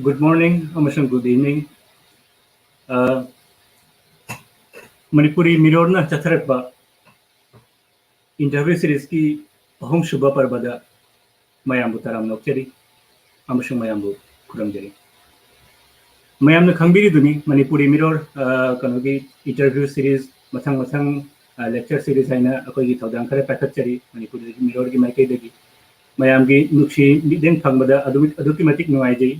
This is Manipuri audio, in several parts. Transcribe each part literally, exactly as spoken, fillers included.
Good morning ꯑꯃꯁꯨꯡ good evening. ꯑ, ꯃꯅꯤꯄꯨꯔꯤ ꯃꯤꯔꯣꯜꯅ ꯆꯠꯊꯔꯛꯄ interview seriesꯀꯤ ꯑꯍꯨꯝꯁꯨꯕ ꯄꯔꯕꯗ ꯃꯌꯥꯝꯕꯨ ꯇꯔꯥꯝꯅ ꯑꯣꯛꯆꯔꯤ ꯑꯃꯁꯨꯡ ꯃꯌꯥꯝꯕꯨ ꯈꯨꯔꯨꯝꯖꯔꯤ꯫ ꯃꯌꯥꯝꯅ ꯈꯪꯕꯤꯔꯤꯗꯨꯅꯤ, ꯃꯅꯤꯄꯨꯔꯤ ꯃꯤꯔꯣꯜ, ꯑ, ꯀꯩꯅꯣꯒꯤ interview series ꯃꯊꯪ ꯃꯊꯪ, ꯑ, lecture series ꯍꯥꯏꯅ ꯑꯩꯈꯣꯏꯒꯤ ꯊꯧꯗꯥꯡ ꯈꯔ ꯄꯥꯏꯈꯠꯆꯔꯤ ꯃꯅꯤꯄꯨꯔꯤ ꯃꯤꯔꯣꯜꯒꯤ ꯃꯥꯏꯀꯩꯗꯒꯤ꯫ ꯃꯌꯥꯝꯒꯤ ꯅꯨꯡꯁꯤ ꯃꯤꯠꯌꯦꯡ ꯐꯪꯕꯗ ꯑꯗꯨꯝ, ꯑꯗꯨꯛꯀꯤ ꯃꯇꯤꯛ ꯅꯨꯡꯉꯥꯏꯖꯩ꯫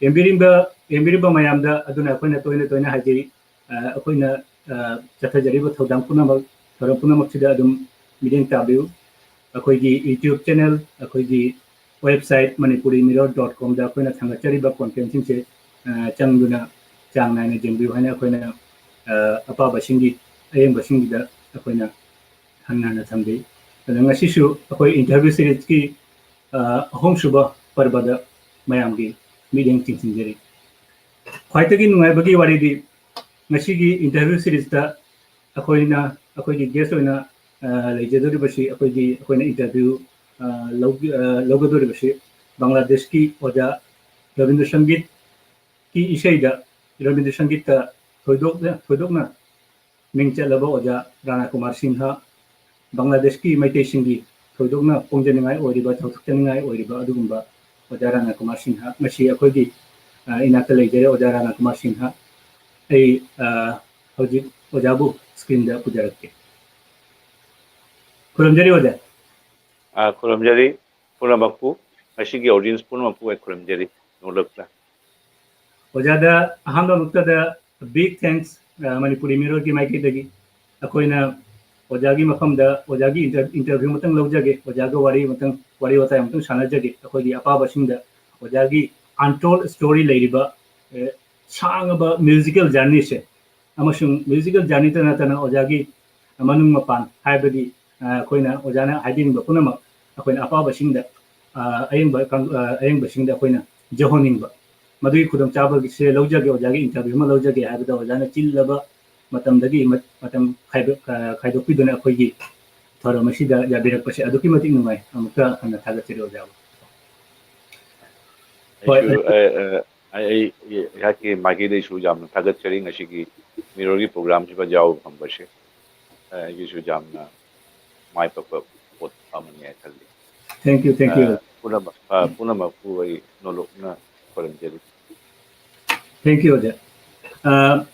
ꯌꯦꯡꯕꯤꯔꯤꯕ, ꯌꯦꯡꯕꯤꯔꯤꯕ ꯃꯌꯥꯝꯗ ꯑꯗꯨꯅ ꯑꯩꯈꯣꯏꯅ ꯇꯣꯏꯅ ꯇꯣꯏꯅ ꯍꯥꯏꯖꯩ, ꯑ, ꯑꯩꯈꯣꯏꯅ, ꯑ, ꯆꯠꯊꯖꯔꯤꯕ ꯊꯧꯗꯥꯡ ꯄꯨꯝꯅꯃꯛ, ꯊꯧꯔꯝ ꯄꯨꯝꯅꯃꯛꯁꯤꯗ ꯑꯗꯨꯝ ꯃꯤꯠꯌꯦꯡ ꯇꯥꯕꯤꯌꯨ꯫ ꯑꯩꯈꯣꯏꯒꯤ YouTube channel, ꯑꯩꯈꯣꯏꯒꯤ website manipurimirror dot comꯗ ꯑꯩꯈꯣꯏꯅ ꯊꯥꯡꯒꯠꯆꯔꯤꯕ contentꯁꯤꯡꯁꯦ, ꯑ, ꯆꯪꯗꯨꯅ ꯆꯥꯡ ꯅꯥꯏꯅ ꯌꯦꯡꯕꯤꯌꯨ ꯍꯥꯏꯅ ꯑꯩꯈꯣꯏꯅ, ꯑ, ꯑꯄꯥꯕꯁꯤꯡꯒꯤ, ꯑꯌꯦꯡꯕꯁꯤꯡꯒꯤꯗ ꯑꯩꯈꯣꯏꯅ ꯍꯟꯅ ꯍꯟꯅ ꯊꯝꯖꯩ꯫ ꯑꯗ ꯉꯁꯤꯁꯨ ꯑꯩꯈꯣꯏ interview seriesꯀꯤ, ꯑ, ꯑꯍꯨꯝꯁꯨꯕ ꯄꯔꯕꯗ ꯃꯌꯥꯝꯒꯤ ꯃꯤꯠꯌꯦꯡ ꯆꯤꯡꯁꯤꯟꯖꯔꯤ꯫ ꯈ꯭ꯋꯥꯏꯗꯒꯤ ꯅꯨꯡꯉꯥꯏꯕꯒꯤ ꯋꯥꯔꯤꯗꯤ ꯉꯁꯤꯒꯤ interview seriesꯇ ꯑꯩꯈꯣꯏꯅ, ꯑꯩꯈꯣꯏꯒꯤ guest ꯑꯣꯏꯅ, ꯑ, ꯂꯩꯖꯗꯧꯔꯤꯕꯁꯤ ꯑꯩꯈꯣꯏꯒꯤ, ꯑꯩꯈꯣꯏꯅ interview, ꯑ, ꯂꯧ-, ꯑ, ꯂꯧꯒꯗꯧꯔꯤꯕꯁꯤ ꯕꯪꯒ꯭ꯂꯥꯗꯦꯁꯀꯤ ꯑꯣꯖꯥ ꯔꯕꯤꯟꯗ꯭ꯔ ꯁꯪꯒꯤꯠꯀꯤ ꯏꯁꯩꯗ, ꯔꯕꯤꯟꯗ꯭ꯔ ꯁꯪꯒꯤꯠꯇ ꯊꯣꯏꯗꯣꯛꯅ, ꯊꯣꯏꯗꯣꯛꯅ ꯃꯤꯡ ꯆꯠꯂꯕ ꯑꯣꯖꯥ ꯔꯥꯅꯥ ꯀꯨꯃꯥꯔ ꯁꯤꯡꯍ, ꯕꯪꯒ꯭ꯂꯥꯗꯦꯁꯀꯤ ꯃꯩꯇꯩꯁꯤꯡꯒꯤ ꯊꯣꯏꯗꯣꯛꯅ ꯄꯣꯡꯖꯅꯤꯡꯉꯥꯏ ꯑꯣꯏꯔꯤꯕ, ꯆꯥꯎꯊꯣꯛꯆꯅꯤꯡꯉꯥꯏ ꯑꯣꯏꯔꯤꯕ ꯑꯗꯨꯒꯨꯝꯕ ꯑꯣꯖꯥ ꯔꯥꯅꯥ ꯀꯨꯃꯥꯔ ꯁꯤꯡꯍ ꯉꯁꯤ ꯑꯩꯈꯣꯏꯒꯤ, ꯑ, ꯏꯅꯥꯛꯇ ꯂꯩꯖꯔꯦ꯫ ꯑꯣꯖꯥ ꯔꯥꯅꯥ ꯀꯨꯃꯥꯔ ꯁꯤꯡꯍ, ꯑꯩ, ꯑ, ꯍꯧꯖꯤꯛ ꯑꯣꯖꯥꯕꯨ screenꯗ ꯄꯨꯖꯔꯛꯀꯦ꯫ ꯈꯨꯔꯨꯝꯖꯔꯤ ꯑꯣꯖꯥ꯫ ꯑ, ꯈꯨꯔꯨꯝꯖꯔꯤ ꯄꯨꯝꯅꯃꯛꯄꯨ, ꯉꯁꯤꯒꯤ audience ꯄꯨꯝꯅꯃꯛꯄꯨ ꯑꯩ ꯈꯨꯔꯨꯝꯖꯔꯤ ꯅꯣꯡꯂꯨꯛꯇ꯫ ꯑꯣꯖꯥꯗ ꯑꯍꯥꯟꯕꯃꯛꯇꯗ big thanks, ꯑ, ꯃꯅꯤꯄꯨꯔꯤ ꯃꯤꯔꯣꯜꯒꯤ ꯃꯥꯏꯀꯩꯗꯒꯤ꯫ ꯑꯩꯈꯣꯏꯅ ꯑꯣꯖꯥꯒꯤ ꯃꯐꯝꯗ ꯑꯣꯖꯥꯒꯤ inter-, interview ꯑꯃꯇꯪ ꯂꯧꯖꯒꯦ, ꯑꯣꯖꯥꯒ ꯋꯥꯔꯤ ꯑꯃꯇꯪ, ꯋꯥꯔꯤ ꯋꯥꯇꯥꯏ ꯑꯃꯇꯪ ꯁꯥꯟꯅꯖꯒꯦ꯫ ꯑꯩꯈꯣꯏꯒꯤ ꯑꯄꯥꯕꯁꯤꯡꯗ ꯑꯣꯖꯥꯒꯤ untold story ꯂꯩꯔꯤꯕ, ꯑ, ꯁꯥꯡꯉꯕ musical journeyꯁꯦ ꯑꯃꯁꯨꯡ musical journeyꯇ ꯅꯠꯇꯅ ꯑꯣꯖꯥꯒꯤ ꯃꯅꯨꯡ ꯃꯄꯥꯟ ꯍꯥꯏꯕꯗꯤ, ꯑ, ꯑꯩꯈꯣꯏꯅ ꯑꯣꯖꯥꯅ ꯍꯥꯏꯕꯤꯅꯤꯡꯕ ꯄꯨꯝꯅꯃꯛ ꯑꯩꯈꯣꯏꯅ ꯑꯄꯥꯕꯁꯤꯡꯗ, ꯑ, ꯑꯌꯦꯡꯕ ꯀꯥꯡ-, ꯑ, ꯑꯌꯦꯡꯕꯁꯤꯡꯗ ꯑꯩꯈꯣꯏꯅ ꯌꯧꯍꯟꯅꯤꯡꯕ꯫ ꯃꯗꯨꯒꯤ ꯈꯨꯗꯣꯡꯆꯥꯕꯁꯦ ꯂꯧꯖꯒꯦ, ꯑꯣꯖꯥꯒꯤ interview ꯑꯃ ꯂꯧꯖꯒꯦ ꯍꯥꯏꯕꯗ ꯑꯣꯖꯥꯅ ꯆꯤꯜꯂꯕ ꯃꯇꯝꯗꯒꯤ ꯃ-, ꯃꯇꯝ ꯈꯥꯏꯗꯣꯛ-, ꯑ, ꯈꯥꯏꯗꯣꯛꯄꯤꯗꯨꯅ ꯑꯩꯈꯣꯏꯒꯤ ꯊꯧꯔꯝ ꯑꯁꯤꯗ ꯌꯥꯕꯤꯔꯛꯄꯁꯦ ꯑꯗꯨꯛꯀꯤ ꯃꯇꯤꯛ ꯅꯨꯡꯉꯥꯏ꯫ ꯑꯃꯨꯛꯀ ꯍꯟꯅ ꯊꯥꯒꯠꯆꯔꯤ ꯑꯣꯖꯥꯕꯨ꯫ ꯍꯣꯏ, ꯑꯩꯁꯨ, ꯑ, ꯑ, ꯑꯩ, ꯑꯩ, ꯑꯩꯍꯥꯛꯀꯤ ꯃꯥꯏꯀꯩꯗꯒꯤꯁꯨ ꯌꯥꯝꯅ ꯊꯥꯒꯠꯆꯔꯤ ꯉꯁꯤꯒꯤ ꯃꯤꯔꯣꯜꯒꯤ ꯄ꯭ꯔꯣꯒ꯭ꯔꯥꯝꯁꯤꯗ ꯌꯥꯎꯕ ꯐꯪꯕꯁꯦ꯫ ꯑ, ꯑꯩꯒꯤꯁꯨ ꯌꯥꯝꯅ ꯃꯥꯏ ꯄꯥꯛꯄ ꯄꯣꯠ ꯑꯃꯅꯤ ꯍꯥꯏꯅ ꯈꯜꯂꯤ꯫ Thank you, thank you. ꯑ, ꯄꯨꯝꯅꯃꯛ, ꯑ, ꯄꯨꯝꯅꯃꯛꯄꯨ ꯑꯩ ꯅꯣꯂꯨꯛꯅ ꯈꯣꯏꯔꯝꯖꯔꯤ꯫ Thank you, ꯑꯣꯖꯥ꯫ ꯑ,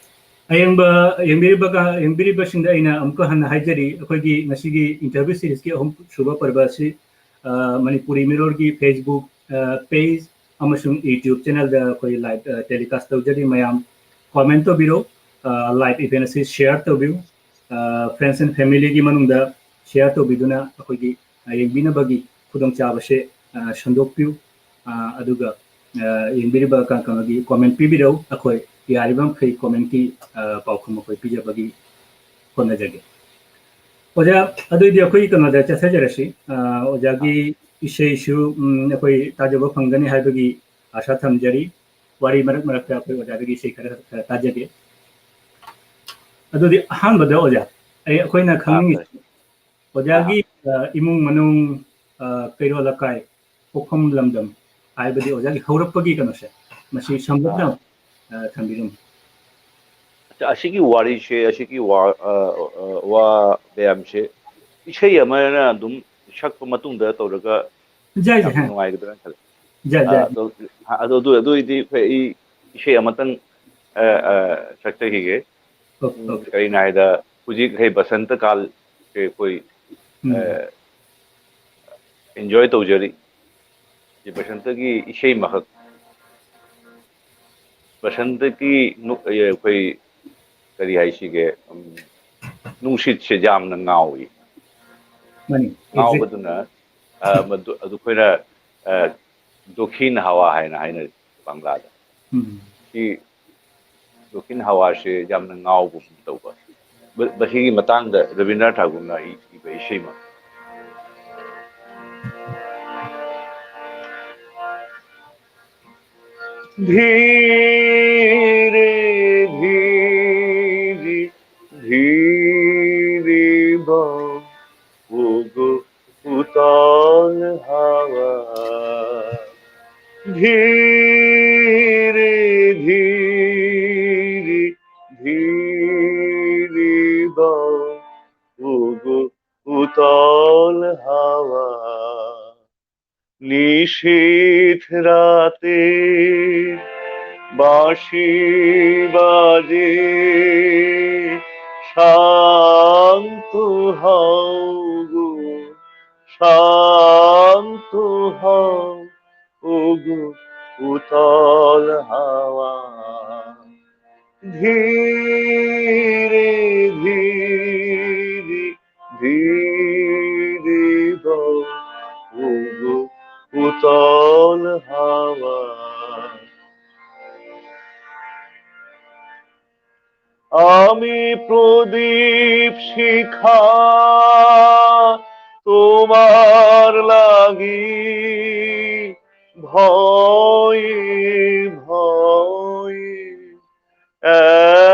ꯑꯌꯦꯡꯕ, ꯌꯦꯡꯕꯤꯔꯤꯕ, ꯌꯦꯡꯕꯤꯔꯤꯕꯁꯤꯡꯗ ꯑꯩꯅ ꯑꯃꯨꯛꯀ ꯍꯟꯅ ꯍꯥꯏꯖꯔꯤ, ꯑꯩꯈꯣꯏꯒꯤ ꯉꯁꯤꯒꯤ interview seriesꯀꯤ ꯑꯍꯨꯝ ꯁꯨꯕ ꯄꯔꯕ ꯑꯁꯤ, ꯑ, ꯃꯅꯤꯄꯨꯔꯤ ꯃꯤꯔꯣꯜꯒꯤ Facebook, ꯑ, page ꯑꯃꯁꯨꯡ YouTube channelꯗ ꯑꯩꯈꯣꯏ live, ꯑ, telecast ꯇꯧꯖꯔꯤ꯫ ꯃꯌꯥꯝ comment ꯇꯧꯕꯤꯔꯣ, ꯑ, live event ꯑꯁꯤ share ꯇꯧꯕꯤꯌꯨ, ꯑ, friends and familyꯒꯤ ꯃꯅꯨꯡꯗ share ꯇꯧꯕꯤꯗꯨꯅ ꯑꯩꯈꯣꯏꯒꯤ, ꯑ, ꯌꯦꯡꯕꯤꯅꯕꯒꯤ ꯈꯨꯗꯣꯡꯆꯥꯕꯁꯦ, ꯑ, ꯁꯟꯗꯣꯛꯄꯤꯌꯨ꯫ ꯑ, ꯑꯗꯨꯒ, ꯑ, ꯌꯦꯡꯕꯤꯔꯤꯕ ꯀ-, ꯀꯩꯅꯣꯒꯤ comment ꯄꯤꯕꯤꯔꯛꯎ꯫ ꯑꯩꯈꯣꯏ ꯌꯥꯔꯤꯕ ꯃꯈꯩ commentꯀꯤ, ꯑ, ꯄꯥꯎꯈꯨꯝ ꯑꯩꯈꯣꯏ ꯄꯤꯖꯕꯒꯤ ꯍꯣꯠꯅꯖꯒꯦ꯫ ꯑꯣꯖꯥ, ꯑꯗꯨꯑꯣꯏꯗꯤ ꯑꯩꯈꯣꯏ ꯀꯩꯅꯣꯗ ꯆꯠꯊꯖꯔꯁꯤ꯫ ꯑ, ꯑꯣꯖꯥꯒꯤ ꯏꯁꯩꯁꯨ, ꯎꯝ, ꯑꯩꯈꯣꯏ ꯇꯥꯖꯕ ꯐꯪꯒꯅꯤ ꯍꯥꯏꯕꯒꯤ ꯑꯥꯁꯥ ꯊꯝꯖꯔꯤ꯫ ꯋꯥꯔꯤ ꯃꯔꯛ ꯃꯔꯛꯇ ꯑꯩꯈꯣꯏ ꯑꯣꯖꯥꯗꯒꯤ ꯏꯁꯩ ꯈꯔ, ꯈꯔ ꯇꯥꯖꯒꯦ꯫ ꯑꯗꯨꯗꯤ ꯑꯍꯥꯟꯕꯗ ꯑꯣꯖꯥ, ꯑꯩ, ꯑꯩꯈꯣꯏꯅ ꯈꯪꯅꯤꯡꯉꯤ, ꯑꯥ, ꯑꯣꯖꯥꯒꯤ, ꯑ, ꯏꯃꯨꯡ ꯃꯅꯨꯡ, ꯑ, ꯀꯩꯔꯣꯜ ꯂꯩꯀꯥꯏ, ꯄꯣꯛꯐꯝ ꯂꯝꯗꯝ, ꯍꯥꯏꯕꯗꯤ ꯑꯣꯖꯥꯒꯤ ꯍꯧꯔꯛꯄꯒꯤ ꯀꯩꯅꯣꯁꯦ, ꯃꯁꯤ ꯁꯝꯂꯞꯅ, ꯑꯥ꯫ ꯑ, ꯊꯝꯕꯤꯔꯝꯃꯨ꯫ ꯑꯁꯤꯒꯤ ꯋꯥꯔꯤꯁꯦ, ꯑꯁꯤꯒꯤ ꯋꯥ-, ꯑ, ꯑ, ꯋꯥ ꯃꯌꯥꯝꯁꯦ ꯏꯁꯩ ꯑꯃꯅ ꯑꯗꯨꯝ ꯁꯛꯄ ꯃꯇꯨꯡꯗ ꯇꯧꯔꯒ ꯌꯥꯏ, ꯌꯥꯝ ꯌꯥꯏ꯫ ꯅꯨꯡꯉꯥꯏꯒꯗ꯭ꯔꯥ ꯈꯜꯂꯦ꯫ ꯌꯥꯏ, ꯑ, ꯌꯥꯏ꯫ ꯑꯗꯣ, ꯑꯗꯣ, ꯑꯗꯨ, ꯑꯗꯨ ꯑꯣꯏꯗꯤ ꯑꯩꯈꯣꯏ, ꯑꯩ ꯏꯁꯩ ꯑꯃꯇꯪ, ꯑ, ꯑ, ꯁꯛꯆꯈꯤꯒꯦ꯫ ꯑꯣ, ꯎꯝ, ꯑꯣ꯫ ꯀꯔꯤꯅꯣ ꯍꯥꯏꯗ, ꯍꯧꯖꯤꯛ ꯍꯩ ꯕꯁꯟꯇ ꯀꯥꯜꯁꯦ ꯑꯩꯈꯣꯏ, ꯎꯝ꯫ ꯑ, enjoy ꯇꯧꯖꯔꯤ꯫ ꯁꯤ ꯕꯁꯟꯇꯒꯤ ꯏꯁꯩ ꯃꯈꯛ, ꯕꯁꯟꯇꯒꯤ ꯅꯨ-, ꯑꯩꯈꯣꯏ ꯀꯔꯤ ꯍꯥꯏꯁꯤꯒꯦ, ꯎꯝ, ꯅꯨꯡꯁꯤꯠꯁꯦ ꯌꯥꯝꯅ ꯉꯥꯎꯏ꯫ ꯃꯥꯅꯤ, exact꯫ ꯉꯥꯎꯕꯗꯨꯅ, ꯑ, ꯃꯗꯨ, ꯑꯗꯨ ꯑꯩꯈꯣꯏꯅ, ꯑ, ꯗꯣꯈꯤꯟ ꯍꯋꯥ ꯍꯥꯏꯅ ꯍꯥꯏꯅꯔꯤ ꯕꯪꯂꯥꯗ꯫ ꯎꯝ꯫ ꯁꯤ ꯗꯣꯈꯤꯟ ꯍꯋꯥꯁꯦ ꯌꯥꯝꯅ ꯉꯥꯎꯕꯒꯨꯝ ꯇꯧꯕ꯫ ꯃ-, ꯃꯁꯤꯒꯤ ꯃꯇꯥꯡꯗ ꯔꯕꯤꯟꯗ꯭ꯔꯅꯥꯊ ꯊꯥꯒꯨꯔꯅ ꯏ-, ꯏꯕ ꯏꯁꯩ ꯑꯃ꯫ धीरे धीरे धीरे बहू गो उताल हवा, धीरे নিশীথ রাতে বাঁশি বাজে, শান্ত হও গো, শান্ত হও, ওগো উতল হাওয়া। ধীরে ধীরে ধীরে বও, ওগো উতল হাওয়া। আমি প্রদীপ শিখা তোমার লাগি, ভয়ে ভয়ে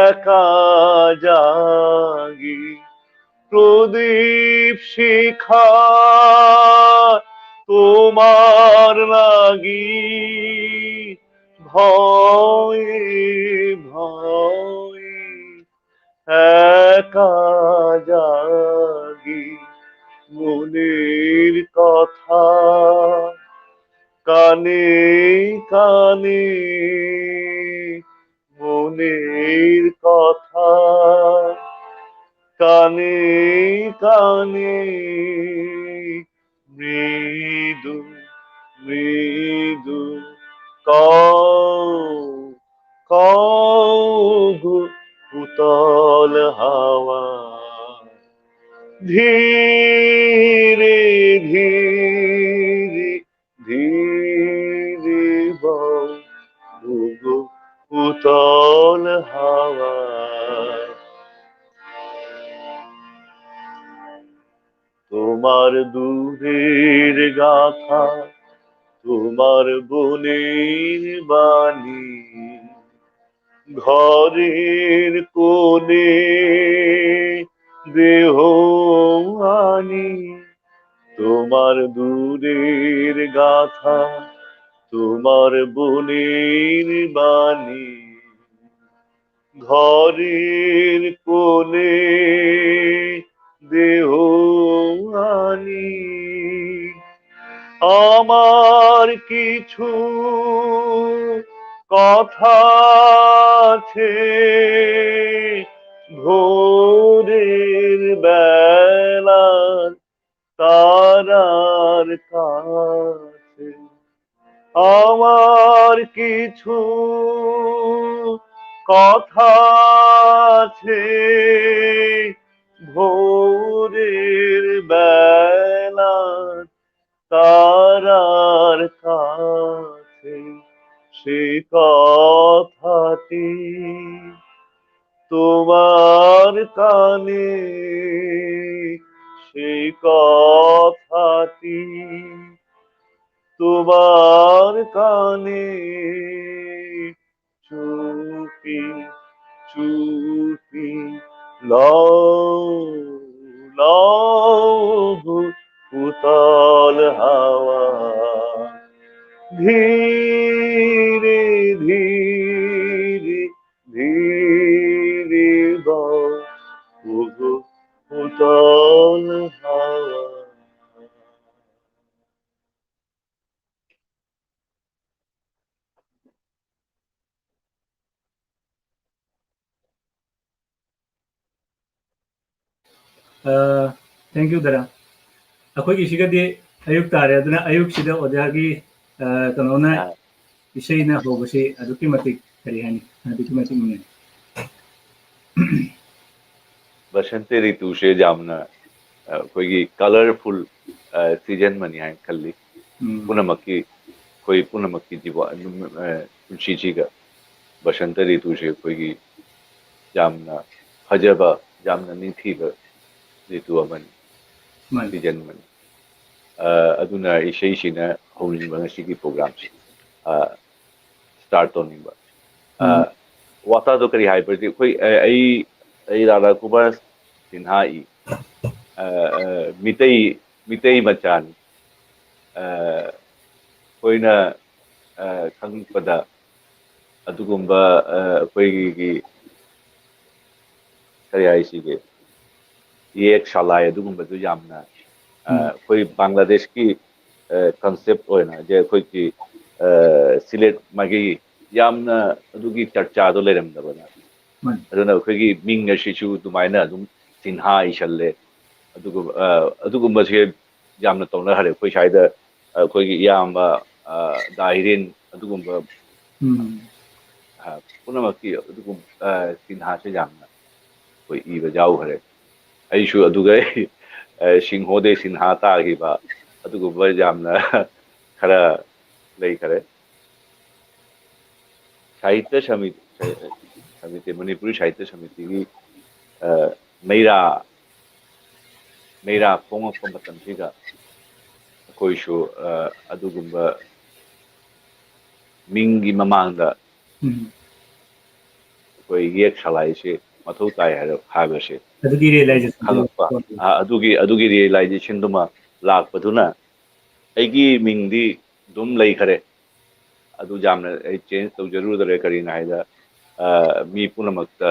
একা জাগি। প্রদীপ শিখা তোমার লাগি, ভয়ে ভয়ে একা জাগি। মনের কথা কানে কানে, মনের কথা কানে কানে, মৃদু মৃদু কও, কও গো উতল হাওয়া। ধীরে ধীরে ধীরে বও, ওগো উতল হাওয়া। তোমার দূরের গাথা, তোমার বনের বাণী, ঘরের কোণে দেহ আনি। তোমার দূরের গাথা, তোমার বনের বাণী, ঘরের কোণে দেহ আনি। আমার কিছু কথা আছে ভোরের বেলার তারার কাছে। আমার কিছু কথা আছে ভোরের বেলার তারার কাছে। সে কথাটি তোমার কানে, সে কথাটি তোমার কানে চুপি চুপি লও, লও গো উতাল হাওয়া। ধীরে ধীরে ধীরে বও, ওগো উতাল হাওয়া। Thank you, ꯗꯥꯗꯥ꯫ ꯑꯩꯈꯣꯏꯒꯤꯁꯤꯒꯗꯤ ꯑꯌꯨꯛ ꯇꯥꯔꯦ, ꯑꯗꯨꯅ ꯑꯌꯨꯛꯁꯤꯗ ꯑꯣꯖꯥꯒꯤ, ꯑ, ꯀꯩꯅꯣꯅ, ꯑꯥ꯫ ꯏꯁꯩꯅ ꯍꯧꯕꯁꯤ ꯑꯗꯨꯛꯀꯤ ꯃꯇꯤꯛ, ꯀꯔꯤ ꯍꯥꯏꯅꯤ, ꯑꯗꯨꯛꯀꯤ ꯃꯇꯤꯛ ꯅꯨꯡꯉꯥꯏ꯫ ꯕꯁꯟꯇ ꯔꯤꯇꯨꯁꯦ ꯌꯥꯝꯅ, ꯑ, ꯑꯩꯈꯣꯏꯒꯤ colourful, ꯑ, season ꯑꯃꯅꯤ ꯍꯥꯏꯅ ꯈꯜꯂꯤ꯫ ꯎꯝ꯫ ꯄꯨꯝꯅꯃꯛꯀꯤ, ꯑꯩꯈꯣꯏ ꯄꯨꯝꯅꯃꯛꯀꯤ ꯖꯤꯕ-, ꯑꯗꯨꯝ, ꯑ, ꯄꯨꯟꯁꯤꯁꯤꯒ ꯕꯁꯟꯇ ꯔꯤꯇꯨꯁꯦ ꯑꯩꯈꯣꯏꯒꯤ ꯌꯥꯝꯅ ꯐꯖꯕ, ꯌꯥꯝꯅ ꯅꯤꯡꯊꯤꯕ ꯔꯤꯇꯨ ꯑꯃꯅꯤ, ꯃꯥꯅꯤ꯫ Season ꯑꯃꯅꯤ꯫ ꯑ, ꯑꯗꯨꯅ ꯏꯁꯩꯁꯤꯅ ꯍꯧꯅꯤꯡꯕ ꯉꯁꯤꯒꯤ programꯁꯤ, ꯑ, start ꯇꯧꯅꯤꯡꯕ꯫ ꯑ, ꯎꯝ꯫ ꯋꯥꯇꯥꯗꯣ ꯀꯔꯤ ꯍꯥꯏꯕꯗꯤ ꯑꯩꯈꯣꯏ, ꯑ, ꯑꯩ, ꯑꯩ ꯔꯥꯙꯥ ꯀꯨꯃꯥꯔ ꯁꯤꯟꯍꯥ ꯏ, ꯑ, ꯑ, ꯃꯤꯇꯩ, ꯃꯤꯇꯩ ꯃꯆꯥꯅꯤ꯫ ꯑ, ꯑꯩꯈꯣꯏꯅ, ꯑ, ꯈꯪꯉꯛꯄꯗ ꯑꯗꯨꯒꯨꯝꯕ, ꯑ, ꯑꯩꯈꯣꯏꯒꯤ ꯀꯔꯤ ꯍꯥꯏꯁꯤꯒꯦ, ꯌꯦꯛ ꯁꯂꯥꯏ ꯑꯗꯨꯒꯨꯝꯕꯗꯨ ꯌꯥꯝꯅ, ꯑ, ꯎꯝ꯫ ꯑꯩꯈꯣꯏ ꯕꯪꯒ꯭ꯂꯥꯗꯦꯁꯀꯤ ꯀꯟꯁꯦꯞ ꯑꯣꯏꯅ ꯍꯥꯏꯗꯤ ꯑꯩꯈꯣꯏꯒꯤ ꯁꯤꯂꯦꯠ ꯃꯥꯒꯤ ꯌꯥꯝꯅ ꯑꯗꯨꯒꯤ ꯆꯔꯆꯥꯗꯣ ꯂꯩꯔꯝꯗꯕꯅ, ꯃꯥꯅꯤ꯫ ꯑꯗꯨꯅ ꯑꯩꯈꯣꯏꯒꯤ ꯃꯤꯡ ꯑꯁꯤꯁꯨ ꯑꯗꯨꯃꯥꯏꯅ ꯑꯗꯨꯝ ꯆꯤꯟꯍꯥ ꯏꯁꯜꯂꯦ꯫ ꯑꯗꯨꯒ ꯑꯗꯨꯒꯨꯝꯕꯁꯦ ꯌꯥꯝꯅ ꯇꯧꯅꯈꯔꯦ ꯑꯩꯈꯣꯏ ꯁ꯭ꯋꯥꯏꯗ꯫ ꯑꯩꯈꯣꯏꯒꯤ ꯏꯌꯥꯝꯕ ꯗꯥ ꯍꯤꯔꯦꯟ ꯑꯗꯨꯒꯨꯝꯕ ꯎꯝ꯫ ꯄꯨꯝꯅꯃꯛꯀꯤ ꯑꯗꯨꯒꯨꯝꯕ ꯆꯤꯟꯍꯥꯁꯦ ꯌꯥꯝꯅ ꯑꯩꯈꯣꯏ ꯏꯕ ꯌꯥꯎꯈ꯭ꯔꯦ꯫ ꯑꯩꯁꯨ ꯑꯗꯨꯒ ꯁꯤꯡꯍꯣꯗꯦ ꯁꯤꯟꯍꯥ ꯇꯥꯈꯤꯕ ꯑꯗꯨꯒꯨꯝꯕ ꯌꯥꯝꯅ ꯈꯔ ꯂꯩꯈꯔꯦ꯫ ꯁꯥꯍꯤꯇ꯭ꯌ ꯁꯃꯤꯇꯤ, ꯁꯃꯤꯇꯤ, ꯃꯅꯤꯄꯨꯔꯤ ꯁꯥꯍꯤꯇ꯭ꯌ ꯁꯃꯤꯇꯤꯒꯤ ꯃꯩꯔꯥ ꯃꯩꯔꯥ ꯐꯣꯡꯉꯛꯄ ꯃꯇꯝꯁꯤꯗ ꯑꯩꯈꯣꯏꯁꯨ ꯑꯗꯨꯒꯨꯝꯕ ꯃꯤꯡꯒꯤ ꯃꯃꯥꯡꯗ ꯎꯝ꯫ ꯑꯩꯈꯣꯏ ꯌꯦꯛ ꯁꯂꯥꯏꯁꯦ ꯃꯊꯧ ꯇꯥꯏ ꯍꯥꯏꯕ ꯍꯥꯏꯕꯁꯦ ꯑꯗꯨꯒꯤ realization ꯈꯪꯉꯛꯄ꯫ ꯑꯗꯨꯒꯤ ꯑꯗꯨꯒꯤ realizationꯗꯨꯃ ꯂꯥꯛꯄꯗꯨꯅ ꯑꯩꯒꯤ ꯃꯤꯡꯗꯤ ꯑꯗꯨꯝ ꯂꯩꯈꯔꯦ꯫ ꯑꯗꯨ ꯌꯥꯝꯅ ꯑꯩ change ꯇꯧꯖꯔꯨꯗꯔꯦ꯫ ꯀꯔꯤꯅꯣ ꯍꯥꯏꯗ ꯃꯤ ꯄꯨꯝꯅꯃꯛꯇ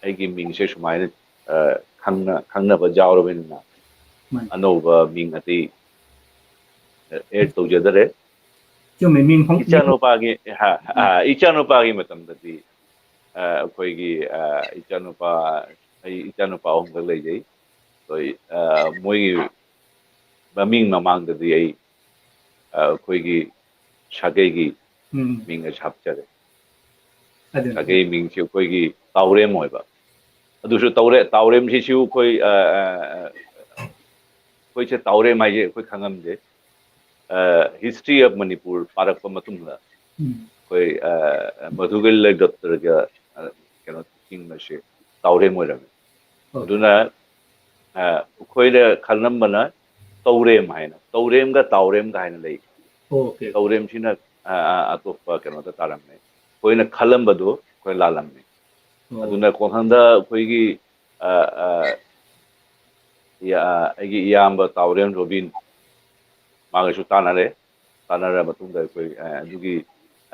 ꯑꯩꯒꯤ ꯃꯤꯡꯁꯦ ꯁꯨꯃꯥꯏꯅ ꯈꯪꯅ ꯈꯪꯅꯕ ꯌꯥꯎꯔꯕꯅꯤꯅ ꯃꯥꯅꯤ꯫ ꯑꯅꯧꯕ ꯃꯤꯡ ꯑꯇꯩ add ꯇꯧꯖꯗꯔꯦ꯫ ꯆꯨꯝꯃꯦ, ꯃꯤꯡ ꯍꯣꯡ- ꯏꯆꯥꯅꯨꯄꯥꯒꯤ ꯍꯥ, ꯑ, ꯏꯆꯥꯅꯨꯄꯥꯒꯤ ꯃꯇꯝꯗꯗꯤ ꯑ, ꯑꯩꯈꯣꯏꯒꯤ ꯑ, ꯏꯆꯥꯅꯨꯄꯥ ꯑꯩ ꯏꯆꯥꯅꯨꯄꯥ ꯑꯍꯨꯝꯈꯛ ꯂꯩꯖꯩ꯫ ꯑꯩꯈꯣꯏ ꯑ, ꯃꯣꯏꯒꯤ ꯃꯃꯤꯡ ꯃꯃꯥꯡꯗꯗꯤ ꯑꯩ ꯑ, ꯑꯩꯈꯣꯏꯒꯤ ꯁꯥꯒꯩꯒꯤ ꯎꯝ꯫ ꯃꯤꯡ ꯑꯁꯤ ꯍꯥꯞꯆꯔꯦ꯫ ꯑꯗꯨꯅꯤ꯫ ꯁꯥꯒꯩ ꯃꯤꯡꯁꯤ ꯑꯩꯈꯣꯏꯒꯤ ꯇꯥꯎꯔꯦꯝ ꯑꯣꯏꯕ꯫ ꯑꯗꯨꯁꯨ ꯇꯧꯔꯦ, ꯇꯥꯎꯔꯦꯝꯁꯤꯁꯨ ꯑꯩꯈꯣꯏ ꯑ, ꯑ, ꯑ, ꯑꯩꯈꯣꯏꯁꯦ ꯇꯥꯎꯔꯦꯝ ꯍꯥꯏꯁꯦ ꯑꯩꯈꯣꯏ ꯈꯪꯉꯝꯗꯦ꯫ History of Manipur ꯄꯥꯔꯛꯄ ꯃꯇꯨꯡꯗ ꯎꯝ꯫ ꯑꯩꯈꯣꯏ ꯑ, ꯃꯗꯨꯒ ꯂꯦꯛ ꯗꯣꯛꯇꯔꯒ ꯑ, ꯀꯩꯅꯣ ꯆꯤꯡꯕꯁꯦ ꯇꯥꯎꯔꯦꯝ ꯑꯣꯏꯔꯝꯃꯦ꯫ ꯑꯣ꯫ ꯑꯗꯨꯅ ꯑ, ꯑꯩꯈꯣꯏꯅ ꯈꯜꯂꯝꯕꯅ ꯇꯧꯔꯦꯝ ꯍꯥꯏꯅ, ꯇꯧꯔꯦꯝꯒ ꯇꯥꯎꯔꯦꯝꯒ ꯍꯥꯏꯅ ꯂꯩ꯫ Okay꯫ ꯇꯧꯔꯦꯝꯁꯤꯅ ꯑ, ꯑ, ꯑꯇꯣꯞꯄ ꯀꯩꯅꯣꯗ ꯇꯥꯔꯝꯃꯦ꯫ ꯑꯩꯈꯣꯏꯅ ꯈꯜꯂꯝꯕꯗꯣ ꯑꯩꯈꯣꯏ ꯂꯥꯜꯂꯝꯃꯦ꯫ ꯑꯣ꯫ ꯑꯗꯨꯅ ꯈꯣꯡꯊꯪꯗ ꯑꯩꯈꯣꯏꯒꯤ ꯑ, ꯑ, ꯏꯌꯥ-, ꯑꯩꯒꯤ ꯏꯌꯥꯝꯕ ꯇꯥꯎꯔꯦꯝ ꯔꯣꯕꯤꯟ ꯃꯥꯒꯁꯨ ꯇꯥꯟꯅꯔꯦ꯫ ꯇꯥꯟꯅꯔ ꯃꯇꯨꯡꯗ ꯑꯩꯈꯣꯏ ꯑ, ꯑꯗꯨꯒꯤ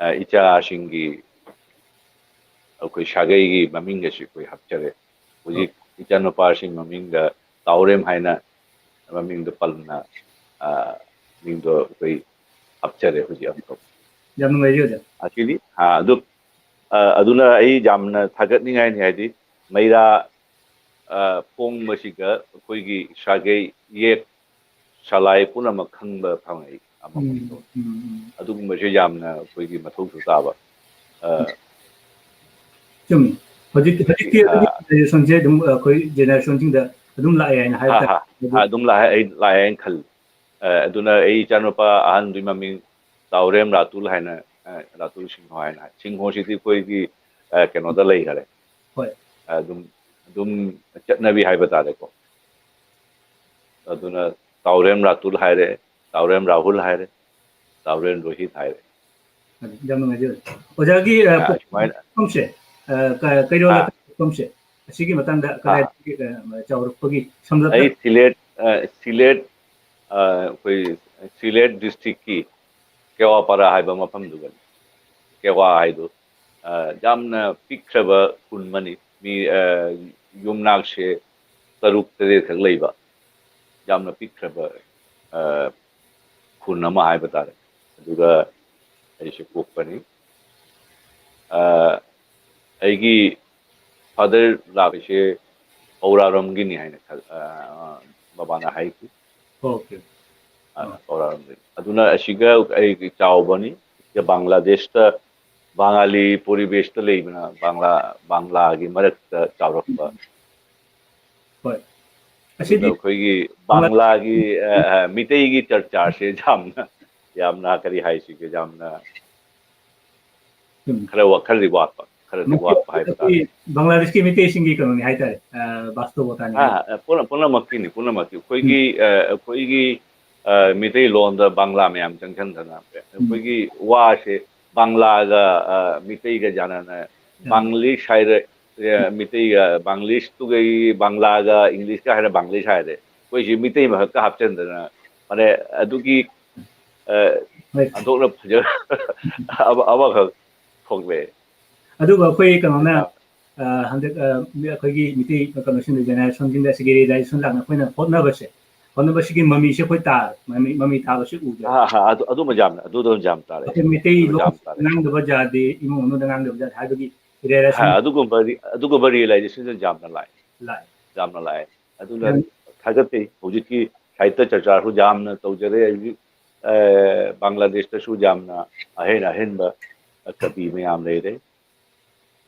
ꯑ, ꯏꯆꯥꯁꯤꯡꯒꯤ ꯑꯩꯈꯣꯏ ꯁꯥꯒꯩꯒꯤ ꯃꯃꯤꯡ ꯑꯁꯤ ꯑꯩꯈꯣꯏ ꯍꯥꯞꯆꯔꯦ꯫ ꯍꯧꯖꯤꯛ ꯏꯆꯥꯅꯨꯄꯥꯁꯤꯡ ꯃꯃꯤꯡꯗ ꯇꯥꯎꯔꯦꯝ ꯍꯥꯏꯅ ꯃꯃꯤꯡꯗꯣ ꯄꯜꯂꯅ ꯑ, ꯃꯤꯡꯗꯣ ꯑꯩꯈꯣꯏ ꯍꯥꯞꯆꯔꯦ ꯍꯧꯖꯤꯛ ꯑꯃꯨꯛꯀ꯫ ꯌꯥꯝ ꯅꯨꯡꯉꯥꯏꯖꯩ ꯑꯣꯖꯥ꯫ Actually, ꯑꯥ, ꯑꯗꯨ, ꯑꯥ, ꯑꯗꯨꯅ ꯑꯩ ꯌꯥꯝꯅ ꯊꯥꯒꯠꯅꯤꯡꯉꯥꯏꯅꯤ, ꯍꯥꯏꯗꯤ ꯃꯩꯔꯥ, ꯑꯥ, ꯐꯣꯡꯕꯁꯤꯒ ꯑꯩꯈꯣꯏꯒꯤ ꯁꯥꯒꯩ ꯌꯦꯛ ꯁꯂꯥꯏ ꯄꯨꯝꯅꯃꯛ ꯈꯪꯕ ꯐꯪꯉꯛꯏ ꯑꯃꯃꯝꯗꯣ꯫ ꯎꯝ, ꯎꯝ, ꯎꯝ꯫ ꯑꯗꯨꯒꯨꯝꯕꯁꯦ ꯌꯥꯝꯅ ꯑꯩꯈꯣꯏꯒꯤ ꯃꯊꯧꯁꯨ ꯇꯥꯕ꯫ ꯑꯥ, ꯆꯨꯝꯃꯤ꯫ ꯍꯧꯖꯤꯛ ꯍꯧꯖꯤꯛꯇꯤ ꯑꯗꯨꯒꯤ ꯑꯥ꯫ Generationꯁꯦ ꯑꯗꯨꯝ ꯑꯩꯈꯣꯏ Generationꯁꯤꯡꯗ ꯑꯗꯨꯝ ꯂꯥꯛꯑꯦ ꯍꯥꯏꯅ ꯍꯥꯏꯕ ꯍꯥ, ꯇꯥꯔꯦ꯫ ꯍꯥ, ꯍꯥ, ꯑꯗꯨꯝ ꯂꯥꯛꯑꯦ, ꯑꯩ ꯂꯥꯛꯑꯦ ꯍꯥꯏꯅ ꯈꯜꯂꯤ꯫ ꯑ, ꯑꯗꯨꯅ ꯑꯩ ꯏꯆꯥꯅꯨꯄꯥ ꯑꯍꯟꯗꯨꯒꯤ ꯃꯃꯤꯡ ꯇꯥꯎꯔꯦꯝ ꯔꯥꯇꯨꯜ ꯍꯥꯏꯅ, ꯑ, ꯔꯥꯇꯨꯜ ꯁꯤꯡꯍ ꯍꯥꯏꯅ ꯍꯥꯏ꯫ ꯁꯤꯡꯍꯁꯤꯗꯤ ꯑꯩꯈꯣꯏꯒꯤ, ꯑ, ꯀꯩꯅꯣꯗ ꯂꯩꯈꯔꯦ꯫ ꯍꯣꯏ꯫ ꯑꯗꯨꯝ, ꯑꯗꯨꯝ ꯆꯠꯅꯕꯤ ꯍꯥꯏꯕ ꯇꯥꯔꯦꯀꯣ꯫ ꯑꯗꯨꯅ ꯇꯥꯎꯔꯦꯝ ꯔꯥꯇꯨꯜ ꯍꯥꯏꯔꯦ, ꯇꯥꯎꯔꯦꯝ ꯔꯥꯍꯨꯜ ꯍꯥꯏꯔꯦ, ꯇꯥꯎꯔꯦꯝ ꯔꯣꯍꯤꯠ ꯍꯥꯏꯔꯦ꯫ ꯌꯥꯝ ꯅꯨꯡꯉꯥꯏꯖꯔꯦ꯫ ꯑꯣꯖꯥꯒꯤ, ꯑ, ꯑ, ꯁꯨꯃꯥꯏꯅ ꯃꯐꯝꯁꯦ, ꯑ, ꯀ-, ꯀꯩꯔꯣꯜ ꯑꯥ꯫ ꯂꯩꯀꯥꯏ ꯃꯐꯝꯁꯦ, ꯑꯁꯤꯒꯤ ꯃꯇꯥꯡꯗ ꯑꯥ꯫ ꯀꯗꯥꯏꯗꯒꯤ, ꯑ, ꯆꯥꯎꯔꯛꯄꯒꯤ ꯁꯝꯂꯞꯅ? ꯑꯩ ꯁꯤꯂꯦꯠ, ꯑ, ꯁꯤꯂꯦꯠ, ꯑ, ꯑꯩꯈꯣꯏ ꯁꯤꯂꯦꯠ districtꯀꯤ ꯀꯦꯋꯥꯄꯥꯔꯥ ꯍꯥꯏꯕ ꯃꯐꯝꯗꯨꯗꯅꯤ꯫ ꯀꯦꯋꯥ ꯍꯥꯏꯗꯨ, ꯑ, ꯌꯥꯝꯅ ꯄꯤꯛꯈ꯭ꯔꯕ ꯈꯨꯟ ꯑꯃꯅꯤ꯫ ꯃꯤ, ꯑ, ꯌꯨꯝꯅꯥꯛꯁꯦ ꯇꯔꯨꯛ ꯇꯔꯦꯠ ꯈꯛ ꯂꯩꯕ, ꯌꯥꯝꯅ ꯄꯤꯛꯈ꯭ꯔꯕ, ꯑ, ꯈꯨꯟ ꯑꯃ ꯍꯥꯏꯕ ꯇꯥꯔꯦ꯫ ꯑꯗꯨꯒ ꯑꯩꯁꯨ ꯄꯣꯛꯄꯅꯤ꯫ ꯑ, ꯑꯩꯒꯤ father ꯂꯥꯛꯄꯁꯦ ꯄꯧꯔꯥꯔꯣꯝꯒꯤꯅꯤ ꯍꯥꯏꯅ ꯈꯜ-, ꯑ, ꯕꯕꯥꯅ ꯍꯥꯏꯈꯤ꯫ Okay꯫ ꯑ, ꯄꯧꯔꯥꯔꯣꯝꯗꯒꯤ꯫ ꯑꯗꯨꯅ ꯑꯁꯤꯒ ꯑꯩ ꯆꯥꯎꯕꯅꯤ꯫ ꯕꯪꯒ꯭ꯂꯥꯗꯦꯁꯇ ꯕꯪꯒꯥꯂꯤ ꯄꯣꯔꯤꯕꯦꯁꯇ ꯂꯩꯕꯅ ꯕꯪꯒ꯭ꯂꯥ, ꯕꯪꯒ꯭ꯂꯥꯒꯤ ꯃꯔꯛꯇ ꯆꯥꯎꯔꯛꯄ꯫ ꯍꯣꯏ꯫ ꯑꯗꯨꯗ ꯑꯁꯤꯗꯤ ꯑꯩꯈꯣꯏꯒꯤ ꯕꯪꯒ꯭ꯂꯥꯒꯤ, ꯑ, ꯑ, ꯃꯤꯇꯩꯒꯤ ꯆꯔꯆꯥꯁꯦ ꯌꯥꯝꯅ, ꯌꯥꯝꯅ ꯀꯔꯤ ꯍꯥꯏꯁꯤꯒꯦ, ꯌꯥꯝꯅ ꯎꯝ꯫ ꯈꯔ ꯋꯥ-, ꯈꯔꯗꯤ ꯋꯥꯠꯄ, ꯈꯔꯗꯤ ꯋꯥꯠꯄ ꯍꯥꯏꯕ ꯇꯥꯔꯦ꯫ ꯕꯪꯒ꯭ꯂꯥꯗꯦꯁꯀꯤ ꯃꯤꯇꯩꯁꯤꯡꯒꯤ ꯀꯩꯅꯣꯅꯤ ꯍꯥꯏꯇꯥꯔꯦ, ꯑ, ꯕꯥꯁꯇꯣꯕꯣꯇꯥꯅꯤ ꯑ, ꯍꯥꯏ꯫ ꯑ, ꯄꯨꯝꯅ-, ꯄꯨꯝꯅꯃꯛꯀꯤꯅꯤ, ꯄꯨꯝꯅꯃꯛꯀꯤ꯫ ꯑꯩꯈꯣꯏꯒꯤ, ꯑ, ꯑꯩꯈꯣꯏꯒꯤ, ꯑ, ꯃꯤꯇꯩꯂꯣꯟꯗ ꯕꯪꯒ꯭ꯂꯥ ꯃꯌꯥꯝ ꯆꯪꯁꯤꯟꯗꯅ ꯑꯩꯈꯣꯏꯒꯤ ꯋꯥꯁꯦ ꯕꯪꯒ꯭ꯂꯥꯒ, ꯑ, ꯃꯤꯇꯩꯒ ꯌꯥꯅꯅ ꯕꯪꯒ꯭ꯂꯤꯁ ꯍꯥꯏꯔꯦ, ꯑ, ꯃꯤꯇꯩꯒ ꯕꯪꯒ꯭ꯂꯤꯁꯇꯨꯒꯤ ꯕꯪꯒ꯭ꯂꯥꯒ ꯏꯪꯂꯤꯁꯀ ꯍꯥꯏꯔ ꯕꯪꯒ꯭ꯂꯤꯁ ꯍꯥꯏꯔꯦ꯫ ꯑꯩꯈꯣꯏꯁꯤ ꯃꯤꯇꯩ ꯃꯊꯛꯇ ꯍꯥꯞꯆꯤꯟꯗꯅ, ꯃꯥꯅꯦ, ꯑꯗꯨꯒꯤ, ꯑ, ꯍꯣꯏ꯫ ꯑꯣꯟꯊꯣꯛꯅ ꯐꯖ-, ꯑꯃ-, ꯑꯃꯈꯛ ꯊꯣꯛꯂꯛꯑꯦ꯫ ꯑꯗꯨꯒ ꯑꯩꯈꯣꯏ ꯀꯩꯅꯣꯅ, ꯑ, ꯍꯟꯗꯛ, ꯑ, ꯑꯩꯈꯣꯏꯒꯤ ꯃꯤꯇꯩ ꯀꯩꯅꯣꯁꯤꯡꯗ, generationꯁꯤꯡꯗ ꯑꯁꯤꯒꯤ realization ꯂꯥꯛꯅ ꯑꯩꯈꯣꯏꯅ ꯍꯣꯠꯅꯕꯁꯦ, ꯍꯣꯠꯅꯕꯁꯤꯒꯤ ꯃꯃꯤꯁꯦ ꯑꯩꯈꯣꯏ ꯇꯥꯔꯦ꯫ ꯃꯃꯤ, ꯃꯃꯤ ꯇꯥꯕꯁꯤ ꯎꯗ꯭ꯔꯦ꯫ ꯑꯥ, ꯑꯥ, ꯑꯗꯨ, ꯑꯗꯨꯃ ꯌꯥꯝꯅ, ꯑꯗꯨꯗ ꯌꯥꯝ ꯇꯥꯔꯦ꯫ ꯑꯩꯈꯣꯏ ꯃꯩꯇꯩ ꯑꯗꯨ ꯂꯣꯟ ꯌꯥꯝ ꯇꯥꯔꯦ꯫ ꯉꯥꯡꯗꯕ ꯖꯥꯠꯗꯤ, ꯏꯃꯨꯡ ꯃꯅꯨꯡꯗ ꯉꯥꯡꯗꯕ ꯖꯥꯠ ꯍꯥꯏꯕꯒꯤ relation ꯍꯥ, ꯑꯗꯨꯒꯨꯝꯕ, ꯑꯗꯨꯒꯨꯝꯕ realization ꯌꯥꯝꯅ ꯂꯥꯛꯑꯦ꯫ ꯂꯥꯛꯑꯦ꯫ ꯌꯥꯝꯅ ꯂꯥꯛꯑꯦ꯫ ꯑꯗꯨꯅ ꯌꯥꯝ- ꯊꯥꯒꯠꯆꯩ꯫ ꯍꯧꯖꯤꯛꯀꯤ ꯁꯥꯍꯤꯇ꯭ꯌ ꯆꯔꯆꯥꯁꯨ ꯌꯥꯝꯅ ꯇꯧꯖꯔꯦ꯫ ꯍꯧꯖꯤꯛ, ꯑ, ꯕꯪꯒ꯭ꯂꯥꯗꯦꯁꯇꯁꯨ ꯌꯥꯝꯅ ꯑꯍꯦꯟ ꯑꯍꯦꯟꯕ ꯀꯕꯤ ꯃꯌꯥꯝ ꯂꯩꯔꯦ꯫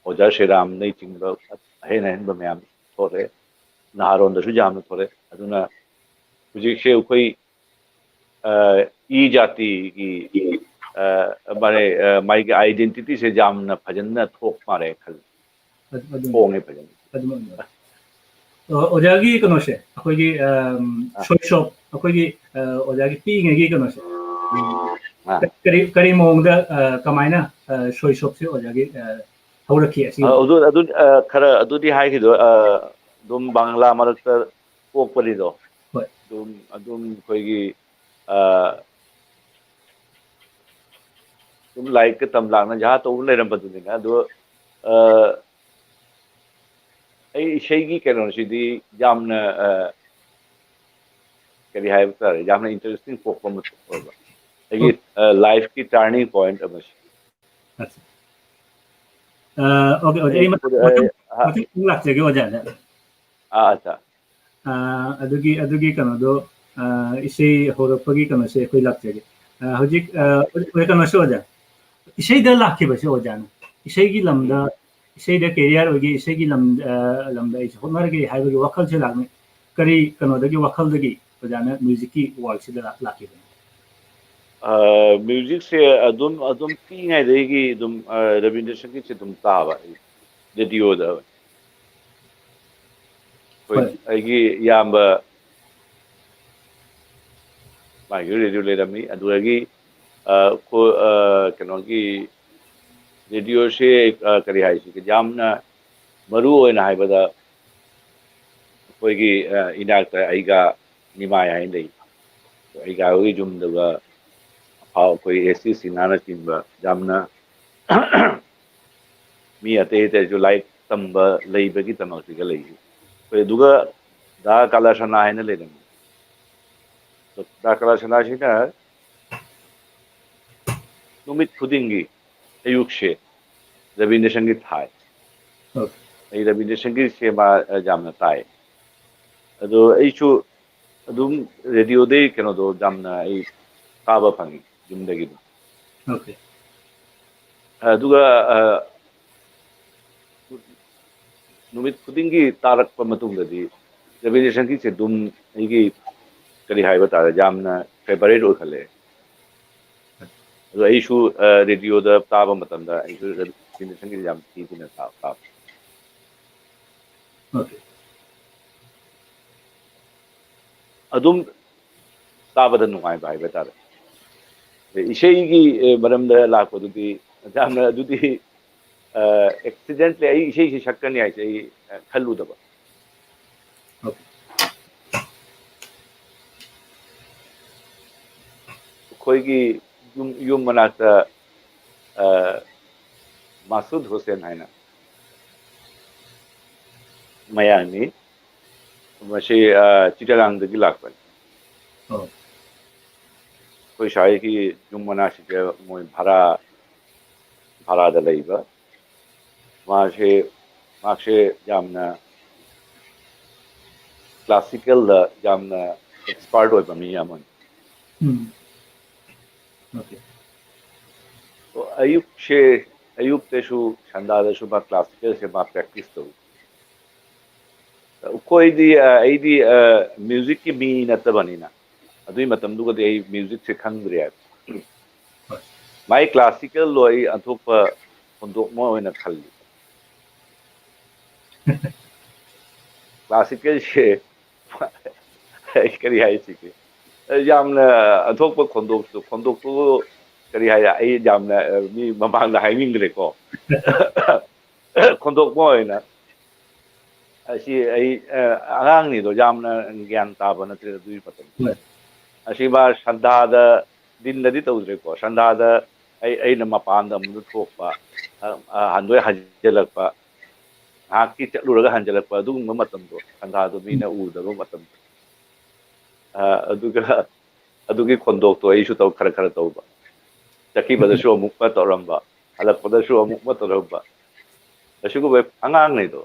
ꯑꯣꯖꯥ ꯁꯤꯔꯥꯝꯅꯆꯤꯡꯕ ꯑꯍꯦꯟ ꯑꯍꯦꯟꯕ ꯃꯌꯥꯝ ꯊꯣꯛꯂꯛꯑꯦ꯫ ꯅꯍꯥꯔꯣꯟꯗꯁꯨ ꯌꯥꯝꯅ ꯊꯣꯛꯂꯛꯑꯦ꯫ ꯑꯗꯨꯅ ꯍꯧꯖꯤꯛꯁꯦ ꯑꯩꯈꯣꯏ, ꯑ, ꯏ ꯖꯥꯇꯤꯒꯤ, ꯑ, ꯃꯥꯅꯦ, ꯑ, ꯃꯥꯒꯤ identityꯁꯦ ꯌꯥꯝꯅ ꯐꯖꯅ ꯊꯣꯛ ꯃꯥꯜꯂꯦ ꯈꯜꯂꯤ꯫ ꯑꯗꯨ-, ꯑꯗꯨꯅꯤ꯫ ꯍꯣꯡꯉꯦ ꯐꯖꯅ꯫ ꯑꯗꯨꯃꯛꯅꯤ꯫ ꯑꯣ, ꯑꯣꯖꯥꯒꯤ ꯀꯩꯅꯣꯁꯦ, ꯑꯩꯈꯣꯏꯒꯤ, ꯑꯝ, ꯑꯥ꯫ ꯁꯣꯏꯁꯣꯞ, ꯑꯩꯈꯣꯏꯒꯤ, ꯑ, ꯑꯣꯖꯥꯒꯤ ꯄꯤꯛꯏꯉꯩꯒꯤ ꯀꯩꯅꯣꯁꯦ, ꯑꯥ꯫ ꯀꯔꯤ, ꯀꯔꯤ ꯃꯑꯣꯡꯗ, ꯑ, ꯀꯃꯥꯏꯅ, ꯑ, ꯁꯣꯏꯁꯣꯞꯁꯦ ꯑꯣꯖꯥꯒꯤ, ꯑ, ꯍꯧꯔꯛꯈꯤ ꯑꯁꯤꯒꯤ? ꯑ, ꯑꯗꯨ, ꯑꯗꯨ, ꯑ, ꯈꯔ ꯑꯗꯨꯗꯤ ꯍꯥꯏꯈꯤꯗꯣ, ꯑ, ꯑꯗꯨꯝ ꯕꯪꯒ꯭ꯂꯥ ꯃꯔꯛꯇ ꯄꯣꯛꯄꯅꯤꯗꯣ꯫ ꯍꯣꯏ꯫ ꯑꯗꯨꯝ, ꯑꯗꯨꯝ ꯑꯩꯈꯣꯏꯒꯤ, ꯑ, ꯑꯗꯨꯝ ꯂꯥꯏꯔꯤꯛꯀ ꯇꯝ ꯂꯥꯛꯅ ꯖꯍꯥ ꯇꯧꯕ ꯂꯩꯔꯝꯕꯗꯨꯅꯤꯅ꯫ ꯑꯗꯣ, ꯑ, ꯑꯩ ꯏꯁꯩꯒꯤ ꯀꯩꯅꯣꯁꯤꯗꯤ ꯌꯥꯝꯅ, ꯑ, ꯀꯔꯤ ꯍꯥꯏꯕ ꯇꯥꯔꯦ, ꯌꯥꯝꯅ interesting ꯄꯣꯛꯄ ꯑꯃ ꯑꯣꯏꯕ꯫ ꯑꯩꯒꯤ, ꯑ, lifeꯀꯤ turning point ꯑꯃꯁꯦ꯫ ꯑꯠꯆꯥ꯫ ꯑ, okay, okay, ꯑꯩ ꯑꯩ, ꯃꯊꯪ, ꯑꯩ, ꯃꯊꯪ, ꯑ, ꯃꯊꯪ ꯑꯃꯨꯛ ꯂꯥꯛꯆꯒꯦ ꯑꯣꯖꯥꯗ꯫ ꯑꯥ, ꯑꯠꯆꯥ꯫ ꯑ, ꯑꯗꯨꯒꯤ, ꯑꯗꯨꯒꯤ ꯀꯩꯅꯣꯗꯣ, ꯑ, ꯏꯁꯩ ꯍꯧꯔꯛꯄꯒꯤ ꯀꯩꯅꯣꯁꯦ ꯑꯩꯈꯣꯏ ꯂꯥꯛꯆꯒꯦ꯫ ꯑ, ꯍꯧꯖꯤꯛ, ꯑ, ꯑꯣꯖꯥ, ꯀꯩꯅꯣꯁꯦ ꯑꯣꯖꯥ, ꯏꯁꯩꯗ ꯂꯥꯛꯈꯤꯕꯁꯦ ꯑꯣꯖꯥꯅ, ꯏꯁꯩꯒꯤ ꯂꯝꯗ, ꯏꯁꯩꯗ career ꯑꯣꯏꯒꯦ, ꯏꯁꯩꯒꯤ ꯂꯝ, ꯑ, ꯂꯝꯗ ꯑꯩꯁꯦ ꯍꯣꯠꯅꯔꯒꯦ ꯍꯥꯏꯕꯒꯤ ꯋꯥꯈꯜꯁꯦ ꯂꯥꯛꯅ-, ꯀꯔꯤ ꯀꯩꯅꯣꯗꯒꯤ, ꯋꯥꯈꯜꯗꯒꯤ ꯑꯣꯖꯥꯅ musicꯀꯤ worldꯁꯤꯗ ꯂꯥꯛ-, ꯂꯥꯛꯈꯤꯕꯅꯣ? ꯑ, musicꯁꯦ ꯑꯗꯨꯝ, ꯑꯗꯨꯝ ꯄꯤꯛꯏꯉꯩꯗꯒꯤ ꯑꯗꯨꯝ, ꯑ, ꯔꯕꯤꯟꯗ꯭ꯔ ꯁꯪꯒꯤꯠꯁꯦ ꯑꯗꯨꯝ ꯇꯥꯕ ꯑꯩ, radioꯗ꯫ ꯑꯩꯈꯣꯏ, ꯍꯣꯏ꯫ ꯑꯩꯒꯤ ꯏꯌꯥꯝꯕ ꯃꯥꯒꯤ radio ꯂꯩꯔꯝꯃꯤ꯫ ꯑꯗꯨꯗꯒꯤ, ꯑ, ꯀꯣ-, ꯑ, ꯀꯩꯅꯣꯒꯤ radioꯁꯦ, ꯑ, ꯀꯔꯤ ꯍꯥꯏꯁꯤꯒꯦ, ꯌꯥꯝꯅ ꯃꯔꯨ ꯑꯣꯏꯅ ꯍꯥꯏꯕꯗ ꯑꯩꯈꯣꯏꯒꯤ, ꯑ, ꯏꯅꯥꯛꯇ ꯑꯩꯒ ꯅꯤꯃꯥꯏ ꯍꯥꯏꯅ ꯂꯩ꯫ ꯑꯩꯒ ꯍꯣꯏꯒꯤ ꯌꯨꯝꯗꯨꯒ ꯑꯐꯥꯎ ꯑꯩꯈꯣꯏ S C ꯁꯤꯡꯍꯅꯆꯤꯡꯕ ꯌꯥꯝꯅ ꯃꯤ ꯑꯇꯩ ꯑꯇꯩꯁꯨ ꯂꯥꯏꯔꯤꯛ ꯇꯝꯕ ꯂꯩꯕꯒꯤꯗꯃꯛꯇꯒ ꯂꯩ꯫ ꯑꯩꯈꯣꯏ ꯑꯗꯨꯒ ꯗꯥ ꯀꯥꯂꯥꯁꯅꯥ ꯍꯥꯏꯅ ꯂꯩꯔꯝꯃꯤ꯫ ꯗꯥ ꯀꯂꯥꯁꯅꯥꯁꯤꯅ ꯅꯨꯃꯤꯠ ꯈꯨꯗꯤꯡꯒꯤ ꯑꯌꯨꯛꯁꯦ ꯔꯕꯤꯟꯗ꯭ꯔ ꯁꯪꯒꯤꯠ ꯊꯥꯏ꯫ Okay. ꯑꯩ ꯔꯕꯤꯟꯗ꯭ꯔ ꯁꯪꯒꯤꯠꯁꯦ ꯃꯥ ꯑ, ꯌꯥꯝꯅ ꯇꯥꯏ꯫ ꯑꯗꯣ ꯑꯩꯁꯨ ꯑꯗꯨꯝ ꯔꯦꯗꯤꯑꯣꯗꯩ ꯀꯩꯅꯣꯗꯣ ꯌꯥꯝꯅ ꯑꯩ ꯇꯥꯕ ꯐꯪꯉꯤ ꯌꯨꯝꯗꯒꯤ ꯑꯗꯨꯝ꯫ Okay. ꯑꯗꯨꯒ ꯑ, ꯅꯨꯃꯤꯠ ꯈꯨꯗꯤꯡꯒꯤ ꯇꯥꯔꯛꯄ ꯃꯇꯨꯡꯗꯗꯤ ꯔꯕꯤꯟꯗ꯭ꯔ ꯁꯪꯒꯤꯠꯁꯦ ꯑꯗꯨꯝ ꯑꯩꯒꯤ ꯀꯔꯤ ꯍꯥꯏꯕ ꯇꯥꯔꯦ, ꯌꯥꯝꯅ ꯐꯦꯚꯔꯦꯠ ꯑꯣꯏꯈꯠꯂꯛꯑꯦ꯫ ꯑꯗꯣ ꯑꯩꯁꯨ ꯑ, ꯔꯦꯗꯤꯑꯣꯗ ꯇꯥꯕ ꯃꯇꯝꯗ ꯑꯩꯁꯨ ꯔꯕꯤꯟꯗ꯭ꯔ ꯁꯪꯒꯤꯠꯁꯦ ꯌꯥꯝ ꯊꯤꯅ ꯇꯥ- ꯇꯥꯕ꯫ Okay. ꯑꯗꯨꯝ ꯇꯥꯕꯗ ꯅꯨꯡꯉꯥꯏꯕ ꯍꯥꯏꯕ ꯇꯥꯔꯦ꯫ ꯑꯗꯩ ꯏꯁꯩꯒꯤ ꯑ, ꯃꯔꯝꯗ ꯂꯥꯛꯄꯗꯨꯗꯤ ꯌꯥꯝꯅ ꯑꯗꯨꯗꯤ ꯑꯦꯛꯁꯤꯗꯦꯟꯠꯂꯤ ꯑꯩ ꯏꯁꯩꯁꯤ ꯁꯛꯀꯅꯤ ꯍꯥꯏꯁꯦ ꯑꯩ ꯑ, ꯈꯜꯂꯨꯗꯕ꯫ Okay. ꯑꯩꯈꯣꯏꯒꯤ ꯌꯨꯝ ꯌꯨꯝ ꯃꯅꯥꯛꯇ ꯑ, ꯃꯥꯁꯨꯗ ꯍꯨꯁꯦꯟ ꯍꯥꯏꯅ ꯃꯌꯥꯡꯅꯤ꯫ ꯃꯁꯤ ꯑ, ꯆꯤꯇꯂꯥꯡꯗꯒꯤ ꯂꯥꯛꯄꯅꯤ꯫ Oh. ꯑꯩꯈꯣꯏ ꯁ꯭ꯋꯥꯏꯒꯤ ꯌꯨꯝ ꯃꯅꯥꯛꯁꯤꯗ ꯃꯣꯏ ꯚꯔꯥ ꯚꯔꯥꯗ ꯂꯩꯕ꯫ ꯃꯥꯁꯦ ꯃꯥꯁꯦ ꯌꯥꯝꯅ ꯀ꯭ꯂꯥꯁꯤꯀꯦꯜꯗ ꯌꯥꯝꯅ ꯑꯦꯛꯁꯄꯥꯔꯠ ꯑꯣꯏꯕ ꯃꯤ ꯑꯃꯅꯤ꯫ Hmm. Okay. ꯑꯌꯨꯛꯁꯦ ꯑꯌꯨꯛꯇꯁꯨ ꯁꯟꯗꯥꯗꯁꯨ ꯃꯥ ꯀ꯭ꯂꯥꯁꯤꯀꯦꯜꯁꯦ ꯃꯥ ꯄ꯭ꯔꯦꯛꯇꯤꯁ ꯇꯧꯏ꯫ ꯑꯩꯈꯣꯏꯗꯤ ꯑ, ꯑꯩꯗꯤ ꯑ, ꯃ꯭ꯌꯨꯖꯤꯛꯀꯤ ꯃꯤ ꯅꯠꯇꯕꯅꯤꯅ ꯑꯗꯨꯒꯤ ꯃꯇꯝꯗꯨꯒꯗꯤ ꯑꯩ ꯃ꯭ꯌꯨꯖꯤꯛꯁꯦ ꯈꯪꯗ꯭ꯔꯦ ꯍꯥꯏꯕ꯫ ꯍꯣꯏ. ꯃꯥꯏ ꯀ꯭ꯂꯥꯁꯤꯀꯦꯜꯗꯣ ꯑꯩ ꯑꯟꯊꯣꯛꯄ ꯈꯣꯟꯗꯣꯛ ꯑꯃ ꯑꯣꯏꯅ ꯈꯜꯂꯤ꯫ ꯀ꯭ꯂꯥꯁꯤꯀꯦꯜꯁꯦ ꯑꯩ ꯀꯔꯤ ꯍꯥꯏꯁꯤꯒꯦ? ꯌꯥꯝꯅ ꯑꯟꯊꯣꯛꯄ ꯈꯣꯟꯗꯣꯛꯇꯨ ꯈꯣꯟꯗꯣꯛꯇꯨ ꯀꯔꯤ ꯍꯥꯏ, ꯑꯩ ꯌꯥꯝꯅ ꯑ, ꯃꯤ ꯃꯃꯥꯡꯗ ꯍꯥꯏꯅꯤꯡꯗ꯭ꯔꯦꯀꯣ꯫ ꯈꯣꯟꯗꯣꯛꯄ ꯑꯣꯏꯅ ꯑꯁꯤ ꯑꯩ ꯑ, ꯑꯉꯥꯡꯅꯤꯗꯣ ꯌꯥꯝꯅ ꯒ꯭ꯌꯥꯟ ꯇꯥꯕ ꯅꯠꯇ꯭ꯔꯦ ꯑꯗꯨꯒꯤ ꯃꯇꯝꯗ꯫ ꯍꯣꯏ. ꯑꯁꯤ ꯃꯥ ꯁꯟꯗꯥꯗ ꯗꯤꯟꯗꯗꯤ ꯇꯧꯗ꯭ꯔꯦꯀꯣ꯫ ꯁꯟꯗꯥꯗ ꯑꯩ ꯑꯩꯅ ꯃꯄꯥꯟꯗ ꯑꯃꯨꯛ ꯊꯣꯛꯄ, ꯑ, ꯑ, ꯍꯟꯗꯣꯏ ꯍꯟꯖꯤꯜꯂꯛꯄ, ꯉꯥꯏꯍꯥꯛꯀꯤ ꯆꯠꯂꯨꯔꯒ ꯍꯟꯖꯤꯜꯂꯛꯄ ꯑꯗꯨꯒꯨꯝꯕ ꯃꯇꯝꯗꯣ ꯁꯟꯗꯥꯗꯣ ꯃꯤꯅ ꯎꯗꯕ ꯃꯇꯝꯗꯣ꯫ ꯑ, ꯑꯗꯨꯒ ꯑꯗꯨꯒꯤ ꯈꯣꯟꯗꯣꯛꯇꯣ ꯑꯩꯁꯨ ꯇꯧ, ꯈꯔ ꯈꯔ ꯇꯧꯕ, ꯆꯠꯈꯤꯕꯗꯁꯨ ꯑꯃꯨꯛ ꯑꯃ ꯇꯧꯔꯝꯕ, ꯍꯜꯂꯛꯄꯗꯁꯨ ꯑꯃꯨꯛ ꯑꯃ ꯇꯧꯔꯝꯕ, ꯑꯁꯤꯒꯨꯝꯕ ꯑꯉꯥꯡꯅꯤꯗꯣ꯫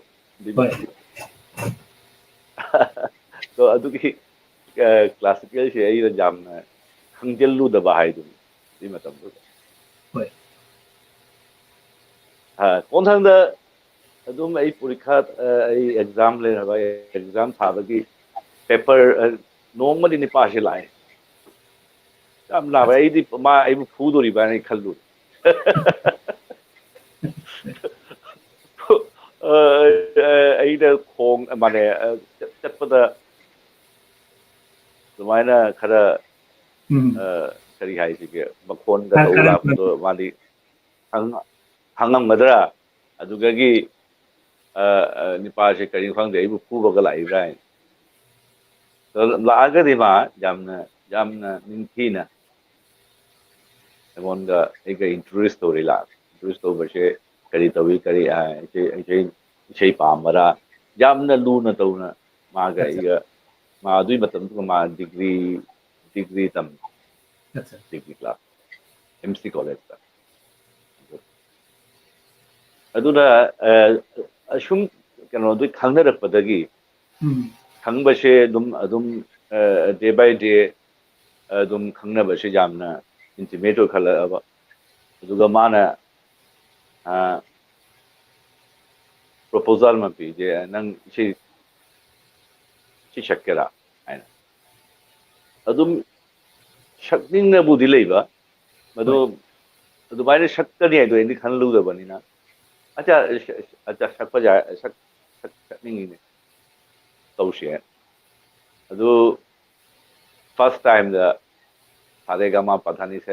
ꯍꯣꯏ꯫ ꯑꯗꯣ ꯑꯗꯨꯒꯤ ꯀ꯭ꯂꯥꯁꯤꯀꯦꯜꯁꯦ ꯑꯩꯅ ꯌꯥꯝꯅ ꯈꯪꯖꯤꯜꯂꯨꯗꯕ ꯍꯥꯏꯗꯨꯅꯤ ꯑꯗꯨꯒꯤ ꯃꯇꯝꯗꯨꯗ꯫ ꯍꯣꯏ꯫ ꯑ, ꯈꯣꯡꯊꯥꯡꯗ ꯑꯗꯨꯝ ꯑꯩ ꯄꯨꯔꯤꯈꯥ, ꯑ, ꯑꯩ ꯑꯦꯛꯖꯥꯝ ꯂꯩꯔꯕ, ꯑꯩ ꯑꯦꯛꯖꯥꯝ ꯊꯥꯕꯒꯤ ꯄꯦꯄꯔ, ꯑ, ꯅꯣꯡꯃꯗꯤ ꯅꯤꯄꯥꯁꯤ ꯂꯥꯛꯑꯦ꯫ ꯌꯥꯝ ꯂꯥꯛꯑꯦ꯫ ꯑꯩꯗꯤ ꯃꯥ ꯑꯩꯕꯨ ꯐꯨꯗꯣꯔꯤꯕ ꯍꯥꯏꯅ ꯑꯩ ꯈꯜꯂꯨꯔꯦ꯫ ꯑ, ꯑ, ꯑꯩꯅ ꯈꯣꯡ, ꯃꯥꯅꯦ, ꯑ, ꯆꯠ-, ꯆꯠꯄꯗ ꯑꯗꯨꯃꯥꯏꯅ ꯈꯔ, ꯎꯝ꯫ ꯑ, ꯀꯔꯤ ꯍꯥꯏꯁꯤꯒꯦ, ꯃꯈꯣꯟꯒ ꯈꯔ, ꯇꯧ ꯈꯔ, ꯂꯥꯛꯄꯗꯣ ꯃꯥꯗꯤ ꯈꯪ-, ꯈꯪꯉꯝꯒꯗ꯭ꯔꯥ? ꯑꯗꯨꯗꯒꯤ, ꯑ, ꯑ, ꯅꯤꯄꯥꯁꯦ ꯀꯔꯤꯅꯣ ꯈꯪꯗꯦ, ꯑꯩꯕꯨ ꯐꯨꯕꯒ ꯂꯥꯛꯏꯕ꯭ꯔꯥ ꯍꯥꯏꯅ꯫ ꯑꯗꯣ ꯂꯥꯛꯑꯒꯗꯤ ꯃꯥ ꯌꯥꯝꯅ, ꯌꯥꯝꯅ ꯅꯤꯡꯊꯤꯅ ꯑꯩꯉꯣꯟꯗ, ꯑꯩꯒ introduce ꯇꯧꯔꯤ, ꯂꯥꯛꯑꯒ introduce ꯇꯧꯕꯁꯦ ꯀꯔꯤ ꯇꯧꯏ, ꯀꯔꯤ, ꯑ, ꯏꯁꯩ, ꯏꯁꯩ, ꯏꯁꯩ ꯄꯥꯝꯕꯔꯥ, ꯌꯥꯝꯅ ꯂꯨꯅ ꯇꯧꯅ ꯃꯥꯒ ꯑꯠꯆꯥ꯫ ꯑꯩꯒ, ꯃꯥ ꯑꯗꯨꯒꯤ ꯃꯇꯝꯗꯨꯗ ꯃꯥ ꯗꯤꯒ꯭ꯔꯤ, ꯗꯤꯒ꯭ꯔꯤ ꯇꯝ, ꯑꯠꯆꯥ꯫ ꯗꯤꯒ꯭ꯔꯤ ꯀ꯭ꯂꯥꯁ, ꯑꯦꯝ ꯁꯤ ꯀꯣꯂꯦꯖꯇ꯫ ꯑꯗꯨꯅ, ꯑ, ꯑꯁꯨꯝ ꯀꯩꯅꯣꯗꯨ ꯈꯪꯅꯔꯛꯄꯗꯒꯤ, ꯎꯝ꯫ ꯈꯪꯕꯁꯦ ꯑꯗꯨꯝ, ꯑꯗꯨꯝ, ꯑ, day by day ꯑꯗꯨꯝ ꯈꯪꯅꯕꯁꯦ ꯌꯥꯝꯅ intimate ꯑꯣꯏꯈꯠꯂꯛꯑꯕ꯫ ꯑꯗꯨꯒ ꯃꯥꯅ, ꯑ, proposal ꯑꯃ ꯄꯤꯒꯦ, "ꯅꯪ ꯏꯁꯩ, ꯏꯁꯩ ꯁꯛꯀꯦꯔꯥ?" ꯍꯥꯏꯅ꯫ ꯑꯗꯨꯝ ꯁꯛꯅꯤꯡꯅꯕꯨꯗꯤ ꯂꯩꯕ, ꯃꯗꯨ ꯍꯣꯏ꯫ ꯑꯗꯨꯃꯥꯏꯅ ꯁꯛꯀꯅꯤ ꯍꯥꯏꯗꯣ ꯑꯩꯗꯤ ꯈꯜꯂꯨꯗꯕꯅꯤꯅ, "ꯑꯆꯥ, ꯑꯆꯥ, ꯁꯛꯄ ꯌꯥꯏ, ꯁꯛ-, ꯁꯛ-, ꯁꯛꯅꯤꯡꯉꯤꯅꯦ, ꯇꯧꯁꯦ" ꯍꯥꯏꯅ꯫ ꯑꯗꯨ first timeꯗ ꯁꯥ ꯔꯦ ꯒ ꯃꯥ ꯄꯥ ꯙꯥ ꯅꯤ ꯁꯥ,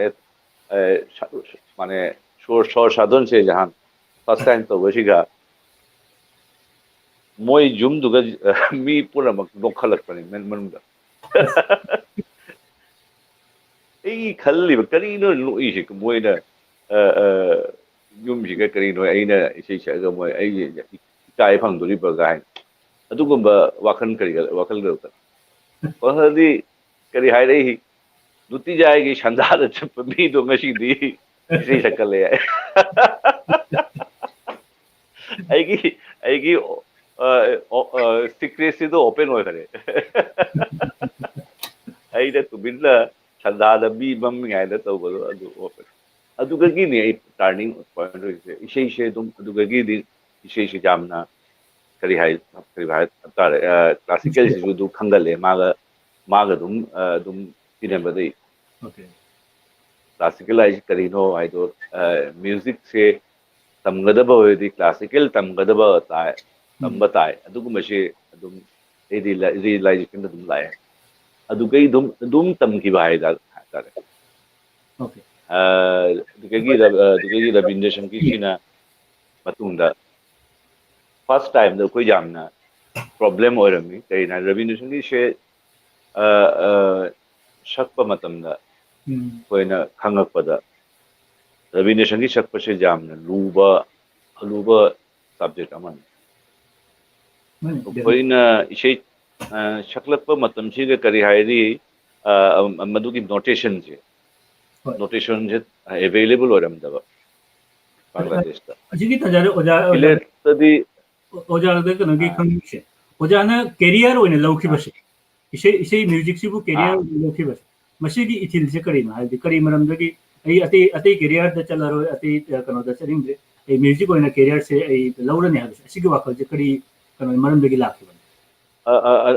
ꯑꯦ, ꯁ-, ꯁ-, ꯃꯥꯅꯦ, ꯁꯣꯔ, ꯁꯣꯔ ꯁꯥꯗꯣꯟꯁꯦ ꯖꯍꯥꯟ first time ꯇꯧꯕꯁꯤꯒ ꯃꯣꯏ ꯌꯨꯝꯗꯨꯒ, ꯑ, ꯃꯤ ꯄꯨꯝꯅꯃꯛ ꯅꯣꯛꯈꯠꯂꯛꯄꯅꯤ ꯃꯦꯟ ꯃꯅꯨꯡꯗ꯫ ꯑꯩ ꯈꯜꯂꯤꯕ, "ꯀꯔꯤꯅꯣ ꯅꯣꯛꯏꯁꯦ?" ꯃꯣꯏꯅ, ꯑ, ꯑ, ꯌꯨꯝꯁꯤꯒ ꯀꯔꯤꯅꯣ ꯑꯩꯅ ꯏꯁꯩ ꯁꯛꯑꯒ ꯃꯣꯏ ꯑꯩ ꯏꯀꯥꯏ ꯐꯪꯗꯣꯔꯤꯕ ꯀꯥꯏꯅ꯫ ꯑꯗꯨꯒꯨꯝꯕ ꯋꯥꯈꯜ ꯀꯔꯤ ꯋꯥꯈꯜ ꯂꯩꯔꯛꯇ-, ꯋꯥꯈꯜꯗꯤ ꯀꯔꯤ ꯍꯥꯏꯔꯛꯏ? ꯅꯨꯡꯇꯤꯖꯥꯏꯒꯤ ꯁꯟꯗꯥꯗ ꯆꯠꯄ ꯃꯤꯗꯣ ꯉꯁꯤꯗꯤ ꯏꯁꯩ ꯁꯛꯀꯠꯂꯦ ꯍꯥꯏ꯫ ꯑꯩꯒꯤ ꯑꯩꯒꯤ ꯁꯤꯀ꯭ꯔꯦꯠꯁꯤꯗꯣ ꯑꯣꯄꯦꯟ ꯑꯣꯏꯈꯔꯦ꯫ ꯑꯩꯅ ꯇꯨꯃꯤꯟꯅ ꯁꯟꯗꯥꯗ ꯃꯤ ꯃꯝꯃꯤꯉꯥꯏꯗ ꯇꯧꯕꯗꯣ ꯑꯗꯨ ꯑꯣꯄꯦꯟ꯫ ꯑꯗꯨꯗꯒꯤꯅꯦ ꯑꯩ ꯇꯥꯔꯅꯤꯡ ꯄꯣꯏꯟ ꯑꯣꯏꯔꯤꯁꯦ꯫ ꯏꯁꯩꯁꯦ ꯑꯗꯨꯝ ꯑꯗꯨꯗꯒꯤꯗꯤ ꯏꯁꯩꯁꯦ ꯌꯥꯝꯅ ꯀꯔꯤ ꯍꯥꯏ ꯀꯔꯤ ꯍꯥꯏ ꯇꯥꯔꯦ, ꯀ꯭ꯂꯥꯁꯤꯀꯦꯜꯁꯤꯁꯨ ꯑꯗꯨꯝ ꯈꯪꯒꯠꯂꯦ꯫ ꯃꯥꯒ ꯃꯥꯒ ꯑꯗꯨꯝ ꯑꯗꯨꯝ ꯇꯤꯟꯅꯕꯗꯒꯤ꯫ Okay. ꯀ꯭ꯂꯥꯁꯤꯀꯦꯜ ꯍꯥꯏꯁꯤ ꯀꯔꯤꯅꯣ ꯍꯥꯏꯗꯣ, ꯃ꯭ꯌꯨꯖꯤꯛꯁꯦ ꯇꯝꯒꯗꯕ ꯑꯣꯏꯔꯗꯤ ꯀ꯭ꯂꯥꯁꯤꯀꯦꯜ ꯇꯝꯒꯗꯕ ꯇꯥꯏ, ꯇꯝꯕ ꯇꯥꯏ꯫ ꯑꯗꯨꯒꯨꯝꯕꯁꯤ ꯑꯗꯨꯝ ꯑꯩꯗꯤ ꯔꯤꯌꯦꯂꯥꯏꯖꯦꯁꯟ ꯑꯗꯨꯝ ꯂꯥꯛꯑꯦ꯫ ꯑꯗꯨꯒꯩ ꯑꯗꯨꯝ ꯑꯗꯨꯝ ꯇꯝꯈꯤꯕ ꯍꯥꯏꯇꯥꯔꯦ꯫ Okay. ꯑꯗꯨꯗꯒꯤ ꯑꯗꯨꯗꯒꯤ ꯔꯕꯤꯟꯗ꯭ꯔ ꯁꯪꯒꯤꯠꯁꯤꯅ ꯃꯇꯨꯡꯗ ꯐꯥꯔꯁ ꯇꯥꯏꯝꯗ ꯑꯩꯈꯣꯏ ꯌꯥꯝꯅ ꯄ꯭ꯔꯣꯕ꯭ꯂꯦꯝ ꯑꯣꯏꯔꯝꯃꯤ꯫ ꯀꯩꯅꯣ ꯍꯥꯏ, ꯔꯕꯤꯟꯗ꯭ꯔ ꯁꯪꯒꯤꯠꯁꯦ ꯁꯛꯄ ꯃꯇꯝꯗ ꯑꯩꯈꯣꯏꯅ ꯈꯪꯉꯛꯄꯗ ꯔꯕꯤꯟꯗ꯭ꯔ ꯁꯪꯒꯤꯠ ꯁꯛꯄꯁꯦ ꯌꯥꯝꯅ ꯂꯨꯕ, ꯑꯂꯨꯕ ꯁꯕꯖꯦꯛ ꯑꯃꯅꯤ꯫ ꯑꯩꯈꯣꯏꯅ ꯏꯁꯩ ꯁꯛꯂꯛꯄ ꯃꯇꯝꯁꯤꯗ ꯀꯔꯤ ꯍꯥꯏꯔꯤ, ꯃꯗꯨꯒꯤ ꯅꯣꯇꯦꯁꯟꯁꯦ, ꯍꯣꯏ꯫ ꯅꯣꯇꯦꯁꯟꯁꯦ ꯑꯦꯚꯦꯂꯦꯕꯜ ꯑꯣꯏꯔꯝꯗꯕ ꯕꯪꯒ꯭ꯂꯥꯗꯦꯁꯇ꯫ ꯑꯁꯤꯒꯤ ꯇꯥꯟꯖꯥꯗ ꯑꯣꯖꯥ, ꯑꯣꯖꯥ, ꯁꯤꯂꯦꯠꯇꯗꯤ ꯑꯣꯖꯥꯗ ꯀꯩꯅꯣꯒꯤ ꯈꯪꯅꯤꯡꯁꯦ, ꯑꯣꯖꯥꯅ ꯀꯦꯔꯤꯌꯔ ꯑꯣꯏꯅ ꯂꯧꯈꯤꯕꯁꯦ, ꯏꯁꯩ, ꯏꯁꯩ ꯃ꯭ꯌꯨꯖꯤꯛꯁꯤꯕꯨ ꯀꯦꯔꯤꯌꯔ ꯑꯣꯏꯅ ꯂꯧꯈꯤꯕꯁꯦ, ꯃꯁꯤꯒꯤ ꯏꯊꯤꯜꯁꯦ ꯀꯔꯤꯅꯣ? ꯍꯥꯏꯕꯗꯤ ꯀꯔꯤ ꯃꯔꯝꯗꯒꯤ ꯑꯩ ꯑꯇꯩ, ꯑꯇꯩ ꯀꯦꯔꯤꯌꯔꯗ ꯆꯠꯂꯔꯣꯏ, ꯑꯇꯩ ꯀꯩꯅꯣꯗ ꯆꯠꯅꯤꯡꯗ꯭ꯔꯦ, ꯑꯩ ꯃ꯭ꯌꯨꯖꯤꯛ ꯑꯣꯏꯅ ꯀꯦꯔꯤꯌꯔꯁꯦ ꯑꯩ ꯂꯧꯔꯅꯤ ꯍꯥꯏꯕꯁꯦ, ꯑꯁꯤꯒꯤ ꯋꯥꯈꯜꯁꯦ ꯀꯔꯤ ꯀꯩꯅꯣ ꯃꯔꯝꯗꯒꯤ ꯂꯥꯛꯈꯤꯕꯅꯣ?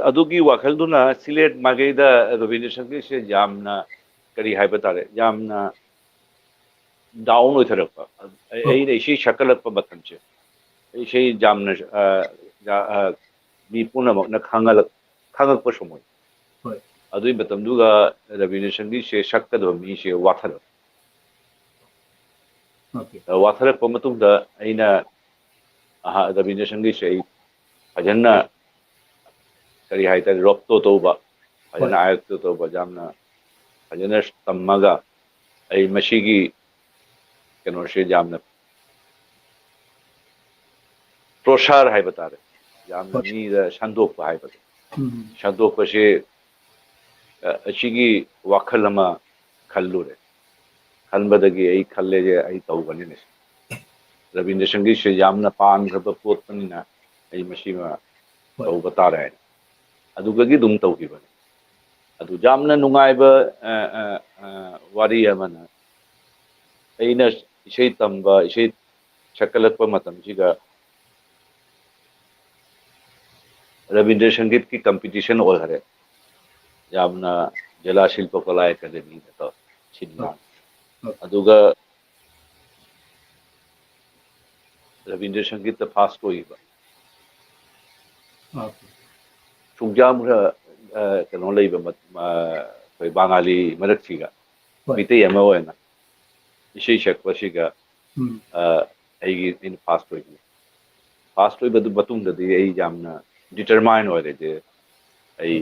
ꯑꯗꯨꯒꯤ ꯋꯥꯈꯜꯗꯨꯅ ꯁꯤꯂꯦꯠ ꯃꯥꯏꯀꯩꯗ ꯔꯕꯤꯟꯗ꯭ꯔ ꯁꯪꯒꯤꯠꯁꯦ ꯌꯥꯝꯅ, ꯀꯔꯤ ꯍꯥꯏꯕ ꯇꯥꯔꯦ, ꯌꯥꯝꯅ ꯗꯥꯎꯟ ꯑꯣꯏꯊꯔꯛꯄ꯫ ꯑꯩꯅ ꯏꯁꯩ ꯁꯛꯀꯠꯂꯛꯄ ꯃꯇꯝꯁꯦ, ꯏꯁꯩ ꯌꯥꯝꯅ ꯃꯤ ꯄꯨꯝꯅꯃꯛꯅ ꯈꯪꯍꯜꯂꯛ ꯈꯪꯉꯛꯄ ꯁꯨꯝꯃꯣꯏ꯫ ꯍꯣꯏ꯫ ꯑꯗꯨꯒꯤ ꯃꯇꯝꯗꯨꯒ ꯔꯕꯤꯟꯗ꯭ꯔ ꯁꯪꯒꯤꯠꯁꯦ ꯁꯛꯀꯗꯕ ꯃꯤꯁꯦ ꯋꯥꯊꯔꯛꯄ꯫ Okay. ꯋꯥꯊꯔꯛꯄ ꯃꯇꯨꯡꯗ ꯑꯩꯅ ꯑꯍ-, ꯔꯕꯤꯟꯗ꯭ꯔ ꯁꯪꯒꯤꯠꯁꯦ ꯑꯩ ꯐꯖꯅ, ꯀꯔꯤ ꯍꯥꯏꯇꯥꯔꯦ, ꯔꯣꯞꯇꯣ ꯇꯧꯕ, ꯐꯖꯅ ꯍꯣꯏ꯫ ꯑꯥꯌꯠꯇꯣ ꯇꯧꯕ, ꯌꯥꯝꯅ ꯐꯖꯅ ꯇꯝꯃꯒ ꯑꯩ ꯃꯁꯤꯒꯤ ꯀꯩꯅꯣꯁꯦ ꯌꯥꯝꯅ ꯄ꯭ꯔꯣꯁꯥꯔ ꯍꯥꯏꯕ ꯇꯥꯔꯦ, ꯌꯥꯝꯅ ꯍꯣꯏ꯫ ꯃꯤꯗ ꯁꯟꯗꯣꯛꯄ ꯍꯥꯏꯕꯗꯣ꯫ ꯎꯝ꯫ ꯁꯟꯗꯣꯛꯄꯁꯦ ꯑꯁꯤꯒꯤ ꯋꯥꯈꯜ ꯑꯃ ꯈꯜꯂꯨꯔꯦ꯫ ꯈꯟꯕꯗꯒꯤ ꯑꯩ ꯈꯜꯂꯦ, ꯑꯩ ꯇꯧꯒꯅꯤꯅꯦ꯫ ꯔꯕꯤꯟꯗ꯭ꯔ ꯁꯪꯒꯤꯠꯁꯦ ꯌꯥꯝꯅ ꯄꯥꯝꯈ꯭ꯔꯕ ꯄꯣꯠꯅꯤꯅ ꯑꯩ ꯃꯁꯤꯃ ꯇꯧꯕ ꯇꯥꯔꯦ ꯍꯥꯏꯅ꯫ ꯑꯗꯨꯗꯒꯤ ꯑꯗꯨꯝ ꯇꯧꯈꯤꯕꯅꯤ꯫ ꯑꯗꯨ ꯌꯥꯝꯅ ꯅꯨꯡꯉꯥꯏꯕ, ꯑ, ꯑ, ꯑ, ꯋꯥꯔꯤ ꯑꯃꯅ, ꯑꯩꯅ ꯏꯁꯩ ꯇꯝꯕ, ꯏꯁꯩ ꯁꯛꯀꯠꯂꯛꯄ ꯃꯇꯝꯁꯤꯗ ꯔꯕꯤꯟꯗ꯭ꯔ ꯁꯪꯒꯤꯠꯀꯤ competition ꯑꯣꯏꯈꯔꯦ꯫ ꯌꯥꯝꯅ ꯖꯤꯂꯥ ꯁꯤꯜꯄ ꯀꯂꯥ ꯑꯦꯀꯥꯗꯦꯃꯤꯗꯀꯣ ꯁꯤꯟꯕ꯫ ꯑꯗꯨꯒ ꯔꯕꯤꯟꯗ꯭ꯔ ꯁꯪꯒꯤꯠꯇ first ꯑꯣꯏꯕ꯫ ꯁꯨꯡꯖꯥꯝ ꯈꯔ, ꯑ, ꯀꯩꯅꯣ ꯂꯩꯕ ꯃ-, ꯑ, ꯑꯩꯈꯣꯏ ꯕꯉꯥꯂꯤ ꯃꯔꯛꯁꯤꯒ ꯃꯤꯇꯩ ꯑꯃ ꯑꯣꯏꯅ ꯏꯁꯩ ꯁꯛꯄꯁꯤꯒ, ꯑ, ꯑꯩꯒꯤ, ꯑꯩꯅ first ꯑꯣꯏꯕꯅꯤ꯫ First ꯑꯣꯏꯕꯗꯨ ꯃꯇꯨꯡꯗꯗꯤ ꯑꯩ ꯌꯥꯝꯅ determine ꯑꯣꯏꯔꯦ ꯖꯦ ꯑꯩ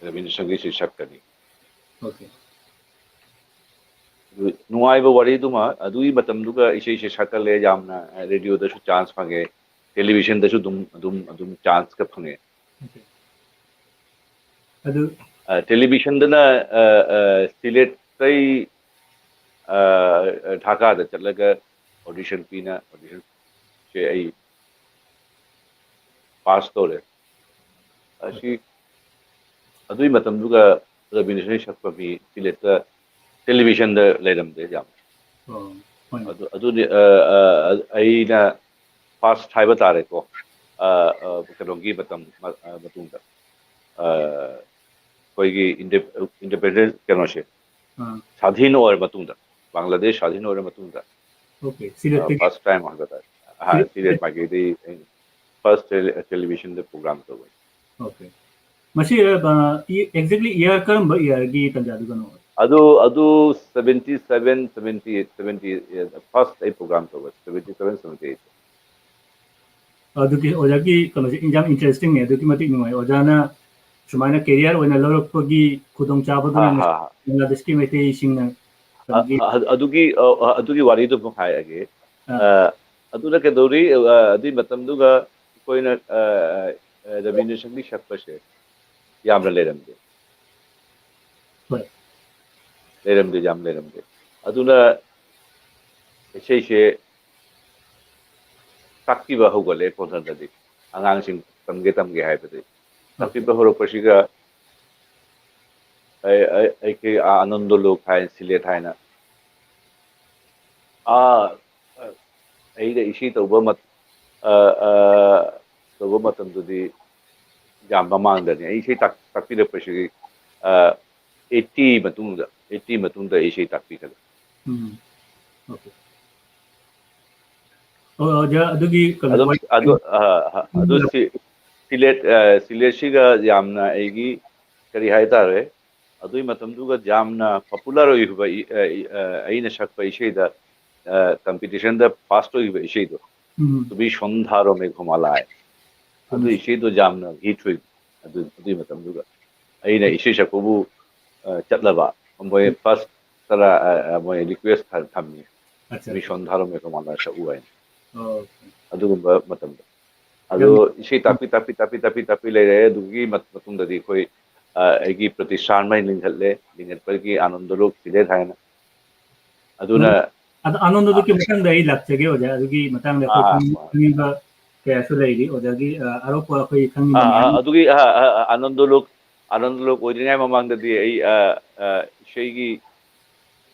ꯔꯕꯤꯟꯗ꯭ꯔ ꯁꯪꯒꯤꯠꯁꯤ ꯁꯛꯀꯅꯤ꯫ ꯑꯗꯨ ꯅꯨꯡꯉꯥꯏꯕ ꯋꯥꯔꯤꯗꯨꯃ, ꯑꯗꯨꯒꯤ ꯃꯇꯝꯗꯨꯒ ꯏꯁꯩꯁꯦ ꯁꯛꯀꯠꯂꯦ, ꯌꯥꯝꯅ radioꯗꯁꯨ chance ꯐꯪꯉꯦ, televisionꯗꯁꯨ ꯑꯗꯨꯝ, ꯑꯗꯨꯝ, ꯑꯗꯨꯝ chanceꯀ ꯐꯪꯉꯦ꯫ ꯑꯗꯨ ꯑ, televisionꯗꯅ, ꯑ, ꯑ, ꯁꯤꯂꯦꯠꯇꯩ, ꯑ, ꯙꯥꯀꯥꯗ ꯆꯠꯂꯒ audition ꯄꯤꯅ, auditionꯁꯦ ꯑꯩ pass ꯇꯧꯔꯦ꯫ ꯑꯁꯤ, ꯑꯗꯨꯒꯤ ꯃꯇꯝꯗꯨꯒ ꯔꯕꯤꯟꯗ꯭ꯔ ꯁꯪꯒꯤꯠ ꯁꯛꯄ ꯃꯤ ꯁꯤꯂꯦꯠꯇ televisionꯗ ꯂꯩꯔꯝꯗꯦ ꯌꯥꯝ꯫ ꯑꯗꯨ, ꯑꯗꯨꯗꯤ, ꯑ, ꯑ, ꯑꯩꯅ first ꯍꯥꯏꯕ ꯇꯥꯔꯦꯀꯣ꯫ ꯑ, ꯑ, ꯀꯩꯅꯣꯒꯤ ꯃꯇꯝ, ꯑ, ꯃꯇꯨꯡꯗ, ꯑ, ꯑꯩꯈꯣꯏꯒꯤ ꯏꯟꯗꯤ-, independent ꯀꯩꯅꯣꯁꯦ, ꯁꯥꯙꯤꯟ ꯑꯣꯏꯔ ꯃꯇꯨꯡꯗ, ꯕꯪꯒ꯭ꯂꯥꯗꯦꯁ ꯁꯥꯙꯤꯟ ꯑꯣꯏꯔ ꯃꯇꯨꯡꯗ, ꯑ, first time ꯍꯥꯏꯕ ꯇꯥꯔꯦ꯫ ꯑ, ꯁꯤꯂꯦꯠ ꯇꯦꯂꯤ-, ꯁꯤꯂꯦꯠ ꯃꯥꯏꯀꯩꯗꯒꯤ ꯑꯩ first ꯇꯦꯂꯤ-, televisionꯗ program ꯇꯧꯕꯅꯤ꯫ ꯃꯁꯤ, ꯑ, ꯏ-, exactly year ꯀꯔꯝꯕ yearꯒꯤ ꯇꯥꯟꯖꯥꯗꯨꯗꯅꯣ? ꯑꯗꯨ, ꯑꯗꯨ seventy seven, seventy eight, seventy eight, first ꯑꯩ program ꯇꯧꯕ, seventy seven, seventy eight꯫ ꯑꯗꯨꯒꯤ ꯑꯣꯖꯥꯒꯤ ꯀꯩꯅꯣꯁꯦ ꯌꯥꯝ interestingꯅꯦ, ꯑꯗꯨꯛꯀꯤ ꯃꯇꯤꯛ ꯅꯨꯡꯉꯥꯏ꯫ ꯑꯣꯖꯥꯅ ꯁꯨꯃꯥꯏꯅ career ꯑꯣꯏꯅ ꯂꯧꯔꯛꯄꯒꯤ ꯈꯨꯗꯣꯡꯆꯥꯕꯗꯨꯅ ꯍꯥ, ꯍꯥ, ꯍꯥ꯫ ꯕꯪꯒ꯭ꯂꯥꯗꯦꯁꯀꯤ ꯃꯩꯇꯩꯁꯤꯡꯅ ꯑ-, ꯀꯩꯅꯣꯒꯤ ꯑ-, ꯑꯗꯨꯒꯤ, ꯑ-, ꯑ-, ꯑꯗꯨꯒꯤ ꯋꯥꯔꯤꯗꯨ ꯑꯃꯨꯛ ꯍꯥꯏꯔꯒꯦ꯫ ꯑꯥ꯫ ꯑ, ꯑꯗꯨꯅ ꯀꯩꯗꯧꯔꯤ? ꯑ, ꯑꯗꯨꯒꯤ ꯃꯇꯝꯗꯨꯒ ꯑꯩꯈꯣꯏꯅ, ꯑ, ꯑ, ꯔꯕꯤꯟꯗ꯭ꯔ ꯁꯪꯒꯤꯠ ꯁꯛꯄꯁꯦ, ꯌꯥꯝꯅ ꯂꯩꯔꯝꯗꯦ꯫ ꯍꯣꯏ꯫ ꯂꯩꯔꯝꯗꯦ, ꯌꯥꯝ ꯂꯩꯔꯝꯗꯦ꯫ ꯑꯗꯨꯅ ꯏꯁꯩꯁꯦ ꯇꯥꯛꯄꯤꯕ ꯍꯧꯒꯠꯂꯦ ꯈꯣꯟꯊꯪꯗꯗꯤ꯫ ꯑꯉꯥꯡꯁꯤꯡ ꯇꯝꯒꯦ ꯇꯝꯒꯦ ꯍꯥꯏꯕꯗꯤ ꯇꯥꯛꯄꯤꯕ ꯍꯧꯔꯛꯄꯁꯤꯒ ꯑꯩ ꯑꯩ ꯑꯩꯈꯣꯏ ꯑꯥ ꯑꯅꯟꯗ ꯂꯣꯛ ꯍꯥꯏ, ꯁꯤꯂꯦꯠ ꯍꯥꯏꯅ, ꯑꯥ ꯑꯩꯅ ꯏꯁꯩ ꯇꯧꯕ ꯃꯠ- ꯑ, ꯑ, ꯇꯧꯕ ꯃꯇꯝꯗꯨꯗꯤ ꯌꯥꯝ ꯃꯃꯥꯡꯗꯅꯤ꯫ ꯑꯩ ꯏꯁꯩ ꯇꯥꯛ- ꯇꯥꯛꯄꯤꯔꯛꯄꯁꯤꯗꯤ ꯑ, ꯑꯩꯠꯇꯤ ꯃꯇꯨꯡꯗ ꯑꯩꯠꯇꯤ ꯃꯇꯨꯡꯗ ꯑꯩ ꯏꯁꯩ ꯇꯥꯛꯄꯤꯒꯅꯤ꯫ ꯎꯝ꯫ Okay꯫ ꯑꯣ, ꯑꯣꯖꯥ, ꯑꯗꯨꯒꯤ ꯀꯩꯅꯣ ꯑꯗꯨꯝ ꯋꯥꯔꯤ- ꯑꯗꯨ ꯑ, ꯑ, ꯑꯗꯨ ꯁꯤ- ꯁꯤꯂꯦꯠ ꯑ, ꯁꯤꯂꯦꯠꯁꯤꯒ ꯌꯥꯝꯅ ꯑꯩꯒꯤ ꯀꯔꯤ ꯍꯥꯏꯇꯥꯔꯦ, ꯑꯗꯨꯒꯤ ꯃꯇꯝꯗꯨꯒ ꯌꯥꯝꯅ popular ꯑꯣꯏꯈꯤꯕ ꯏ- ꯑ, ꯏ- ꯑ, ꯑꯩꯅ ꯁꯛꯄ ꯏꯁꯩꯗ ꯑ, competitionꯗ first ꯑꯣꯏꯈꯤꯕ ꯏꯁꯩꯗꯣ, ꯎꯝ꯫ ꯇꯨꯕꯤ ꯁꯣꯟꯊꯥꯔꯣ ꯃꯦꯘꯃꯥꯂꯥ ꯍꯥꯏ꯫ ꯑꯗꯨ ꯎꯝ꯫ ꯏꯁꯩꯗꯣ ꯌꯥꯝꯅ hit ꯑꯣꯏ꯫ ꯑꯗꯨ ꯑꯗꯨꯒꯤ ꯃꯇꯝꯗꯨꯗ ꯑꯩꯅ ꯏꯁꯩ ꯁꯛꯄꯕꯨ ꯑ, ꯆꯠꯂꯕ, ꯃꯣꯏ first ꯇꯔꯥ ꯑ, ꯑ, ꯃꯣꯏ request ꯊꯝ- ꯊꯝꯃꯤ, ꯑꯠꯆꯥ, ꯇꯨꯕꯤ ꯑꯠꯆꯥ꯫ ꯁꯣꯟꯊꯥꯔꯣ ꯃꯦꯘꯃꯥꯂꯥ ꯁꯛꯎ ꯍꯥꯏꯅ꯫ ꯑꯣ꯫ ꯑꯗꯨꯒꯨꯝꯕ ꯃꯇꯝꯗ ꯑꯗꯣ ꯏꯁꯩ ꯇꯥꯛꯄꯤ ꯇꯥꯛꯄꯤ ꯇꯥꯛꯄꯤ ꯇꯥꯛꯄꯤ ꯇꯥꯛꯄꯤ ꯂꯩꯔꯦ꯫ ꯑꯗꯨꯒꯤ ꯃꯠ- ꯃꯇꯨꯡꯗꯗꯤ ꯑꯩꯈꯣꯏ ꯑ, ꯑꯩꯒꯤ ꯄ꯭ꯔꯇꯤꯁ꯭ꯊꯥꯟ ꯑꯃ ꯂꯤꯡꯈꯠꯂꯦ꯫ ꯂꯤꯡꯈꯠꯄꯒꯤ ꯑꯥꯅꯟꯗ ꯂꯣꯛ ꯁꯤꯂꯦꯠ ꯍꯥꯏꯅ꯫ ꯑꯗꯨꯅ ꯑꯗꯣ ꯑꯥꯅꯟꯗ ꯂꯣꯛꯀꯤ ꯃꯇꯥꯡꯗ ꯑꯩ ꯂꯥꯛꯆꯒꯦ ꯑꯣꯖꯥ, ꯑꯗꯨꯒꯤ ꯃꯇꯥꯡꯗ ꯑꯩꯈꯣꯏ ꯑꯥ, ꯈꯪꯅꯤꯡ- ꯈꯪꯅꯤꯡꯕ ꯀꯌꯥꯁꯨ ꯂꯩꯔꯤ ꯑꯣꯖꯥꯒꯤ ꯑ, ꯑꯔꯣꯞꯄ ꯑꯩꯈꯣꯏ ꯈꯪꯅꯤꯡꯕ ꯑꯥ, ꯃꯌꯥꯝ꯫ ꯑꯥ, ꯑꯗꯨꯒꯤ ꯑꯥ, ꯑꯥ, ꯑꯥ, ꯑꯥꯅꯟꯗ ꯂꯣꯛ ꯑꯥꯅꯟꯗ ꯂꯣꯛ ꯑꯣꯏꯗ꯭ꯔꯤꯉꯩ ꯃꯃꯥꯡꯗꯗꯤ ꯑꯩ ꯑ, ꯑ, ꯏꯁꯩꯒꯤ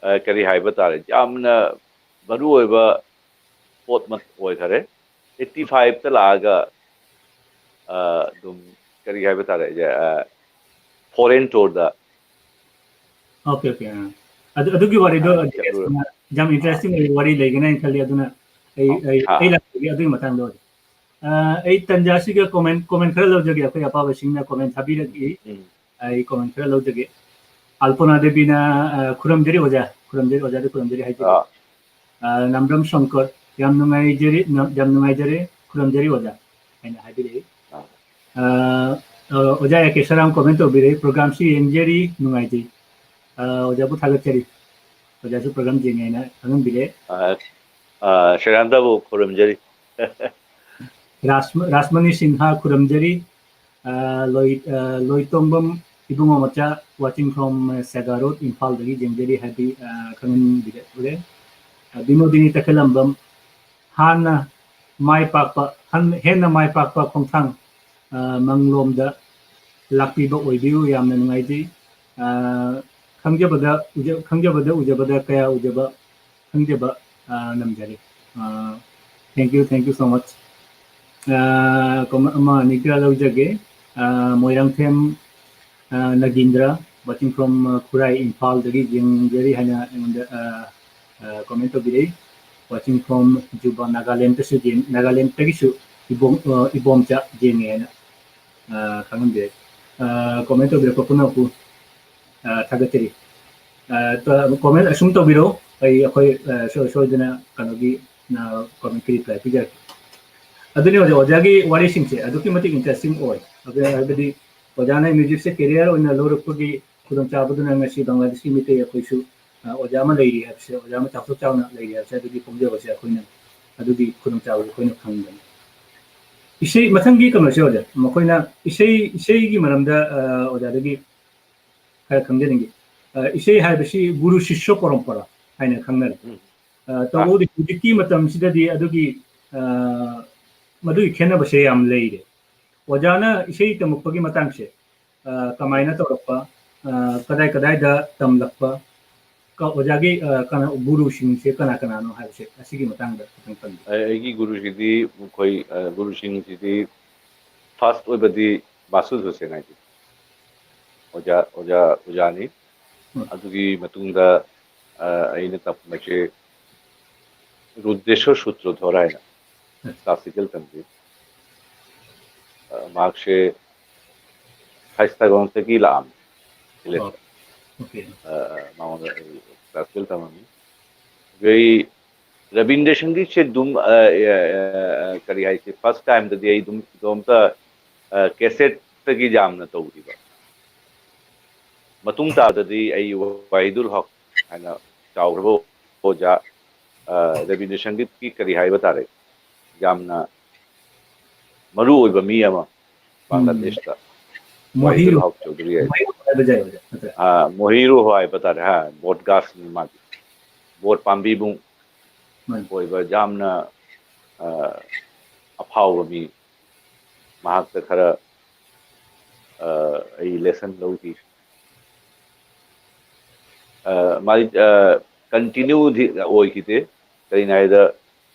ꯑ, ꯀꯔꯤ ꯍꯥꯏꯕ ꯇꯥꯔꯦ, ꯌꯥꯝꯅ ꯃꯔꯨ ꯑꯣꯏꯕ ꯄꯣꯠ ꯑꯃ ꯑꯣꯏꯈꯔꯦ꯫ ꯑꯩꯠꯇꯤ ꯐꯥꯏꯚꯇ ꯂꯥꯛꯑꯒ ꯑ, ꯑꯗꯨꯝ ꯀꯔꯤ ꯍꯥꯏꯕ ꯇꯥꯔꯦ, ꯑ, foreign tourꯗ꯫ Okay, okay, ꯑꯥ꯫ ꯑꯗꯨ ꯑꯗꯨꯒꯤ ꯋꯥꯔꯤꯗꯣ ꯑꯥ, details ꯆꯠꯂꯨꯔꯦ꯫ ꯑꯣꯏꯅ ꯌꯥꯝ interesting ꯑꯣꯏꯕ ꯋꯥꯔꯤ ꯂꯩꯒꯅꯤ ꯍꯥꯏꯅ ꯈꯜꯂꯤ꯫ ꯑꯗꯨꯅ ꯑꯩ ꯑꯩ ꯑꯥ꯫ ꯑꯩ ꯂꯥꯛꯆꯒꯦ ꯑꯗꯨꯒꯤ ꯃꯇꯥꯡꯗ ꯑꯣꯏꯅ꯫ ꯑ, ꯑꯩ ꯇꯟꯖꯥꯁꯤꯒ comment comment ꯈꯔ ꯂꯧꯖꯒꯦ꯫ ꯑꯩꯈꯣꯏ ꯑꯄꯥꯕꯁꯤꯡꯅ comment ꯊꯥꯕꯤꯔꯛꯏ꯫ ꯎꯝ꯫ ꯑꯩ comment ꯈꯔ ꯂꯧꯖꯒꯦ꯫ ꯑꯜꯄꯅꯥ ꯗꯦꯕꯤꯅ, ꯑ, "ꯈꯨꯔꯨꯝꯖꯔꯤ ꯑꯣꯖꯥ, ꯈꯨꯔꯨꯝꯖꯔꯤ ꯑꯣꯖꯥꯗ ꯈꯨꯔꯨꯝꯖꯔꯤ" ꯍꯥꯏꯖꯔꯤ꯫ ꯑꯥ꯫ ꯑ, ꯅꯥꯝꯕ꯭ꯔꯝ ꯁꯪꯀꯔ, "ꯌꯥꯝ ꯅꯨꯡꯉꯥꯏꯖꯔꯤ, ꯌꯥꯝ ꯅꯨꯡꯉꯥꯏꯖꯔꯦ, ꯈꯨꯔꯨꯝꯖꯔꯤ ꯑꯣꯖꯥ" ꯍꯥꯏꯅ ꯍꯥꯏꯕꯤꯔꯛꯏ꯫ ꯑꯥ꯫ ꯑ, ꯑ, ꯑꯣꯖꯥ ꯑꯦ ꯀꯦ ꯁꯔꯥꯝ comment ꯇꯧꯕꯤꯔꯛꯏ, "Programꯁꯤ ꯌꯦꯡꯖꯔꯤ, ꯅꯨꯡꯉꯥꯏꯖꯩ"꯫ ꯑ, ꯑꯣꯖꯥꯕꯨ ꯊꯥꯒꯠꯆꯔꯤ꯫ ꯑꯣꯖꯥꯁꯨ program ꯌꯦꯡꯉꯦ ꯍꯥꯏꯅ ꯈꯪꯍꯟꯕꯤꯔꯦ꯫ ꯑ, ꯑ, ꯁꯦꯔꯥꯟꯗꯕꯨ ꯈꯨꯔꯨꯝꯖꯔꯤ꯫ ꯔꯥꯁꯃ-, ꯔꯥꯁꯃꯅꯤ ꯁꯤꯡꯍ, "ꯈꯨꯔꯨꯝꯖꯔꯤ"꯫ ꯑ, ꯂꯣꯏ-, ꯑ, ꯂꯣꯏꯇꯣꯡꯕꯝ ꯏꯕꯨꯡꯉꯣ ꯃꯆꯥ, watching from, ꯑ, ꯁꯦꯒꯥ ꯔꯣꯗ, ꯏꯝꯐꯥꯜꯗꯒꯤ ꯌꯦꯡꯖꯔꯤ ꯍꯥꯏꯕꯤ, ꯑ, ꯈꯪꯍꯟꯕꯤꯔꯛꯂꯦ꯫ ꯑ, ꯕꯤꯅꯣꯗꯤꯅꯤ ꯇꯈꯦꯜꯂꯝꯕꯝ, ꯍꯥꯟꯅ ꯃꯥꯏ ꯄꯥꯛꯄ, ꯍꯟ-, ꯍꯦꯟꯅ ꯃꯥꯏ ꯄꯥꯛꯄ ꯈꯣꯡꯊꯥꯡ, ꯑ, ꯃꯪꯂꯣꯝꯗ ꯂꯥꯛꯄꯤꯕ ꯑꯣꯏꯕꯤꯌꯨ, ꯌꯥꯝꯅ ꯅꯨꯡꯉꯥꯏꯖꯩ꯫ ꯑ, ꯈꯪꯖꯕꯗ ꯎꯖ-, ꯈꯪꯖꯕꯗ ꯎꯖꯕꯗ ꯀꯌꯥ ꯎꯖꯕ ꯈꯪꯖꯕ, ꯑ, ꯅꯝꯖꯔꯤ꯫ ꯑ, thank you, thank you so much꯫ ꯑ, comment ꯑꯃ ꯑꯅꯤ ꯈꯔ ꯂꯧꯖꯒꯦ꯫ ꯑ, ꯃꯣꯏꯔꯥꯡꯊꯦꯝ, ꯑ, ꯅꯒꯤꯟꯗ꯭ꯔ, watching from, ꯑ, ꯈꯨꯔꯥꯏ, ꯏꯝꯐꯥꯜꯗꯒꯤ ꯌꯦꯡꯖꯔꯤ ꯍꯥꯏꯅ ꯑꯩꯉꯣꯟꯗ, ꯑ, ꯑ, comment ꯇꯧꯕꯤꯔꯛꯏ꯫ Watching from ꯖꯨꯕꯥ, ꯅꯥꯒꯥꯂꯦꯟꯗꯁꯨ ꯌꯦꯡ-, ꯅꯥꯒꯥꯂꯦꯟꯗꯒꯤꯁꯨ ꯏꯕꯣꯝ-, ꯑ, ꯏꯕꯣꯝꯆꯥ ꯌꯦꯡꯉꯦ ꯍꯥꯏꯅ, ꯑ, ꯈꯪꯍꯟꯕꯤꯔꯛꯏ꯫ ꯑ, comment ꯇꯧꯕꯤꯔꯛꯄ ꯄꯨꯝꯅꯃꯛꯄꯨ, ꯑ, ꯊꯥꯒꯠꯆꯔꯤ꯫ ꯑ, ꯇ-, comment ꯑꯁꯨꯝ ꯇꯧꯕꯤꯔꯛꯎ꯫ ꯑꯩ, ꯑꯩꯈꯣꯏ, ꯑ, ꯁꯣꯏ-, ꯁꯣꯏꯗꯅ ꯀꯩꯅꯣꯒꯤ, ꯑ, commentꯀꯤ reply ꯄꯤꯖꯔꯛꯀꯦ꯫ ꯑꯗꯨꯅꯤ, ꯑꯣꯖꯥ, ꯑꯣꯖꯥꯒꯤ ꯋꯥꯔꯤꯁꯤꯡꯁꯦ ꯑꯗꯨꯛꯀꯤ ꯃꯇꯤꯛ interesting ꯑꯣꯏ꯫ ꯑꯗꯨ ꯍꯥꯏꯕꯗꯤ ꯑꯣꯖꯥꯅ musicꯁꯦ career ꯑꯣꯏꯅ ꯂꯧꯔꯛꯄꯒꯤ ꯈꯨꯗꯣꯡꯆꯥꯕꯗꯨꯅ ꯉꯁꯤ ꯕꯪꯒ꯭ꯂꯥꯗꯦꯁꯀꯤ ꯃꯤꯇꯩ ꯑꯩꯈꯣꯏꯁꯨ, ꯑ, ꯑꯣꯖꯥ ꯑꯃ ꯂꯩꯔꯤ ꯍꯥꯏꯕꯁꯦ, ꯑꯣꯖꯥ ꯑꯃ ꯆꯥꯎꯊꯣꯛ ꯆꯥꯎꯅ ꯂꯩꯔꯤ ꯍꯥꯏꯕꯁꯦ ꯑꯗꯨꯒꯤ ꯐꯣꯡꯖꯕꯁꯦ ꯑꯩꯈꯣꯏꯅ ꯑꯗꯨꯒꯤ ꯈꯨꯗꯣꯡꯆꯥꯕꯁꯦ ꯑꯩꯈꯣꯏꯅ ꯐꯪꯕꯅꯤ꯫ ꯏꯁꯩ, ꯃꯊꯪꯒꯤ ꯀꯩꯅꯣꯁꯦ ꯑꯣꯖꯥ, ꯃꯈꯣꯏꯅ ꯏꯁꯩ, ꯏꯁꯩꯒꯤ ꯃꯔꯝꯗ, ꯑ, ꯑꯣꯖꯥꯗꯒꯤ ꯈꯔ ꯈꯪꯖꯅꯤꯡꯉꯤ꯫ ꯑ, ꯏꯁꯩ ꯍꯥꯏꯕꯁꯤ ꯒꯨꯔꯨ ꯁꯤꯁ꯭ꯌ ꯄꯔꯝꯄꯔꯥ ꯍꯥꯏꯅ ꯈꯪꯅꯔꯦ꯫ ꯎꯝ꯫ ꯑ, ꯇꯧꯕꯕꯨꯗꯤ ꯍꯧꯖꯤꯛꯀꯤ ꯃꯇꯝꯁꯤꯗꯗꯤ ꯑꯗꯨꯒꯤ, ꯑ, ꯃꯗꯨꯒꯤ ꯈꯦꯠꯅꯕꯁꯦ ꯌꯥꯝ ꯂꯩꯔꯦ꯫ ꯑꯣꯖꯥꯅ ꯏꯁꯩ ꯇꯝꯃꯛꯄꯒꯤ ꯃꯇꯥꯡꯁꯦ, ꯑ, ꯀꯃꯥꯏꯅ ꯇꯧꯔꯛꯄ, ꯑ, ꯀꯗꯥꯏ ꯀꯗꯥꯏꯗ ꯇꯝꯂꯛꯄ, ꯀ-, ꯑꯣꯖꯥꯒꯤ, ꯑ, ꯀꯅꯥ, ꯒꯨꯔꯨꯁꯤꯡꯁꯦ ꯀꯅꯥ ꯀꯅꯥꯅꯣ ꯍꯥꯏꯕꯁꯦ ꯑꯁꯤꯒꯤ ꯃꯇꯥꯡꯗ ꯈꯤꯇꯪ ꯊꯝꯕꯤꯌꯨ꯫ ꯑꯩ-, ꯑꯩꯒꯤ ꯒꯨꯔꯨꯁꯤꯗꯤ ꯃꯈꯣꯏ, ꯑ, ꯒꯨꯔꯨꯁꯤꯡꯁꯤꯗꯤ first ꯑꯣꯏꯕꯗꯤ ꯕꯥꯁꯨ ꯖꯣꯁꯦꯟ ꯍꯥꯏꯗꯤ ꯑꯣꯖꯥ, ꯑꯣꯖꯥ, ꯑꯣꯖꯥꯅꯤ꯫ ꯎꯝ꯫ ꯑꯗꯨꯒꯤ ꯃꯇꯨꯡꯗ, ꯑ, ꯑꯩꯅ ꯇꯝꯕꯁꯦ ꯔꯨꯗ꯭ꯔꯦꯁ꯭ꯋꯔ ꯁꯨꯇ꯭ꯔꯙꯔ ꯍꯥꯏꯅ ꯎꯝ꯫ classical ꯇꯝꯖꯩ꯫ ꯑ, ꯃꯍꯥꯛꯁꯦ ꯈꯥꯏꯁꯇꯥꯒꯣꯟꯁꯇꯒꯤ ꯂꯥꯛꯑꯝꯃꯤ, ꯁꯤꯂꯦꯠꯇ꯫ ꯑꯣ, okay꯫ ꯑ, ꯃꯉꯣꯟꯗ ꯑꯩ classical ꯇꯝꯃꯝꯃꯤ꯫ ꯑꯗꯨ ꯑꯩ ꯔꯕꯤꯟꯗ꯭ꯔ ꯁꯪꯒꯤꯠꯁꯦ ꯑꯗꯨꯝ, ꯑ, ꯑ, ꯑ, ꯀꯔꯤ ꯍꯥꯏꯁꯤ, first timeꯗꯗꯤ ꯑꯩ ꯑꯗꯨꯝ ꯏꯇꯣꯝꯇ, ꯑ, cassetteꯇꯒꯤ ꯌꯥꯝꯅ ꯇꯧꯈꯤꯕ꯫ ꯃꯇꯨꯡ ꯇꯥꯕꯗꯗꯤ ꯑꯩ ꯋꯥꯍꯤꯗꯨꯜ ꯍꯛ ꯍꯥꯏꯅ ꯆꯥꯎꯈ꯭ꯔꯕ ꯑꯣꯖꯥ, ꯑ, ꯔꯕꯤꯟꯗ꯭ꯔ ꯁꯪꯒꯤꯠꯀꯤ ꯀꯔꯤ ꯍꯥꯏꯕ ꯇꯥꯔꯦ, ꯌꯥꯝꯅ ꯃꯔꯨ ꯑꯣꯏꯕ ꯃꯤ ꯑꯃ, ꯕꯪꯒ꯭ꯂꯥꯗꯦꯁꯇ꯫ ꯃꯣꯍꯤꯔꯨ ꯋꯥꯍꯤꯗꯨꯜ ꯍꯛ ꯆꯧꯙꯨꯔꯤ ꯍꯥꯏ꯫ ꯃꯣꯍꯤꯔꯨ ꯍꯥꯏꯕ ꯖꯥꯏ ꯑꯣꯖꯥ ꯅꯠꯇ꯭ꯔꯥ? ꯑꯥ, ꯃꯣꯍꯤꯔꯨ ꯍꯥꯏꯕ ꯇꯥꯔꯦ꯫ ꯍꯥ, ꯕꯣꯠ ꯒꯥꯁꯅꯤ ꯃꯥꯗꯤ꯫ ꯕꯣꯠ ꯄꯥꯝꯕꯤꯕꯨꯡ ꯃꯥꯅꯤ꯫ ꯑꯣꯏꯕ ꯌꯥꯝꯅ, ꯑ, ꯑꯐꯥꯎꯕ ꯃꯤ꯫ ꯃꯍꯥꯛꯇ ꯈꯔ, ꯑ, ꯑꯩ ꯂꯦꯁꯟ ꯂꯧꯈꯤ꯫ ꯑ, ꯃꯥꯗꯤ, ꯑ, ꯀꯟꯇꯤꯅ꯭ꯌꯨꯗꯤ ꯑꯣꯏꯈꯤꯗꯦ꯫ ꯀꯔꯤꯅꯣ ꯍꯥꯏꯗ,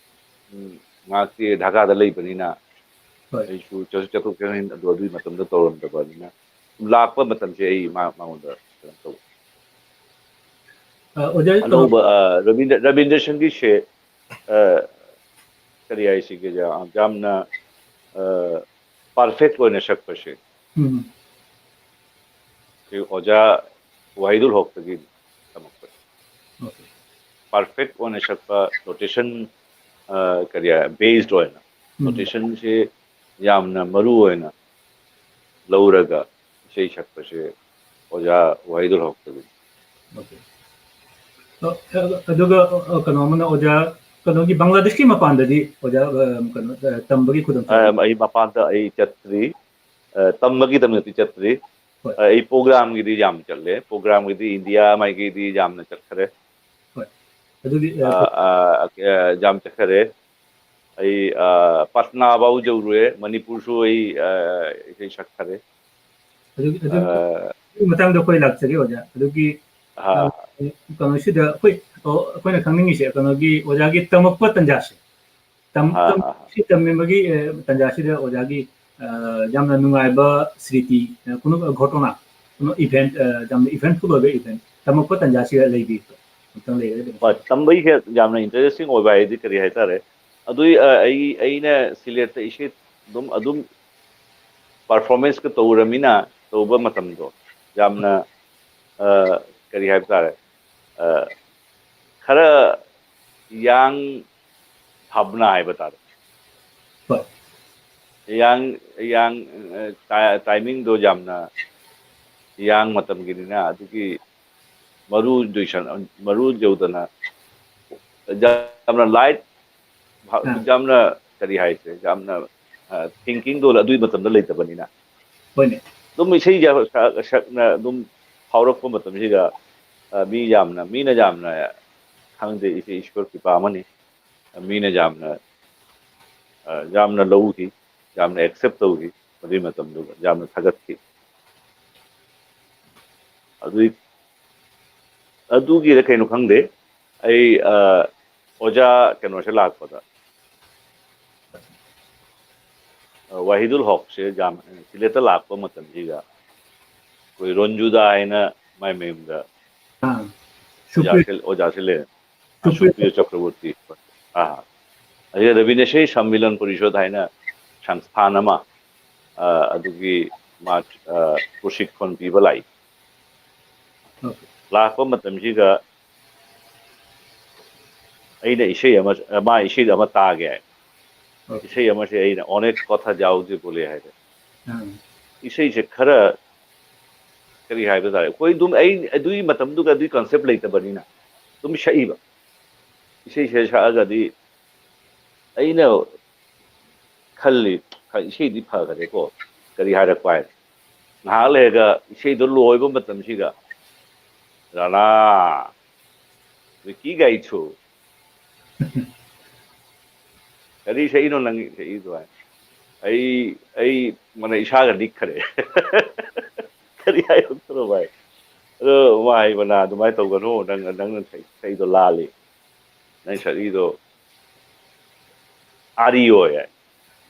ꯎꯝ, ꯃꯍꯥꯛꯇꯤ ꯙꯥꯀꯥꯗ ꯂꯩꯕꯅꯤꯅ ꯍꯣꯏ꯫ ꯑꯩꯁꯨ ꯆꯠꯊꯣꯛ ꯆꯠꯊꯣꯛ ꯆꯠꯁꯤꯟ ꯑꯗꯨ ꯑꯗꯨꯒꯤ ꯃꯇꯝꯗ ꯇꯧꯔꯝꯗꯕꯅꯤꯅ ꯂꯥꯛꯄ ꯃꯇꯝꯁꯦ ꯑꯩ ꯃꯥ-, ꯃꯉꯣꯟꯗ ꯀꯩꯅꯣ ꯇꯧꯕ꯫ ꯑ, ꯑꯣꯖꯥ, ꯀꯩꯅꯣ, ꯑꯅꯧꯕ, ꯑ, ꯔꯕꯤꯟꯗ꯭ꯔ-, ꯔꯕꯤꯟꯗ꯭ꯔ ꯁꯪꯒꯤꯠꯁꯦ, ꯑ, ꯀꯔꯤ ꯍꯥꯏꯁꯤꯒꯦ, ꯌꯥꯝꯅ, ꯑ, ꯄꯔꯐꯦꯛ ꯑꯣꯏꯅ ꯁꯛꯄꯁꯦ ꯎꯝ, ꯁꯤ ꯑꯣꯖꯥ ꯋꯥꯍꯤꯗꯨꯜ ꯍꯛꯇꯒꯤ ꯇꯝꯃꯛꯄꯅꯤ꯫ ꯑꯣꯀꯦ꯫ ꯄꯔꯐꯦꯛ ꯑꯣꯏꯅ ꯁꯛꯄ ꯅꯣꯇꯦꯁꯟ, ꯑ, ꯀꯔꯤ ꯍꯥꯏ, ꯕꯦꯁ ꯑꯣꯏꯅ ꯎꯝ, ꯅꯣꯇꯦꯁꯟꯁꯤ ꯌꯥꯝꯅ ꯃꯔꯨ ꯑꯣꯏꯅ ꯂꯧꯔꯒ ꯏꯁꯩ ꯁꯛꯄꯁꯦ ꯑꯣꯖꯥ ꯋꯥꯍꯤꯗꯨꯜ ꯍꯛꯇꯒꯤꯅꯤ꯫ ꯑꯣꯀꯦ꯫ ꯑ, ꯑ, ꯑꯗꯨꯒ, ꯑ, ꯀꯩꯅꯣ ꯑꯃꯅ ꯑꯣꯖꯥ, ꯀꯩꯅꯣꯒꯤ ꯕꯪꯒ꯭ꯂꯥꯗꯦꯁꯀꯤ ꯃꯄꯥꯟꯗꯗꯤ ꯑꯣꯖꯥ, ꯑ, ꯀꯩꯅꯣ, ꯑ, ꯇꯝꯕꯒꯤ ꯈꯨꯗꯣꯡꯆꯥꯕ? ꯑ, ꯑꯩ ꯃꯄꯥꯟꯗ ꯑꯩ ꯆꯠꯇ꯭ꯔꯤ꯫ ꯑ, ꯇꯝꯕꯒꯤꯗꯃꯛꯇꯤ ꯆꯠꯇ꯭ꯔꯤ꯫ ꯍꯣꯏ꯫ ꯑ, ꯑꯩ ꯄ꯭ꯔꯣꯒ꯭ꯔꯥꯝꯒꯤꯗꯤ ꯌꯥꯝ ꯆꯠꯂꯦ꯫ ꯄ꯭ꯔꯣꯒ꯭ꯔꯥꯝꯒꯤꯗꯤ ꯏꯟꯗꯤꯌꯥ ꯃꯥꯏꯀꯩꯗꯤ ꯌꯥꯝꯅ ꯆꯠꯈ꯭ꯔꯦ꯫ ꯍꯣꯏ꯫ ꯑꯗꯨꯗꯤ, ꯑ, ꯑ, ꯑ, ꯑ, ꯌꯥꯝ ꯆꯠꯈ꯭ꯔꯦ꯫ ꯑꯩ, ꯑ, ꯄꯠꯅꯥ ꯐꯥꯎ ꯌꯧꯔꯨꯔꯦ꯫ ꯃꯅꯤꯄꯨꯔꯁꯨ ꯑꯩ, ꯑ, ꯏꯁꯩ ꯁꯛꯈ꯭ꯔꯦ꯫ ꯑꯗꯨꯒꯤ, ꯑ, ꯑꯗꯨꯒꯤ ꯃꯇꯥꯡꯗ ꯑꯩꯈꯣꯏ ꯂꯥꯛꯆꯒꯦ ꯑꯣꯖꯥ꯫ ꯑꯗꯨꯒꯤ, ꯑ, ꯑ, ꯀꯩꯅꯣꯁꯤꯗ ꯑꯩꯈꯣꯏ, ꯑꯣ, ꯑꯩꯈꯣꯏꯅ ꯈꯪꯅꯤꯡꯉꯤꯁꯦ ꯀꯩꯅꯣꯒꯤ ꯑꯣꯖꯥꯒꯤ ꯇꯝꯃꯛꯄ ꯇꯟꯖꯥꯁꯦ꯫ ꯇꯝ-, ꯑ, ꯇꯝ-, ꯑ, ꯁꯤ ꯇꯝꯃꯤꯕꯒꯤ, ꯑ, ꯇꯟꯖꯥꯁꯤꯗ ꯑꯣꯖꯥꯒꯤ, ꯑ, ꯌꯥꯝꯅ ꯅꯨꯡꯉꯥꯏꯕ ꯁ꯭ꯔꯤꯇꯤ, ꯑ, ꯀꯩꯅꯣ, ꯘꯣꯇꯣꯅꯥ, ꯀꯩꯅꯣ, ꯏꯚꯦꯟꯠ, ꯑ, ꯌꯥꯝꯅ ꯏꯚꯦꯟꯠꯐꯨꯜ ꯑꯣꯏꯕ ꯏꯚꯦꯟꯠ ꯇꯝꯃꯛꯄ ꯇꯟꯖꯥꯁꯤꯗ ꯂꯩꯕꯤꯕ꯭ꯔꯣ? ꯑꯝꯇꯪ ꯂꯩꯔꯒꯗꯤ ꯍꯣꯏ, ꯇꯝꯕꯩꯁꯦ ꯌꯥꯝꯅ ꯏꯟꯇꯔꯦꯁꯇꯤꯡ ꯑꯣꯏꯕ ꯍꯥꯏꯗꯤ ꯀꯔꯤ ꯍꯥꯏꯇꯥꯔꯦ, ꯑꯗꯨꯏ, ꯑ, ꯑꯩ, ꯑꯩꯅ ꯁꯤꯂꯦꯠꯇ ꯏꯁꯩ ꯑꯗꯨꯝ, ꯑꯗꯨꯝ ꯄꯔꯐꯣꯔꯃꯦꯟꯁꯀ ꯇꯧꯔꯃꯤꯅ ꯇꯧꯕ ꯃꯇꯝꯗꯣ ꯌꯥꯝꯅ, ꯑ, ꯀꯔꯤ ꯍꯥꯏꯕ ꯇꯥꯔꯦ, ꯑ, ꯈꯔ ꯌꯥꯡ ꯊꯥꯕꯅ ꯍꯥꯏꯕ ꯇꯥꯔꯦ꯫ ꯍꯣꯏ꯫ ꯌꯥꯡ, ꯌꯥꯡ, ꯑ, ꯇꯥ-, ꯇꯥꯏꯃꯤꯡꯗꯣ ꯌꯥꯝꯅ ꯌꯥꯡ ꯃꯇꯝꯒꯤꯅꯤꯅ ꯑꯗꯨꯒꯤ ꯃꯔꯨ ꯗꯨꯏꯁꯟ-, ꯃꯔꯨ ꯌꯧꯗꯅ ꯌꯥꯝꯅ ꯂꯥꯏꯠ, ꯑꯥ꯫ ꯌꯥꯝꯅ ꯀꯔꯤ ꯍꯥꯏꯁꯦ, ꯌꯥꯝꯅ ꯊꯤꯡꯀꯤꯡꯗꯣ ꯑꯗꯨꯒꯤ ꯃꯇꯝꯗ ꯂꯩꯇꯕꯅꯤꯅ꯫ ꯍꯣꯏꯅꯦ꯫ ꯑꯗꯨꯝ ꯏꯁꯩ ꯁꯛꯅ ꯑꯗꯨꯝ ꯐꯥꯎꯔꯛꯄ ꯃꯇꯝꯁꯤꯗ ꯃꯤ ꯌꯥꯝꯅ ꯃꯤꯅ ꯌꯥꯝꯅ ꯈꯪꯗꯦ, ꯏꯁꯩ ꯏꯁꯣꯔ ꯀ꯭ꯔꯤꯄꯥ ꯑꯃꯅꯤ꯫ ꯃꯤꯅ ꯌꯥꯝꯅ ꯌꯥꯝꯅ ꯂꯧꯈꯤ, ꯌꯥꯝꯅ ꯑꯦꯛꯁꯦꯞ ꯇꯧꯈꯤ꯫ ꯃꯗꯨꯒꯤ ꯃꯇꯝꯗꯨꯗ ꯌꯥꯝꯅ ꯊꯥꯒꯠꯈꯤ꯫ ꯑꯗꯨꯒꯤ ꯑꯗꯨꯒꯤꯔ ꯀꯩꯅꯣ ꯈꯪꯗꯦ, ꯑꯩ ꯑꯣꯖꯥ ꯀꯩꯅꯣꯁꯦ ꯂꯥꯛꯄꯗ, ꯋꯥꯍꯤꯗꯨꯜ ꯍꯣꯛꯁꯦ ꯌꯥꯝ ꯁꯤꯂꯦꯠꯇ ꯂꯥꯛꯄ ꯃꯇꯝꯁꯤꯗ ꯑꯩꯈꯣꯏ ꯔꯣꯟꯖꯨꯗꯥ ꯍꯥꯏꯅ ꯃꯥꯏ ꯃꯌꯨꯝꯗ ꯑꯣꯖꯥꯁꯦ ꯂꯩꯔꯦ꯫ ꯁꯨꯄ꯭ꯔꯤꯌ ꯆꯀ꯭ꯔꯕꯣꯔꯇꯤ꯫ ꯑꯥ, ꯑꯁꯤꯗ ꯔꯕꯤꯟꯗ꯭ꯔ ꯁꯩ ꯁꯝꯃꯤꯂꯟ ꯄꯔꯤꯁꯣꯗ ꯍꯥꯏꯅ ꯁꯪꯁꯊꯥꯟ ꯑꯃ, ꯑꯗꯨꯒꯤ ꯃꯥ ꯄ꯭ꯔꯣꯁꯤꯛꯈꯣꯟ ꯄꯤꯕ ꯂꯥꯛꯏ꯫ ꯂꯥꯛꯄ ꯃꯇꯝꯁꯤꯗ ꯑꯩꯅ ꯏꯁꯩ ꯑꯃ, ꯃꯥ ꯏꯁꯩꯗ ꯑꯃ ꯇꯥꯒꯦ ꯍꯥꯏ꯫ ꯏꯁꯩ ꯑꯃꯁꯦ ꯑꯩꯅ ꯑꯣꯅꯦꯛ ꯀꯣꯊꯥ ꯖꯥꯎꯖꯦ ꯕꯣꯂꯦ ꯍꯥꯏꯔꯦ꯫ ꯏꯁꯩꯁꯦ ꯈꯔ ꯀꯔꯤ ꯍꯥꯏꯕ ꯇꯥꯔꯦ, ꯑꯩꯈꯣꯏ ꯑꯗꯨꯝ, ꯑꯩ ꯑꯗꯨꯒꯤ ꯃꯇꯝꯗꯨꯒ ꯑꯗꯨꯒꯤ ꯀꯟꯁꯦꯞ ꯂꯩꯇꯕꯅꯤꯅ ꯑꯗꯨꯝ ꯁꯛꯏꯕ꯫ ꯏꯁꯩꯁꯦ ꯁꯛꯑꯒꯗꯤ ꯑꯩꯅ ꯈꯜꯂꯤ, ꯏꯁꯩꯗꯤ ꯐꯈꯔꯦꯀꯣ, ꯀꯔꯤ ꯍꯥꯏꯔꯛꯄ ꯍꯥꯏ, ꯉꯥꯏꯍꯥꯛ ꯂꯩꯔꯒ ꯏꯁꯩꯗꯣ ꯂꯣꯏꯕ ꯃꯇꯝꯁꯤꯗ, "ꯔꯥꯅꯥ, ꯋꯤꯀꯤ ꯒꯥꯏꯊꯨ, ꯀꯔꯤ ꯁꯛꯏꯅꯣ ꯅꯪ ꯁꯛꯏꯗꯣ?" ꯍꯥꯏ꯫ ꯑꯩ, ꯑꯩ ꯃꯅ ꯏꯁꯥꯒ ꯅꯤꯛꯈ꯭ꯔꯦ꯫ ꯀꯔꯤ ꯍꯥꯏꯔꯛꯇ꯭ꯔꯣ ꯚꯥꯏ? ꯑꯗꯣ ꯃꯥ ꯍꯥꯏꯕꯅ, "ꯑꯗꯨꯃꯥꯏꯅ ꯇꯧꯒꯅꯨ, ꯅꯪ, ꯅꯪꯅ ꯁꯛꯏꯗꯣ ꯂꯥꯜꯂꯤ, ꯅꯪ ꯁꯛꯏꯗꯣ ꯑꯥꯔꯤ ꯑꯣꯏ ꯍꯥꯏ,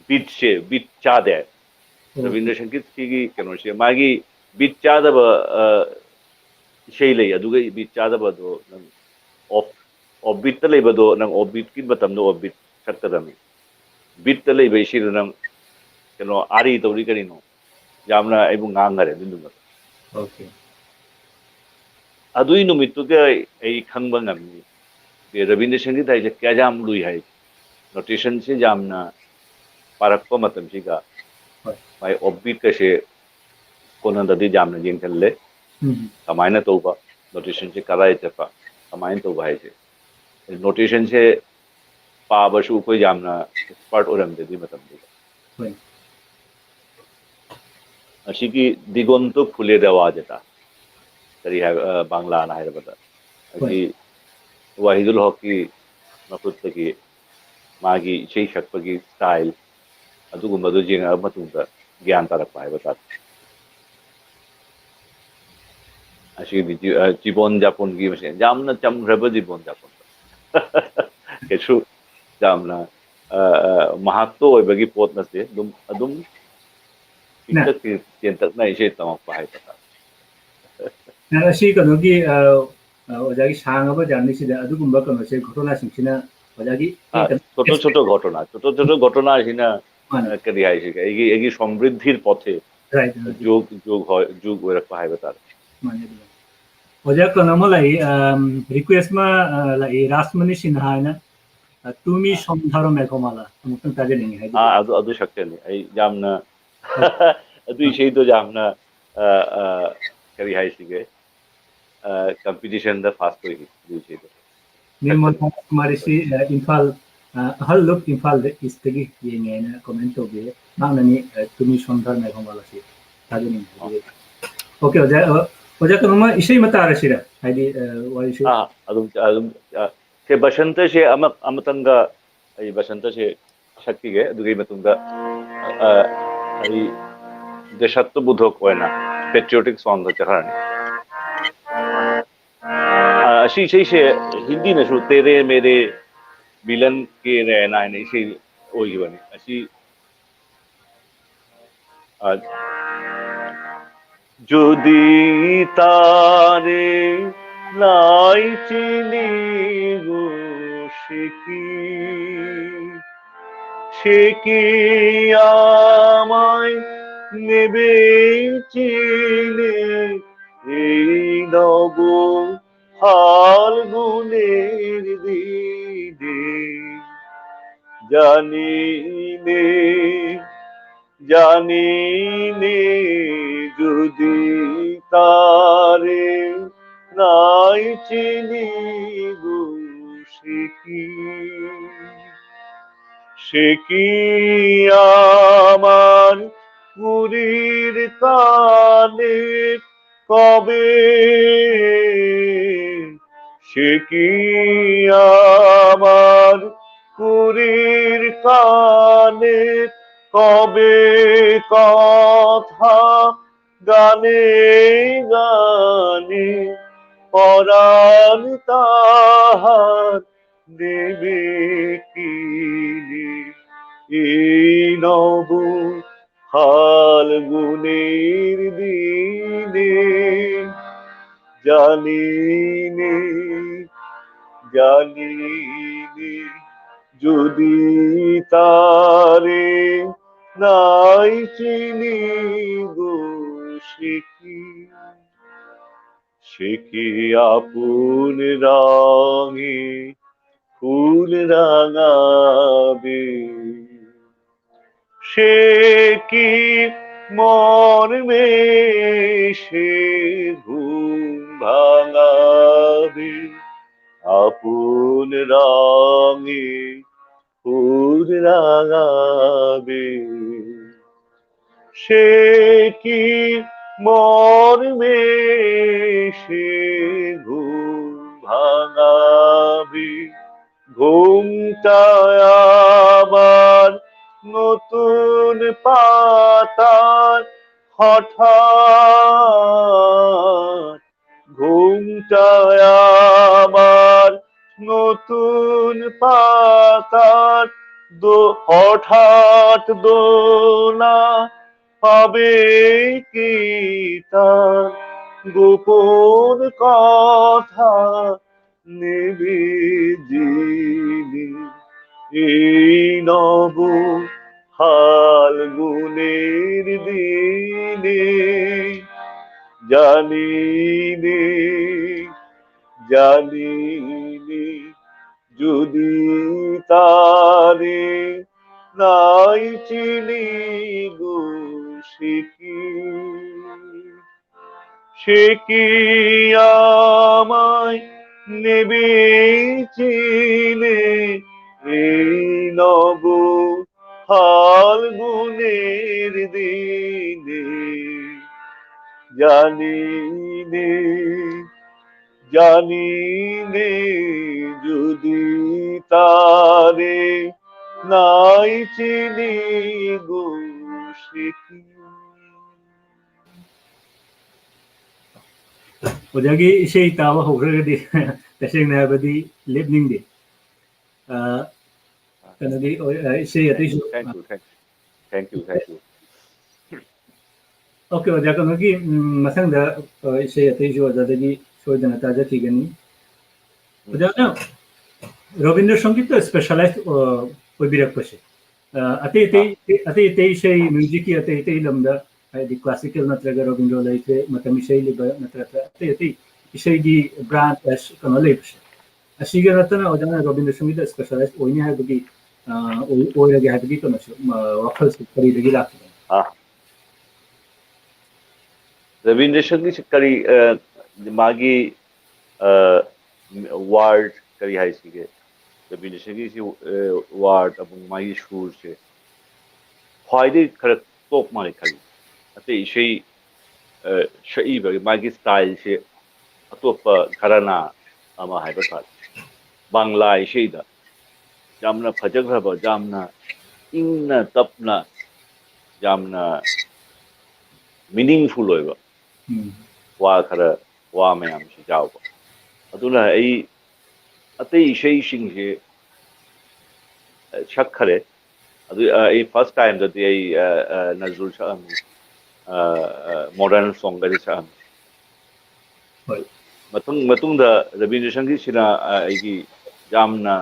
ꯕꯤꯠꯁꯦ, ꯕꯤꯠ ꯆꯥꯗꯦ ꯍꯥꯏ꯫ ꯔꯕꯤꯟꯗ꯭ꯔ ꯁꯪꯒꯤꯠꯀꯤ ꯀꯩꯅꯣꯁꯦ, ꯃꯥꯒꯤ ꯕꯤꯠ ꯆꯥꯗꯕ ꯏꯁꯩ ꯂꯩ, ꯑꯗꯨꯒ ꯕꯤꯠ ꯆꯥꯗꯕꯗꯣ ꯅꯪ ꯑꯣꯐ ꯑꯣꯐ ꯕꯤꯠꯇ ꯂꯩꯕꯗꯣ, ꯅꯪ ꯑꯣꯐ ꯕꯤꯠꯀꯤ ꯃꯇꯝꯗ ꯑꯣꯐ ꯕꯤꯠ ꯁꯛꯀꯗꯕꯅꯤ꯫ ꯕꯤꯠꯇ ꯂꯩꯕ ꯏꯁꯩꯗꯣ ꯅꯪ ꯀꯩꯅꯣ ꯑꯥꯔꯤ ꯇꯧꯔꯤ ꯀꯔꯤꯅꯣ?" ꯌꯥꯝꯅ ꯑꯩꯕꯨ ꯉꯥꯡꯈꯔꯦ ꯑꯗꯨꯒꯤ ꯅꯨꯃꯤꯠꯇꯣ꯫ ꯑꯗꯨꯒꯤ ꯅꯨꯃꯤꯠꯇꯨꯒ ꯑꯩ ꯈꯪꯕ ꯉꯝꯃꯤ, ꯔꯕꯤꯟꯗ꯭ꯔ ꯁꯪꯒꯤꯠ ꯍꯥꯏꯁꯦ ꯀꯌꯥꯝ ꯂꯨꯏ ꯍꯥꯏ꯫ ꯅꯣꯇꯦꯁꯟꯁꯦ ꯌꯥꯝꯅ ꯄꯥꯔꯛꯄ ꯃꯇꯝꯁꯤꯗ ꯃꯥꯏ ꯑꯣꯐ ꯕꯤꯠꯀꯁꯦ ꯀꯣꯟꯅꯗꯗꯤ ꯌꯥꯝꯅ ꯌꯦꯡꯁꯤꯜꯂꯦ꯫ ꯀꯃꯥꯏꯅ ꯇꯧꯕ, ꯅꯣꯇꯦꯁꯟꯁꯦ ꯀꯗꯥꯏ ꯆꯠꯄ, ꯀꯃꯥꯏꯅ ꯇꯧꯕ ꯍꯥꯏꯁꯦ꯫ ꯅꯣꯇꯦꯁꯟꯁꯦ ꯄꯥꯕꯁꯨ ꯑꯩꯈꯣꯏ ꯌꯥꯝꯅ ꯑꯦꯛꯁꯄꯥꯔꯠ ꯑꯣꯏꯔꯝꯗꯦ ꯑꯗꯨꯒꯤ ꯃꯇꯝꯗꯨꯗ꯫ ꯍꯣꯏ꯫ ꯑꯁꯤꯒꯤ ꯗꯤꯒꯟꯇ ꯈꯨꯂꯦ ꯗꯦꯋꯥ ꯖꯦꯇꯥ ꯀꯔꯤ ꯍꯥꯏꯕ, ꯑ, ꯕꯪꯂꯥꯅ ꯍꯥꯏꯔꯕꯗ, ꯍꯣꯏ꯫ ꯑꯁꯤ ꯋꯥꯍꯤꯗꯨꯜ ꯍꯛꯀꯤ ꯃꯈꯨꯠꯇꯒꯤ ꯃꯥꯒꯤ ꯏꯁꯩ ꯁꯛꯄꯒꯤ style ꯑꯗꯨꯒꯨꯝꯕꯗꯨ ꯌꯦꯡꯉꯛꯑꯕ ꯃꯇꯨꯡꯗ ꯒ꯭ꯌꯥꯟ ꯇꯥꯔꯛꯄ ꯍꯥꯏꯕ ꯇꯥꯔꯦ꯫ ꯑꯁꯤꯒꯤꯗꯤ ꯖꯤ-, ꯑ, ꯖꯤꯕꯣꯟ ꯖꯥꯄꯣꯟꯒꯤ ꯃꯁꯦꯟ ꯌꯥꯝꯅ ꯆꯝꯈ꯭ꯔꯕ ꯖꯤꯕꯣꯟ ꯖꯥꯄꯣꯟ꯫ ꯀꯩꯁꯨ ꯌꯥꯝꯅ, ꯑ, ꯑ, ꯃꯍꯥꯛꯇ ꯑꯣꯏꯕꯒꯤ ꯄꯣꯠ ꯅꯠꯇꯦ, ꯑꯗꯨꯝ, ꯑꯗꯨꯝ ꯄꯤꯛꯇꯛ ꯇꯦꯟꯇꯛꯅ ꯏꯁꯩ ꯇꯝꯃꯛꯄ ꯍꯥꯏꯕ ꯇꯥꯔꯦ꯫ ꯅꯪ ꯑꯁꯤ ꯀꯩꯅꯣꯒꯤ, ꯑ, ꯑ, ꯑꯣꯖꯥꯒꯤ ꯁꯥꯡꯉꯕ journey ꯁꯤꯗ ꯑꯗꯨꯒꯨꯝꯕ ꯀꯩꯅꯣꯁꯦ, ꯘꯣꯇꯣꯅꯥꯁꯤꯡꯁꯤꯅ ꯑꯣꯖꯥꯒꯤ ꯑ, ꯆꯣꯇꯣ ꯆꯣꯇꯣ ꯘꯣꯇꯣꯅꯥ, ꯆꯣꯇꯣ ꯆꯣꯇꯣ ꯘꯣꯇꯣꯅꯥꯁꯤꯅ, ꯃꯥꯅꯦ꯫ ꯑ, ꯀꯔꯤ ꯍꯥꯏꯁꯤꯒꯦ, ꯑꯩꯒꯤ, ꯑꯩꯒꯤ ꯁꯃ꯭ꯔꯤꯗꯙꯤꯔ ꯄꯣꯊꯦ, Right, right. ꯖꯨꯒ, ꯖꯨꯒ ꯍꯣꯏ, ꯖꯨꯒ ꯑꯣꯏꯔꯛꯄ ꯍꯥꯏꯕ ꯇꯥꯔꯦ꯫ ꯃꯥꯅꯦ, ꯑꯗꯨꯃꯥꯏꯅ꯫ ꯑꯣꯖꯥ, ꯀꯩꯅꯣ ꯑꯃ ꯂꯥꯛꯏ, ꯑꯝ, request ꯑꯃ, ꯑ, ꯂꯥꯛꯏ, ꯔꯥꯖꯃꯅꯤ ꯁꯤꯟꯍꯥꯅ, ꯑ, ꯇꯨꯃꯤ ꯑ꯫ ꯁꯣꯝꯙꯥꯔꯣ ꯃꯦꯘꯃꯥꯂꯥ ꯑꯃꯨꯛꯇꯪ ꯇꯥꯖꯅꯤꯡꯉꯤ ꯍꯥꯏꯗꯤ꯫ ꯑꯥ, ꯑꯗꯨ, ꯑꯗꯨ ꯁꯛꯆꯅꯤ꯫ ꯑꯩ ꯌꯥꯝꯅ, ꯑꯗꯨ ꯏꯁꯩꯗꯣ ꯌꯥꯝꯅ, ꯑ, ꯑ, ꯀꯔꯤ ꯍꯥꯏꯁꯤꯒꯦ? ꯑ, competition ꯗ first ꯑꯣꯏꯈꯤ, ꯑꯗꯨ ꯏꯁꯩꯗꯣ꯫ ꯅꯤꯔꯃꯜ ꯀꯨꯃꯥꯔꯤꯁꯤ, ꯑ, ꯏꯝꯐꯥꯜ, ꯑ, ꯑꯍꯜ ꯂꯨꯞ ꯏꯝꯐꯥꯜꯗ ꯏꯁꯇꯒꯤ ꯌꯦꯡꯉꯦꯅ comment ꯇꯧꯕꯤꯌꯦ꯫ ꯃꯍꯥꯛꯅꯅꯤ, ꯑ, ꯇꯨꯃꯤ ꯁꯣꯝꯙꯥꯔꯣ ꯃꯦꯘꯃꯥꯂꯥꯁꯤ ꯊꯥꯖꯅꯤꯡꯉꯤ ꯍꯥꯏꯕꯤꯔꯛꯏ꯫ Okay, ꯑꯣꯖꯥ, ꯑ, ꯑꯣꯖꯥ, ꯀꯩꯅꯣꯝꯃ ꯏꯁꯩ ꯑꯃ ꯇꯥꯔꯁꯤꯔ? ꯍꯥꯏꯗꯤ, ꯑ, ꯋꯥꯔꯤꯁꯨ꯫ ꯑꯥ, ꯑꯗꯨꯝ, ꯑꯗꯨꯝ, ꯑ, ꯁꯦ ꯕꯁꯟꯇꯁꯦ ꯑꯃ, ꯑꯃꯇꯪꯒ ꯑꯩ ꯕꯁꯟꯇꯁꯦ ꯁꯛꯈꯤꯒꯦ꯫ ꯑꯗꯨꯒꯤ ꯃꯇꯨꯡꯗ, ꯑ, ꯑꯩ ꯗꯦꯁꯥꯠꯇ ꯕꯨꯙꯣꯛ ꯑꯣꯏꯅ patriotic song ꯗ ꯆꯠꯈ꯭ꯔꯅꯤ꯫ ꯑ, ꯑꯁꯤ ꯏꯁꯩꯁꯦ ꯍꯤꯟꯗꯤꯅꯁꯨ ꯇꯦꯔꯦ ꯃꯦꯔꯦ ꯃꯤꯂꯟ ꯀꯦ ꯔꯦꯅꯥ ꯍꯥꯏꯅ ꯏꯁꯩ ꯑꯣꯏꯈꯤꯕꯅꯤ꯫ ꯑꯁꯤ, ꯑ, ꯖꯨꯗꯤ ꯇꯥꯔꯦ ꯅꯥꯏ ꯆꯤꯅꯤꯒꯨ ꯁꯤꯀꯤ, ꯁꯤꯀꯤ ꯑꯃꯥꯏ ꯅꯦꯕꯦ ꯆꯤꯅꯦ ꯏꯅꯣꯕꯨ ꯐꯥꯜꯒꯨꯅꯦ ꯗꯤꯗꯦ ꯖꯥꯅꯤꯅꯦ ꯖꯥꯅꯤꯅꯦ ꯖꯨꯗꯤ ꯇꯥꯔꯦ ꯅꯥꯏ ꯆꯤꯅꯤꯒꯨ ꯁꯤꯀꯤ꯫ সে কি আমার কুঁড়ির কানে কবে, সে কি আমার কুঁড়ির কানে কবে কথা গানে গানে পরাণ তাহার দেবে কিনে। এই নব ফাল্গুনের দিনে জানি নে, জানি নে, যদি তারে নাই চিনি গো, সে কি, সে কি আপন রঙে ফুল রাঙাবে, সে কি মর্মে সে ঘুম ভাঙাবে, আপন রঙে ফুল রাঙাবে। সে কি মর্মে সে ঘুম ভাঙাবে, ঘুমটা আবার নতুন পাতার হঠাৎ, ঘুমটা আবার নতুন পাতার দো-, হঠাৎ দোলা পাবে কি তার গোপন কথা নেবে যিনি। এই নব ফাল্গুনের দিনে জানি নে, জানি নে, যদি তারে নাই চিনি গো, সে কি, সে কি আমায় নেবে চিনে? এই নব ফাল্গুনের দিনে জানি নে, জানি নে যদি তারে নাই চিনি গো সে কি। ꯑꯣꯖꯥꯒꯤ ꯏꯁꯩ ꯇꯥꯕ ꯍꯧꯈ꯭ꯔꯒꯗꯤ ꯇꯁꯦꯡꯅ ꯍꯥꯏꯕꯗꯤ ꯂꯦꯞꯅꯤꯡꯗꯦ꯫ ꯑ, ꯀꯩꯅꯣꯒꯤ, ꯑ, ꯏꯁꯩ ꯑꯇꯩꯁꯨ, thank you, thank you, thank you, thank you. Okay, ꯑꯣꯖꯥ, ꯀꯩꯅꯣꯒꯤ, ꯎꯝ, ꯃꯊꯪꯗ, ꯑ, ꯏꯁꯩ ꯑꯇꯩꯁꯨ ꯑꯣꯖꯥꯗꯒꯤ ꯁꯣꯏꯗꯅ ꯇꯥꯖꯈꯤꯒꯅꯤ꯫ ꯎꯝ꯫ ꯑꯣꯖꯥꯅ ꯔꯕꯤꯟꯗ꯭ꯔ ꯁꯪꯒꯤꯠꯇ specialize, ꯑ, ꯑꯣꯏꯕꯤꯔꯛꯄꯁꯦ, ꯑ, ꯑꯇꯩ ꯑꯇꯩ, ꯑꯥ꯫ ꯑꯇꯩ ꯑꯇꯩ ꯏꯁꯩ, musicꯀꯤ ꯑꯇꯩ ꯑꯇꯩ ꯂꯝꯗ, ꯍꯥꯏꯗꯤ classical ꯅꯠꯇ꯭ꯔꯒ ꯔꯕꯤꯟꯗ꯭ꯔ ꯂꯩꯈ꯭ꯔꯦ, ꯃꯇꯝ ꯏꯁꯩ ꯂꯩꯕ ꯅꯠꯇ꯭ꯔꯒ ꯑꯇꯩ ꯑꯇꯩ ꯏꯁꯩꯒꯤ branch, ꯑ, ꯀꯩꯅꯣ ꯂꯩꯕꯁꯦ, ꯑꯁꯤꯒ ꯅꯠꯇꯅ ꯑꯣꯖꯥꯅ ꯔꯕꯤꯟꯗ꯭ꯔ ꯁꯪꯒꯤꯠꯇ specialize ꯑꯣꯏꯅꯤ ꯍꯥꯏꯕꯒꯤ, ꯑ, ꯑꯣꯏ-, ꯑꯣꯏꯔꯒꯦ ꯍꯥꯏꯕꯒꯤ ꯀꯩꯅꯣꯁꯦ, ꯑ, ꯋꯥꯈꯜꯁꯦ ꯀꯔꯤꯗꯒꯤ ꯂꯥꯛꯈꯤꯕꯅꯣ? ꯑꯥ꯫ ꯔꯕꯤꯟꯗ꯭ꯔ ꯁꯪꯒꯤꯠꯁꯦ ꯀꯔꯤ, ꯑ, ꯃꯥꯒꯤ, ꯑ, word ꯀꯔꯤ ꯍꯥꯏꯁꯤꯒꯦ? ꯔꯕꯤꯟꯗ꯭ꯔ ꯁꯪꯒꯤꯠꯁꯤ, ꯑ, word ꯑꯃꯁꯨꯡ ꯃꯥꯒꯤ ꯁꯨꯔꯁꯦ ꯈ꯭ꯋꯥꯏꯗꯒꯤ ꯈꯔ top ꯃꯥꯜꯂꯦ ꯈꯜꯂꯤ꯫ ꯑꯇꯩ ꯏꯁꯩ, ꯑ, ꯁꯛꯏꯕ ꯃꯥꯒꯤ styleꯁꯦ ꯑꯇꯣꯞꯄ ꯘꯔꯥꯅꯥ ꯑꯃ ꯍꯥꯏꯕ ꯇꯥꯔꯦ꯫ ꯕꯪꯂꯥ ꯏꯁꯩꯗ ꯌꯥꯝꯅ ꯐꯖꯈ꯭ꯔꯕ, ꯌꯥꯝꯅ ꯏꯪꯅ ꯇꯞꯅ, ꯌꯥꯝꯅ meaningful ꯑꯣꯏꯕ ꯎꯝ꯫ ꯋꯥ ꯈꯔ, ꯋꯥ ꯃꯌꯥꯝꯁꯨ ꯌꯥꯎꯕ꯫ ꯑꯗꯨꯅ ꯑꯩ ꯑꯇꯩ ꯏꯁꯩꯁꯤꯡꯁꯦ, ꯑ, ꯁꯛꯈꯔꯦ꯫ ꯑꯗꯨ, ꯑ, ꯑꯩ first timeꯗꯗꯤ ꯑꯩ, ꯑ, ꯑ, ꯅꯖꯔꯨꯜ ꯁꯛꯑꯝꯃꯤ, ꯑ, ꯑ, modern songꯒꯗꯤ ꯁꯛꯑꯝꯃꯤ꯫ ꯍꯣꯏ꯫ ꯃꯇꯨꯡ, ꯃꯇꯨꯡꯗ ꯔꯕꯤꯟꯗ꯭ꯔ ꯁꯪꯒꯤꯠꯁꯤꯅ, ꯑ, ꯑꯩꯒꯤ ꯌꯥꯝꯅ,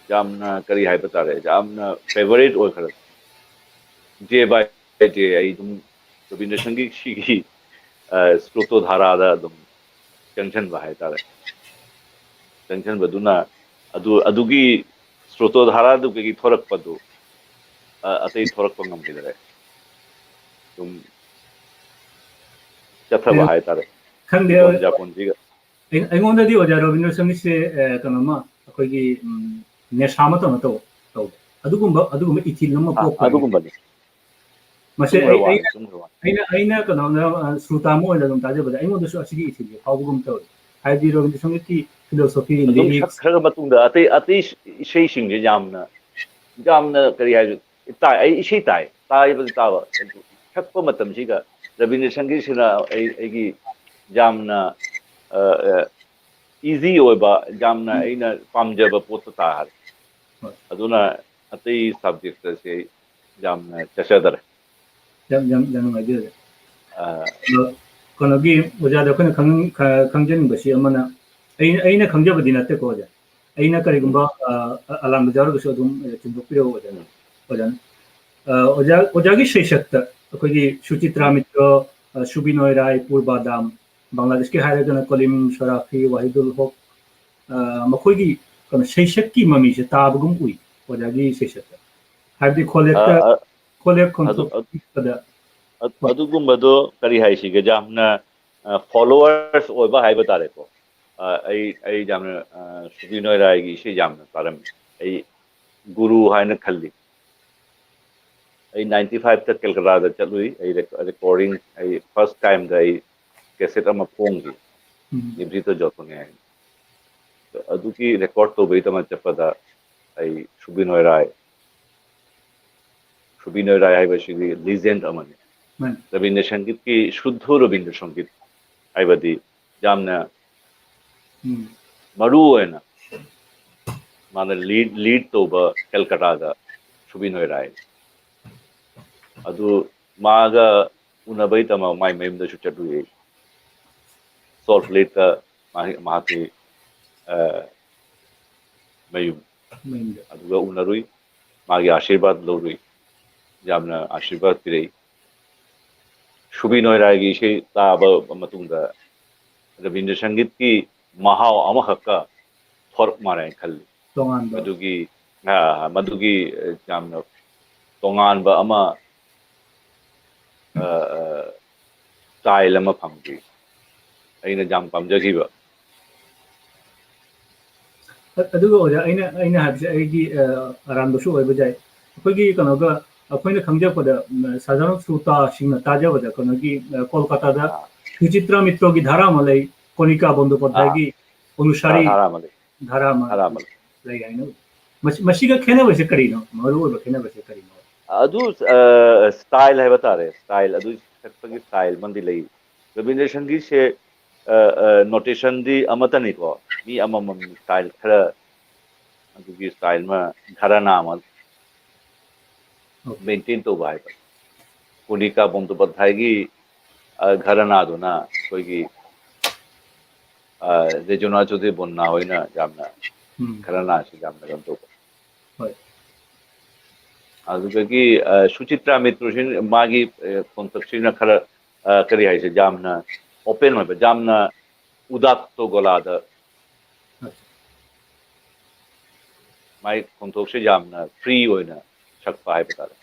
ꯌꯥꯝꯅ ꯀꯔꯤ ꯍꯥꯏꯕ ꯇꯥꯔꯦ, ꯌꯥꯝꯅ favourite ꯑꯣꯏꯈ꯭ꯔꯦ꯫ Day by day ꯑꯩ ꯑꯗꯨꯝ ꯔꯕꯤꯟꯗ꯭ꯔ ꯁꯪꯒꯤꯠꯁꯤꯒꯤ, ꯑ, ꯁ꯭ꯔꯣꯇꯣꯙꯥꯔꯥꯗ ꯑꯗꯨꯝ ꯆꯪꯁꯟꯕ ꯍꯥꯏꯇꯥꯔꯦ꯫ ꯆꯪꯁꯟꯕꯗꯨꯅ ꯑꯗꯨ, ꯑꯗꯨꯒꯤ ꯁ꯭ꯔꯣꯇꯣꯙꯥꯔꯥꯗꯨꯗꯒꯤ ꯊꯣꯔꯛꯄꯗꯨ, ꯑ, ꯑꯇꯩ ꯊꯣꯔꯛꯄ ꯉꯝꯈꯤꯗꯔꯦ꯫ ꯑꯗꯨꯝ ꯆꯠꯊꯕ ꯑꯩ ꯍꯥꯏꯇꯥꯔꯦ꯫ ꯈꯪꯗꯦ, ꯏꯀꯣꯟ ꯖꯥꯄꯣꯟꯁꯤꯒ꯫ ꯑꯩ-, ꯑꯩꯉꯣꯟꯗꯗꯤ ꯑꯣꯖꯥ ꯔꯕꯤꯟꯗ꯭ꯔ ꯁꯪꯒꯤꯠꯁꯦ, ꯑ, ꯀꯩꯅꯣꯃ, ꯑꯩꯈꯣꯏꯒꯤ ꯎꯝ, ꯅꯦꯁꯥ ꯑꯃ ꯇꯧꯅ ꯇꯧ ꯇꯧꯕ ꯑꯗꯨꯒꯨꯝꯕ ꯑꯗꯨꯒꯨꯝꯕ ꯏꯊꯤꯜ ꯑꯃ ꯑꯥ, ꯄꯣꯛꯄ ꯑꯗꯨꯒꯨꯝꯕꯅꯤ꯫ ꯃꯁꯤ ꯆꯨꯝꯈ꯭ꯔ ꯑꯩ ꯋꯥꯅꯤ, ꯑꯩꯅ ꯆꯨꯝꯈ꯭ꯔ ꯋꯥꯅꯤ꯫ ꯑꯩꯅ ꯑꯩꯅ ꯀꯩꯅꯣꯅ ꯑ, ꯁ꯭ꯔꯨꯇꯥ ꯑꯃ ꯑꯣꯏꯅ ꯑꯗꯨꯝ ꯇꯥꯖꯕꯗ ꯑꯩꯉꯣꯟꯗꯁꯨ ꯑꯁꯤꯒꯤ ꯏꯊꯤꯜꯁꯦ ꯐꯥꯎꯕꯒꯨꯝ ꯇꯧꯋꯤ꯫ ꯍꯥꯏꯕꯗꯤ ꯔꯕꯤꯟꯗ꯭ꯔ ꯁꯪꯒꯤꯠꯀꯤ ꯐꯤꯂꯣꯁꯣꯐꯤ, ꯑꯗꯨꯝ ꯂꯤꯔꯤꯛꯁ ꯁꯛꯈ꯭ꯔ ꯃꯇꯨꯡꯗ ꯑꯇꯩ ꯑꯇꯩ ꯏꯁꯩꯁꯤꯡꯁꯦ ꯌꯥꯝꯅ ꯌꯥꯝꯅ ꯀꯔꯤ ꯍꯥꯏ ꯇꯥꯏ꯫ ꯑꯩ ꯏꯁꯩ ꯇꯥꯏ, ꯇꯥꯏꯕꯗꯤ ꯇꯥꯕ, ꯑꯗꯨ ꯁꯛꯄ ꯃꯇꯝꯁꯤꯒ ꯔꯕꯤꯟꯗ꯭ꯔ ꯁꯪꯒꯤꯠꯁꯤꯅ ꯑꯩ ꯑꯩꯒꯤ ꯌꯥꯝꯅ ꯏꯖꯤ ꯑꯣꯏꯕ, ꯌꯥꯝꯅ ꯎꯝ, ꯑꯩꯅ ꯄꯥꯝꯖꯕ ꯄꯣꯠꯇꯣ ꯇꯥꯔꯦ꯫ ꯍꯣꯏ꯫ ꯑꯗꯨꯅ ꯑꯇꯩ ꯁꯕꯖꯦꯛꯇꯁꯦ ꯑꯩ ꯌꯥꯝꯅ ꯆꯠꯆꯗꯔꯦ꯫ ꯌꯥꯝ ꯌꯥꯝ ꯌꯥꯝ ꯅꯨꯡꯉꯥꯏꯖꯔꯦ꯫ ꯑ, ꯑꯗꯣ ꯀꯩꯅꯣꯒꯤ ꯑꯣꯖꯥꯗ ꯑꯩꯈꯣꯏꯅ ꯈꯪ- ꯈ- ꯈꯪꯖꯅꯤꯡꯕꯁꯤ ꯑꯃꯅ, ꯑꯩꯅ ꯑꯩꯅ ꯈꯪꯖꯕꯗꯤ ꯅꯠꯇꯦꯀꯣ ꯑꯣꯖꯥ, ꯑꯩꯅ ꯎꯝ, ꯀꯔꯤꯒꯨꯝꯕ ꯑ, ꯑ- ꯑꯔꯥꯟꯕ ꯌꯥꯎꯔꯒꯁꯨ ꯑꯗꯨꯝ ꯑ, ꯆꯨꯝꯊꯣꯛꯄꯤꯔꯛꯑꯣ ꯑꯣꯖꯥ꯫ ꯎꯝ, ꯑꯣꯖꯥꯅ ꯑ, ꯑꯣꯖꯥ ꯑꯣꯖꯥꯒꯤ ꯁꯩꯁꯛꯇ ꯑꯩꯈꯣꯏꯒꯤ ꯁꯨꯆꯤꯇ꯭ꯔꯥ ꯎꯝ, ꯃꯤꯇ꯭ꯔ, ꯑ, ꯁꯨꯕꯤꯅꯣꯏ ꯔꯥꯏ, ꯄꯨꯔꯕꯥꯗꯥꯝ, ꯕꯪꯒ꯭ꯂꯥꯗꯦꯁꯀꯤ ꯍꯥꯏꯔꯒꯅ ꯀꯣꯂꯤꯝ ꯁꯣꯔꯥꯐꯤ, ꯋꯥꯍꯤꯗꯨꯜ ꯍꯣꯛ, ꯑ, ꯃꯈꯣꯏꯒꯤ ꯀꯩꯅꯣ ꯁꯩꯁꯛꯀꯤ ꯃꯃꯤꯁꯦ ꯇꯥꯕꯒꯨꯝ ꯎꯏ ꯑꯣꯖꯥꯒꯤ ꯁꯩꯁꯛꯇ, ꯍꯥꯏꯕꯗꯤ ꯑ, ꯈꯣꯂꯦꯛꯇ ꯑ, ꯈꯣꯂꯦꯛ ꯑꯗꯨ ꯈꯣꯟꯊꯣꯛꯄꯗ꯫ ꯑꯗꯨꯒꯨꯝꯕꯗꯣ ꯀꯔꯤ ꯍꯥꯏꯁꯤꯒꯦ, ꯌꯥꯝꯅ ꯐꯣꯂꯣꯋꯔꯁ ꯑꯣꯏꯕ ꯍꯥꯏꯕ ꯇꯥꯔꯦꯀꯣ꯫ ꯑ, ꯑꯩ ꯑꯩ ꯌꯥꯝꯅ ꯑ, ꯁꯨꯕꯤꯅꯣꯏ ꯔꯥꯏꯒꯤ ꯏꯁꯩ ꯌꯥꯝꯅ ꯇꯥꯔꯝꯃꯤ꯫ ꯑꯩ ꯒꯨꯔꯨ ꯍꯥꯏꯅ ꯈꯜꯂꯤ꯫ ꯑꯩ ꯅꯥꯏꯟꯇꯤ ꯐꯥꯏꯚꯇ ꯀꯦꯜꯀꯇꯥꯗ ꯆꯠꯂꯨꯏ꯫ ꯑꯩ ꯔꯦꯀꯣꯔꯗꯤꯡ, ꯑꯩ ꯐꯥꯔꯁ ꯇꯥꯏꯝꯗ ꯑꯩ ꯀꯦꯁꯦꯠ ꯑꯃ ꯐꯣꯡꯈꯤ, ꯎꯝ, ꯅꯤꯕ꯭ꯔꯤꯇ ꯖꯣꯇꯣꯅꯦ ꯍꯥꯏꯅ꯫ ꯑꯗꯨꯒꯤ ꯔꯦꯀꯣꯔꯠ ꯇꯧꯕꯒꯤꯗꯃꯛ ꯆꯠꯄꯗ ꯑꯩ ꯁꯨꯕꯤꯅꯣꯏ ꯔꯥꯏ, ꯁꯨꯕꯤꯅꯣꯏ ꯔꯥꯏ ꯍꯥꯏꯕꯁꯤꯗꯤ ꯂꯤꯖꯦꯟ ꯑꯃꯅꯤ꯫ ꯃꯥꯅꯤ꯫ ꯔꯕꯤꯟꯗ꯭ꯔ ꯁꯪꯒꯤꯠꯀꯤ, ꯁꯨꯗ꯭ꯙ ꯔꯕꯤꯟꯗ꯭ꯔ ꯁꯪꯒꯤꯠ ꯍꯥꯏꯕꯗꯤ ꯌꯥꯝꯅ ꯎꯝ, ꯃꯔꯨ ꯑꯣꯏꯅ ꯃꯥꯅ ꯂꯤꯗ ꯂꯤꯗ ꯇꯧꯕ ꯀꯦꯜꯀꯇꯥꯗ ꯁꯨꯕꯤꯅꯣꯏ ꯔꯥꯏ꯫ ꯑꯗꯨ ꯃꯥꯒ ꯎꯅꯕꯒꯤꯗꯃꯛ ꯃꯥꯏ ꯃꯌꯨꯝꯗꯁꯨ ꯆꯠꯂꯨꯏ꯫ ꯁꯣꯜꯠ ꯂꯦꯛꯇ ꯃꯍꯥꯛ- ꯃꯍꯥꯛꯀꯤ ꯑ, ꯃꯌꯨꯝ ꯃꯌꯨꯝꯗ꯫ ꯑꯗꯨꯒ ꯎꯅꯔꯨꯏ꯫ ꯃꯥꯒꯤ ꯑꯥꯁꯤꯔꯕꯥꯗ ꯂꯧꯔꯨꯏ꯫ ꯌꯥꯝꯅ ꯑꯥꯁꯤꯔꯕꯥꯗ ꯄꯤꯔꯛꯏ꯫ ꯁꯨꯕꯤꯅꯣꯏ ꯔꯥꯏꯒꯤ ꯏꯁꯩ ꯇꯥꯕ ꯃꯇꯨꯡꯗ ꯔꯕꯤꯟꯗ꯭ꯔ ꯁꯪꯒꯤꯠꯀꯤ ꯃꯍꯥꯎ ꯑꯃꯈꯛꯀ ꯊꯣꯔꯛ ꯃꯥꯜꯂꯦ ꯍꯥꯏꯅ ꯈꯜꯂꯤ꯫ ꯇꯣꯉꯥꯟꯕ꯫ ꯃꯗꯨꯒꯤ ꯑ, ꯃꯗꯨꯒꯤ ꯑ, ꯌꯥꯝꯅ ꯇꯣꯉꯥꯟꯕ ꯑꯃ ꯑ, ꯑ, ꯁ꯭ꯇꯥꯏꯜ ꯑꯃ ꯐꯪꯈꯤ꯫ ꯑꯩꯅ ꯌꯥꯝ ꯄꯥꯝꯖꯈꯤꯕ꯫ ꯑ-, ꯑꯗꯨꯒ ꯑꯣꯖꯥ, ꯑꯩꯅ, ꯑꯩꯅ ꯍꯥꯏꯕꯁꯦ ꯑꯩꯒꯤ, ꯑ, ꯑꯔꯥꯟꯕꯁꯨ ꯑꯣꯏꯕ ꯌꯥꯏ꯫ ꯑꯩꯈꯣꯏꯒꯤ ꯀꯩꯅꯣꯒ, ꯑꯩꯈꯣꯏꯅ ꯈꯪꯖꯔꯛꯄꯗ, ꯎꯝ, ꯁꯥꯙꯥꯔꯟ ꯁ꯭ꯔꯣꯇꯥꯁꯤꯡꯅ ꯇꯥꯖꯕꯗ ꯀꯩꯅꯣꯒꯤ, ꯑ, ꯀꯣꯜꯀꯥꯇꯥꯗ ꯑꯥ꯫ ꯁꯨꯆꯤꯇ꯭ꯔꯥ ꯃꯤꯇ꯭ꯔꯣꯒꯤ ꯙꯥꯔꯥ ꯑꯃ ꯂꯩ, ꯀꯣꯅꯤꯀꯥ ꯕꯟꯗꯣꯄꯥꯙ꯭ꯌꯥꯏꯒꯤ ꯑꯥ꯫ ꯑꯅꯨꯁꯥꯔꯤ ꯙꯥꯔꯥ ꯑꯃ ꯂꯩ꯫ ꯙꯥꯔꯥ ꯑꯃ ꯙꯥꯔꯥ ꯑꯃ ꯂꯩ꯫ ꯂꯩ ꯍꯥꯏꯅ꯫ ꯃꯁꯤ, ꯃꯁꯤꯒ ꯈꯦꯠꯅꯕꯁꯦ ꯀꯔꯤꯅꯣ? ꯃꯔꯨꯑꯣꯏꯕ ꯈꯦꯠꯅꯕꯁꯦ ꯀꯔꯤꯅꯣ? ꯑꯗꯨ, ꯑ, style ꯍꯥꯏꯕ ꯇꯥꯔꯦ, style, ꯑꯗꯨ ꯁꯛꯄꯒꯤ style ꯑꯃꯗꯤ ꯂꯩ꯫ ꯔꯕꯤꯟꯗ꯭ꯔ ꯁꯪꯒꯤꯠꯁꯦ, ꯑ, ꯑ, notationꯗꯤ ꯑꯃꯠꯇꯅꯤꯀꯣ, ꯃꯤ ꯑꯃꯃꯝ style ꯈꯔ, ꯑꯗꯨꯒꯤ style ꯑꯃ, ꯘꯔꯥꯅꯥ ꯑꯃ ꯑꯣꯀꯦ꯫ Maintain ꯇꯧꯕ ꯍꯥꯏꯕ꯫ ꯀꯣꯅꯤꯀꯥ ꯕꯟꯗꯣꯄꯥꯙ꯭ꯌꯥꯏꯒꯤ, ꯑ, ꯘꯔꯥꯅꯥꯗꯨꯅ ꯑꯩꯈꯣꯏꯒꯤ, ꯑ, ꯔꯦꯖꯣꯅꯥ ꯆꯧꯙꯨꯔꯤ ꯕꯟꯅꯥ ꯍꯣꯏꯅ ꯌꯥꯝꯅ ꯎꯝ꯫ ꯘꯔꯥꯅꯥꯁꯤ ꯌꯥꯝꯅ ꯀꯩꯅꯣ ꯇꯧꯕ꯫ ꯍꯣꯏ꯫ ꯑꯗꯨꯗꯒꯤ, ꯑ, ꯁꯨꯆꯤꯇ꯭ꯔꯥ ꯃꯤꯇ꯭ꯔꯣꯁꯤ ꯃꯥꯒꯤ, ꯑ, ꯈꯣꯟꯊꯣꯛꯁꯤꯅ ꯈꯔ, ꯑ, ꯀꯔꯤ ꯍꯥꯏꯁꯦ, ꯌꯥꯝꯅ open ꯑꯣꯏꯕ, ꯌꯥꯝꯅ ꯎꯗꯥꯠꯇꯣ ꯒꯣꯂꯥꯗ ꯑꯠꯆꯥ꯫ ꯃꯥꯏ ꯈꯣꯟꯊꯣꯛꯁꯦ ꯌꯥꯝꯅ free ꯑꯣꯏꯅ ꯁꯛꯄ ꯍꯥꯏꯕ ꯇꯥꯔꯦ꯫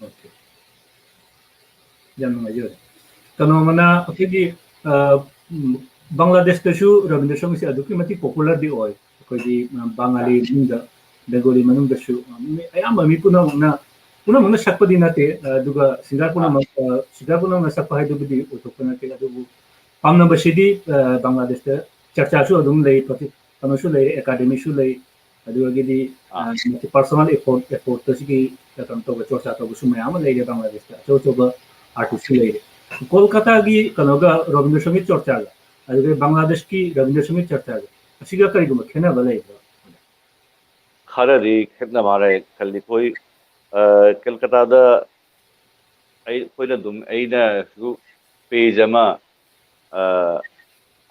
ꯑꯣꯀꯦ꯫ ꯌꯥꯝ ꯅꯨꯡꯉꯥꯏꯖꯔꯦ꯫ ꯀꯩꯅꯣ ꯑꯃꯅ ꯑꯩꯈꯣꯏꯒꯤ, ꯑ, ꯎꯝ, ꯕꯪꯒ꯭ꯂꯥꯗꯦꯁꯇꯁꯨ ꯔꯕꯤꯟꯗ꯭ꯔ ꯁꯪꯒꯤꯠꯁꯦ ꯑꯗꯨꯛꯀꯤ ꯃꯇꯤꯛ popularꯗꯤ ꯑꯣꯏ꯫ ꯑꯩꯈꯣꯏꯒꯤ, ꯑ, ꯕꯉꯥꯂꯤ ꯑꯥ꯫ ꯃꯅꯨꯡꯗ, ꯕꯦꯡꯒꯣꯂꯤ ꯃꯅꯨꯡꯗꯁꯨ, ꯑ, ꯃꯤ ꯑꯌꯥꯝꯕ ꯃꯤ ꯄꯨꯝꯅꯃꯛꯅ, ꯄꯨꯝꯅꯃꯛꯅ ꯁꯛꯄꯗꯤ ꯅꯠꯇꯦ, ꯑ, ꯑꯗꯨꯒ singer ꯑꯥ꯫ ꯄꯨꯝꯅꯃꯛ, ꯑ, singer ꯄꯨꯝꯅꯃꯛꯅ ꯁꯛꯄ ꯍꯥꯏꯗꯨꯕꯨꯗꯤ ꯑꯣꯏꯊꯣꯛꯄ ꯅꯠꯇꯦ꯫ ꯑꯗꯨꯕꯨ ꯄꯥꯝꯅꯕꯁꯤꯗꯤ, ꯑ, ꯕꯪꯒ꯭ꯂꯥꯗꯦꯁꯇ ꯆꯔꯆꯥꯁꯨ ꯑꯗꯨꯝ ꯂꯩ, ꯄ꯭ꯔꯣꯐꯤ-, ꯀꯩꯅꯣꯁꯨ ꯂꯩꯔꯦ, ꯑꯦꯀꯥꯗꯃꯤꯁꯨ ꯂꯩ, ꯑꯗꯨꯗꯒꯤꯗꯤ, ꯑꯥ꯫ ꯑ, personal effort, effortꯇꯁꯤꯒꯤ ꯀꯩꯅꯣ ꯇꯧꯕ, ꯆꯣꯔꯆꯥ ꯇꯧꯕꯁꯨ ꯃꯌꯥꯝ ꯑꯃ ꯂꯩꯔꯦ ꯕꯪꯒ꯭ꯂꯥꯗꯦꯁꯇ, ꯑꯆꯧ ꯑꯆꯧꯕ artistꯁꯨ ꯂꯩꯔꯦ꯫ ꯀꯣꯜꯀꯇꯥꯒꯤ ꯀꯩꯅꯣꯒ ꯔꯕꯤꯟꯗ꯭ꯔ ꯁꯪꯒꯤꯠ ꯆꯣꯔꯆꯥꯒ, ꯑꯗꯨꯒ ꯕꯪꯒ꯭ꯂꯥꯗꯦꯁꯀꯤ ꯔꯕꯤꯟꯗ꯭ꯔ ꯁꯪꯒꯤꯠ ꯆꯣꯔꯆꯥꯒ, ꯑꯁꯤꯒ ꯀꯔꯤꯒꯨꯝꯕ ꯈꯦꯠꯅꯕ ꯂꯩꯕ꯭ꯔꯥ? ꯈꯔꯗꯤ ꯈꯦꯠꯅꯕ ꯂꯩ ꯈꯜꯂꯤ꯫ ꯑꯩꯈꯣꯏ, ꯑ, ꯀꯜꯀꯇꯥꯗ ꯑꯩ, ꯑꯩꯈꯣꯏꯅ ꯑꯗꯨꯝ, ꯑꯩꯅꯁꯨ page ꯑꯃ, ꯑ,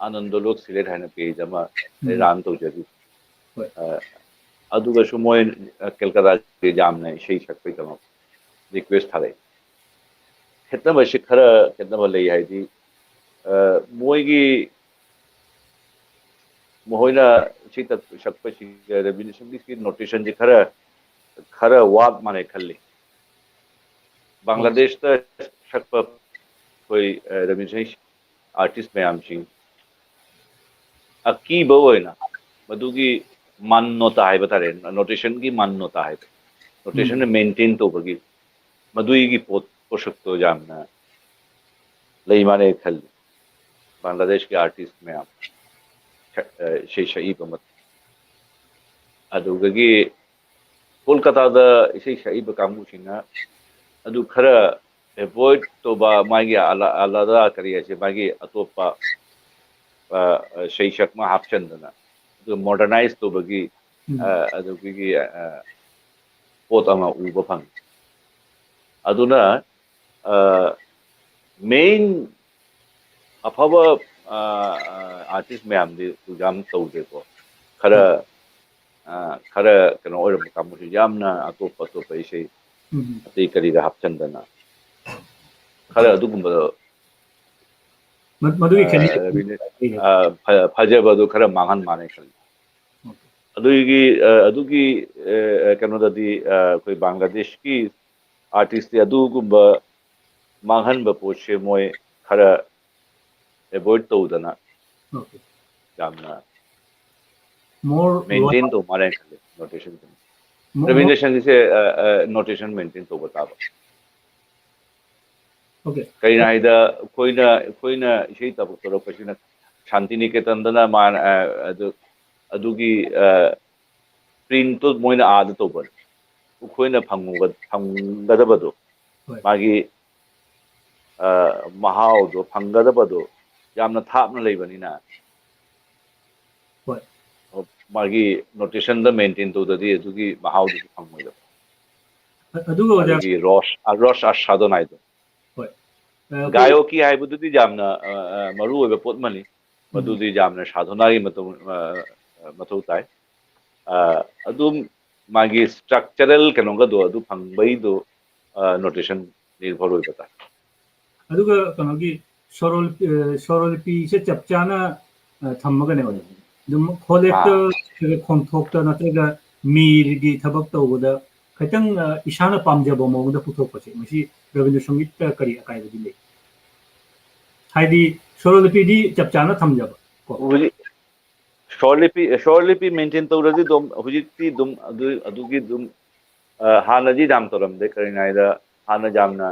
ꯑꯥꯅꯟꯗ ꯂꯣꯛ ꯁꯤꯂꯦꯠ ꯍꯥꯏꯅ page ꯑꯃ ꯑꯩ ꯎꯝ꯫ Run ꯇꯧꯖꯔꯤ꯫ ꯍꯣꯏ꯫ ꯑ, ꯑꯗꯨꯒꯁꯨ ꯃꯣꯏ, ꯑ, ꯀꯜꯀꯇꯥꯒꯤ ꯌꯥꯝꯅ ꯏꯁꯩ ꯁꯛꯄꯒꯤꯗꯃꯛ request ꯊꯥꯔꯛꯏ꯫ ꯈꯦꯠꯅꯕꯁꯤ ꯈꯔ ꯈꯦꯠꯅꯕ ꯂꯩ ꯍꯥꯏꯗꯤ, ꯑ, ꯃꯣꯏꯒꯤ, ꯃꯈꯣꯏꯅ ꯏꯁꯩ ꯇꯛ-, ꯁꯛꯄꯁꯤ, ꯔꯕꯤꯟꯗ꯭ꯔ ꯁꯪꯒꯤꯠꯀꯤ notationꯁꯤ ꯈꯔ, ꯈꯔ ꯋꯥꯠ ꯃꯥꯜꯂꯦ ꯈꯜꯂꯤ꯫ ꯕꯪꯒ꯭ꯂꯥꯗꯦꯁꯇ ꯁꯛꯄ ꯑꯩꯈꯣꯏ, ꯑ, ꯔꯕꯤꯟꯗ꯭ꯔ ꯁꯪꯒꯤꯠ artist ꯃꯌꯥꯝꯁꯤꯡ ꯑꯀꯤꯕ ꯑꯣꯏꯅ ꯃꯗꯨꯒꯤ ꯃꯥꯟꯅꯣꯇꯥ ꯍꯥꯏꯕ ꯇꯥꯔꯦ, ꯅꯣꯇꯦꯁꯟꯒꯤ ꯃꯥꯟꯅꯣꯇꯥ ꯍꯥꯏꯕ, ꯅꯣꯇꯦꯁꯟꯅ ꯃꯦꯟꯇꯦꯟ ꯇꯧꯕꯒꯤ ꯃꯗꯨꯏꯒꯤ ꯄꯣꯠ ꯄꯣꯠꯁꯛꯇꯣ ꯌꯥꯝꯅ ꯂꯩ ꯃꯥꯜꯂꯦ ꯈꯜꯂꯤ꯫ ꯕꯪꯒ꯭ꯂꯥꯗꯦꯁꯀꯤ ꯑꯥꯔꯇꯤꯁ ꯃꯌꯥꯝ ꯁ- ꯑ, ꯏꯁꯩ ꯁꯛꯏꯕ ꯃꯇꯝ ꯑꯗꯨꯗꯒꯤ ꯀꯣꯜꯀꯇꯥꯗ ꯏꯁꯩ ꯁꯛꯏꯕ ꯀꯥꯡꯕꯨꯁꯤꯡꯅ ꯑꯗꯨ ꯈꯔ ꯑꯦꯚꯣꯏꯗ ꯇꯧꯕ, ꯃꯥꯒꯤ ꯑꯂꯥ ꯑꯂꯥꯗ ꯀꯔꯤ ꯍꯥꯏꯁꯦ, ꯃꯥꯒꯤ ꯑꯇꯣꯞꯄ ꯑ, ꯑ, ꯁꯩꯁꯛ ꯑꯃ ꯍꯥꯞꯆꯤꯟꯗꯅ ꯑꯗꯨ ꯃꯣꯗꯔꯅꯥꯏꯁ ꯇꯧꯕꯒꯤ ꯑ, ꯑꯗꯨꯒꯤ ꯑ, ꯄꯣꯠ ꯑꯃ ꯎꯕ ꯐꯪꯉꯤ꯫ ꯑꯗꯨꯅ ꯃꯦꯟ ꯑꯐꯕ ꯑꯥꯔꯇꯤꯁ ꯃꯌꯥꯝꯗꯤ ꯄ꯭ꯔꯣꯒ꯭ꯔꯥꯝ ꯇꯧꯗꯦꯀꯣ꯫ ꯈꯔ ꯑ, ꯈꯔ ꯀꯩꯅꯣ ꯑꯣꯏꯔꯝꯕ ꯀꯥꯡꯕꯨꯁꯨ ꯌꯥꯝꯅ ꯑꯇꯣꯞꯄ ꯑꯇꯣꯞꯄ ꯏꯁꯩ ꯑꯇꯩ ꯀꯔꯤꯗ ꯍꯥꯞꯆꯤꯟꯗꯅ ꯈꯔ ꯑꯗꯨꯒꯨꯝꯕꯗꯣ ꯃ- ꯃꯗꯨꯒꯤ ꯑ, ꯈꯦꯠꯅꯩ ꯔꯕꯤꯟꯗ꯭ꯔ- ꯑ, ꯐ- ꯐꯖꯕꯗꯨ ꯈꯔ ꯃꯥꯡꯍꯟ ꯃꯥꯅꯦ ꯈꯜꯂꯤ꯫ ꯑꯗꯨꯒꯤ ꯑ, ꯑꯗꯨꯒꯤ ꯑ, ꯀꯩꯅꯣꯗꯗꯤ ꯑ, ꯑꯩꯈꯣꯏ ꯕꯪꯒ꯭ꯂꯥꯗꯦꯁꯀꯤ ꯑꯥꯔꯇꯤꯁꯇꯤ ꯑꯗꯨꯒꯨꯝꯕ ꯃꯥꯡꯍꯟꯕ ꯄꯣꯠꯁꯦ ꯃꯣꯏ ꯈꯔ ꯑꯦꯚꯣꯏꯗ ꯇꯧꯗꯅ Okay. ꯌꯥꯝꯅ more ꯃꯦꯟꯇꯦꯟ ꯇꯧ ꯃꯥꯜꯂꯦ ꯈꯜꯂꯦ notation. Mo- Rabindra ꯁꯪꯒꯤꯠꯁꯦ notation maintain ꯇꯧꯕ ꯇꯥꯕ꯫ Okay. ꯀꯩꯅꯣ ꯍꯥꯏꯗ ꯑꯩꯈꯣꯏꯅ ꯑꯩꯈꯣꯏꯅ ꯏꯁꯩ ꯇꯧꯔꯛꯄꯁꯤꯅ ꯁꯥꯟꯇꯤꯅꯤꯀꯦꯇꯟꯗꯅ ꯃꯥꯅ ꯑ, ꯑꯗꯨ ꯑꯗꯨꯒꯤ ꯄ꯭ꯔꯤꯟꯠꯇꯨ ꯃꯣꯏꯅ ꯑꯥꯗ ꯇꯧꯕꯅꯤ꯫ ꯑꯩꯈꯣꯏꯅ ꯐꯪꯉꯨꯒ- ꯐꯪꯒꯗꯕꯗꯣ ꯍꯣꯏ. ꯃꯥꯒꯤ ꯑ, ꯃꯍꯥꯎꯗꯣ ꯐꯪꯒꯗꯕꯗꯣ ꯌꯥꯝꯅ ꯊꯥꯞꯅ ꯂꯩꯕꯅꯤꯅ ꯍꯣꯏ. ꯃꯥꯒꯤ ꯅꯣꯇꯦꯁꯟꯗ ꯃꯦꯟꯇꯦꯟ ꯇꯧꯗ꯭ꯔꯗꯤ ꯑꯗꯨꯒꯤ ꯃꯍꯥꯎꯗꯨꯁꯨ ꯐꯪꯉꯣꯏꯗꯕ꯫ ꯑ- ꯑꯗꯨꯒ ꯑꯣꯖꯥ ꯑꯗꯨꯒꯤ ꯔꯣꯁ ꯑ, ꯔꯣꯁ ꯑꯁꯥꯗꯣ ꯅꯥꯏꯗꯣ ꯍꯣꯏ. ꯑ, ꯑꯩꯈꯣꯏ ꯒꯥꯌꯣꯀꯤ ꯍꯥꯏꯕꯗꯨꯗꯤ ꯌꯥꯝꯅ ꯑ, ꯑ, ꯃꯔꯨ ꯑꯣꯏꯕ ꯄꯣꯠ ꯑꯃꯅꯤ꯫ ꯎꯝ. ꯃꯗꯨꯗꯤ ꯌꯥꯝꯅ ꯁꯥꯙꯅꯥꯒꯤ ꯃꯇꯧ ꯑ, ꯑ, ꯃꯊꯧ ꯇꯥꯏ꯫ ꯑ, ꯑꯗꯨꯝ ꯃꯥꯒꯤ ꯁ꯭ꯇ꯭ꯔꯛꯆꯔꯦꯜ ꯀꯩꯅꯣꯒꯗꯣ ꯑꯗꯨ ꯐꯪꯕꯩꯗꯣ ꯅꯣꯇꯦꯁꯟ ꯅꯤꯔꯚꯔ ꯑꯣꯏꯕ ꯇꯥꯏ꯫ ꯑꯗꯨꯒ ꯀꯩꯅꯣꯒꯤ ꯁꯣꯔꯣꯜ ꯑ, ꯁꯣꯔꯣꯜꯄꯤꯁꯦ ꯆꯞ ꯆꯥꯅ ꯑ, ꯊꯝꯃꯒꯅꯦ ꯑꯣꯖꯥ, ꯑꯗꯨꯝ ꯈꯣꯂꯦꯛꯇ ꯑꯥ. ꯅꯠꯇ꯭ꯔꯒ ꯈꯣꯡꯊꯣꯛꯇ ꯅꯠꯇ꯭ꯔꯒ ꯃꯤꯔꯒꯤ ꯊꯕꯛ ꯇꯧꯕꯗ ꯈꯤꯇꯪ ꯑ, ꯏꯁꯥꯅ ꯄꯥꯝꯖꯕ ꯃꯑꯣꯡꯗ ꯄꯨꯊꯣꯛꯄꯁꯦ ꯃꯁꯤ ꯔꯕꯤꯟꯗ꯭ꯔ ꯁꯪꯒꯤꯠꯇ ꯀꯔꯤ ꯑꯀꯥꯏꯕꯗꯤ ꯂꯩ? ꯍꯥꯏꯗꯤ ꯁꯣꯔꯣꯜꯄꯤꯗꯤ ꯆꯞ ꯆꯥꯅ ꯊꯝꯖꯕ ꯀꯣ꯫ ꯍꯧꯖꯤꯛ ꯁ꯭ꯋꯔꯂꯤꯄꯤ ꯁ꯭ꯋꯔꯂꯤꯄꯤ ꯃꯦꯟꯇꯦꯟ ꯇꯧꯔꯗꯤ ꯑꯗꯨꯝ ꯍꯧꯖꯤꯛꯇꯤ ꯑꯗꯨꯝ ꯑꯗꯨ ꯑꯗꯨꯒꯤ ꯑꯗꯨꯝ ꯑ, ꯍꯥꯟꯅꯗꯤ ꯌꯥꯝ ꯇꯧꯔꯝꯗꯦ꯫ ꯀꯔꯤꯅꯣ ꯍꯥꯏꯗ ꯍꯥꯟꯅ ꯌꯥꯝꯅ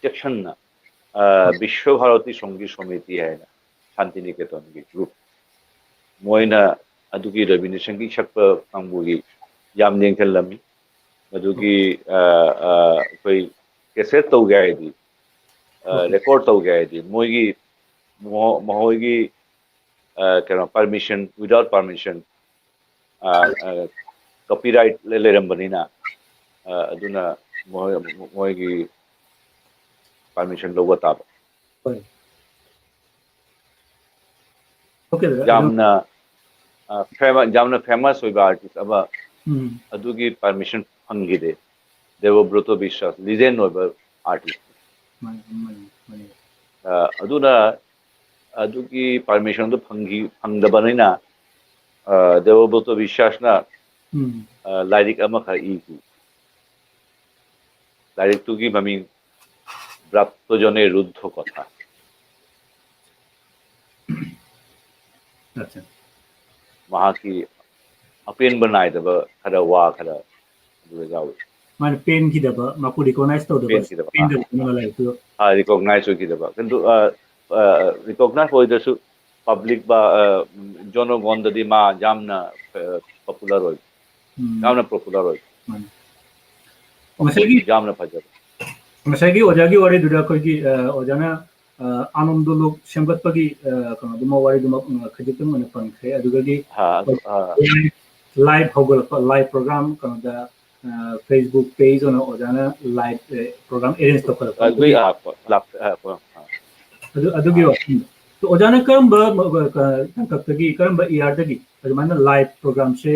ꯆꯦꯛꯁꯟꯅ ꯑ, ꯕꯤꯁ꯭ꯋ ꯚꯥꯔꯇꯤ ꯁꯪꯒꯤꯠ ꯁꯃꯤꯇꯤ ꯍꯥꯏꯅ ꯁꯥꯟꯇꯤꯅꯤꯀꯦꯇꯟꯒꯤ ꯒ꯭ꯔꯨꯞ, ꯃꯣꯏꯅ ꯑꯗꯨꯒꯤ ꯔꯕꯤꯟꯗ꯭ꯔ ꯁꯪꯒꯤꯠ ꯁꯛꯄ ꯀꯥꯡꯕꯨꯒꯤ ꯌꯥꯝ ꯌꯦꯡꯁꯤꯜꯂꯝꯃꯤ꯫ ꯃꯗꯨꯒꯤ ꯑ, ꯑ, ꯑꯩꯈꯣꯏ ꯀꯦꯁꯦꯠ ꯇꯧꯒꯦ ꯍꯥꯏꯗꯤ, ꯑ, ꯔꯦꯀꯣꯔꯠ ꯇꯧꯒꯦ ꯍꯥꯏꯗꯤ ꯃꯣꯏꯒꯤ ꯃꯣ- ꯃꯈꯣꯏꯒꯤ ꯑ, ꯀꯩꯅꯣ, ꯄꯔꯃꯤꯁꯟ, ꯋꯤꯗꯥꯎꯠ ꯄꯔꯃꯤꯁꯟ, ꯀꯣꯄꯤꯔꯥꯏꯠ ꯂꯩꯔꯝꯕꯅꯤꯅ, ꯑ, ꯑꯗꯨꯅ ꯃꯣꯏ ꯃꯣꯏꯒꯤ ꯄꯔꯃꯤꯁꯟ ꯂꯧꯕ ꯇꯥꯕ꯫ ꯍꯣꯏ꯫ Okay, brother, ꯑꯗꯨ ꯌꯥꯝꯅ ꯑ, famous, ꯌꯥꯝꯅ ꯐꯦꯃꯁ ꯑꯣꯏꯕ ꯑꯥꯔꯇꯤꯁ ꯑꯃ ꯎꯝ ꯑꯗꯨꯒꯤ ꯄꯔꯃꯤꯁꯟ ꯐꯪꯈꯤꯗꯦ꯫ ꯗꯦꯕꯕ꯭ꯔꯇ ꯕꯤꯁ꯭ꯋꯥꯁ, ꯂꯤꯖꯦꯟ ꯑꯣꯏꯕ ꯑꯥꯔꯇꯤꯁ꯫ ꯃꯥꯅꯤ, ꯃꯥꯅꯤ, ꯃꯥꯅꯤ꯫ ꯑ, ꯑꯗꯨꯅ ꯑꯗꯨꯒꯤ ꯄꯔꯃꯤꯁꯟꯗꯨ ꯐꯪꯈꯤ ꯐꯪꯗꯕꯅꯤꯅ, ꯑ, ꯗꯦꯕꯕ꯭ꯔꯇ ꯕꯤꯁ꯭ꯋꯥꯁꯅ ꯎꯝ ꯑ, ꯂꯥꯏꯔꯤꯛ ꯑꯃꯈꯛ ꯏꯈꯤ꯫ ꯂꯥꯏꯔꯤꯛꯇꯨꯒꯤ ꯃꯃꯤꯡ ꯕ꯭ꯔꯥꯇ꯭ꯌꯖꯅꯦ ꯔꯨꯗ꯭ꯙ ꯀꯊꯥ꯫ ꯑꯠꯆꯥ꯫ ꯃꯍꯥꯛꯀꯤ ꯑꯄꯦꯟꯕ ꯅꯥꯏꯗꯕ ꯈꯔ ꯋꯥ ꯈꯔ ꯑꯗꯨꯗ ꯌꯥꯎꯏ꯫ ꯃꯥꯅ ꯄꯦꯟꯈꯤꯗꯕ, ꯃꯄꯨ ꯔꯤꯀꯣꯒꯅꯥꯏꯁ ꯇꯧꯗꯕ, ꯄꯦꯟꯈꯤꯗꯕ, ꯑꯥ꯫ ꯄꯦꯟꯗꯕꯗꯨꯅ ꯂꯥꯏꯔꯤꯛꯇꯨ ꯔꯤꯀꯣꯒꯅꯥꯏꯁ ꯑꯣꯏꯈꯤꯗꯕ, ꯀꯩꯅꯣ, ꯔꯤꯀꯣꯒꯅꯥꯏꯁ ꯑꯣꯏꯗ꯭ꯔꯁꯨ ꯄꯕ꯭ꯂꯤꯛ ꯕꯥ, ꯑ, ꯖꯅꯒꯣꯟꯗꯗꯤ ꯃꯥ ꯌꯥꯝꯅ ꯄꯣꯄꯨꯂꯔ ꯑꯣꯏ꯫ ꯎꯝ, ꯌꯥꯝꯅ ꯄꯣꯄꯨꯂꯔ ꯑꯣꯏ꯫ ꯃꯥꯅꯤ꯫ ꯉꯁꯥꯏꯒꯤ ꯌꯥꯝꯅ ꯐꯖꯕ꯫ ꯉꯁꯥꯏꯒꯤ ꯑꯣꯖꯥꯒꯤ ꯋꯥꯔꯤꯗꯨꯗ ꯑꯩꯈꯣꯏꯒꯤ, ꯑ, ꯑꯣꯖꯥꯅ, ꯑ, ꯑꯥꯅꯣꯟꯗꯣ ꯂꯣꯛ ꯁꯦꯝꯒꯠꯄꯒꯤ, ꯑ, ꯀꯩꯅꯣꯗꯨꯃ, ꯋꯥꯔꯤꯗꯨꯃ, ꯑ, ꯈꯖꯤꯛꯇꯪ ꯑꯣꯏꯅ ꯄꯟꯈ꯭ꯔꯦ꯫ ꯑꯗꯨꯗꯒꯤ ꯍꯥ, ꯑꯗꯨ, ꯑ, ꯂꯥꯏꯚ ꯍꯧꯒꯠꯂꯛꯄ, ꯂꯥꯏꯚ ꯄ꯭ꯔꯣꯒ꯭ꯔꯥꯝ ꯀꯩꯅꯣꯗ, ꯑ, Facebook ꯄꯦꯖ ꯑꯣꯏꯅ ꯑꯣꯖꯥꯅ ꯂꯥꯏꯚ, ꯑ, ꯄ꯭ꯔꯣꯒ꯭ꯔꯥꯝ ꯑꯦꯔꯦꯟꯖ ꯇꯧꯈꯠꯂꯛꯄ꯫ ꯑ, ꯑꯩꯈꯣꯏ, ꯑ, ꯂꯥꯛ-, ꯑ, ꯑ, ꯑ꯫ ꯑꯗꯨ, ꯑꯗꯨꯒꯤ ꯋꯥꯐꯝꯗꯣ꯫ ꯑꯗꯣ ꯑꯣꯖꯥꯅ ꯀꯔꯝꯕ, ꯑ, ꯀ-, ꯇꯥꯡꯀꯛꯇꯒꯤ, ꯀꯔꯝꯕ ꯏꯌꯥꯔꯗꯒꯤ ꯑꯗꯨꯃꯥꯏꯅ ꯂꯥꯏꯚ ꯄ꯭ꯔꯣꯒ꯭ꯔꯥꯝꯁꯦ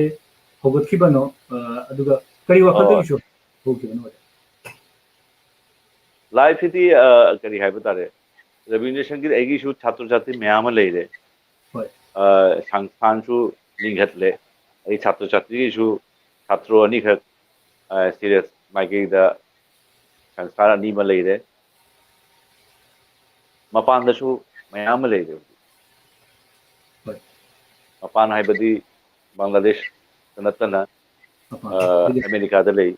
ꯍꯧꯒꯠꯈꯤꯕꯅꯣ? ꯑ, ꯑꯗꯨꯒ ꯀꯔꯤ ꯋꯥꯈꯜꯗꯒꯤꯁꯨ ꯍꯧꯈꯤꯕꯅꯣ ꯑꯣꯖꯥ? ꯂꯥꯏꯐꯁꯤꯗꯤ, ꯑ, ꯀꯔꯤ ꯍꯥꯏꯕ ꯇꯥꯔꯦ, ꯔꯕꯤꯟꯗ꯭ꯔ ꯁꯪꯒꯤꯠ ꯑꯩꯒꯤꯁꯨ ꯁꯥꯇ꯭ꯔ ꯁꯥꯇ꯭ꯔꯤ ꯃꯌꯥꯝ ꯑꯃ ꯂꯩꯔꯦ꯫ ꯍꯣꯏ꯫ ꯑ, ꯁꯪꯁꯊꯥꯟꯁꯨ ꯂꯤꯡꯈꯠꯂꯦ꯫ ꯑꯩ ꯁꯥꯇ꯭ꯔ ꯁꯥꯇ꯭ꯔꯤꯒꯤꯁꯨ ꯁꯥꯇ꯭ꯔ ꯑꯅꯤꯈꯛ, ꯑ, ꯁꯤꯔꯤꯌꯁ ꯃꯥꯏꯀꯩꯗ ꯁꯪꯁꯊꯥꯟ ꯑꯅꯤ ꯑꯃ ꯂꯩꯔꯦ꯫ ꯃꯄꯥꯟꯗꯁꯨ ꯃꯌꯥꯝ ꯑꯃ ꯂꯩꯔꯦ꯫ ꯍꯣꯏ꯫ ꯃꯄꯥꯟ ꯍꯥꯏꯕꯗꯤ ꯕꯪꯒ꯭ꯂꯥꯗꯦꯁꯇ ꯅꯠꯇꯅ, ꯃꯄꯥꯟ꯫ ꯑ, ꯑꯃꯦꯔꯤꯀꯥꯗ ꯂꯩ,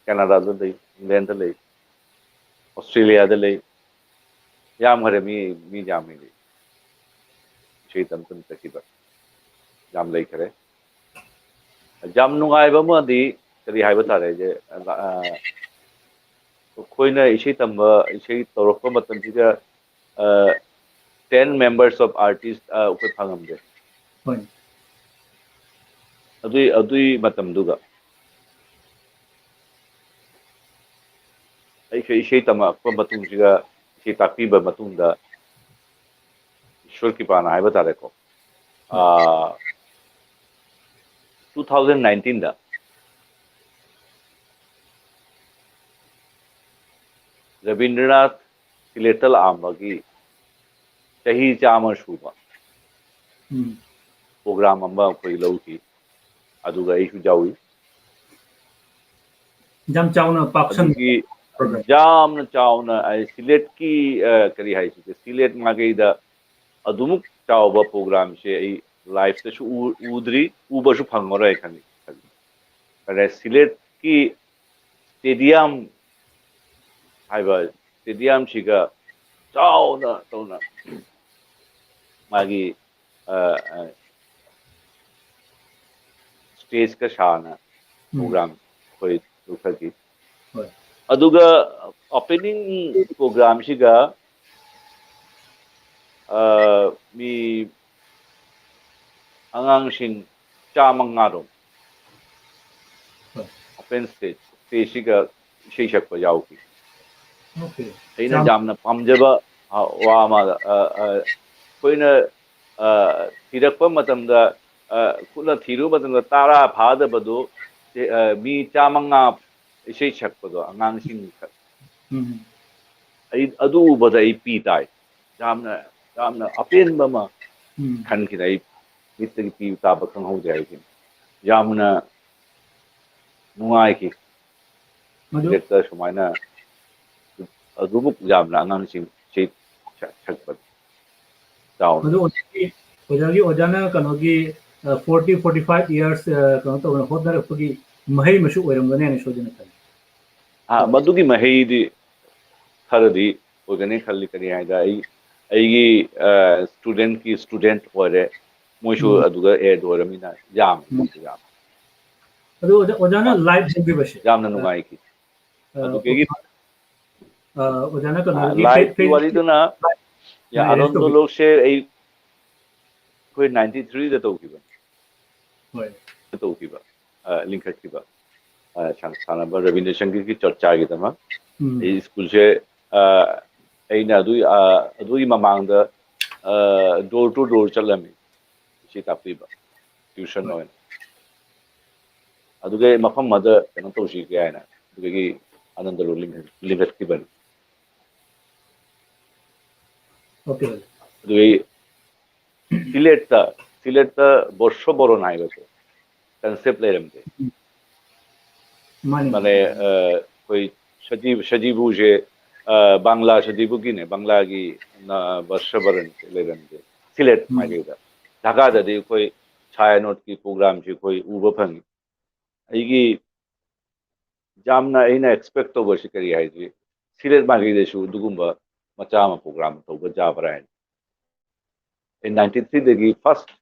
ꯀꯦꯅꯥꯗꯥꯗ ꯂꯩ, ꯏꯪꯂꯦꯟꯗ ꯂꯩ, ꯑꯣꯁꯇ꯭ꯔꯦꯂꯤꯌꯥꯗ ꯂꯩ, ꯌꯥꯝꯈꯔꯦ꯫ ꯃꯤ ꯃꯤ ꯌꯥꯝꯃꯤ ꯏꯁꯩ ꯇꯝ ꯇꯝ ꯆꯠꯈꯤꯕ ꯌꯥꯝ ꯂꯩꯈꯔꯦ꯫ ꯌꯥꯝ ꯅꯨꯡꯉꯥꯏꯕ ꯑꯃꯗꯤ ꯀꯔꯤ ꯍꯥꯏꯕ ꯇꯥꯔꯦ, ꯑ, ꯑꯩꯈꯣꯏꯅ ꯏꯁꯩ ꯇꯝꯕ, ꯏꯁꯩ ꯇꯧꯔꯛꯄ ꯃꯇꯝꯁꯤꯗ, ꯑ, ten members of artist, ꯑ, ꯑꯩꯈꯣꯏ ꯐꯪꯉꯝꯗꯦ꯫ ꯍꯣꯏ꯫ ꯑꯗꯨꯏ ꯑꯗꯨꯏ ꯃꯇꯝꯗꯨꯒ ꯑꯩꯁꯨ ꯏꯁꯩ ꯇꯝꯃꯛꯄ ꯃꯇꯨꯡꯁꯤꯗ, ꯏꯁꯩ ꯇꯥꯛꯄꯤꯕ ꯃꯇꯨꯡꯗ, ꯏꯁꯣꯔ ꯀ꯭ꯔꯤꯄꯥꯅ ꯍꯥꯏꯕ ꯇꯥꯔꯦꯀꯣ, ꯑ, two thousand nineteenꯗ ꯔꯕꯤꯟꯗ꯭ꯔꯅꯥꯊ ꯁꯤꯂꯦꯠꯇ ꯂꯥꯛꯑꯝꯕꯒꯤ ꯆꯍꯤ ꯆꯥꯝꯃ ꯁꯨꯕ ꯎꯝ꯫ ꯄ꯭ꯔꯣꯒ꯭ꯔꯥꯝ ꯑꯃ ꯑꯩꯈꯣꯏ ꯂꯧꯈꯤ꯫ ꯑꯗꯨꯒ ꯑꯩꯁꯨ ꯌꯥꯎꯏ꯫ ꯌꯥꯝ ꯆꯥꯎꯅ ꯄꯥꯛꯁꯟ ꯑꯗꯨꯒꯤ program꯫ ꯌꯥꯝꯅ ꯆꯥꯎꯅ, ꯑꯩ ꯁꯤꯂꯦꯠꯀꯤ, ꯑ, ꯀꯔꯤ ꯍꯥꯏꯁꯤꯒꯦ, ꯁꯤꯂꯦꯠ ꯃꯥꯏꯀꯩꯗ ꯑꯗꯨꯃꯨꯛ ꯆꯥꯎꯕ ꯄ꯭ꯔꯣꯒ꯭ꯔꯥꯝꯁꯦ ꯑꯩ ꯂꯥꯏꯐꯇꯁꯨ ꯎ-, ꯎꯗ꯭ꯔꯤ, ꯎꯕꯁꯨ ꯐꯪꯉꯔꯣꯏ ꯈꯜꯂꯤ꯫ ꯑꯗ ꯁꯤꯂꯦꯠꯀꯤ ꯁ꯭ꯇꯦꯗꯤꯌꯝ ꯍꯥꯏꯕ ꯁ꯭ꯇꯦꯗꯤꯌꯝꯁꯤꯒ ꯆꯥꯎꯅ ꯇꯧꯅ ꯃꯥꯒꯤ, ꯑ, ꯑ, ꯁ꯭ꯇꯦꯖꯀ ꯁꯥꯅ ꯎꯝ꯫ ꯄ꯭ꯔꯣꯒ꯭ꯔꯥꯝ ꯑꯩꯈꯣꯏ ꯂꯧꯊꯈꯤ꯫ ꯍꯣꯏ꯫ ꯑꯗꯨꯒ ꯑꯣꯄꯦꯅꯤꯡ ꯄ꯭ꯔꯣꯒ꯭ꯔꯥꯝꯁꯤꯒ, ꯑ, ꯃꯤ ꯑꯉꯥꯡꯁꯤꯡ ꯆꯥꯝꯃꯉꯥꯔꯣꯝ ꯍꯣꯏ꯫ ꯑꯣꯄꯦꯟ ꯁ꯭ꯇꯦꯖ, ꯁ꯭ꯇꯦꯖꯁꯤꯒ ꯏꯁꯩ ꯁꯛꯄ ꯌꯥꯎꯈꯤ꯫ Okay꯫ ꯑꯩꯅ ꯌꯥꯝ ꯌꯥꯝꯅ ꯄꯥꯝꯖꯕ, ꯑ, ꯋꯥ ꯑꯃ, ꯑ, ꯑ, ꯑꯩꯈꯣꯏꯅ, ꯑ, ꯊꯤꯔꯛꯄ ꯃꯇꯝꯗ, ꯑ, ꯈꯨꯠꯅ ꯊꯤꯔꯨꯕ ꯃꯇꯝꯗ ꯇꯔꯥ ꯐꯥꯗꯕꯗꯨ, ꯑ, ꯃꯤ ꯆꯥꯝꯃꯉꯥ ꯏꯁꯩ ꯁꯛꯄꯗꯣ, ꯑꯉꯥꯡꯁꯤꯡ ꯈꯛ꯫ ꯎꯝ꯫ ꯑꯩ ꯑꯗꯨ ꯎꯕꯗ ꯑꯩ ꯄꯤ ꯇꯥꯏ꯫ ꯌꯥꯝꯅ, ꯌꯥꯝꯅ ꯑꯄꯦꯟꯕ ꯑꯃ ꯎꯝ꯫ ꯈꯟꯈꯤꯗ ꯑꯩ ꯃꯤꯠꯇꯒꯤ ꯄꯤ ꯇꯥꯕ ꯈꯪꯍꯧꯗꯦ ꯍꯥꯏꯁꯤꯅꯤ꯫ ꯌꯥꯝꯅ ꯅꯨꯡꯉꯥꯏꯈꯤ꯫ ꯃꯗꯨ ꯁꯤꯂꯦꯠꯇ ꯁꯨꯃꯥꯏꯅ ꯑꯗꯨꯃꯨꯛ ꯌꯥꯝꯅ ꯑꯉꯥꯡꯁꯤꯡ ꯏꯁꯩ ꯁꯛ-, ꯁꯛꯄ ꯆꯥꯎꯅ꯫ ꯃꯗꯨ ꯍꯧꯖꯤꯛꯀꯤ ꯑꯣꯖꯥꯒꯤ ꯑꯣꯖꯥꯅ ꯀꯩꯅꯣꯒꯤ ꯐꯣꯔꯇꯤ ꯐꯣꯔꯇꯤ ꯐꯥꯏꯚ ꯏꯌꯥꯔꯁ ꯀꯩꯅꯣ ꯇꯧꯗꯅ ꯍꯣꯠꯅꯔꯛꯄꯒꯤ ꯃꯍꯩ ꯑꯃꯁꯨ ꯑꯣꯏꯔꯝꯒꯅꯦꯅ ꯁꯣꯏꯗꯅ ꯈꯜꯂꯤ꯫ ꯑꯥ, ꯃꯗꯨꯒꯤ ꯃꯍꯩꯗꯤ ꯈꯔꯗꯤ ꯑꯣꯏꯒꯅꯤ ꯈꯜꯂꯤ꯫ ꯀꯔꯤ ꯍꯥꯏꯗ, ꯑꯩ ꯑꯩꯒꯤ ꯁ꯭ꯇꯨꯗꯦꯟꯠꯀꯤ ꯁ꯭ꯇꯨꯗꯦꯟꯠ ꯑꯣꯏꯔꯦ, ꯃꯣꯏꯁꯨ ꯎꯝ꯫ ꯑꯗꯨꯒ ꯑꯦꯗ ꯑꯣꯏꯔꯃꯤꯅ ꯌꯥꯝ ꯎꯝ꯫ ꯌꯥꯝ ꯑꯗꯨ ꯑꯣꯖꯥ ꯑꯣꯖꯥꯅ ꯂꯥꯏꯚ ꯍꯧꯈꯤꯕꯁꯦ ꯌꯥꯝꯅ ꯅꯨꯡꯉꯥꯏꯈꯤ꯫ ꯑ, ꯑꯗꯨꯗꯒꯤ ꯑ, ꯑꯣꯖꯥꯅ ꯀꯩꯅꯣꯒꯤ ꯂꯥꯏꯚꯀꯤ ꯐꯦ- ꯋꯥꯔꯤꯗꯨꯅ ꯂꯥꯏꯚ ꯑꯅꯟꯗ ꯇꯧꯕꯤ- ꯂꯣꯛꯁꯦ ꯑꯩ ꯑꯩꯈꯣꯏ ꯅꯥꯏꯟꯇꯤ ꯊ꯭ꯔꯤꯗ ꯇꯧꯈꯤꯕꯅꯤ꯫ ꯍꯣꯏ꯫ ꯇꯧꯈꯤꯕ, ꯑ, ꯂꯤꯡꯈꯠꯈꯤꯕ, ꯑ, ꯁꯥꯟ- ꯁꯥꯟꯅꯕ ꯔꯕꯤꯟꯗ꯭ꯔ ꯁꯪꯒꯤꯠꯀꯤ ꯆꯔꯆꯥꯒꯤꯗꯃꯛ꯫ ꯎꯝ꯫ ꯑꯩ ꯁ꯭ꯀꯨꯜꯁꯦ, ꯑ, ꯑꯩꯅ ꯑꯗꯨꯒꯤ, ꯑ, ꯑꯗꯨꯒꯤ ꯃꯃꯥꯡꯗ, ꯑ, door to door ꯆꯠꯂꯝꯃꯤ, ꯁꯤ ꯇꯥꯛꯄꯤꯕ, ꯇ꯭ꯌꯨꯁꯟ ꯍꯣꯏ꯫ ꯑꯣꯏꯅ꯫ ꯑꯗꯨꯒꯤ ꯃꯐꯝ ꯑꯃꯗ ꯀꯩꯅꯣ ꯇꯧꯁꯤꯒꯦ ꯍꯥꯏꯅ ꯑꯗꯨꯗꯒꯤ ꯑꯅꯟꯗ ꯂꯣꯛ ꯂꯤꯡꯈꯠ- ꯂꯤꯡꯈꯠꯈꯤꯕꯅꯤ꯫ Okay, okay. ꯑꯗꯨꯒꯤ ꯁꯤꯂꯦꯠꯇ, ꯁꯤꯂꯦꯠꯇ ꯕꯣꯔꯁꯣꯕꯣꯔꯣꯟ ꯍꯥꯏꯕꯁꯦ ꯀꯟꯁꯦꯞ ꯂꯩꯔꯝꯗꯦ꯫ ꯃꯥꯅꯤ, ꯃꯥꯅꯦ, ꯃꯥꯅꯤ꯫ ꯑ, ꯑꯩꯈꯣꯏ ꯁꯖꯤ-, ꯁꯖꯤꯕꯨꯁꯦ, ꯑ, ꯕꯪꯂꯥ ꯁꯖꯤꯕꯨꯒꯤꯅꯦ, ꯕꯪꯂꯥꯒꯤ, ꯑ, ꯕꯣꯔꯁꯣꯕꯣꯔꯣꯟꯁꯦ ꯂꯩꯔꯝꯗꯦ ꯁꯤꯂꯦꯠ ꯎꯝ꯫ ꯃꯥꯏꯀꯩꯗ꯫ ꯙꯥꯀꯥꯗꯗꯤ ꯑꯩꯈꯣꯏ ꯁꯥꯌꯥꯅꯣꯠꯀꯤ ꯄ꯭ꯔꯣꯒ꯭ꯔꯥꯝꯁꯦ ꯑꯩꯈꯣꯏ ꯎꯕ ꯐꯪꯉꯤ꯫ ꯑꯩꯒꯤ ꯌꯥꯝꯅ ꯑꯩꯅ ꯑꯦꯛꯁꯄꯦꯛ ꯇꯧꯕꯁꯤ ꯀꯔꯤ ꯍꯥꯏꯗꯤ, ꯁꯤꯂꯦꯠ ꯃꯥꯏꯀꯩꯗꯁꯨ ꯑꯗꯨꯒꯨꯝꯕ ꯃꯆꯥ ꯑꯃ ꯄ꯭ꯔꯣꯒ꯭ꯔꯥꯝ ꯇꯧꯕ ꯌꯥꯕ꯭ꯔꯥ ꯍꯥꯏꯅ꯫ ꯑꯩ ꯅꯥꯏꯟꯇꯤ ꯊ꯭ꯔꯤꯗꯒꯤ ꯐꯥꯔꯁ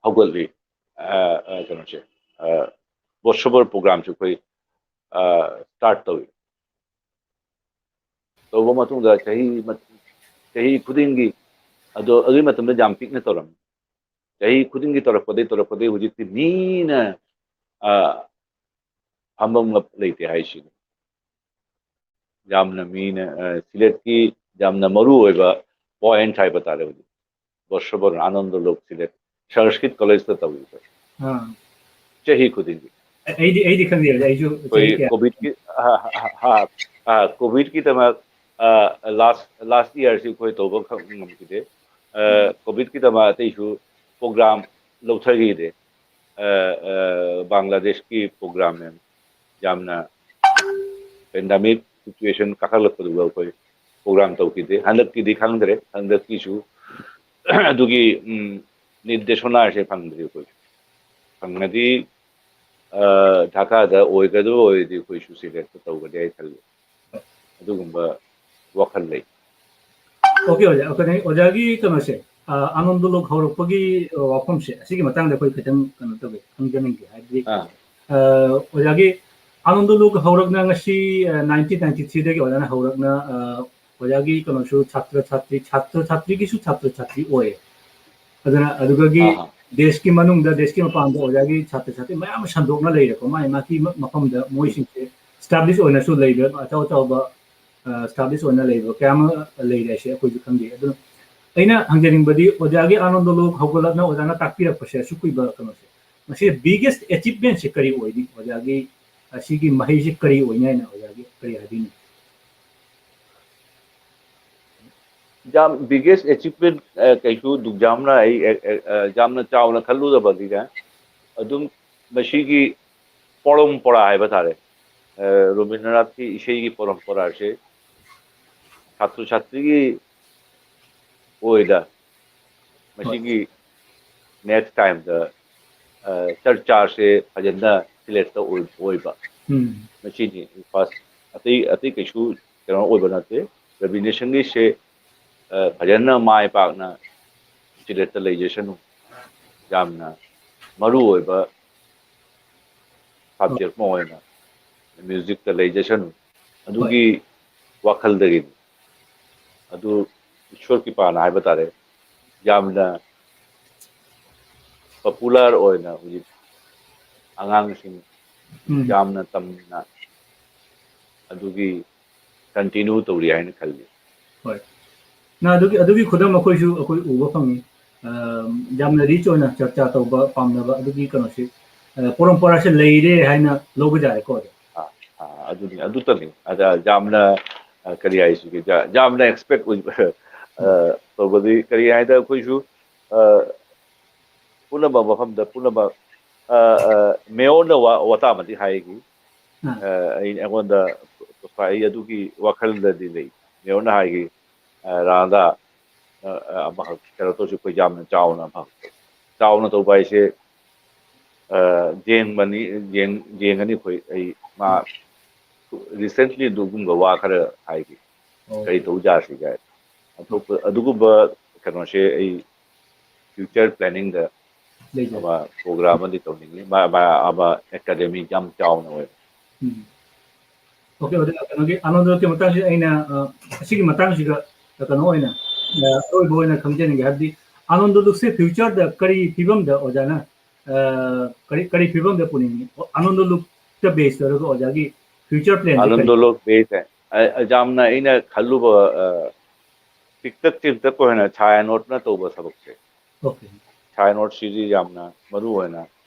ꯍꯧꯒꯠꯂꯤ, ꯑ, ꯑ, ꯀꯩꯅꯣꯁꯦ, ꯑ, ꯕꯣꯔꯁꯣꯕꯣꯔ ꯄ꯭ꯔꯣꯒ꯭ꯔꯥꯝꯁꯦ ꯑꯩꯈꯣꯏ, ꯑ, ꯁ꯭ꯇꯥꯔꯠ ꯇꯧꯏ꯫ ꯇꯧꯕ ꯃꯇꯨꯡꯗ ꯆꯍꯤ ꯃ-, ꯆꯍꯤ ꯈꯨꯗꯤꯡꯒꯤ, ꯑꯗꯣ ꯑꯗꯨꯒꯤ ꯃꯇꯝꯗ ꯌꯥꯝ ꯄꯤꯛꯅ ꯇꯧꯔꯝꯃꯤ꯫ ꯆꯍꯤ ꯈꯨꯗꯤꯡꯒꯤ ꯇꯧꯔꯛꯄꯗꯒꯤ, ꯇꯧꯔꯛꯄꯗꯒꯤ ꯍꯧꯖꯤꯛꯇꯤ ꯃꯤꯅ, ꯑ, ꯐꯝꯐꯝ ꯂꯩꯇꯦ ꯍꯥꯏꯁꯤꯅꯤ꯫ ꯌꯥꯝꯅ ꯃꯤꯅ, ꯑ, ꯁꯤꯂꯦꯠꯀꯤ ꯌꯥꯝꯅ ꯃꯔꯨ ꯑꯣꯏꯕ ꯄꯣꯏꯟꯠ ꯍꯥꯏꯕ ꯇꯥꯔꯦ ꯍꯧꯖꯤꯛ꯫ ꯕꯣꯔꯁꯣꯕꯣꯔꯣꯟ ꯑꯅꯟꯗ ꯂꯣꯛ ꯁꯤꯂꯦꯠ ꯁꯪꯁꯀ꯭ꯔꯤꯠ ꯀꯣꯂꯦꯖꯇ ꯇꯧꯔꯤꯕ ꯑꯥ꯫ ꯆꯍꯤ ꯈꯨꯗꯤꯡꯒꯤ꯫ ꯑꯩ-, ꯑꯩꯗꯤ, ꯑꯩꯗꯤ ꯈꯪꯗꯦ, ꯑꯩꯁꯨ ꯑꯩꯈꯣꯏ ꯆꯍꯤ ꯀꯌꯥ? ꯀꯣꯚꯤꯗꯀꯤ, ꯑ, ꯑ, ꯑ, ꯑ, ꯀꯣꯚꯤꯗꯀꯤꯗꯃꯛ, ꯑ, ꯂꯥꯁ, ꯂꯥꯁ ꯏꯌꯥꯔꯁꯤ ꯑꯩꯈꯣꯏ ꯇꯧꯕ ꯈꯛ ꯉꯝꯈꯤꯗꯦ꯫ ꯑ, ꯀꯣꯚꯤꯗꯀꯤꯗꯃꯛ ꯑꯇꯩꯁꯨ ꯄ꯭ꯔꯣꯒ꯭ꯔꯥꯝ ꯂꯧꯊꯈꯤꯗꯦ꯫ ꯑ, ꯑ, ꯕꯪꯒ꯭ꯂꯥꯗꯦꯁꯀꯤ ꯄ꯭ꯔꯣꯒ꯭ꯔꯥꯝ ꯌꯥꯝ-, ꯌꯥꯝꯅ ꯄꯦꯟꯗꯥꯃꯤꯛ ꯁꯤꯆꯨꯋꯦꯁꯟ ꯀꯥꯈꯠꯂꯛꯄꯗꯨꯒ ꯑꯩꯈꯣꯏ ꯄ꯭ꯔꯣꯒ꯭ꯔꯥꯝ ꯇꯧꯈꯤꯗꯦ꯫ ꯍꯟꯗꯛꯀꯤꯗꯤ ꯈꯪꯗ꯭ꯔꯦ, ꯍꯟꯗꯛꯀꯤꯁꯨ ꯑꯗꯨꯒꯤ ꯎꯝ, ꯅꯤꯔꯗꯦꯁꯣꯅꯥꯁꯦ ꯐꯪꯗ꯭ꯔꯤ ꯑꯩꯈꯣꯏ꯫ ꯐꯪꯉꯗꯤ ꯑ, ꯙꯥꯀꯥꯗ ꯑꯣꯏꯒꯗꯕ ꯑꯣꯏꯔꯗꯤ ꯑꯩꯈꯣꯏꯁꯨ ꯁꯦꯂꯦꯛꯇ ꯇꯧꯒꯅꯤ ꯍꯥꯏ ꯈꯜꯂꯤ꯫ ꯑꯗꯨꯒꯨꯝꯕ ꯋꯥꯈꯜ ꯂꯩ꯫ ꯑꯣꯀꯦ ꯑꯣꯖꯥ, ꯑꯩꯈꯣꯏ ꯑꯣꯖꯥꯒꯤ ꯀꯩꯅꯣꯁꯦ, ꯑ, ꯑꯥꯅꯟꯗ ꯂꯣꯛ ꯍꯧꯔꯛꯄꯒꯤ, ꯑ, ꯋꯥꯐꯝꯁꯦ, ꯑꯁꯤꯒꯤ ꯃꯇꯥꯡꯗ ꯑꯩꯈꯣꯏ ꯈꯤꯇꯪ ꯀꯩꯅꯣ ꯇꯧꯒꯦ, ꯈꯪꯖꯅꯤꯡꯒꯦ꯫ ꯍꯥꯏꯕꯗꯤ ꯑꯥ꯫ ꯑ, ꯑꯣꯖꯥꯒꯤ ꯑꯥꯅꯟꯗ ꯂꯣꯛ ꯍꯧꯔꯛꯅ ꯉꯁꯤ, ꯑ, ꯅꯥꯏꯟꯇꯤꯟ ꯅꯥꯏꯟꯇꯤ ꯊ꯭ꯔꯤꯗꯒꯤ ꯑꯣꯖꯥꯅ ꯍꯧꯔꯛꯅ, ꯑ, ꯑꯣꯖꯥꯒꯤ ꯀꯩꯅꯣꯁꯨ ꯁꯥꯇ꯭ꯔ ꯁꯥꯇ꯭ꯔꯤ, ꯁꯥꯇ꯭ꯔ ꯁꯥꯇ꯭ꯔꯤꯒꯤꯁꯨ ꯁꯥꯇ꯭ꯔ ꯁꯥꯇ꯭ꯔꯤ ꯑꯣꯏ꯫ ꯑꯗꯨꯅ ꯑꯗꯨꯗꯒꯤ ꯑꯥ꯫ ꯗꯦꯁꯀꯤ ꯃꯅꯨꯡꯗ, ꯗꯦꯁꯀꯤ ꯃꯄꯥꯟꯗ ꯑꯣꯖꯥꯒꯤ ꯁꯥꯇ꯭ꯔ ꯁꯥꯇ꯭ꯔꯤ ꯃꯌꯥꯝ ꯑꯃ ꯁꯟꯗꯣꯛꯅ ꯂꯩꯔꯦꯀꯣ꯫ ꯃꯥꯒꯤ ꯃꯥꯒꯤ ꯃ-, ꯃꯐꯝꯗ ꯃꯣꯏꯁꯤꯡꯁꯦ ꯁ꯭ꯇꯥꯕ꯭ꯂꯤꯁ ꯑꯣꯏꯅꯁꯨ ꯂꯩꯕ, ꯑꯆꯧ ꯑꯆꯧꯕ, ꯑ, ꯁ꯭ꯇꯥꯕ꯭ꯂꯤꯁ ꯑꯣꯏꯅ ꯂꯩꯕ ꯀꯌꯥ ꯑꯃ ꯂꯩꯔꯦ ꯍꯥꯏꯁꯦ ꯑꯩꯈꯣꯏꯁꯨ ꯈꯪꯖꯩ꯫ ꯑꯗꯨꯅ ꯑꯩꯅ ꯍꯪꯖꯅꯤꯡꯕꯗꯤ, ꯑꯣꯖꯥꯒꯤ ꯑꯥꯅꯟꯗ ꯂꯣꯛ ꯍꯧꯒꯠꯂꯛꯅ ꯑꯣꯖꯥꯅ ꯇꯥꯛꯄꯤꯔꯛꯄꯁꯦ, ꯑꯁꯨꯛ ꯀꯨꯏꯕ ꯀꯩꯅꯣꯁꯦ, ꯃꯁꯤ ꯕꯤꯒꯦꯁ ꯑꯦꯆꯤꯞꯃꯦꯟꯁꯦ ꯀꯔꯤ ꯑꯣꯏꯅꯤ? ꯑꯣꯖꯥꯒꯤ ꯑꯁꯤꯒꯤ ꯃꯍꯩꯁꯦ ꯀꯔꯤ ꯑꯣꯏꯅꯤ ꯍꯥꯏꯅ ꯑꯣꯖꯥꯒꯤ ꯀꯔꯤ ꯍꯥꯏꯕꯤꯅꯤ? ꯌꯥꯝ ꯕꯤꯒꯦꯁ ꯑꯦꯆꯤꯞꯃꯦꯟ ꯀꯩꯁꯨ ꯑꯗꯨꯛ ꯌꯥꯝꯅ ꯑꯩ ꯑꯦ, ꯑꯦ, ꯑ, ꯌꯥꯝꯅ ꯆꯥꯎꯅ ꯈꯜꯂꯨꯗꯕꯒꯤꯅꯦ꯫ ꯑꯗꯨꯝ ꯃꯁꯤꯒꯤ ꯄꯣꯔꯝꯄꯔꯥ ꯍꯥꯏꯕ ꯇꯥꯔꯦ, ꯑ, ꯔꯕꯤꯟꯗ꯭ꯔꯅꯥꯊꯀꯤ ꯏꯁꯩꯒꯤ ꯄꯣꯔꯝꯄꯔꯥꯁꯦ ꯁꯥꯇ꯭ꯔ ꯁꯥꯇ꯭ꯔꯤꯒꯤ ꯑꯣꯏꯅ ꯃꯁꯤꯒꯤ ꯅꯦꯛꯁ ꯇꯥꯏꯝꯗ, ꯑ, ꯆꯔꯆꯥꯁꯦ ꯐꯖꯅ ꯁꯤꯂꯦꯛꯇ ꯑꯣꯏ-, ꯑꯣꯏꯕ꯫ ꯎꯝ꯫ ꯃꯁꯤꯅꯤ ꯐꯥꯔꯁ꯫ ꯑꯇꯩ, ꯑꯇꯩ ꯀꯩꯁꯨ ꯀꯩꯅꯣ ꯑꯣꯏꯕ ꯅꯠꯇꯦ꯫ ꯔꯕꯤꯟꯗ꯭ꯔ ꯁꯪꯒꯤꯠꯁꯦ, ꯑ, ꯐꯖꯅ ꯃꯥꯏ ꯄꯥꯛꯅ ꯁꯤꯂꯦꯛꯇ ꯂꯩꯖꯁꯅꯨ꯫ ꯌꯥꯝꯅ ꯃꯔꯨ ꯑꯣꯏꯕ ꯁꯕꯖꯦꯛ ꯑꯃ ꯑꯣꯏꯅ ꯃ꯭ꯌꯨꯖꯤꯛꯇ ꯂꯩꯖꯁꯅꯨ꯫ ꯑꯗꯨꯒꯤ ꯋꯥꯈꯜꯗꯒꯤꯅꯤ꯫ ꯑꯗꯨ ꯏꯁꯣꯔ ꯀ꯭ꯔꯤꯄꯥꯅ ꯍꯥꯏꯕ ꯇꯥꯔꯦ, ꯌꯥꯝꯅ ꯄꯣꯄꯨꯂꯔ ꯑꯣꯏꯅ ꯍꯧꯖꯤꯛ ꯑꯉꯥꯡꯁꯤꯡ ꯎꯝ꯫ ꯌꯥꯝꯅ ꯇꯝꯅ ꯑꯗꯨꯒꯤ ꯀꯟꯇꯤꯅ꯭ꯌꯨ ꯇꯧꯔꯤ ꯍꯥꯏꯅ ꯈꯜꯂꯤ꯫ ꯍꯣꯏ꯫ ꯅ ꯑꯗꯨꯒꯤ, ꯑꯗꯨꯒꯤ ꯈꯨꯗꯝ ꯑꯩꯈꯣꯏꯁꯨ, ꯑꯩꯈꯣꯏ ꯎꯕ ꯐꯪꯉꯤ꯫ ꯑ, ꯌꯥꯝꯅ ꯔꯤꯆ ꯑꯣꯏꯅ ꯆꯔꯆꯥ ꯇꯧꯕ ꯄꯥꯝꯅꯕ ꯑꯗꯨꯒꯤ ꯀꯩꯅꯣꯁꯤ, ꯑ, ꯄꯣꯔꯝꯄꯔꯥꯁꯦ ꯂꯩꯔꯦ ꯍꯥꯏꯅ ꯂꯧꯕ ꯌꯥꯔꯦꯀꯣ, ꯑꯣꯖꯥ? ꯑꯥ, ꯑꯥ, ꯑꯗꯨꯅꯤ, ꯑꯗꯨꯇꯅꯤ꯫ ꯑꯗ ꯌꯥꯝꯅ, ꯑ, ꯀꯔꯤ ꯍꯥꯏꯁꯤꯒꯦ, ꯌꯥ-, ꯌꯥꯝꯅ ꯑꯦꯛꯁꯄꯦꯛ ꯑꯣꯏꯕ, ꯑ, ꯇꯧꯕꯗꯤ ꯀꯔꯤ ꯍꯥꯏꯗ ꯑꯩꯈꯣꯏꯁꯨ, ꯑ, ꯄꯨꯝꯅꯃꯛ ꯃꯐꯝꯗ ꯄꯨꯝꯅꯃꯛ, ꯑ, ꯑ, ꯃꯦꯌꯣꯔꯅ ꯋꯥ-, ꯋꯥꯇꯥ ꯑꯃꯗꯤ ꯍꯥꯏꯈꯤ꯫ ꯑꯥ꯫ ꯑ, ꯑꯩ, ꯑꯩꯉꯣꯟꯗ ꯑꯩ ꯑꯗꯨꯒꯤ ꯋꯥꯈꯜꯗꯗꯤ ꯂꯩ꯫ ꯃꯦꯌꯣꯔꯅ ꯍꯥꯏꯈꯤ, ꯑ, "ꯔꯥꯙꯥ, ꯑ, ꯑ, ꯑꯃꯈꯛ ꯀꯩꯅꯣ ꯇꯧꯁꯤ, ꯑꯩꯈꯣꯏ ꯌꯥꯝꯅ ꯆꯥꯎꯅ ꯑꯃꯈꯛ ꯆꯥꯎꯅ ꯇꯧꯕ ꯍꯥꯏꯁꯦ, ꯑ, ꯌꯦꯡꯕꯅꯤ, ꯌꯦꯡ-, ꯌꯦꯡꯒꯅꯤ ꯑꯩꯈꯣꯏ꯫ ꯑꯩ ꯃꯥ recently ꯑꯗꯨꯒꯨꯝꯕ ꯋꯥ ꯈꯔ ꯍꯥꯏꯈꯤ꯫ ꯑꯣ꯫ ꯀꯔꯤ ꯇꯧ ꯌꯥꯁꯤꯒꯦ? ꯑꯇꯣꯞꯄ ꯑꯗꯨꯒꯨꯝꯕ ꯀꯩꯅꯣꯁꯦ ꯑꯩ future planning ꯗ ꯂꯩꯖꯩ꯫ ꯑꯃ program ꯑꯃꯗꯤ ꯇꯧꯅꯤꯡꯉꯤ꯫ ꯃꯥ, ꯃꯥ, ꯑꯃ academy ꯌꯥꯝ ꯆꯥꯎꯅ ꯑꯣꯏꯕ꯫ ꯎꯝ꯫ ꯑꯣꯀꯦ, ꯑꯣꯖꯥ, ꯀꯩꯅꯣꯒꯤ ꯑꯥꯅꯟꯗꯀꯤ ꯃꯇꯥꯡꯁꯤꯗ ꯑꯩꯅ, ꯑ, ꯑꯁꯤꯒꯤ ꯃꯇꯥꯡꯁꯤꯒ ꯀꯩꯅꯣ ꯑꯣꯏꯅ, ꯑ, ꯑꯔꯣꯏꯕ ꯑꯣꯏꯅ ꯈꯪꯖꯅꯤꯡꯉꯦ꯫ ꯍꯥꯏꯕꯗꯤ ꯑꯥꯅꯟꯗ ꯂꯨꯞꯁꯦ future ꯗ ꯀꯔꯤ ꯐꯤꯕꯝꯗ ꯑꯣꯖꯥꯅ, ꯑ, ꯀꯔꯤ, ꯀꯔꯤ ꯐꯤꯕꯝꯗ ꯄꯨꯅꯤꯡꯉꯤ? ꯑꯥꯅꯟꯗ ꯂꯨꯞꯇ base ꯇꯧꯔꯒ ꯑꯣꯖꯥꯒꯤ future plan ꯁꯦ ꯀꯔꯤ? ꯑꯥꯅꯟꯗ ꯂꯨꯞ base ꯁꯦ, ꯑ, ꯌꯥꯝꯅ ꯑꯩꯅ ꯈꯜꯂꯨꯕ, ꯑ, ꯄꯤꯛꯇꯛ ꯆꯤꯡꯇꯛ ꯑꯣꯏꯅ ꯁꯥꯏ ꯑꯥꯅꯟꯗꯅ ꯇꯧꯕ ꯊꯕꯛꯁꯦ꯫ ꯑꯣꯀꯦ꯫ ꯁꯥꯏ ꯑꯥꯅꯟꯗꯁꯤꯗꯤ ꯌꯥꯝꯅ ꯃꯔꯨ ꯑꯣꯏꯅ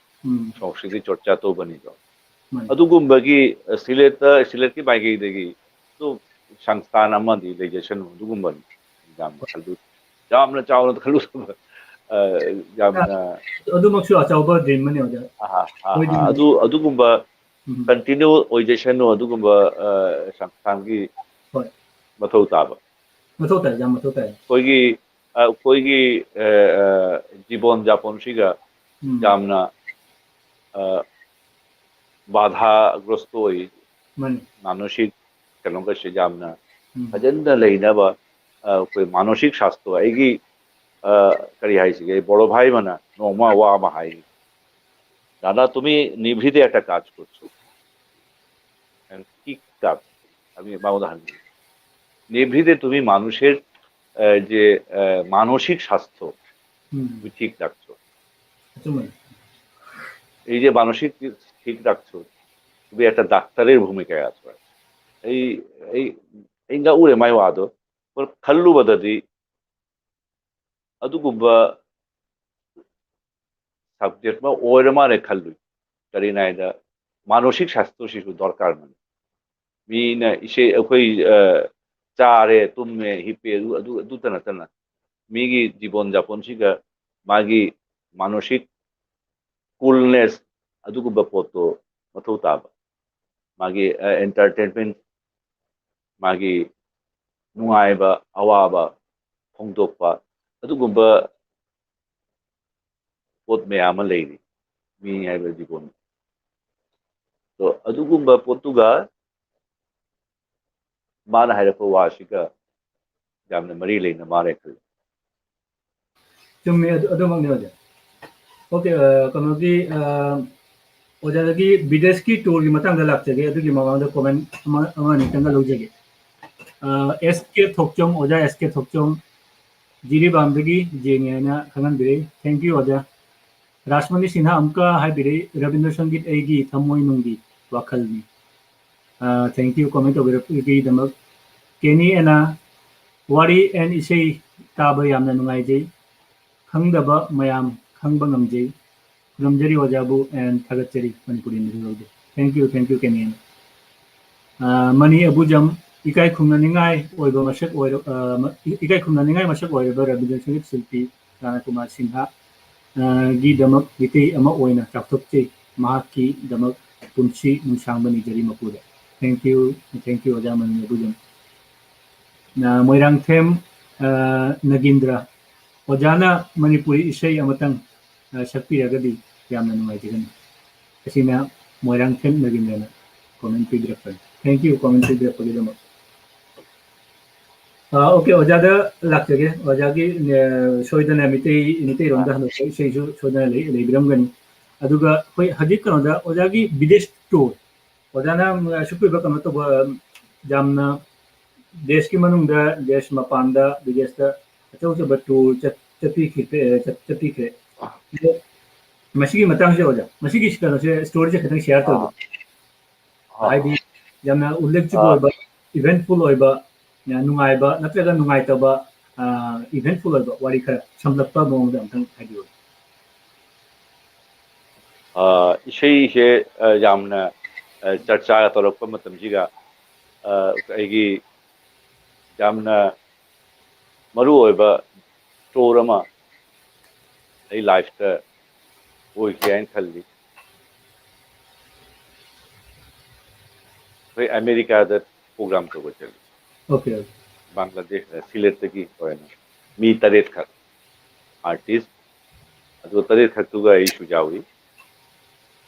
ꯎꯝ꯫ ꯁꯪꯁꯀ꯭ꯔꯤꯠꯀꯤ ꯆꯣꯔꯆꯥ ꯇꯧꯕꯅꯤꯗꯣ꯫ ꯃꯥꯅꯤ꯫ ꯑꯗꯨꯒꯨꯝꯕꯒꯤ, ꯑ, ꯁꯤꯂꯦꯠꯇ, ꯁꯤꯂꯦꯠꯀꯤ ꯃꯥꯏꯀꯩꯗꯒꯤ ꯑꯗꯨ ꯁꯪꯁꯊꯥꯟ ꯑꯃꯗꯤ ꯂꯩꯖꯁꯅꯨ, ꯑꯗꯨꯒꯨꯝꯕꯅꯤ ꯌꯥꯝꯅ ꯈꯜꯂꯨ-, ꯌꯥꯝꯅ ꯆꯥꯎꯅ ꯈꯜꯂꯨꯗꯕ, ꯑ, ꯌꯥꯝꯅ ꯑꯗꯨꯃꯛꯁꯨ ꯑꯆꯧꯕ dream ꯑꯃꯅꯤ, ꯑꯣꯖꯥ꯫ ꯑꯍꯥ, ꯑꯍꯥ, ꯑꯣꯏꯗꯤ ꯑꯗꯨ, ꯑꯗꯨꯒꯨꯝꯕ ꯎꯝ꯫ Continue ꯑꯣꯏꯖꯁꯅꯨ, ꯑꯗꯨꯒꯨꯝꯕ, ꯑ, ꯁꯪꯁꯊꯥꯟꯒꯤ ꯍꯣꯏ꯫ ꯃꯊꯧ ꯇꯥꯕ꯫ ꯃꯊꯧ ꯇꯥꯏ, ꯌꯥꯝ ꯃꯊꯧ ꯇꯥꯏ꯫ ꯑꯩꯈꯣꯏꯒꯤ, ꯑ, ꯑꯩꯈꯣꯏꯒꯤ, ꯑ, ꯑ, ꯖꯤꯕꯣꯟ ꯌꯥꯄꯣꯟꯁꯤꯒ ꯎꯝ꯫ ꯌꯥꯝꯅ, ꯑ, ꯕꯥꯙꯥꯒ꯭ꯔꯁꯇ ꯑꯣꯏ꯫ ꯃꯥꯅꯤ꯫ ꯃꯥꯅꯁꯤꯛ ꯀꯩꯅꯣꯒꯁꯦ ꯌꯥꯝꯅ ꯎꯝ꯫ ꯐꯖꯅ ꯂꯩꯅꯕ, ꯑ, ꯑꯩꯈꯣꯏ ꯃꯥꯅꯁꯤꯛ ꯁꯥꯁꯇ꯭ꯔ, ꯑꯩꯒꯤ, ꯑ, ꯀꯔꯤ ꯍꯥꯏꯁꯤꯒꯦ, ꯕꯣꯔꯣ ꯚꯥꯏ ꯑꯃꯅ ꯅꯣꯡꯃ ꯋꯥ ꯑꯃ ꯍꯥꯏ, "দাদা, তুমি নিভৃতে একটা কাজ করছো।" কি কাজ? আমি বা উদাহরণ দিই। নিভৃতে তুমি মানুষের, আহ, যে, আহ, মানসিক স্বাস্থ্য হুম। তুমি ঠিক রাখছো। আচ্ছা, মানে। এই যে মানসিক ঠিক রাখছো, তুমি একটা ডাক্তারের ভূমিকায় আছো। এই, এই, এই nga ure mai wado, por kallu badadi, ꯑꯗꯨꯒꯨꯝꯕ subject ꯑꯃ ꯑꯣꯏꯔ ꯃꯥꯜꯂꯦ ꯈꯜꯂꯨꯏ꯫ ꯀꯔꯤꯅꯣ ꯍꯥꯏꯗ, ꯃꯥꯅꯁꯤꯛ ꯁꯥꯁꯇ꯭ꯔꯁꯤꯁꯨ ꯗꯔꯀꯥꯔ ꯑꯃꯅꯤ꯫ ꯃꯤꯅ ꯏꯁꯩ, ꯑꯩꯈꯣꯏ, ꯑ, ꯆꯥꯔꯦ, ꯇꯨꯝꯃꯦ, ꯍꯤꯞꯄꯦ, ꯑꯗꯨ, ꯑꯗꯨ, ꯑꯗꯨꯇ ꯅꯠꯇꯅ ꯃꯤꯒꯤ ꯖꯤꯕꯣꯟ ꯖꯥꯄꯣꯟꯁꯤꯒ ꯃꯥꯒꯤ ꯃꯥꯅꯁꯤꯛ coolness ꯑꯗꯨꯒꯨꯝꯕ ꯄꯣꯠꯇꯣ ꯃꯊꯧ ꯇꯥꯕ꯫ ꯃꯥꯒꯤ, ꯑ, entertainment, ꯃꯥꯒꯤ ꯅꯨꯡꯉꯥꯏꯕ, ꯑꯋꯥꯕ, ꯐꯣꯡꯗꯣꯛꯄ, ꯑꯗꯨꯒꯨꯝꯕ ꯄꯣꯠ ꯃꯌꯥꯝ ꯑꯃ ꯂꯩꯔꯤ꯫ ꯃꯤ ꯍꯥꯏꯕ ꯖꯤꯕꯣꯟ꯫ ꯑꯗꯣ ꯑꯗꯨꯒꯨꯝꯕ ꯄꯣꯠꯇꯨꯒ ꯃꯥꯅ ꯍꯥꯏꯔꯛꯄ ꯋꯥꯁꯤꯒ ꯌꯥꯝꯅ ꯃꯔꯤ ꯂꯩꯅ ꯃꯥꯜꯂꯦ ꯈꯜꯂꯤ꯫ ꯆꯨꯝꯃꯤ, ꯑꯗꯨ ꯑꯗꯨꯃꯛꯅꯤ ꯑꯣꯖꯥ꯫ ꯑꯣꯀꯦ, ꯀꯩꯅꯣꯒꯤ, ꯑꯣꯖꯥꯗꯒꯤ ꯕꯤꯗꯦꯁꯀꯤ ꯇꯨꯔꯒꯤ ꯃꯇꯥꯡꯗ ꯂꯥꯛꯆꯒꯦ꯫ ꯑꯗꯨꯒꯤ ꯃꯃꯥꯡꯗ ꯀꯣꯃꯦꯟ ꯑꯃ ꯑꯃ ꯑꯅꯤꯇꯪꯒ ꯂꯧꯖꯒꯦ꯫ ꯑꯦꯁ ꯀꯦ ꯊꯣꯛꯆꯣꯝ, ꯑꯣꯖꯥ ꯑꯦꯁ ꯀꯦ ꯊꯣꯛꯆꯣꯝ, ꯖꯤꯔꯤꯕꯥꯝꯗꯒꯤ ꯌꯦꯡꯉꯦ ꯍꯥꯏꯅ ꯈꯪꯍꯟꯕꯤꯔꯛꯏ꯫ Thank you ꯑꯣꯖꯥ꯫ ꯔꯥꯁꯃꯅꯤ ꯁꯤꯟꯍꯥ ꯑꯃꯨꯛꯀ ꯍꯥꯏꯕꯤꯔꯛꯏ, "ꯔꯕꯤꯟꯗ꯭ꯔ ꯁꯪꯒꯤꯠ ꯑꯩꯒꯤ ꯊꯃꯣꯏꯅꯨꯡꯒꯤ ꯋꯥꯈꯜꯅꯤ"꯫ Thank you comment ꯇꯧꯕꯤꯔꯛꯄꯒꯤꯗꯃꯛ꯫ ꯀꯦꯅꯤ ꯑꯦꯅꯥ, "ꯋꯥꯔꯤ and ꯏꯁꯩ ꯇꯥꯕ ꯌꯥꯝꯅ ꯅꯨꯡꯉꯥꯏꯖꯩ꯫ ꯈꯪꯗꯕ ꯃꯌꯥꯝ ꯈꯪꯕ ꯉꯝꯖꯩ꯫ ꯈꯨꯔꯨꯝꯖꯔꯤ ꯑꯣꯖꯥꯕꯨ and ꯊꯥꯒꯠꯆꯔꯤ ꯃꯅꯤꯄꯨꯔꯤ ꯃꯤꯔꯣꯜꯕꯨ"꯫ Thank you, thank you ꯀꯦꯅꯤ ꯑꯦꯅꯥ꯫ ꯃꯅꯤ ꯑꯕꯨꯖꯝ, "ꯏꯀꯥꯏ ꯈꯨꯝꯅꯅꯤꯡꯉꯥꯏ ꯑꯣꯏꯕ ꯃꯁꯛ ꯑꯣꯏꯔ-, ꯏꯀꯥꯏ ꯈꯨꯝꯅꯅꯤꯡꯉꯥꯏ ꯃꯁꯛ ꯑꯣꯏꯔꯕ ꯔꯕꯤꯟꯗ꯭ꯔ ꯁꯪꯒꯤꯠ ꯁꯤꯜꯄꯤ ꯔꯥꯅꯥ ꯀꯨꯃꯥꯔ ꯁꯤꯟꯍꯥ ꯒꯤꯗꯃꯛ ꯃꯤꯇꯩ ꯑꯃ ꯑꯣꯏꯅ ꯆꯥꯎꯊꯣꯛꯆꯩ꯫ ꯃꯍꯥꯛꯀꯤꯗꯃꯛ ꯄꯨꯟꯁꯤ ꯅꯨꯡꯁꯥꯡꯕ ꯅꯤꯖꯔꯤ ꯃꯄꯨꯗ"꯫ Thank you, thank you ꯑꯣꯖꯥ ꯃꯅꯤ ꯑꯕꯨꯖꯝ꯫ ꯃꯣꯏꯔꯥꯡꯊꯦꯝ ꯅꯒꯤꯟꯗ꯭ꯔ, "ꯑꯣꯖꯥꯅ ꯃꯅꯤꯄꯨꯔꯤ ꯏꯁꯩ ꯑꯃꯇꯪ ꯁꯛꯄꯤꯔꯒꯗꯤ ꯌꯥꯝꯅ ꯅꯨꯡꯉꯥꯏꯖꯒꯅꯤ"꯫ ꯑꯁꯤꯅ ꯃꯣꯏꯔꯥꯡꯊꯦꯝ ꯅꯒꯤꯟꯗ꯭ꯔꯅ comment ꯄꯤꯕꯤꯔꯛꯄꯅꯤ꯫ Thank you comment ꯄꯤꯕꯤꯔꯛꯄꯒꯤꯗꯃꯛ꯫ ꯑꯣꯀꯦ, ꯑꯣꯖꯥꯗ ꯂꯥꯛꯆꯒꯦ꯫ ꯑꯣꯖꯥꯒꯤ ꯁꯣꯏꯗꯅ ꯃꯤꯇꯩ ꯃꯤꯇꯩꯔꯣꯟꯗ ꯍꯟꯗꯣꯛꯄ ꯏꯁꯩꯁꯨ ꯁꯣꯏꯗꯅ ꯂꯩꯕꯤꯔꯝꯒꯅꯤ꯫ ꯑꯗꯨꯒ ꯑꯩꯈꯣꯏ ꯍꯧꯖꯤꯛ ꯀꯩꯅꯣꯗ ꯑꯣꯖꯥꯒꯤ ꯕꯤꯗꯦꯁ ꯇꯨꯔ, ꯑꯣꯖꯥꯅ ꯑꯁꯨꯛ ꯀꯨꯏꯕ ꯀꯩꯅꯣ ꯇꯧꯕ, ꯌꯥꯝꯅ ꯗꯦꯁꯀꯤ ꯃꯅꯨꯡꯗ, ꯗꯦꯁ ꯃꯄꯥꯟꯗ, ꯕꯤꯗꯦꯁꯇ ꯑꯆꯧ ꯑꯆꯧꯕ ꯇꯨꯔ ꯆꯠꯄꯤꯈ꯭ꯔꯦ꯫ ꯃꯁꯤꯒꯤ ꯃꯇꯥꯡꯁꯦ ꯑꯣꯖꯥ, ꯃꯁꯤꯒꯤ ꯀꯩꯅꯣꯁꯦ, ꯁ꯭ꯇꯣꯔꯤꯁꯦ ꯈꯤꯇꯪ ꯁꯤꯌꯥꯔ ꯇꯧꯕꯤꯌꯨ꯫ ꯍꯥꯏꯗꯤ ꯌꯥꯝꯅ ꯎꯜꯂꯦꯈꯖꯤꯕ ꯑꯣꯏꯕ, ꯏꯚꯦꯟꯠꯐꯨꯜ ꯑꯣꯏꯕ, ꯅꯨꯡꯉꯥꯏꯕ ꯅꯠꯇ꯭ꯔꯒ ꯅꯨꯡꯉꯥꯏꯇꯕ, ꯏꯚꯦꯟꯠꯐꯨꯜ ꯑꯣꯏꯕ ꯋꯥꯔꯤ ꯈꯔ ꯁꯝꯂꯞꯄ ꯃꯑꯣꯡꯗ ꯑꯝꯇꯪ ꯍꯥꯏꯕꯤꯌꯨ꯫ ꯏꯁꯩꯁꯦ ꯌꯥꯝꯅ ꯆꯔꯆꯥꯒ ꯇꯧꯔꯛꯄ ꯃꯇꯝꯁꯤꯒ, ꯑꯩꯒꯤ ꯌꯥꯝꯅ ꯃꯔꯨ ꯑꯣꯏꯕ ꯇꯨꯔ ꯑꯃ ꯑꯩ ꯂꯥꯏꯐꯇ ꯑꯣꯏꯈꯤ ꯍꯥꯏꯅ ꯈꯜꯂꯤ꯫ ꯑꯩꯈꯣꯏ ꯑꯃꯦꯔꯤꯀꯥꯗ ꯄ꯭ꯔꯣꯒ꯭ꯔꯥꯝ ꯇꯧꯕ ꯆꯠꯂꯤ꯫ Okay, okay. ꯕꯪꯒ꯭ꯂꯥꯗꯦꯁ, ꯁꯤꯂꯦꯠꯇꯒꯤ ꯑꯣꯏꯅ꯫ ꯃꯤ ꯇꯔꯦꯠꯈꯛ ꯑꯥꯔꯇꯤꯁ, ꯑꯗꯨ ꯇꯔꯦꯠꯈꯛꯇꯨꯒ ꯑꯩꯁꯨ ꯌꯥꯎꯔꯤ꯫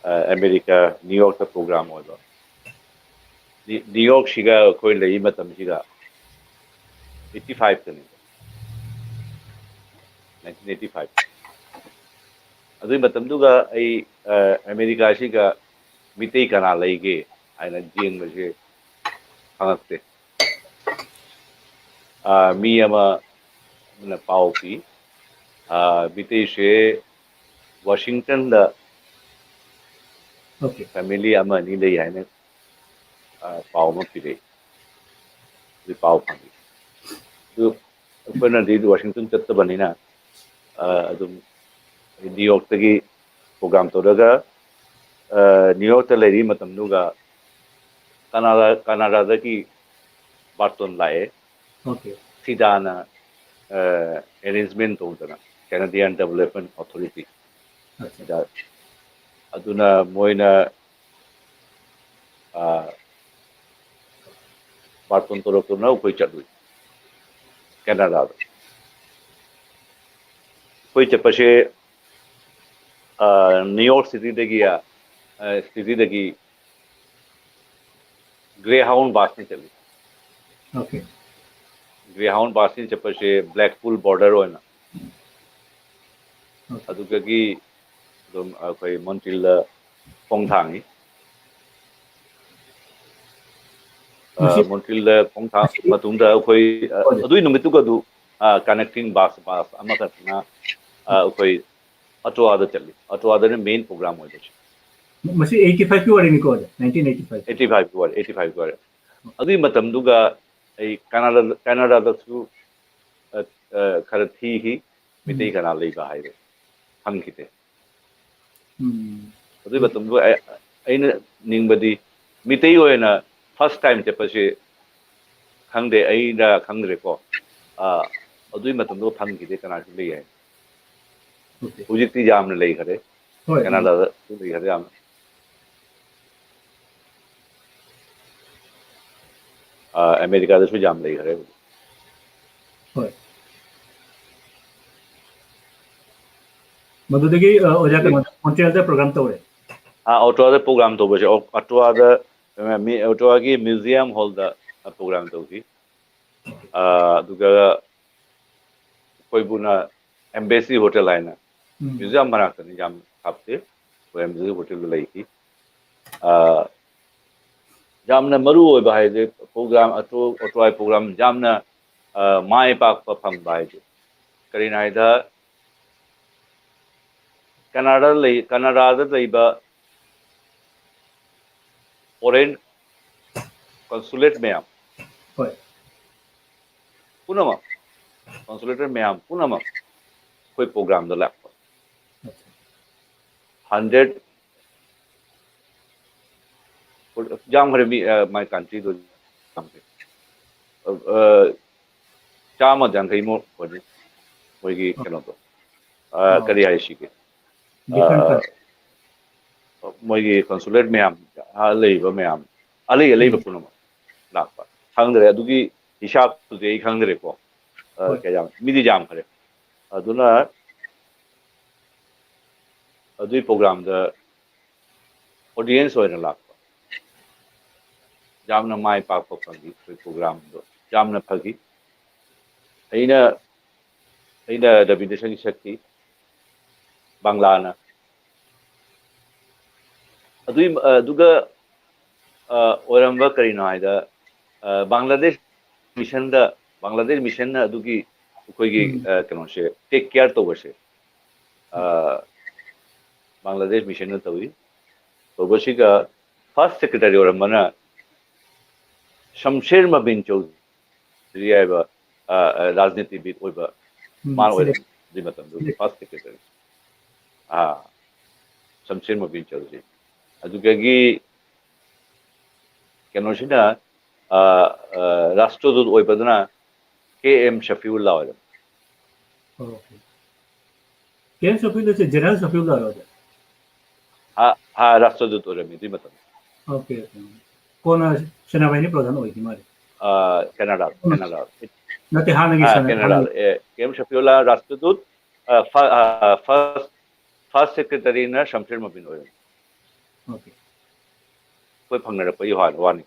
ꯑ, ꯑꯃꯦꯔꯤꯀꯥ, ꯅ꯭ꯌꯨ ꯌꯣꯔꯛꯇ ꯄ꯭ꯔꯣꯒ꯭ꯔꯥꯝ ꯑꯣꯏꯕ꯫ ꯅ꯭ꯌꯨ ꯌꯣꯔꯛꯁꯤꯒ ꯑꯩꯈꯣꯏ ꯂꯩꯔꯤ ꯃꯇꯝꯁꯤꯒ ꯑꯩꯠꯇꯤ ꯐꯥꯏꯚꯇꯅꯤ, ꯅꯥꯏꯟꯇꯤꯟ ꯑꯩꯠꯇꯤ ꯐꯥꯏꯚ꯫ ꯑꯗꯨꯒꯤ ꯃꯇꯝꯗꯨꯒ ꯑꯩ, ꯑ, ꯑꯃꯦꯔꯤꯀꯥꯁꯤꯒ ꯃꯤꯇꯩ ꯀꯅꯥ ꯂꯩꯒꯦ ꯍꯥꯏꯅ ꯌꯦꯡꯕꯁꯦ ꯐꯪꯉꯛꯇꯦ꯫ ꯑ, ꯃꯤ ꯑꯃꯅ ꯄꯥꯎ ꯄꯤ, ꯑ, ꯃꯤꯇꯩꯁꯦ ꯋꯥꯁꯤꯡꯇꯟꯗ Okay. ꯐꯦꯃꯤꯂꯤ ꯑꯃ ꯑꯅꯤ ꯂꯩ ꯍꯥꯏꯅ, ꯑ, ꯄꯥꯎ ꯑꯃ ꯄꯤꯔꯛꯏ꯫ ꯑꯗꯨ ꯄꯥꯎ ꯐꯪꯉꯤ꯫ ꯑꯗꯨ ꯑꯩꯈꯣꯏꯅꯗꯤ ꯋꯥꯁꯤꯡꯇꯟ ꯆꯠꯇꯕꯅꯤꯅ, ꯑ, ꯑꯗꯨꯝ ꯅ꯭ꯌꯨ ꯌꯣꯔꯛꯇꯒꯤ ꯄ꯭ꯔꯣꯒ꯭ꯔꯥꯝ ꯇꯧꯔꯒ, ꯑ, ꯅ꯭ꯌꯨ ꯌꯣꯔꯛꯇ ꯂꯩꯔꯤ ꯃꯇꯝꯗꯨꯒ ꯀꯅꯥꯗꯥ, ꯀꯅꯥꯗꯥꯗꯒꯤ ꯕꯥꯔꯇꯣꯟ ꯂꯥꯛꯑꯦ꯫ Okay. ꯐꯤꯗꯥꯅ, ꯑ, ꯑꯦꯔꯦꯟꯖꯃꯦꯟ ꯇꯧꯗꯅ, ꯀꯦꯅꯥꯗꯤꯌꯥꯟ ꯗꯦꯕꯂꯞꯃꯦꯟ ꯑꯣꯊꯣꯔꯤꯇꯤ꯫ ꯑꯠꯆꯥ꯫ ꯑꯗꯨꯅ ꯃꯣꯏꯅ, ꯑ, ꯕꯥꯔꯇꯣꯟ ꯇꯧꯔꯛꯇꯨꯅ ꯑꯩꯈꯣꯏ ꯆꯠꯂꯨꯏ ꯀꯦꯅꯥꯗꯥꯗ꯫ ꯑꯩꯈꯣꯏ ꯆꯠꯄꯁꯦ, ꯑ, ꯅ꯭ꯌꯨ ꯌꯣꯔꯛ ꯁꯤꯇꯤꯗꯒꯤ, ꯑ, ꯁꯤꯇꯤꯗꯒꯤ ꯒ꯭ꯔꯦ ꯍꯥꯎꯟ ꯕꯁꯅ ꯆꯠꯂꯤ꯫ Okay. ꯒ꯭ꯔꯦ ꯍꯥꯎꯟ ꯕꯁꯅ ꯆꯠꯄꯁꯦ ꯕ꯭ꯂꯦꯛꯄꯨꯜ ꯕꯣꯔꯗꯔ ꯑꯣꯏꯅ꯫ Okay. ꯑꯗꯨꯗꯒꯤ ꯑꯗꯨꯝ ꯑꯩꯈꯣꯏ ꯃꯣꯟꯇ꯭ꯔꯤꯜꯗ ꯈꯣꯡ ꯊꯥꯡꯉꯤ꯫ ꯑ, ꯃꯁꯤ ꯃꯣꯟꯇ꯭ꯔꯤꯜꯗ ꯈꯣꯡ ꯊꯥꯡ ꯃꯁꯤ ꯃꯇꯨꯡꯗ ꯑꯩꯈꯣꯏ, ꯑ, ꯍꯣꯏ꯫ ꯑꯗꯨꯒꯤ ꯅꯨꯃꯤꯠꯇꯨꯒ ꯑꯗꯨ, ꯑ, connecting bus, bus ꯑꯃꯈꯛꯅ, ꯑ, ꯑꯩꯈꯣꯏ ꯑꯣꯇꯣꯋꯥꯗ ꯆꯠꯂꯤ꯫ ꯑꯣꯇꯣꯋꯥꯗꯅ ꯃꯦꯟ ꯄ꯭ꯔꯣꯒ꯭ꯔꯥꯝ ꯑꯣꯏꯕꯁꯦ꯫ ꯃꯁꯤ ꯑꯩꯠꯇꯤ ꯐꯥꯏꯚꯀꯤ ꯋꯥꯔꯤꯅꯤꯀꯣ, ꯅꯥꯏꯟꯇꯤꯟ ꯑꯩꯠꯇꯤ ꯐꯥꯏꯚ꯫ ꯑꯩꯠꯇꯤ ꯐꯥꯏꯚꯀꯤ ꯋꯥꯔꯤ, ꯑꯩꯠꯇꯤ ꯐꯥꯏꯚꯀꯤ ꯋꯥꯔꯤ꯫ ꯑꯗꯨꯒꯤ ꯃꯇꯝꯗꯨꯒ ꯑꯩ ꯀꯅꯥꯗꯥ, ꯀꯅꯥꯗꯥꯗꯁꯨ, ꯑ, ꯑ, ꯈꯔ ꯊꯤꯈꯤ꯫ ꯃꯤꯇꯩ ꯎꯝ꯫ ꯀꯅꯥ ꯂꯩꯕ ꯍꯥꯏꯕ ꯈꯪꯈꯤꯗꯦ꯫ ꯎꯝ꯫ ꯑꯗꯨꯒꯤ ꯃꯇꯝꯗꯨ ꯑꯩ, ꯑꯩꯅ ꯅꯤꯡꯕꯗꯤ ꯃꯤꯇꯩ ꯑꯣꯏꯅ first time ꯆꯠꯄꯁꯦ ꯈꯪꯗꯦ, ꯑꯩꯅ ꯈꯪꯗ꯭ꯔꯦꯀꯣ꯫ ꯑ, ꯑꯗꯨꯒꯤ ꯃꯇꯝꯗꯨ ꯐꯪꯈꯤꯗꯦ ꯀꯅꯥꯁꯨ ꯂꯩ ꯍꯥꯏ꯫ Okay. ꯍꯧꯖꯤꯛꯇꯤ ꯌꯥꯝꯅ ꯂꯩꯈꯔꯦ꯫ ꯍꯣꯏ꯫ ꯀꯅꯥꯗꯥꯗꯁꯨ ꯂꯩꯈꯔꯦ ꯌꯥꯝꯅ꯫ ꯑ, ꯑꯃꯦꯔꯤꯀꯥꯗꯁꯨ ꯌꯥꯝ ꯂꯩꯈꯔꯦ ꯍꯧꯖꯤꯛ꯫ ꯍꯣꯏ꯫ ꯃꯗꯨꯗꯒꯤ ꯑ, ꯑꯣꯖꯥ ꯀꯩꯅꯣ ꯃꯣꯟꯇ꯭ꯔꯤꯌꯦꯜꯗ ꯄ꯭ꯔꯣꯒ꯭ꯔꯥꯝ ꯇꯧꯔꯦ꯫ ꯑꯣꯇꯣꯋꯥꯗ ꯄ꯭ꯔꯣꯒ꯭ꯔꯥꯝ ꯇꯧꯕꯁꯦ ꯑꯣꯇꯣꯋꯥꯗ ꯃꯤ ꯑꯣꯇꯣꯋꯥꯒꯤ ꯃ꯭ꯌꯨꯖꯤꯌꯝ ꯍꯣꯜꯗ ꯄ꯭ꯔꯣꯒ꯭ꯔꯥꯝ ꯇꯧꯈꯤ꯫ ꯑꯗꯨꯒ ꯑꯩꯈꯣꯏꯕꯨꯅ ꯑꯦꯝꯕꯦꯁꯤ ꯍꯣꯇꯦꯜ ꯍꯥꯏꯅ ꯃ꯭ꯌꯨꯖꯤꯌꯝ ꯃꯅꯥꯛꯇꯅꯤ, ꯌꯥꯝ ꯊꯥꯞꯇꯦ꯫ ꯑꯩꯈꯣꯏ ꯑꯦꯝꯕꯦꯁꯤ ꯍꯣꯇꯦꯜꯗ ꯂꯩꯈꯤ꯫ ꯌꯥꯝꯅ ꯃꯔꯨ ꯑꯣꯏꯕ ꯍꯥꯏꯁꯦ ꯄ꯭ꯔꯣꯒ꯭ꯔꯥꯝ, ꯑꯣꯇꯣꯋꯥꯏ ꯄ꯭ꯔꯣꯒ꯭ꯔꯥꯝ ꯌꯥꯝꯅ ꯃꯥꯏ ꯄꯥꯛꯄ ꯐꯪꯕ ꯍꯥꯏꯁꯦ ꯀꯔꯤꯅꯣ ꯍꯥꯏꯗ, ꯀꯅꯥꯗꯥ ꯂꯩ ꯀꯅꯥꯗꯥꯗ ꯂꯩꯕ ꯐꯣꯔꯦꯟ ꯀꯟꯁꯨꯂꯦꯠ ꯃꯌꯥꯝ ꯍꯣꯏ꯫ ꯄꯨꯝꯅꯃꯛ, ꯀꯟꯁꯨꯂꯦꯇꯔ ꯃꯌꯥꯝ ꯄꯨꯝꯅꯃꯛ ꯑꯩꯈꯣꯏ ꯄ꯭ꯔꯣꯒ꯭ꯔꯥꯝꯗ ꯂꯥꯛꯄ꯫ ꯍꯟꯗ꯭ꯔꯦꯠ ꯌꯥꯝꯈ꯭ꯔꯦ꯫ ꯃꯤ ꯃꯥꯏ ꯀꯟꯇ꯭ꯔꯤꯗꯣ ꯌꯥꯝꯈ꯭ꯔꯦ꯫ ꯆꯥꯝꯃ ꯌꯥꯡꯈꯩꯃꯨꯛ ꯑꯣꯏꯅꯤ ꯃꯣꯏꯒꯤ ꯀꯩꯅꯣꯗꯣ꯫ ꯀꯔꯤ ꯍꯥꯏꯁꯤꯒꯦ? ꯃꯣꯏꯒꯤ ꯀꯟꯁꯨꯂꯦꯠ ꯃꯌꯥꯝ, ꯂꯩꯔꯤꯕ ꯃꯌꯥꯝ, ꯑꯂꯩ ꯑꯂꯩꯕ ꯄꯨꯝꯅꯃꯛ ꯂꯥꯛꯄ꯫ ꯈꯪꯗ꯭ꯔꯦ, ꯑꯗꯨꯒꯤ ꯍꯤꯁꯥꯞꯇꯨꯗꯤ ꯑꯩ ꯈꯪꯗ꯭ꯔꯦꯀꯣ꯫ ꯀꯌꯥꯝ ꯃꯤꯗꯤ ꯌꯥꯝꯈ꯭ꯔꯦ꯫ ꯑꯗꯨꯅ ꯑꯗꯨꯒꯤ ꯄ꯭ꯔꯣꯒ꯭ꯔꯥꯝꯗ ꯑꯣꯗꯤꯌꯦꯟꯁ ꯑꯣꯏꯅ ꯂꯥꯛꯄ ꯌꯥꯝꯅ ꯃꯥꯏ ꯄꯥꯛꯄ ꯐꯪꯈꯤ꯫ ꯑꯩꯈꯣꯏ ꯄ꯭ꯔꯣꯒ꯭ꯔꯥꯝꯗꯣ ꯌꯥꯝꯅ ꯐꯈꯤ꯫ ꯑꯩꯅ ꯑꯩꯅ ꯔꯕꯤꯟꯗ꯭ꯔ ꯁꯪꯒꯤꯠ ꯁꯛꯈꯤ, ꯕꯪꯂꯥꯅ꯫ ꯑꯗꯨꯒꯤ ꯑꯗꯨꯒ ꯑꯣꯏꯔꯝꯕ ꯀꯔꯤꯅꯣ ꯍꯥꯏꯗ, ꯕꯪꯒ꯭ꯂꯥꯗꯦꯁ ꯃꯤꯁꯟꯗ, ꯕꯪꯒ꯭ꯂꯥꯗꯦꯁ ꯃꯤꯁꯟꯅ ꯑꯗꯨꯒꯤ ꯑꯩꯈꯣꯏꯒꯤ ꯀꯩꯅꯣꯁꯦ ꯇꯦꯛ ꯀꯦꯌꯔ ꯇꯧꯕꯁꯦ ꯕꯪꯒ꯭ꯂꯥꯗꯦꯁ ꯃꯤꯁꯟꯅ ꯇꯧꯏ꯫ ꯇꯧꯕꯁꯤꯒ ꯐꯥꯔꯁ ꯁꯦꯀ꯭ꯔꯦꯇꯔꯤ ꯑꯣꯏꯔꯝꯕꯅ ꯁꯝꯁꯦꯔ ꯃꯕꯤꯟ ꯆꯧ ꯍꯥꯏꯕ ꯔꯥꯖꯅꯤꯇꯤꯕꯤꯠ ꯑꯣꯏꯕ ꯃꯥꯅ ꯑꯣꯏꯔꯝꯃꯤ꯫ ꯑꯗꯨꯒꯤ ꯃꯇꯝꯗꯨꯒꯤ ꯐꯥꯔꯁ ꯁꯦꯀ꯭ꯔꯦꯇꯔꯤ ꯑꯥ ꯁꯝꯁꯦꯔ ꯃꯕꯤꯟ ꯆꯧꯗ꯭ꯔꯤ꯫ ꯑꯗꯨꯗꯒꯤ ꯀꯩꯅꯣꯁꯤꯅ ꯔꯥꯁꯇ꯭ꯔꯗꯨꯠ ꯑꯣꯏꯕꯗꯨꯅ ꯀꯦ ꯑꯦꯝ ꯁꯐꯤꯎꯜꯂꯥ ꯑꯣꯏꯔꯝꯃꯤ꯫ ꯀꯦ ꯑꯦꯝ ꯁꯐꯤꯎꯜꯂꯥꯁꯦ ꯖꯦꯅꯔꯦꯜ ꯁꯐꯤꯎꯜꯂꯥꯔꯣ? ꯔꯥꯁꯇ꯭ꯔꯗꯨꯠ ꯑꯣꯏꯔꯝꯃꯤ ꯑꯗꯨꯒꯤ ꯃꯇꯝꯗ꯫ Okay, okay. ꯀꯣꯟꯅ ꯁꯦꯅꯥꯕꯥꯏꯅꯤ ꯄ꯭ꯔꯙꯥꯟ ꯑꯣꯏꯈꯤ ꯃꯥꯜꯂꯦ꯫ ꯀꯦꯅꯥꯗꯥ ꯀꯦꯅꯥꯗꯥ ꯅꯠꯇꯦ, ꯍꯥꯟꯅꯒꯤ ꯁꯦꯅꯥ- ꯀꯦꯅꯥꯗꯥ ꯍꯥꯟꯅꯒꯤ- ꯀꯦ ꯑꯦꯝ ꯁꯐꯤꯎꯜꯂꯥ ꯔꯥꯁꯇ꯭ꯔꯗꯨꯠ ꯐꯥꯔꯁ first secretary ꯅ ꯁꯝꯁꯦꯔ ꯃꯕꯤꯟ ꯑꯣꯏꯔꯝꯃꯤ꯫ Okay. ꯑꯩꯈꯣꯏ ꯐꯪꯅꯔꯛꯄꯒꯤ ꯋꯥ- ꯋꯥꯅꯤ꯫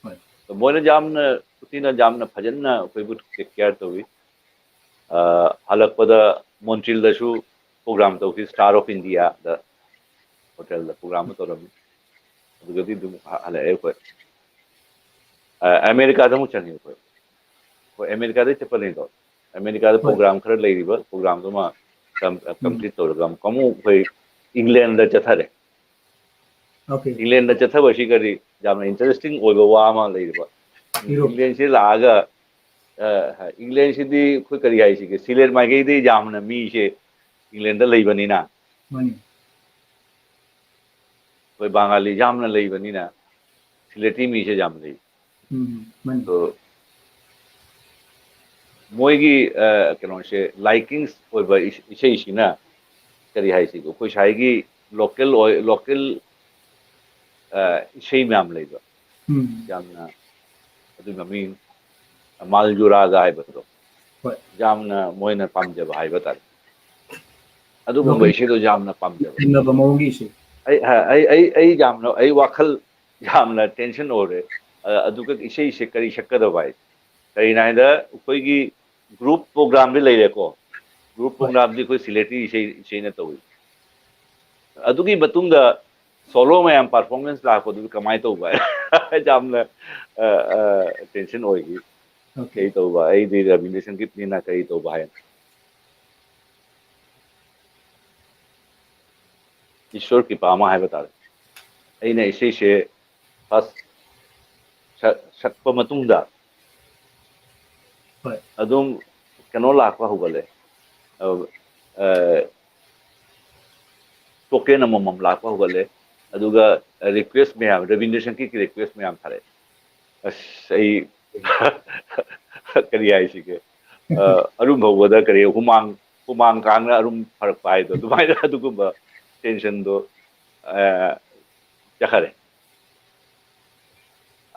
ꯍꯣꯏ. ꯃꯣꯏꯅ ꯌꯥꯝꯅ, ꯎꯇꯤꯅ ꯌꯥꯝꯅ ꯐꯖꯅ ꯑꯩꯈꯣꯏꯕꯨ take care ꯇꯧꯏ꯫ ꯑ, ꯍꯜꯂꯛꯄꯗ ꯃꯣꯟꯇ꯭ꯔꯤꯜꯗꯁꯨ program ꯇꯧꯈꯤ, Star of India the hotel the program ꯑꯃ ꯇꯧꯔꯝꯃꯤ꯫ ꯑꯗꯨꯒꯗꯤ ꯑꯗꯨꯝ ꯍ- ꯍꯜꯂꯛꯑꯦ ꯑꯩꯈꯣꯏ꯫ ꯑ, ꯑꯃꯦꯔꯤꯀꯥꯗ ꯑꯃꯨꯛ ꯆꯪꯉꯤ ꯑꯩꯈꯣꯏ꯫ ꯑꯩꯈꯣꯏ ꯑꯃꯦꯔꯤꯀꯥꯗꯩ ꯆꯠꯄꯅꯤꯗꯣ꯫ ꯑꯃꯦꯔꯤꯀꯥꯗ ꯍꯣꯏ. Program ꯈꯔ ꯂꯩꯔꯤꯕ, program ꯗꯨꯃ com- complete ꯇꯧꯔꯒ ꯑꯃꯨꯛ ꯑꯃꯨꯛ ꯑꯩꯈꯣꯏ ꯏꯪꯂꯦꯟꯗ ꯆꯠꯊꯔꯦ꯫ Okay. ꯏꯪꯂꯦꯟꯗ ꯆꯠꯊꯕꯁꯤ ꯀꯔꯤ ꯌꯥꯝꯅ interesting ꯑꯣꯏꯕ ꯋꯥ ꯑꯃ ꯂꯩꯔꯤꯕ꯫ Europe. ꯏꯪꯂꯦꯟꯁꯤ ꯂꯥꯛꯑꯒ, ꯑ, ꯏꯪꯂꯦꯟꯁꯤꯗꯤ ꯑꯩꯈꯣꯏ ꯀꯔꯤ ꯍꯥꯏꯁꯤꯒꯦ, ꯁꯤꯂꯦꯠ ꯃꯥꯏꯀꯩꯗꯤ ꯌꯥꯝꯅ ꯃꯤꯁꯦ ꯏꯪꯂꯦꯟꯗ ꯂꯩꯕꯅꯤꯅ, ꯃꯥꯅꯤ. ꯑꯩꯈꯣꯏ ꯕꯉꯥꯂꯤ ꯌꯥꯝꯅ ꯂꯩꯕꯅꯤꯅ, ꯁꯤꯂꯦꯇꯤ ꯃꯤꯁꯦ ꯌꯥꯝ ꯂꯩ꯫ ꯎꯝ, ꯃꯥꯅꯤ. ꯑꯗꯣ ꯃꯣꯏꯒꯤ, ꯑ, ꯀꯩꯅꯣꯁꯦ, likings ꯑꯣꯏꯕ ꯏꯁ- ꯏꯁꯩꯁꯤꯅ ꯀꯔꯤ ꯍꯥꯏꯁꯤꯒꯦ, ꯑꯩꯈꯣꯏ ꯁ꯭ꯋꯥꯏꯒꯤ local ꯑꯣꯏ, local, ꯑ, ꯏꯁꯩ ꯃꯌꯥꯝ ꯂꯩꯕ, ꯎꯝ. ꯌꯥꯝꯅ, ꯑꯗꯨꯒꯤ ꯃꯃꯤꯡ ꯃꯥꯜꯖꯨꯔꯥꯒ ꯍꯥꯏꯕꯗꯣ, ꯍꯣꯏ. ꯌꯥꯝꯅ ꯃꯣꯏꯅ ꯄꯥꯝꯖꯕ ꯍꯥꯏꯕ ꯇꯥꯔꯦ꯫ ꯑꯗꯨꯒꯨꯝꯕ Local ꯏꯁꯩꯗꯣ ꯌꯥꯝꯅ ꯄꯥꯝꯖꯕ꯫ ꯇꯤꯟꯅꯕ ꯃꯑꯣꯡꯒꯤ ꯏꯁꯩ. ꯑꯩ, ꯑꯩ, ꯑꯩ, ꯑꯩ ꯌꯥꯝꯅ, ꯑꯩ ꯋꯥꯈꯜ ꯌꯥꯝꯅ tension ꯑꯣꯏꯔꯦ꯫ ꯑ-, ꯑꯗꯨꯒ ꯏꯁꯩꯁꯦ ꯀꯔꯤ ꯁꯛꯀꯗꯕ ꯍꯥꯏ? ꯀꯔꯤꯅꯣ ꯍꯥꯏꯗ, ꯑꯩꯈꯣꯏꯒꯤ group program ꯗꯤ ꯂꯩꯔꯦꯀꯣ, group ꯍꯣꯏ. Program ꯗꯤ ꯑꯩꯈꯣꯏ ꯁꯤꯂꯦꯇꯤ ꯏꯁꯩ, ꯏꯁꯩꯅ ꯇꯧꯏ꯫ ꯑꯗꯨꯒꯤ ꯃꯇꯨꯡꯗ solo ꯃꯌꯥꯝ performance ꯂꯥꯛꯄꯗꯨꯗꯤ ꯀꯃꯥꯏꯅ ꯇꯧꯕ? ꯌꯥꯝꯅ, ꯑ, ꯑ, tension ꯑꯣꯏꯈꯤ꯫ Okay. ꯀꯔꯤ ꯇꯧꯕ? ꯑꯩꯗꯤ ꯔꯕꯤꯟꯗ꯭ꯔ ꯁꯪꯒꯤꯠꯅꯤꯅ ꯀꯔꯤ ꯇꯧꯕ ꯍꯥꯏꯅ? ꯏꯁꯣꯔ ꯀ꯭ꯔꯤꯄꯥ ꯑꯃ ꯍꯥꯏꯕ ꯇꯥꯔꯦ꯫ ꯑꯩꯅ ꯏꯁꯩꯁꯦ first ꯁꯛ-, ꯁꯛꯄ ꯃꯇꯨꯡꯗ ꯍꯣꯏ. ꯑꯗꯨꯝ ꯀꯩꯅꯣ ꯂꯥꯛꯄ ꯍꯧꯒꯠꯂꯦ꯫ ꯑ, ꯑ, token ꯑꯃꯃꯝ ꯂꯥꯛꯄ ꯍꯧꯒꯠꯂꯦ꯫ ꯑꯗꯨꯒ request ꯃꯌꯥꯝ, ꯔꯕꯤꯟꯗ꯭ꯔ ꯁꯪꯒꯤꯠꯀꯤ request ꯃꯌꯥꯝ ꯊꯥꯔꯛꯑꯦ꯫ ꯑꯁ, ꯑꯩ ꯀꯔꯤ ꯍꯥꯏꯁꯤꯒꯦ? ꯑ, ꯑꯔꯨꯝ ꯍꯧꯕꯗ ꯀꯔꯤ ꯍꯨꯃꯥꯡ, ꯍꯨꯃꯥꯡ ꯀꯥꯡꯅ ꯑꯔꯨꯝ ꯐꯔꯛꯄ ꯍꯥꯏꯗꯣ, ꯑꯗꯨꯃꯥꯏꯅ ꯑꯗꯨꯒꯨꯝꯕ tension ꯗꯣ, ꯑ, ꯆꯠꯈꯔꯦ꯫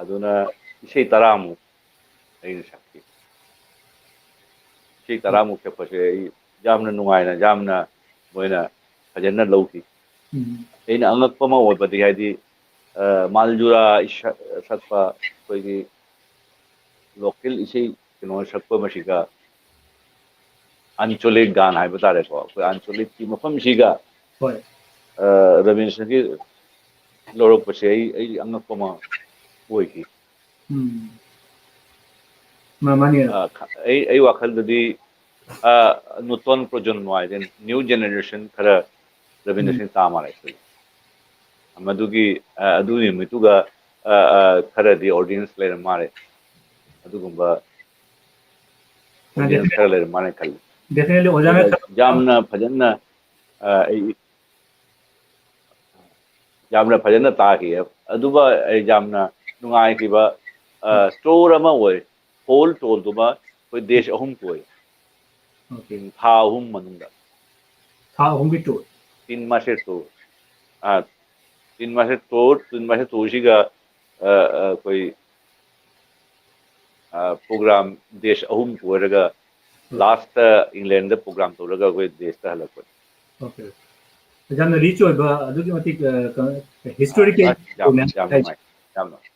ꯑꯗꯨꯅ ꯏꯁꯩ ꯇꯔꯥꯃꯨꯛ ꯑꯩꯅ ꯁꯛꯈꯤ꯫ ꯏꯁꯩ ꯇꯔꯥꯃꯨꯛ ꯁꯛꯄꯁꯦ ꯑꯩ ꯌꯥꯝꯅ ꯅꯨꯡꯉꯥꯏꯅ, ꯌꯥꯝꯅ ꯃꯣꯏꯅ ꯐꯖꯅ ꯂꯧꯈꯤ꯫ ꯎꯝ꯫ ꯑꯩꯅ ꯑꯉꯛꯄ ꯑꯃ ꯑꯣꯏꯕꯗꯤ ꯍꯥꯏꯗꯤ, ꯑ, ꯃꯥꯜꯖꯨꯔꯥ ꯏꯁ-, ꯁꯛꯄ ꯑꯩꯈꯣꯏꯒꯤ local ꯏꯁꯩ ꯀꯩꯅꯣ ꯁꯛꯄ ꯃꯁꯤꯒ ꯑꯟꯆꯣꯂꯤꯛ ꯒꯥꯟ ꯍꯥꯏꯕ ꯇꯥꯔꯦꯀꯣ, ꯑꯩꯈꯣꯏ ꯑꯟꯆꯣꯂꯤꯛꯀꯤ ꯃꯐꯝꯁꯤꯒ, ꯍꯣꯏ꯫ ꯑ, ꯔꯕꯤꯟꯗ꯭ꯔꯒꯤ ꯂꯧꯔꯛꯄꯁꯦ ꯑꯩ, ꯑꯩ ꯑꯉꯛꯄ ꯑꯃ ꯑꯣꯏꯈꯤ꯫ ꯎꯝ꯫ ꯃꯥ-, ꯃꯥꯅꯤ꯫ ꯑ, ꯈ-, ꯑꯩ, ꯑꯩ ꯋꯥꯈꯜꯗꯗꯤ, ꯑ, ꯅꯨꯇꯣꯟ ꯄ꯭ꯔꯣꯖꯣꯟꯃꯣ ꯍꯥꯏꯗꯤ new generation ꯈꯔ ꯔꯕꯤꯟꯗ꯭ꯔ ꯎꯝ꯫ ꯁꯤꯡ ꯇꯥ ꯃꯥꯜꯂꯦ ꯑꯩꯈꯣꯏ꯫ ꯃꯗꯨꯒꯤ, ꯑ, ꯑꯗꯨ ꯅꯨꯃꯤꯠꯇꯨꯒ, ꯑ, ꯑ, ꯈꯔꯗꯤ audience ꯂꯩꯔꯝ ꯃꯥꯜꯂꯦ꯫ ꯑꯗꯨꯒꯨꯝꯕ ꯑ, audience ꯈꯔ ꯂꯩꯔꯝ ꯃꯥꯜꯂꯦ ꯈꯜꯂꯤ꯫ Definitely ꯑꯣꯖꯥꯅ ꯑꯗꯨꯒ ꯌꯥꯝꯅ ꯐꯖꯅ, ꯑ, ꯑꯩ ꯌꯥꯝꯅ ꯐꯖꯅ ꯇꯥꯈꯤ꯫ ꯑꯗꯨꯒ ꯑꯩ ꯌꯥꯝꯅ ꯅꯨꯡꯉꯥꯏꯈꯤꯕ, ꯑ, tour ꯑꯃ ꯑꯣꯏ꯫ Whole tourꯗꯨꯃ ꯑꯩꯈꯣꯏ ꯗꯦꯁ ꯑꯍꯨꯝ ꯀꯣꯏ꯫ Okay꯫ ꯊꯥ ꯑꯍꯨꯝ ꯃꯅꯨꯡꯗ꯫ ꯊꯥ ꯑꯍꯨꯝꯒꯤ tour? ꯇꯤꯟ ꯃꯥꯁꯦ tour꯫ ꯑ, ꯇꯤꯟ ꯃꯥꯁꯦ tour, ꯇꯤꯟ ꯃꯥꯁꯦ tourꯁꯤꯒ, ꯑ, ꯑ, ꯑꯩꯈꯣꯏ, ꯑ, program ꯗꯦꯁ ꯑꯍꯨꯝ ꯀꯣꯏꯔꯒ lastꯇ Englandꯗ program ꯇꯧꯔꯒ ꯑꯩꯈꯣꯏ ꯗꯦꯁꯇ ꯍꯜꯂꯛꯄꯅꯤ꯫ Okay꯫ ꯌꯥꯝꯅ rich ꯑꯣꯏꯕ, ꯑꯗꯨꯛꯀꯤ ꯃꯇꯤꯛ, ꯑ, ꯀ-, historical ꯑꯁ, ꯌꯥꯝ, ꯃꯌꯥꯝ ꯌꯥꯝ ꯍꯥꯏ-, ꯅꯨꯡꯉꯥꯏ, ꯌꯥꯝ ꯅꯨꯡꯉꯥꯏ꯫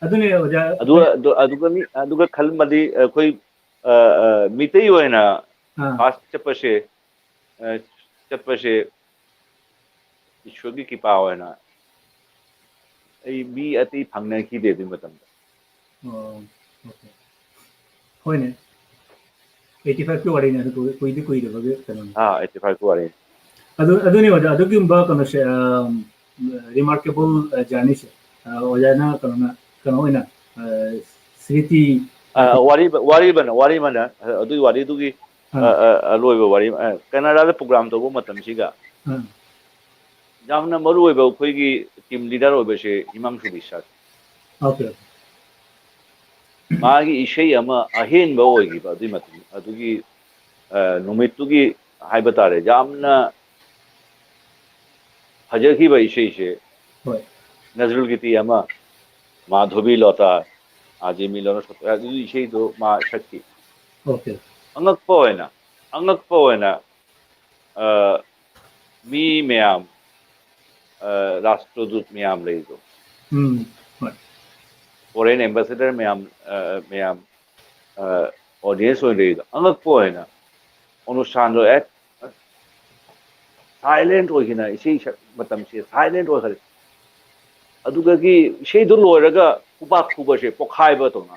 ꯑꯗꯨꯅꯦ ꯑꯣꯖꯥ꯫ ꯑꯗꯨꯒ, ꯑꯗꯨ-, ꯑꯗꯨꯒ ꯃꯤ, ꯑꯗꯨꯒ ꯈꯜꯂꯝꯃꯗꯤ ꯑꯩꯈꯣꯏ, ꯑ, ꯑ, ꯃꯤꯇꯩ ꯑꯣꯏꯅ ꯑꯥ꯫ first ꯆꯠꯄꯁꯦ, ꯑ, ꯆꯠꯄꯁꯦ ꯏꯁꯣꯔꯒꯤ ꯀ꯭ꯔꯤꯄꯥ ꯑꯣꯏꯅ ꯑꯩ ꯃꯤ ꯑꯇꯩ ꯐꯪꯅꯈꯤꯗꯦ ꯑꯗꯨꯒꯤ ꯃꯇꯝꯗ꯫ ꯑꯣ, okay꯫ ꯍꯣꯏꯅꯦ꯫ Eighty fiveꯀꯤ ꯋꯥꯔꯤꯅꯦ, ꯑꯗꯨ ꯀꯨꯏ-, ꯀꯨꯏꯗꯤ ꯀꯨꯏꯗꯕꯒꯤ ꯀꯩꯅꯣꯅꯤ꯫ ꯑꯥ, eighty fiveꯀꯤ ꯋꯥꯔꯤꯅꯤ꯫ ꯑꯗꯨ, ꯑꯗꯨꯅꯤ ꯑꯣꯖꯥ, ꯑꯗꯨꯒꯨꯝꯕ ꯀꯩꯅꯣꯁꯦ, ꯑꯝ, remarkable, ꯑ, journeyꯁꯦ, ꯑ, ꯑꯣꯖꯥꯅ ꯀꯩꯅꯣꯅ, ꯀꯩꯅꯣ ꯑꯣꯏꯅ, ꯑ, ꯁ꯭ꯔꯤꯇꯤ, ꯑ, ꯋꯥꯔꯤ, ꯋꯥꯔꯤꯕꯅ, ꯋꯥꯔꯤꯕꯅ, ꯑ, ꯑꯗꯨꯒꯤ ꯋꯥꯔꯤꯗꯨꯒꯤ, ꯑꯥ꯫ ꯑ, ꯑ, ꯑꯂꯣꯏꯕ ꯋꯥꯔꯤ, ꯑ, ꯀꯅꯥꯗꯥꯗ program ꯇꯧꯕ ꯃꯇꯝꯁꯤꯒ ꯑꯥ꯫ ꯌꯥꯝꯅ ꯃꯔꯨ ꯑꯣꯏꯕ ꯑꯩꯈꯣꯏꯒꯤ team leader ꯑꯣꯏꯕꯁꯦ ꯍꯤꯃꯥꯡꯁꯨ ꯕꯤꯁ꯭ꯋꯥꯁ꯫ Okay꯫ ꯃꯥꯒꯤ ꯏꯁꯩ ꯑꯃ ꯑꯍꯦꯟꯕ ꯑꯣꯏꯈꯤꯕ ꯑꯗꯨꯒꯤ ꯃꯇꯝ, ꯑꯗꯨꯒꯤ, ꯑ, ꯅꯨꯃꯤꯠꯇꯨꯒꯤ ꯍꯥꯏꯕ ꯇꯥꯔꯦ, ꯌꯥꯝꯅ ꯐꯖꯈꯤꯕ ꯏꯁꯩꯁꯦ꯫ ꯍꯣꯏ꯫ ꯅꯖꯔꯨꯜ ꯒꯤꯇꯤ ꯑꯃ, ꯃꯥꯙꯣꯕꯤ ꯂꯣꯇꯥ, ꯑꯥꯖꯦ ꯃꯤꯂꯣꯅ ꯁꯣꯇꯥ, ꯑꯗꯨꯒꯤ ꯏꯁꯩꯗꯣ ꯃꯥ ꯁꯛꯈꯤ꯫ Okay꯫ ꯑꯉꯛꯄ ꯑꯣꯏꯅ, ꯑꯉꯛꯄ ꯑꯣꯏꯅ, ꯑ, ꯃꯤ ꯃꯌꯥꯝ, ꯑ, ꯔꯥꯁꯇ꯭ꯔꯗꯨꯠ ꯃꯌꯥꯝ ꯂꯩꯗꯣ, ꯎꯝ, ꯍꯣꯏ꯫ ꯐꯣꯔꯦꯟ ꯑꯦꯝꯕꯦꯁꯦꯗꯔ ꯃꯌꯥꯝ, ꯑ, ꯃꯌꯥꯝ, ꯑ, ꯑꯣꯗꯤꯌꯦꯟꯁ ꯑꯣꯏꯅ ꯂꯩꯗꯣ, ꯑꯉꯛꯄ ꯑꯣꯏꯅ ꯑꯣꯅꯨꯁꯊꯥꯟꯗꯣ ꯍꯦꯛ ꯁꯥꯏꯂꯦꯟ ꯑꯣꯏꯈꯤꯅ, ꯏꯁꯩ ꯁꯛ ꯃꯇꯝꯁꯦ ꯁꯥꯏꯂꯦꯟ ꯑꯣꯏꯈ꯭ꯔꯦ꯫ ꯑꯗꯨꯗꯒꯤ ꯏꯁꯩꯗꯨ ꯂꯣꯏꯔꯒ ꯈꯨꯕꯥꯛ ꯈꯨꯕꯁꯦ ꯄꯣꯛꯈꯥꯏꯕ ꯇꯧꯅ,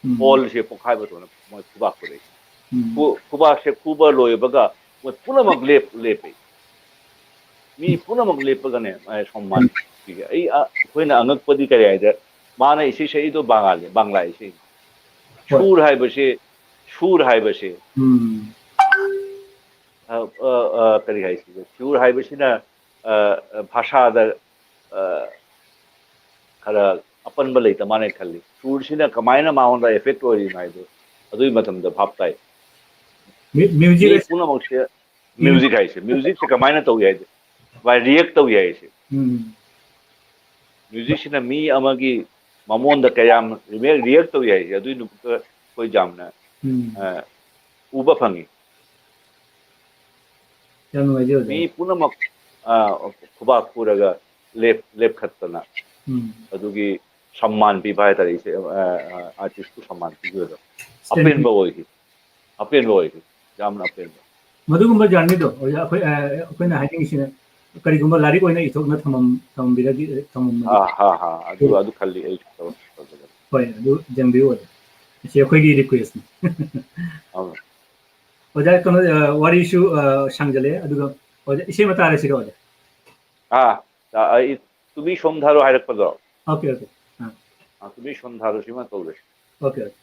ꯎꯝ, ꯍꯣꯜꯁꯦ ꯄꯣꯛꯈꯥꯏꯕ ꯇꯧꯅ ꯃꯣꯏ ꯈꯨꯕꯥꯛ ꯈꯨꯔꯛꯏ꯫ ꯎꯝ, ꯈꯨ-, ꯈꯨꯕꯥꯛꯁꯦ ꯈꯨꯕ ꯂꯣꯏꯕꯒ ꯃꯣꯏ ꯄꯨꯝꯅꯃꯛ ꯂꯦꯞ ꯂꯦꯞꯄꯦ꯫ ꯃꯤ ꯄꯨꯝꯅꯃꯛ ꯂꯦꯞꯄꯒꯅꯦ ꯃꯥꯏ ꯁꯣꯝꯃꯥꯟ ꯄꯤꯒꯦ꯫ ꯑꯩ, ꯑ, ꯑꯩꯈꯣꯏꯅ ꯑꯉꯛꯄꯗꯤ ꯀꯔꯤ ꯍꯥꯏꯗ, ꯃꯥꯅ ꯏꯁꯩ ꯁꯛꯏꯗꯣ ꯕꯪꯒꯥꯂꯤ, ꯕꯪꯂꯥ ꯏꯁꯩ꯫ ꯍꯣꯏ꯫ ꯁꯨꯔ ꯍꯥꯏꯕꯁꯤ, ꯁꯨꯔ ꯍꯥꯏꯕꯁꯤ, ꯎꯝ, ꯑ, ꯑ, ꯑ, ꯀꯔꯤ ꯍꯥꯏꯁꯤꯒꯦ? ꯁꯨꯔ ꯍꯥꯏꯕꯁꯤꯅ, ꯑ, ꯑ, ꯚꯥꯁꯥꯗ, ꯑ, ꯈꯔ ꯑꯄꯟꯕ ꯂꯩꯇ ꯃꯥꯅ ꯈꯜꯂꯤ꯫ ꯁꯨꯔꯁꯤꯅ ꯀꯃꯥꯏꯅ ꯃꯉꯣꯟꯗ ꯑꯦꯐꯦꯛ ꯑꯣꯏꯔꯤꯅꯣ ꯍꯥꯏꯗꯣ ꯑꯗꯨꯒꯤ ꯃꯇꯝꯗ ꯚꯥꯞ ꯇꯥꯏ꯫ ꯃ꯭ꯌꯨ-, ꯃ꯭ꯌꯨꯖꯤꯛ ꯃꯤ ꯑꯁꯤ ꯄꯨꯝꯅꯃꯛꯁꯦ, ꯃ꯭ꯌꯨꯖꯤꯛ ꯍꯥꯏꯁꯦ, ꯃ꯭ꯌꯨꯖꯤꯛꯁꯦ ꯀꯃꯥꯏꯅ ꯇꯧꯏ ꯍꯥꯏꯗꯤ, ꯚꯥꯏ, ꯔꯤꯌꯦꯛ ꯇꯧꯏ ꯍꯥꯏꯁꯦ꯫ ꯎꯝ, ꯃ꯭ꯌꯨꯖꯤꯛꯁꯤꯅ ꯃꯤ ꯑꯃꯒꯤ ꯃꯉꯣꯟꯗ ꯀꯌꯥꯝ ꯔꯤꯌꯦꯛ ꯇꯧꯏ ꯍꯥꯏꯁꯦ, ꯑꯗꯨꯒꯤ ꯅꯨꯃꯤꯠꯇ ꯑꯩꯈꯣꯏ ꯌꯥꯝꯅ, ꯎꯝ, ꯑ, ꯎꯕ ꯐꯪꯉꯤ꯫ ꯌꯥꯝ ꯅꯨꯡꯉꯥꯏꯖꯩ, ꯑꯣꯖꯥ꯫ ꯃꯤ ꯄꯨꯝꯅꯃꯛ, ꯑ, ꯈꯨꯕꯥꯛ ꯈꯨꯔꯒ ꯂꯦꯞ-, ꯂꯦꯞꯈꯠꯇꯅ ꯎꯝ, ꯑꯗꯨꯒꯤ ꯁꯝꯃꯥꯟ ꯄꯤꯕ ꯍꯥꯏꯇꯥꯔꯦ, ꯏꯁꯩ, ꯑ, ꯑ, ꯑꯥꯔꯇꯤꯁꯄꯨ ꯁꯝꯃꯥꯟ ꯄꯤꯕꯗꯣ ꯁ꯭ꯇꯦꯟꯂꯤ ꯑꯄꯦꯟꯕ ꯑꯣꯏꯈꯤ, ꯑꯄꯦꯟꯕ ꯑꯣꯏꯈꯤ, ꯌꯥꯝꯅ ꯑꯄꯦꯟꯕ꯫ ꯃꯗꯨꯒꯨꯝꯕ ꯖꯔꯅꯤꯗꯣ ꯑꯣꯖꯥ, ꯑꯩꯈꯣꯏ, ꯑ, ꯑꯩꯈꯣꯏꯅ ꯍꯥꯏꯅꯤꯡꯉꯤꯁꯤꯅ ꯀꯔꯤꯒꯨꯝꯕ ꯂꯥꯏꯔꯤꯛ ꯑꯣꯏꯅ ꯏꯊꯣꯛꯅ ꯊꯝꯃꯝ-, ꯊꯝꯕꯤꯔꯗꯤ, ꯊꯝꯃꯝꯃꯗꯤ꯫ ꯑꯥ, ꯍꯥ, ꯍꯥ, ꯑꯗꯨ, ꯑꯗꯨ ꯈꯜꯂꯤ ꯑꯩꯁꯨ꯫ ꯍꯣꯏ, ꯑꯗꯨ ꯌꯦꯡꯕꯤꯌꯨ ꯑꯣꯖꯥ꯫ ꯃꯁꯤ ꯑꯩꯈꯣꯏꯒꯤ ꯔꯤꯀ꯭ꯋꯦꯁꯅꯤ꯫ ꯑꯧ꯫ ꯑꯣꯖꯥ, ꯀꯩꯅꯣ, ꯑ, ꯋꯥꯔꯤꯁꯨ, ꯑ, ꯁꯥꯡꯖꯜꯂꯛꯑꯦ, ꯑꯗꯨꯒ ꯑꯣꯖꯥ, ꯏꯁꯩ ꯑꯃ ꯇꯥꯔꯁꯤꯔꯣ ꯑꯣꯖꯥ? ꯑꯥ, ꯑ, ꯑꯩ ꯇꯨꯃꯤ ꯁꯣꯝ ꯊꯥꯔꯣ ꯍꯥꯏꯔꯛꯄꯗꯣ꯫ Okay, okay. ꯑꯥ, ꯑ, ꯇꯨꯃꯤ ꯁꯣꯝ ꯊꯥꯔꯣ ꯁꯤꯃ ꯇꯧꯔꯁꯤ꯫ Okay, okay.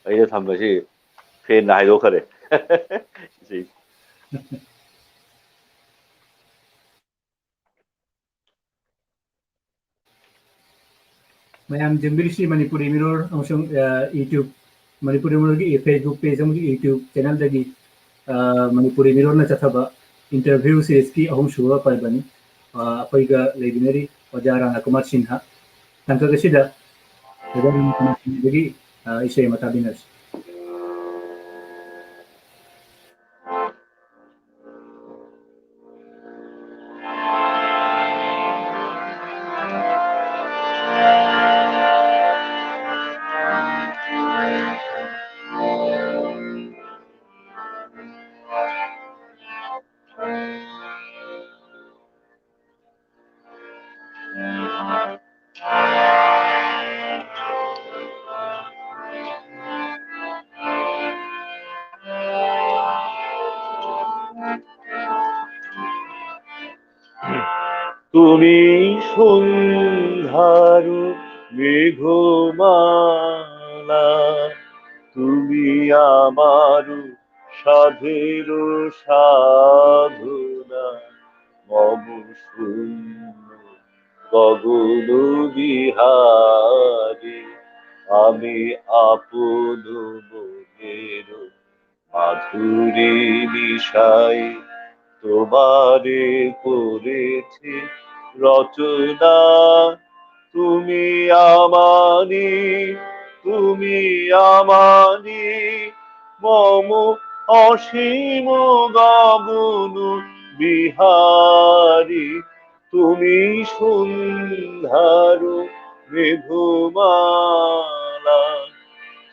ꯑꯩꯅ ꯊꯝꯕꯁꯤ ꯐꯦꯟꯅ ꯍꯥꯏꯗꯣꯛꯈꯔꯦ꯫ ꯁꯤ꯫ ꯃꯌꯥꯝ ꯌꯦꯡꯕꯤꯔꯤꯁꯤ ꯃꯅꯤꯄꯨꯔꯤ ꯃꯤꯔꯣꯜ ꯑꯃꯁꯨꯡ, ꯑ, YouTube, ꯃꯅꯤꯄꯨꯔꯤ ꯃꯤꯔꯣꯜꯒꯤ Facebook page ꯑꯃꯗꯤ YouTube channelꯗꯒꯤ, ꯑ, ꯃꯅꯤꯄꯨꯔꯤ ꯃꯤꯔꯣꯜꯅ ꯆꯠꯊꯕ interview seriesꯀꯤ ꯑꯍꯨꯝꯁꯨꯕ ꯄꯔꯕꯅꯤ꯫ ꯑ, ꯑꯩꯈꯣꯏꯒ ꯂꯩꯃꯤꯟꯅꯔꯤ ꯑꯣꯖꯥ ꯔꯥꯅꯥ ꯀꯨꯃꯥꯔ ꯁꯤꯟꯍ꯫ ꯇꯥꯡꯀꯛ ꯑꯁꯤꯗ ꯑꯣꯖꯥ ꯔꯥꯅꯥ ꯀꯨꯃꯥꯔ ꯁꯤꯟꯍꯗꯒꯤ, ꯑ, ꯏꯁꯩ ꯑꯃ ꯇꯥꯃꯤꯟꯅꯁꯤ꯫ তুমি সন্ধ্যার মেঘমালা, তুমি আমার সাধের সাধনা, মম শূন্য গগন বিহারী, আমি আপন মনের মাধুরী মিশাই তোমারে করেছি রচনা। তুমি আমানি, তুমি আমানি, মম অসীম গগন বিহারী। তুমি সন্ধ্যার মেঘমালা,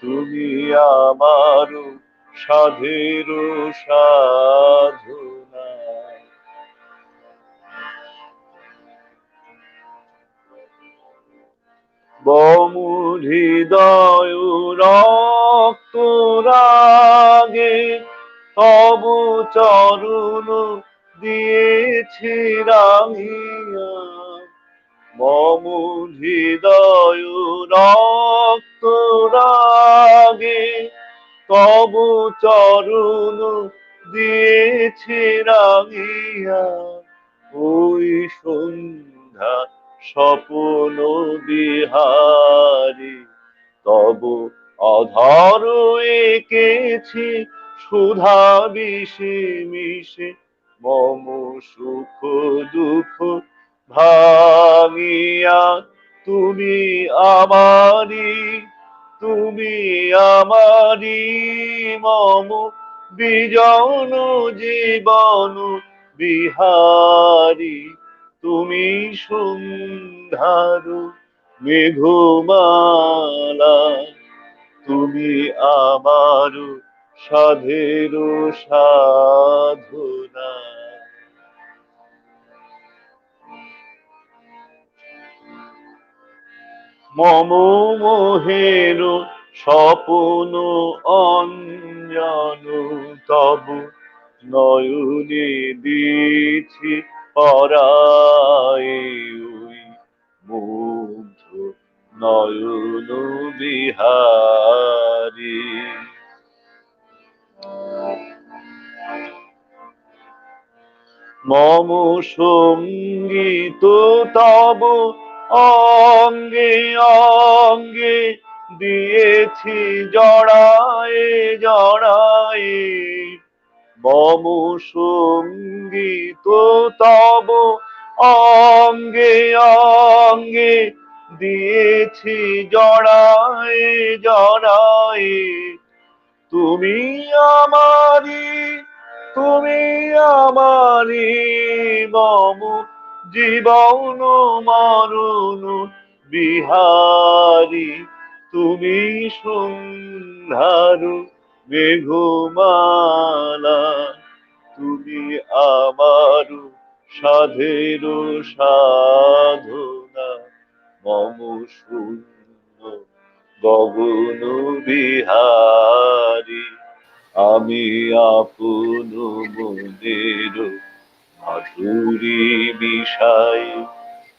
তুমি আমার সাধের সাধনা। মম হৃদয় রক্ত রাগে তব চরণ দিয়েছি রাঙিয়া। মম হৃদয় রক্ত রাগে তব চরণ দিয়েছে রাঙিয়া। ওই সন্ধ্যা স্বপন বিহারী তব অধর এঁকেছি সুধা বিষে মিশে। মম সুখ দুঃখ ভাঙিয়া তুমি আমারি, তুমি আমারি। মম বিজন জীবন বিহারী তুমি সন্ধ্যার মেঘমালা, তুমি আমার সাধের সাধনা। মম মোহের স্বপন অঞ্জন তব নয়নে দিছি পরাই। ওই মুগ্ধ নয়ন বিহারী। মম সঙ্গীত তব অঙ্গে অঙ্গে দিয়েছি জড়ায়ে জড়ায়ে। মম সঙ্গীত তব অঙ্গে অঙ্গে দিয়েছি জড়ায়ে জড়ায়ে। তুমি আমারি, তুমি আমারি, মম জীবন মরণ বিহারী। তুমি সন্ধ্যার মেঘমালা, তুমি আমার সাধের সাধনা। মম শূন্য গগন বিহারী, আমি আপন মনের মাধুরী মিশাই।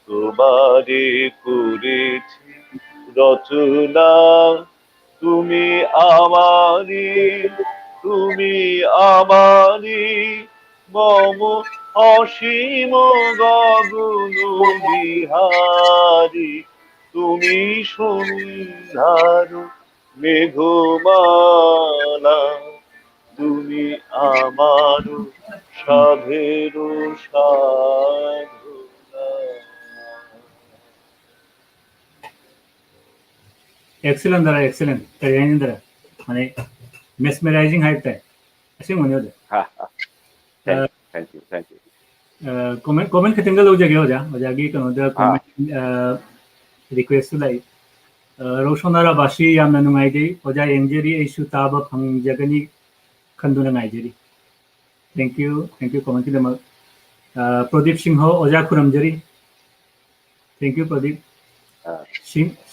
তোমারে করেছি রচনা, তুমি আমারি, তুমি আমারি, মম অসীম গগন বিহারী, তুমি সন্ধ্যার মেঘমালা, তুমি আমার সাধের সাধনা। Excellent ꯗꯥꯗꯥ, excellent. ꯀꯔꯤ ꯍꯥꯏꯅꯤꯡꯗꯔꯦ? ꯃꯥꯅꯦ, mesmerizing ꯍꯥꯏꯕ ꯇꯥꯏ꯫ ꯑꯁꯦꯡꯕꯅꯤ ꯑꯣꯖꯥ꯫ Thank you, thank you, thank you. Comment comment ꯈꯤꯇꯪꯒ ꯂꯧꯖꯒꯦ ꯑꯣꯖꯥ꯫ ꯑꯣꯖꯥꯒꯤ ꯀꯩꯅꯣꯗ ꯀꯣꯃꯦꯟ ꯔꯤꯀ꯭ꯋꯦꯁꯁꯨ ꯂꯥꯛꯏ꯫ ꯔꯧꯁꯣꯅꯥ ꯔꯥꯕꯥꯁꯤ ꯌꯥꯝꯅ ꯅꯨꯡꯉꯥꯏꯖꯩ ꯑꯣꯖꯥ, ꯌꯦꯡꯖꯔꯤ, ꯑꯩꯁꯨ ꯇꯥꯕ ꯐꯪꯖꯒꯅꯤ ꯈꯟꯗꯨꯅ ꯉꯥꯏꯖꯔꯤ꯫ Thank you, thank you ꯀꯣꯃꯦꯟꯒꯤꯗꯃꯛ꯫ Pradeep Singh ꯑꯣꯖꯥ ꯈꯨꯔꯨꯝꯖꯔꯤ꯫ Thank you Pradeep. Ah.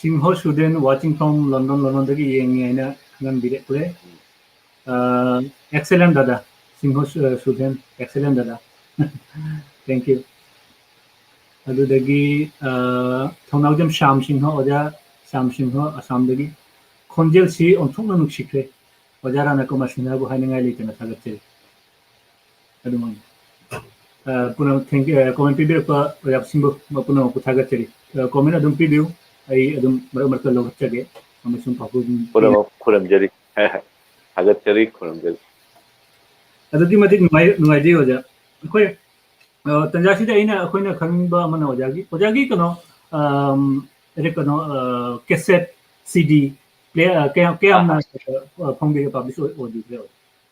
Singh ꯁꯨꯗꯦꯟ, watching from London, ꯂꯟꯗꯟꯗꯒꯤ ꯌꯦꯡꯉꯤ ꯍꯥꯏꯅ ꯈꯪꯍꯟꯕꯤꯔꯛꯂꯦ꯫ Excellent ꯗꯥꯗꯥ, Singh ꯁꯨꯗꯦꯟ, excellent ꯗꯥꯗꯥ꯫ Thank you꯫ ꯑꯗꯨꯗꯒꯤ ꯊꯧꯅꯥꯎꯖꯝ ꯁ꯭ꯌꯥꯝ ꯁꯤꯡꯍ, ꯑꯣꯖꯥ ꯁ꯭ꯌꯥꯝ ꯁꯤꯡꯍ ꯑꯁꯥꯝꯗꯒꯤ, "ꯈꯣꯟꯖꯦꯜꯁꯤ ꯑꯣꯟꯊꯣꯛꯅ ꯅꯨꯡꯁꯤꯈ꯭ꯔꯦ꯫ ꯑꯣꯖꯥ ꯔꯥꯅꯥ ꯀꯨꯃꯥꯔ ꯁꯤꯡꯍꯕꯨ ꯍꯥꯏꯅꯤꯡꯉꯥꯏ ꯂꯩꯇꯅ ꯊꯥꯒꯠꯆꯔꯤ"꯫ ꯑꯗꯨꯃꯛꯅꯤ꯫ ꯄꯨꯝꯅꯃꯛ thank you, ꯀꯣꯃꯦꯟ ꯄꯤꯕꯤꯔꯛꯄ ꯑꯣꯖꯥꯁꯤꯡꯕꯨ ꯄꯨꯝꯅꯃꯛꯄꯨ ꯊꯥꯒꯠꯆꯔꯤ꯫ ꯀꯣꯃꯦꯟ ꯑꯗꯨꯝ ꯄꯤꯕꯤꯌꯨ, ꯑꯩ ꯑꯗꯨꯝ ꯃꯔꯛ ꯃꯔꯛꯇ ꯂꯧꯈꯠꯆꯒꯦ ꯑꯃꯁꯨꯡ ꯄꯥꯎꯈꯨꯝ ꯄꯤ- ꯄꯨꯝꯅꯃꯛ ꯈꯨꯔꯨꯝꯖꯔꯤ꯫ ꯊꯥꯒꯠꯆꯔꯤ, ꯈꯨꯔꯨꯝꯖꯔꯤ꯫ ꯑꯗꯨꯛꯀꯤ ꯃꯇꯤꯛ ꯅꯨꯡꯉꯥꯏ, ꯅꯨꯡꯉꯥꯏꯖꯩ ꯑꯣꯖꯥ꯫ ꯑꯩꯈꯣꯏ, ꯑ, ꯇꯟꯖꯥꯁꯤꯗ ꯑꯩꯅ, ꯑꯩꯈꯣꯏꯅ ꯈꯪꯅꯤꯡꯕ ꯑꯃꯅ ꯑꯣꯖꯥꯒꯤ, ꯑꯣꯖꯥꯒꯤ ꯀꯩꯅꯣ, ꯑꯝ, ꯑꯗꯩ ꯀꯩꯅꯣ, ꯑ, cassette, CD, player, ꯑ, ꯀꯌꯥꯝ, ꯀꯌꯥꯝꯅ, ꯑ, ꯐꯪꯕꯤꯔꯦ, publish ꯑꯣꯏ-, ꯑꯣꯏꯕꯤꯈ꯭ꯔꯦ?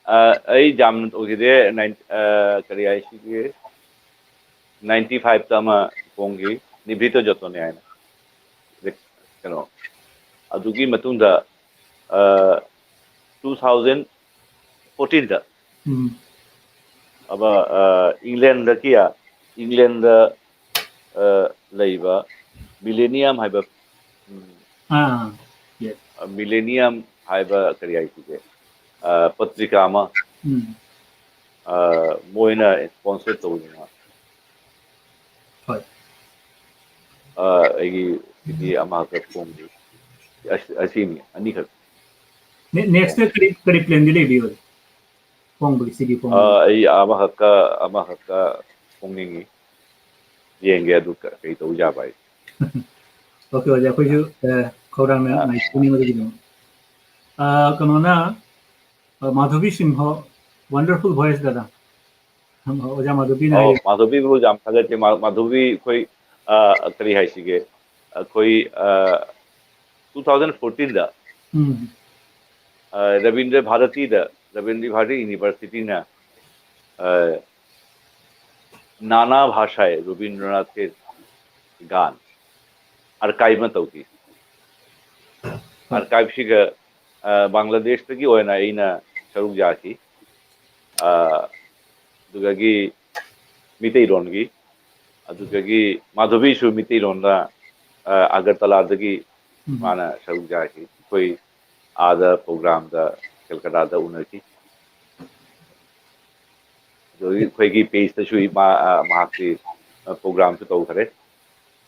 ꯑ, ꯑꯩ ꯌꯥꯝꯅ ꯇꯧꯈꯤꯗꯦ꯫ Nine-, ꯑ, ꯀꯔꯤ ꯍꯥꯏꯁꯤꯒꯦ, ninety five ꯇ ꯑꯃ ꯐꯣꯡꯈꯤ, ꯅꯤꯚ꯭ꯔꯤꯇ ꯖꯣꯇꯣꯅꯦ ꯍꯥꯏꯅ꯫ ꯀꯩꯅꯣ, ꯑꯗꯨꯒꯤ ꯃꯇꯨꯡꯗ, ꯑ, two thousand fourteen ꯗ ꯎꯝ꯫ ꯑꯃ, ꯑ, ꯏꯪꯂꯦꯟꯗꯒꯤ, ꯏꯪꯂꯦꯟꯗ, ꯑ, ꯂꯩꯕ Millennium ꯍꯥꯏꯕ, ꯎꯝ, ꯑꯥ, yes. ꯑ, Millennium ꯍꯥꯏꯕ ꯀꯔꯤ ꯍꯥꯏꯁꯤꯒꯦ, ꯑ, ꯄꯇ꯭ꯔꯤꯀꯥ ꯑꯃ, ꯎꯝ꯫ ꯑ, ꯃꯣꯏꯅ sponsor ꯇꯧꯗꯅ꯫ ꯍꯣꯏ꯫ ꯑꯩꯒꯤ ꯁꯤꯗꯤ ꯑꯃꯈꯛꯇ ꯐꯣꯡꯗ꯭ꯔꯤ꯫ ꯑꯁꯤꯅꯤ, ꯑꯅꯤꯈꯛ꯫ ꯅꯦꯛꯁꯇ ꯀꯔꯤ ꯀꯔꯤ ꯄ꯭ꯂꯦꯟꯗꯤ ꯂꯩꯕꯤꯌꯣ? ꯐꯣꯡꯕꯒꯤ ꯁꯤꯗꯤ ꯐꯣꯡꯕ꯫ ꯑꯩ ꯑꯃꯈꯛꯀ ꯑꯃꯈꯛꯀ ꯐꯣꯡꯅꯤꯡꯉꯤ꯫ ꯌꯦꯡꯒꯦ ꯑꯗꯨ ꯀꯩ ꯇꯧ ꯌꯥꯕ ꯍꯥꯏ꯫ ꯑꯣꯀꯦ, ꯑꯣꯖꯥ, ꯑꯩꯈꯣꯏꯁꯨ ꯈꯧꯔꯥꯡꯅ ꯉꯥꯏꯖꯕꯅꯤ ꯃꯗꯨꯒꯤꯗꯃꯛ꯫ ꯀꯩꯅꯣꯅ, ꯃꯥꯙꯕꯤ ꯁꯤꯡꯍ, wonderful voice ꯗꯥꯗꯥ꯫ ꯑꯣꯖꯥ ꯃꯥꯙꯕꯤꯅ ꯑꯣ, ꯍꯥꯏꯔꯤ꯫ ꯃꯥꯙꯕꯤꯕꯨ ꯌꯥꯝ ꯊꯥꯒꯠꯆꯩ꯫ ꯃꯥ-, ꯃꯥꯙꯕꯤ ꯑꯩꯈꯣꯏ, ꯑ, ꯀꯔꯤ ꯍꯥꯏꯁꯤꯒꯦ, ꯑꯩꯈꯣꯏ, ꯑ, two thousand fourteen ꯗ, ꯎꯝ꯫ ꯑ, ꯔꯕꯤꯟꯗ꯭ꯔ ꯚꯥꯔꯇꯤꯗ, ꯔꯕꯤꯟꯗ꯭ꯔ ꯚꯥꯔꯇꯤ ꯌꯨꯅꯤꯚꯔꯁꯤꯇꯤꯅ, ꯑ, ꯅꯥꯅꯥ ꯚꯥꯁꯥꯏ ꯔꯕꯤꯟꯗ꯭ꯔꯅꯥꯊ ꯀꯦ ꯒꯥꯟ ꯑꯥꯔꯀꯥꯏꯚ ꯑꯃ ꯇꯧꯈꯤ꯫ ꯑꯥꯔꯀꯥꯏꯚꯁꯤꯒ, ꯑ, ꯕꯪꯒ꯭ꯂꯥꯗꯦꯁꯇꯒꯤ ꯑꯣꯏꯅ ꯑꯩꯅ ꯁꯔꯨꯛ ꯌꯥꯈꯤ꯫ ꯑ, ꯑꯗꯨꯗꯒꯤ ꯃꯤꯇꯩꯂꯣꯟꯒꯤ, ꯑꯗꯨꯗꯒꯤ ꯃꯥꯙꯕꯤꯁꯨ ꯃꯤꯇꯩꯂꯣꯟꯗ, ꯑ, ꯑꯒꯔꯇꯂꯥꯗꯒꯤ ꯎꯝ꯫ ꯃꯥꯅ ꯁꯔꯨꯛ ꯌꯥꯈꯤ꯫ ꯑꯩꯈꯣꯏ ꯑꯥꯗ ꯄ꯭ꯔꯣꯒ꯭ꯔꯥꯝꯗ ꯀꯜꯀꯇꯥꯗ ꯎꯅꯈꯤ꯫ ꯑꯗꯨꯗꯒꯤ ꯑꯩꯈꯣꯏꯒꯤ ꯄꯦꯖꯇꯁꯨ ꯃꯥ-, ꯑ, ꯃꯍꯥꯛꯀꯤ, ꯑ, ꯄ꯭ꯔꯣꯒ꯭ꯔꯥꯝꯁꯨ ꯇꯧꯈꯔꯦ꯫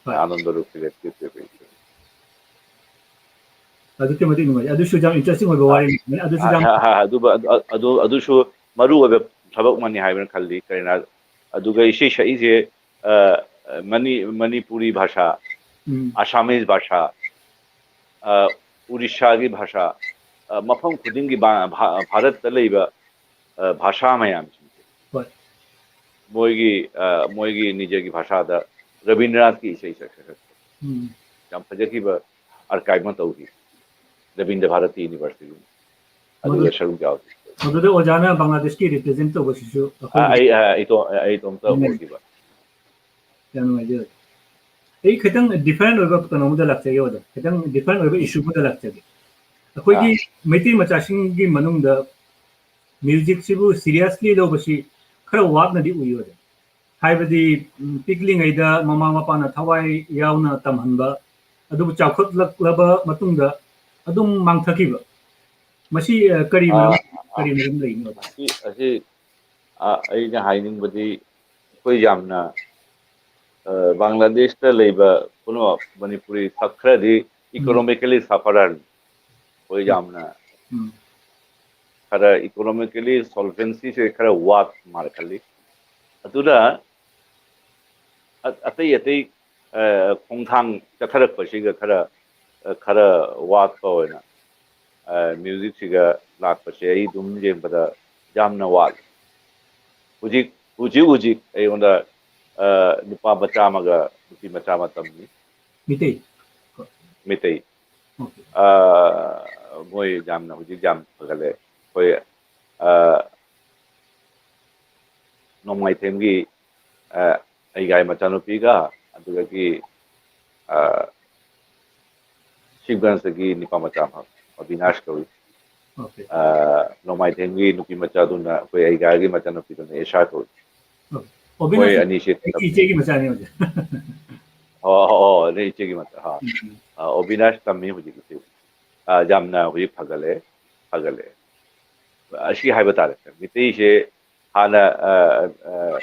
ꯍꯣꯏ꯫ ꯑꯥꯅꯟꯗ ꯔꯨꯞꯀꯤ ꯋꯦꯕꯁꯥꯏꯠꯇ ꯄꯦꯖ꯫ ꯑꯗꯨꯛꯀꯤ ꯃꯇꯤꯛ ꯅꯨꯡꯉꯥꯏ꯫ ꯑꯗꯨꯁꯨ ꯌꯥꯝ interesting ꯑꯣꯏꯕ ꯋꯥꯔꯤꯅꯤ꯫ ꯑꯗꯨꯁꯨ ꯌꯥꯝ ꯑ, ꯑ, ꯑ, ꯑꯗꯨꯕꯨ-, ꯑꯗꯨ, ꯑꯗꯨ, ꯑꯗꯨꯁꯨ ꯃꯔꯨ ꯑꯣꯏꯕ ꯊꯕꯛ ꯑꯃꯅꯤ ꯍꯥꯏꯕꯅ ꯈꯜꯂꯤ꯫ ꯀꯔꯤꯅ, ꯑꯗꯨꯒ ꯏꯁꯩ ꯁꯛꯏꯁꯦ, ꯑ, ꯃꯅꯤ-, ꯃꯅꯤꯄꯨꯔꯤ ꯚꯥꯁꯥ, ꯎꯝ꯫ ꯑꯁꯥꯃꯤꯁ ꯚꯥꯁꯥ, ꯑ, ꯎꯔꯤꯁꯥꯒꯤ ꯚꯥꯁꯥ, ꯑ, ꯃꯐꯝ ꯈꯨꯗꯤꯡꯒꯤ ꯚꯥ-, ꯚꯥ-, ꯚꯥꯔꯠꯇ ꯂꯩꯕ, ꯑ, ꯚꯥꯁꯥ ꯃꯌꯥꯝꯁꯤꯡꯁꯦ ꯍꯣꯏ꯫ ꯃꯣꯏꯒꯤ, ꯑ, ꯃꯣꯏꯒꯤ ꯅꯤꯖꯒꯤ ꯚꯥꯁꯥꯗ ꯔꯕꯤꯟꯗ꯭ꯔꯅꯥꯊꯀꯤ ꯏꯁꯩ ꯁꯛ-, ꯁꯛ-, ꯁꯛ-, ꯎꯝ꯫ ꯌꯥꯝ ꯐꯖꯈꯤꯕ ꯑꯥꯔꯀꯥꯏꯚ ꯑꯃ ꯇꯧꯈꯤ ꯔꯕꯤꯟꯗ꯭ꯔ ꯚꯥꯔꯇꯤ ꯌꯨꯅꯤꯚꯔꯁꯤꯇꯤ꯫ ꯑꯗꯨꯗ ꯃꯗꯨ-, ꯁꯔꯨꯛ ꯌꯥꯎꯈꯤ꯫ ꯃꯗꯨꯗ ꯑꯣꯖꯥꯅ ꯕꯪꯒ꯭ꯂꯥꯗꯦꯁꯀꯤ represent ꯇꯧꯕꯁꯤꯁꯨ ꯑ, ꯑꯩꯈꯣꯏ ꯑꯩ, ꯑ, ꯑꯩ ꯇꯣ-, ꯑꯩ ꯏꯇꯣꯝꯇ ꯎꯝ꯫ ꯑꯣꯏꯈꯤꯕ꯫ ꯌꯥꯝ ꯅꯨꯡꯉꯥꯏꯖꯔꯦ꯫ ꯑꯩ ꯈꯤꯇꯪ different ꯑꯣꯏꯕ ꯀꯩꯅꯣ ꯑꯃꯗ ꯂꯥꯛꯆꯒꯦ ꯑꯣꯖꯥ, ꯈꯤꯇꯪ different ꯑꯣꯏꯕ issue ꯑꯃꯗ ꯂꯥꯛꯆꯒꯦ꯫ ꯑꯩꯈꯣꯏꯒꯤ ꯑꯥ꯫ ꯃꯩꯇꯩ ꯃꯆꯥꯁꯤꯡꯒꯤ ꯃꯅꯨꯡꯗ musicꯁꯤꯕꯨ seriously ꯂꯧꯕꯁꯤ ꯈꯔ ꯋꯥꯠꯅꯗꯤ ꯎꯏ ꯑꯣꯖꯥ꯫ ꯍꯥꯏꯕꯗꯤ, ꯎꯝ, ꯄꯤꯛꯂꯤꯉꯩꯗ ꯃꯃꯥ ꯃꯄꯥꯅ ꯊꯋꯥꯏ ꯌꯥꯎꯅ ꯇꯝꯍꯟꯕ, ꯑꯗꯨꯕꯨ ꯆꯥꯎꯈꯠꯂꯛꯂꯕ ꯃꯇꯨꯡꯗ ꯑꯗꯨꯝ ꯃꯥꯡꯊꯈꯤꯕ꯫ ꯃꯁꯤ, ꯑ, ꯀꯔꯤ ꯃꯔꯝ, ꯑꯥ, ꯑꯥ꯫ ꯀꯔꯤ ꯃꯔꯝ ꯂꯩꯒꯤꯅꯣ ꯑꯣꯖꯥ? ꯑꯁꯤ, ꯑꯁꯤ, ꯑ, ꯑꯩꯅ ꯍꯥꯏꯅꯤꯡꯕꯗꯤ ꯑꯩꯈꯣꯏ ꯌꯥꯝꯅ ꯕꯪꯒ꯭ꯂꯥꯗꯦꯁꯇ ꯂꯩꯕ ꯄꯨꯝꯅꯃꯛ ꯃꯅꯤꯄꯨꯔꯤ ꯈꯔꯗꯤ economically sufferer ꯑꯣꯏ, ꯌꯥꯝꯅ ꯎꯝ꯫ ꯈꯔ economically solvencyꯁꯦ ꯈꯔ ꯋꯥꯠ ꯃꯥꯜꯂꯦ ꯈꯜꯂꯤ꯫ ꯑꯗꯨꯅ ꯑ- ꯑꯇꯩ ꯑꯇꯩ ꯑ, ꯈꯣꯡꯊꯥꯡ ꯆꯠꯊꯔꯛꯄꯁꯤꯒ ꯈꯔ ꯑ, ꯈꯔ ꯋꯥꯠꯄ ꯑꯣꯏꯅ ꯑ, musicꯁꯤꯒ ꯂꯥꯛꯄꯁꯦ ꯑꯩ ꯑꯗꯨꯝ ꯌꯦꯡꯕꯗ ꯌꯥꯝꯅ ꯋꯥꯠꯂꯤ꯫ ꯍꯧꯖꯤꯛ ꯍꯧꯖꯤꯛ ꯍꯧꯖꯤꯛ ꯑꯩꯉꯣꯟꯗ ꯑ, ꯅꯨꯄꯥ ꯃꯆꯥ ꯑꯃꯒ ꯅꯨꯄꯤ ꯃꯆꯥ ꯑꯃ ꯇꯝꯃꯤ꯫ ꯃꯤꯇꯩ꯫ ꯃꯤꯇꯩ꯫ Okay. ꯑ, ꯃꯣꯏ ꯌꯥꯝꯅ ꯍꯧꯖꯤꯛ ꯌꯥꯝ ꯐꯒꯠꯂꯦ꯫ ꯑꯩꯈꯣꯏ ꯑ, ꯅꯣꯡꯃꯥꯏꯊꯦꯝꯒꯤ ꯑ, ꯑꯩꯒꯥꯏ ꯃꯆꯥꯅꯨꯄꯤꯒ ꯑꯗꯨꯗꯒꯤ ꯑ, ꯁꯤꯕꯒꯟꯖꯇꯒꯤ ꯅꯨꯄꯥ ꯃꯆꯥ ꯑꯃ ꯑꯕꯤꯅꯥꯁ ꯀꯧꯏ꯫ Okay. ꯑ, ꯅꯣꯡꯃꯥꯏꯊꯦꯝꯒꯤ ꯅꯨꯄꯤ ꯃꯆꯥꯗꯨꯅ ꯑꯩꯈꯣꯏ ꯑꯩꯒꯥꯏꯒꯤ ꯃꯆꯥꯅꯨꯄꯤꯗꯨꯅ ꯑꯦꯁꯥ ꯀꯧꯏ꯫ ꯃꯣꯏ ꯑꯕꯤꯅꯥꯁ ꯑꯅꯤꯁꯦ ꯏꯆꯦꯒꯤ ꯃꯆꯥꯅꯤ ꯍꯧꯖꯤꯛ꯫ ꯑꯣ ꯑꯣ ꯑꯣ, ꯑꯗꯩ ꯏꯆꯦꯒꯤ ꯃꯆꯥ ꯍꯥ꯫ ꯎꯝ꯫ ꯑ, ꯑꯣꯕꯤꯅꯥꯁ ꯇꯝꯃꯤ ꯍꯧꯖꯤꯛ ꯏꯆꯦ꯫ ꯑ, ꯌꯥꯝꯅ ꯍꯧꯖꯤꯛ ꯐꯒꯠꯂꯦ, ꯐꯒꯠꯂꯦ꯫ ꯑꯁꯤ ꯍꯥꯏꯕ ꯇꯥꯔꯦ, ꯃꯤꯇꯩꯁꯦ ꯍꯥꯟꯅ ꯑ, ꯑ,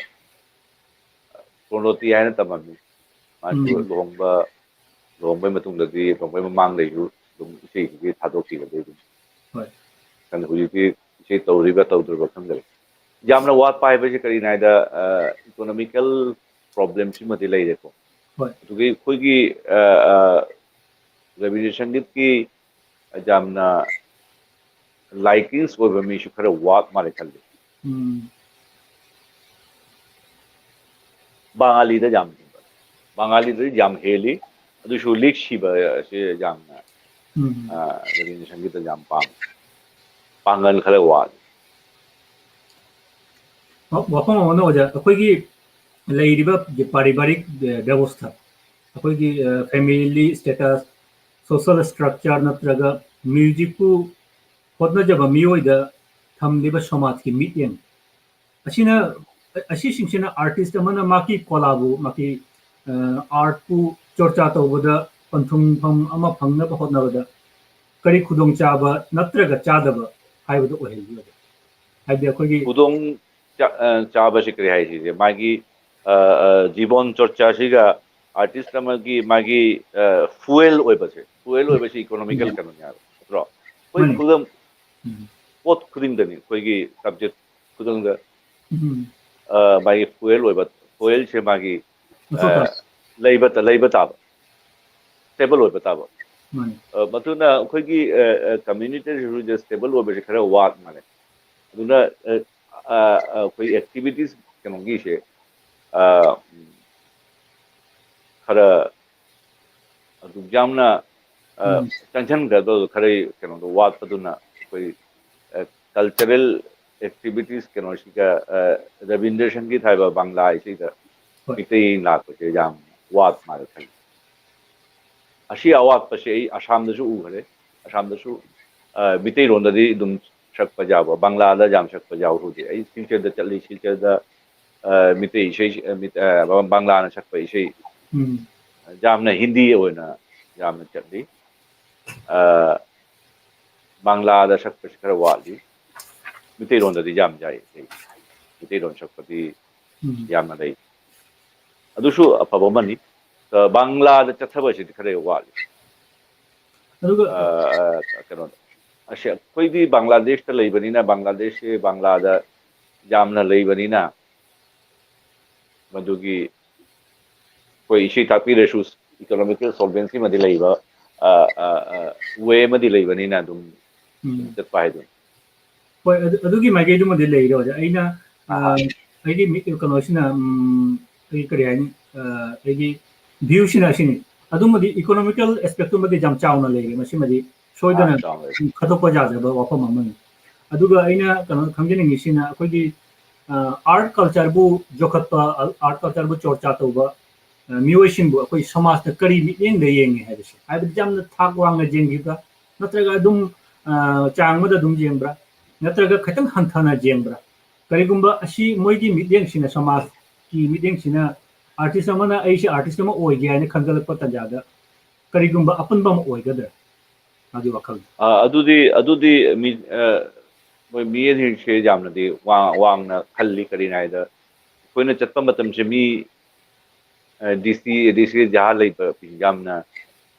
ꯀ꯭ꯔꯣꯅꯣꯇꯤ ꯍꯥꯏꯅ ꯇꯝꯃꯝꯃꯤ꯫ ꯃꯥꯁꯨ ꯎꯝ꯫ ꯂꯨꯍꯣꯡꯕ ꯂꯨꯍꯣꯡꯕꯩ ꯃꯇꯨꯡꯗꯗꯤ, ꯂꯨꯍꯣꯡꯕꯩ ꯃꯃꯥꯡꯗꯩꯁꯨ ꯑꯗꯨꯝ ꯏꯆꯦꯒꯤꯗꯤ ꯊꯥꯗꯣꯛꯈꯤꯕꯗꯩ ꯑꯗꯨꯝ꯫ ꯍꯣꯏ꯫ ꯈꯪꯗꯦ, ꯍꯧꯖꯤꯛꯇꯤ ꯏꯆꯦ ꯇꯧꯔꯤꯕ ꯇꯧꯗ꯭ꯔꯤꯕ ꯈꯪꯗ꯭ꯔꯦ꯫ ꯌꯥꯝꯅ ꯋꯥꯠꯄ ꯍꯥꯏꯕꯁꯤ ꯀꯔꯤꯅꯣ ꯍꯥꯏꯗ, ꯑ, economical problemꯁꯤꯃꯗꯤ ꯂꯩꯔꯦꯀꯣ꯫ ꯍꯣꯏ꯫ ꯑꯗꯨꯒꯤ ꯑꯩꯈꯣꯏꯒꯤ ꯑ, ꯑ, ꯔꯕꯤꯟꯗ꯭ꯔ ꯁꯪꯒꯤꯠꯀꯤ ꯌꯥꯝꯅ ꯂꯥꯏꯀꯤꯡꯁ ꯑꯣꯏꯕ ꯃꯤꯁꯨ ꯈꯔ ꯋꯥꯠ ꯃꯥꯜꯂꯦ ꯈꯜꯂꯤ꯫ ꯎꯝ꯫ ꯕꯉꯥꯂꯤꯗ ꯌꯥꯝ ꯕꯉꯥꯂꯤꯗꯗꯤ ꯌꯥꯝ ꯍꯦꯜꯂꯤ꯫ ꯑꯗꯨꯁꯨ ꯂꯤꯛ ꯁꯤꯕ ꯑꯁꯤ ꯌꯥꯝꯅ ꯎꯝ꯫ ꯑ, ꯔꯕꯤꯟꯗ꯭ꯔ ꯁꯪꯒꯤꯠꯇ ꯌꯥꯝ ꯄꯥꯝꯃꯤ꯫ ꯄꯥꯡꯒꯜ ꯈꯔ ꯋꯥꯠꯂꯤ꯫ ꯋꯥꯐꯝ ꯑꯃꯅ ꯑꯣꯖꯥ, ꯑꯩꯈꯣꯏꯒꯤ ꯂꯩꯔꯤꯕ ꯄꯥꯔꯤꯕꯥꯔꯤꯛ ꯕ꯭ꯌꯕꯁꯊꯥ, ꯑꯩꯈꯣꯏꯒꯤ family status, social structure ꯅꯠꯇ꯭ꯔꯒ musicꯄꯨ ꯍꯣꯠꯅꯖꯕ ꯃꯤꯑꯣꯏꯗ ꯊꯝꯂꯤꯕ ꯁꯃꯥꯖꯀꯤ ꯃꯤꯠꯌꯦꯡ ꯑꯁꯤꯅ, ꯑꯁꯤꯁꯤꯡꯁꯤꯅ artist ꯑꯃꯅ ꯃꯍꯥꯛꯀꯤ ꯀꯂꯥꯕꯨ, ꯃꯍꯥꯛꯀꯤ artꯄꯨ ꯆꯣꯔꯆꯥ ꯇꯧꯕꯗ ꯄꯟꯊꯨꯡꯐꯝ ꯑꯃ ꯐꯪꯅꯕ ꯍꯣꯠꯅꯕꯗ ꯀꯔꯤ ꯈꯨꯗꯣꯡꯆꯥꯕ ꯅꯠꯇ꯭ꯔꯒ ꯆꯥꯗꯕ ꯍꯥꯏꯕꯗꯨ ꯑꯣꯏꯍꯜꯂꯤ? ꯍꯥꯏꯕꯗꯤ ꯑꯩꯈꯣꯏꯒꯤ ꯈꯨꯗꯣꯡ ꯆꯥ-, ꯑ, ꯆꯥꯕꯁꯤ ꯀꯔꯤ ꯍꯥꯏꯁꯤꯒꯦ? ꯃꯥꯒꯤ, ꯑ, ꯑ, ꯖꯤꯕꯣꯟ ꯆꯣꯔꯆꯥꯁꯤꯒ ꯑꯥꯔꯇꯤꯁ ꯑꯃꯒꯤ ꯃꯥꯒꯤ ꯐꯨꯑꯦꯜ ꯑꯣꯏꯕꯁꯦ, ꯐꯨꯑꯦꯜ ꯑꯣꯏꯕꯁꯤ ꯏꯀꯣꯅꯣꯃꯤꯀꯦꯜ ꯀꯩꯅꯣꯅꯦ ꯍꯥꯏꯕ ꯅꯠꯇ꯭ꯔꯣ? ꯑꯩꯈꯣꯏ ꯃꯥꯅꯤ꯫ ꯈꯨꯗꯝ ꯎꯝ. ꯄꯣꯠ ꯈꯨꯗꯤꯡꯗꯅꯤ ꯑꯩꯈꯣꯏꯒꯤ ꯁꯕꯖꯦꯛ ꯈꯨꯗꯤꯡꯗ ꯎꯝ. ꯑ, ꯃꯥꯒꯤ ꯐꯨꯑꯦꯜ ꯑꯣꯏꯕ, ꯐꯨꯑꯦꯜꯁꯦ ꯃꯥꯒꯤ ꯃꯊꯧ ꯇꯥꯏ. ꯂꯩꯕ ꯂꯩꯕ ꯇꯥꯕ, ꯁ꯭ꯇꯦꯕꯜ ꯑꯣꯏꯕ ꯇꯥꯕ. ꯃꯥꯅꯤ. ꯑ, ꯃꯗꯨꯅ ꯑꯩꯈꯣꯏꯒꯤ ꯀꯝꯃ꯭ꯌꯨꯅꯤꯇꯤꯁꯤꯁꯨ ꯁ꯭ꯇꯦꯕꯜ ꯑꯣꯏꯕꯁꯦ ꯈꯔ ꯋꯥꯠ ꯃꯥꯜꯂꯦ. ꯑꯗꯨꯅ ꯑ, ꯑ, ꯑ, ꯑꯩꯈꯣꯏ ꯑꯦꯛꯇꯤꯚꯤꯇꯤꯁ ꯀꯩꯅꯣꯒꯤꯁꯦ ꯑ, ꯈꯔ ꯑꯗꯨꯛ ꯌꯥꯝꯅ ꯑ, ꯎꯝ. ꯆꯪꯁꯤꯟꯒꯗꯕ ꯈꯔ ꯀꯩꯅꯣꯗꯣ ꯋꯥꯠꯄꯗꯨꯅ ꯑꯩꯈꯣꯏ ꯀꯜꯆꯔꯦꯜ ꯑꯦꯛꯇꯤꯚꯤꯇꯤꯁ ꯀꯩꯅꯣꯁꯤꯒ ꯑ, ꯔꯕꯤꯟꯗ꯭ꯔ ꯁꯪꯒꯤꯠ ꯍꯥꯏꯕ ꯕꯪꯂꯥ ꯏꯁꯩꯗ ꯍꯣꯏ. ꯃꯤꯇꯩ ꯂꯥꯛꯄꯁꯦ ꯌꯥꯝ ꯋꯥꯠ ꯃꯥꯜꯂꯦ ꯈꯜꯂꯤ꯫ ꯑꯁꯤ ꯑꯋꯥꯠꯄꯁꯦ ꯑꯩ ꯑꯁꯥꯝꯗꯁꯨ ꯎꯈ꯭ꯔꯦ꯫ ꯑꯁꯥꯝꯗꯁꯨ ꯑ, ꯃꯤꯇꯩꯔꯣꯟꯗꯗꯤ ꯑꯗꯨꯝ ꯁꯛꯄ ꯌꯥꯎꯕ, ꯕꯪꯂꯥꯗ ꯌꯥꯝ ꯁꯛꯄ ꯌꯥꯎꯔꯨꯗꯦ꯫ ꯑꯩ ꯁꯤꯜꯆꯔꯗ ꯆꯠꯂꯤ, ꯁꯤꯜꯆꯔꯗ ꯑ, ꯃꯤꯇꯩ ꯏꯁꯩ ꯑ, ꯃꯤꯠ- ꯑ, ꯕꯪꯂꯥꯅ ꯁꯛꯄ ꯏꯁꯩ ꯎꯝ. ꯌꯥꯝꯅ ꯍꯤꯟꯗꯤ ꯑꯣꯏꯅ ꯌꯥꯝꯅ ꯆꯠꯂꯤ꯫ ꯑ, ꯕꯪꯂꯥꯗ ꯁꯛꯄꯁꯤ ꯈꯔ ꯋꯥꯠꯂꯤ꯫ ꯃꯤꯇꯩꯔꯣꯟꯗꯗꯤ ꯌꯥꯝ ꯌꯥꯏ ꯏꯁꯩ꯫ ꯃꯤꯇꯩꯔꯣꯟ ꯁꯛꯄꯗꯤ ꯎꯝ. ꯌꯥꯝꯅ ꯂꯩ꯫ ꯑꯗꯨꯁꯨ ꯑꯐꯕ ꯑꯃꯅꯤ꯫ ꯑ, ꯕꯪꯂꯥꯗ ꯆꯠꯊꯕꯁꯤꯗꯤ ꯈꯔ ꯋꯥꯠꯂꯤ꯫ ꯑꯗꯨꯒ ꯑ, ꯑ, ꯀꯩꯅꯣꯗ ꯑꯁꯤ ꯑꯩꯈꯣꯏꯗꯤ ꯕꯪꯒ꯭ꯂꯥꯗꯦꯁꯇ ꯂꯩꯕꯅꯤꯅ, ꯕꯪꯒ꯭ꯂꯥꯗꯦꯁꯁꯤ ꯕꯪꯒ꯭ꯂꯥꯗ ꯌꯥꯝꯅ ꯂꯩꯕꯅꯤꯅ, ꯃꯗꯨꯒꯤ ꯑꯩꯈꯣꯏ ꯏꯁꯩ ꯇꯥꯛꯄꯤꯔꯁꯨ ꯏꯀꯣꯅꯣꯃꯤꯀꯦꯜ ꯁꯣꯜꯚꯦꯟꯁꯤ ꯑꯃꯗꯤ ꯂꯩꯕ, ꯑ, ꯑ, ꯑ, ꯋꯦ ꯑꯃꯗꯤ ꯂꯩꯕꯅꯤꯅ ꯑꯗꯨꯝ ꯎꯝ. ꯆꯠꯄ ꯍꯥꯏꯗꯨꯅꯤ꯫ ꯍꯣꯏ, ꯑꯗꯨ- ꯑꯗꯨꯒꯤ ꯃꯥꯏꯀꯩꯗꯨꯃꯗꯤ ꯂꯩꯔꯦ ꯑꯣꯖꯥ꯫ ꯑꯩꯅ ꯑ, ꯑꯩꯒꯤ ꯃꯤ- ꯀꯩꯅꯣꯁꯤꯅ, ꯎꯝ, ꯑꯩ ꯀꯔꯤ ꯍꯥꯏꯅꯤ, ꯑ, ꯑꯩꯒꯤ ꯚ꯭ꯌꯨꯁꯤꯅ ꯑꯁꯤꯅꯤ꯫ ꯑꯗꯨꯃꯗꯤ ꯏꯀꯣꯅꯣꯃꯤꯀꯦꯜ ꯑꯦꯁꯄꯦꯛꯇꯨꯃꯗꯤ ꯌꯥꯝ ꯆꯥꯎꯅ ꯂꯩꯔꯦ꯫ ꯃꯁꯤꯃꯗꯤ ꯁꯣꯏꯗꯅ ꯌꯥꯝ ꯆꯥꯎꯅ ꯂꯩꯔꯦ꯫ ꯈꯟꯗꯣꯛꯄ ꯌꯥꯖꯕ ꯋꯥꯐꯝ ꯑꯃꯅꯤ꯫ ꯑꯗꯨꯒ ꯑꯩꯅ ꯀꯩꯅꯣ ꯈꯪꯖꯅꯤꯡꯉꯤꯁꯤꯅ ꯑꯩꯈꯣꯏꯒꯤ ꯑꯥꯔꯠ ꯀꯜꯆꯔꯕꯨ ꯌꯣꯛꯈꯠꯄ, ꯑꯥꯔꯠ ꯀꯜꯆꯔꯕꯨ ꯆꯣꯔꯆꯥ ꯇꯧꯕ ꯑ, ꯃꯤꯑꯣꯏꯁꯤꯡꯕꯨ ꯑꯩꯈꯣꯏ ꯁꯃꯥꯖꯇ ꯀꯔꯤ ꯃꯤꯠꯌꯦꯡꯗ ꯌꯦꯡꯉꯤ ꯍꯥꯏꯕꯁꯦ, ꯍꯥꯏꯕꯗꯤ ꯌꯥꯝꯅ ꯊꯥꯛ ꯋꯥꯡꯅ ꯌꯦꯡꯈꯤꯕ꯭ꯔꯥ, ꯅꯠꯇ꯭ꯔꯒ ꯑꯗꯨꯝ ꯑ, ꯆꯥꯡ ꯑꯃꯗ ꯑꯗꯨꯝ ꯌꯦꯡꯕ꯭ꯔꯥ, ꯅꯠꯇ꯭ꯔꯒ ꯈꯤꯇꯪ ꯍꯟꯊꯅ ꯌꯦꯡꯕ꯭ꯔꯥ? ꯀꯔꯤꯒꯨꯝꯕ ꯑꯁꯤ ꯃꯣꯏꯒꯤ ꯃꯤꯠꯌꯦꯡꯁꯤꯅ, ꯁꯃꯥꯖꯀꯤ ꯃꯤꯠꯌꯦꯡꯁꯤꯅ ꯑꯥꯔꯇꯤꯁ ꯑꯃꯅ ꯑꯩꯁꯦ ꯑꯥꯔꯇꯤꯁ ꯑꯃ ꯑꯣꯏꯒꯦ ꯍꯥꯏꯅ ꯈꯟꯒꯠꯂꯛꯄ ꯇꯥꯟꯖꯥꯗ ꯀꯔꯤꯒꯨꯝꯕ ꯑꯄꯨꯟꯕ ꯑꯃ ꯑꯣꯏꯒꯗ꯭ꯔꯥ? ꯃꯥꯒꯤ ꯋꯥꯈꯜ꯫ ꯑ, ꯑꯗꯨꯗꯤ ꯑꯗꯨꯗꯤ ꯃꯤ ꯑ, ꯃꯣꯏ ꯃꯤꯠꯌꯦꯡꯁꯦ ꯌꯥꯝꯅꯗꯤ ꯋꯥ- ꯋꯥꯡꯅ ꯈꯜꯂꯤ꯫ ꯀꯔꯤꯅꯣ ꯍꯥꯏꯗ ꯑꯩꯈꯣꯏꯅ ꯆꯠꯄ ꯃꯇꯝꯁꯦ ꯃꯤ ꯗꯤ ꯁꯤ ꯑꯦ ꯗꯤ ꯁꯤ ꯖꯍꯥ ꯂꯩꯕ ꯌꯥꯝꯅ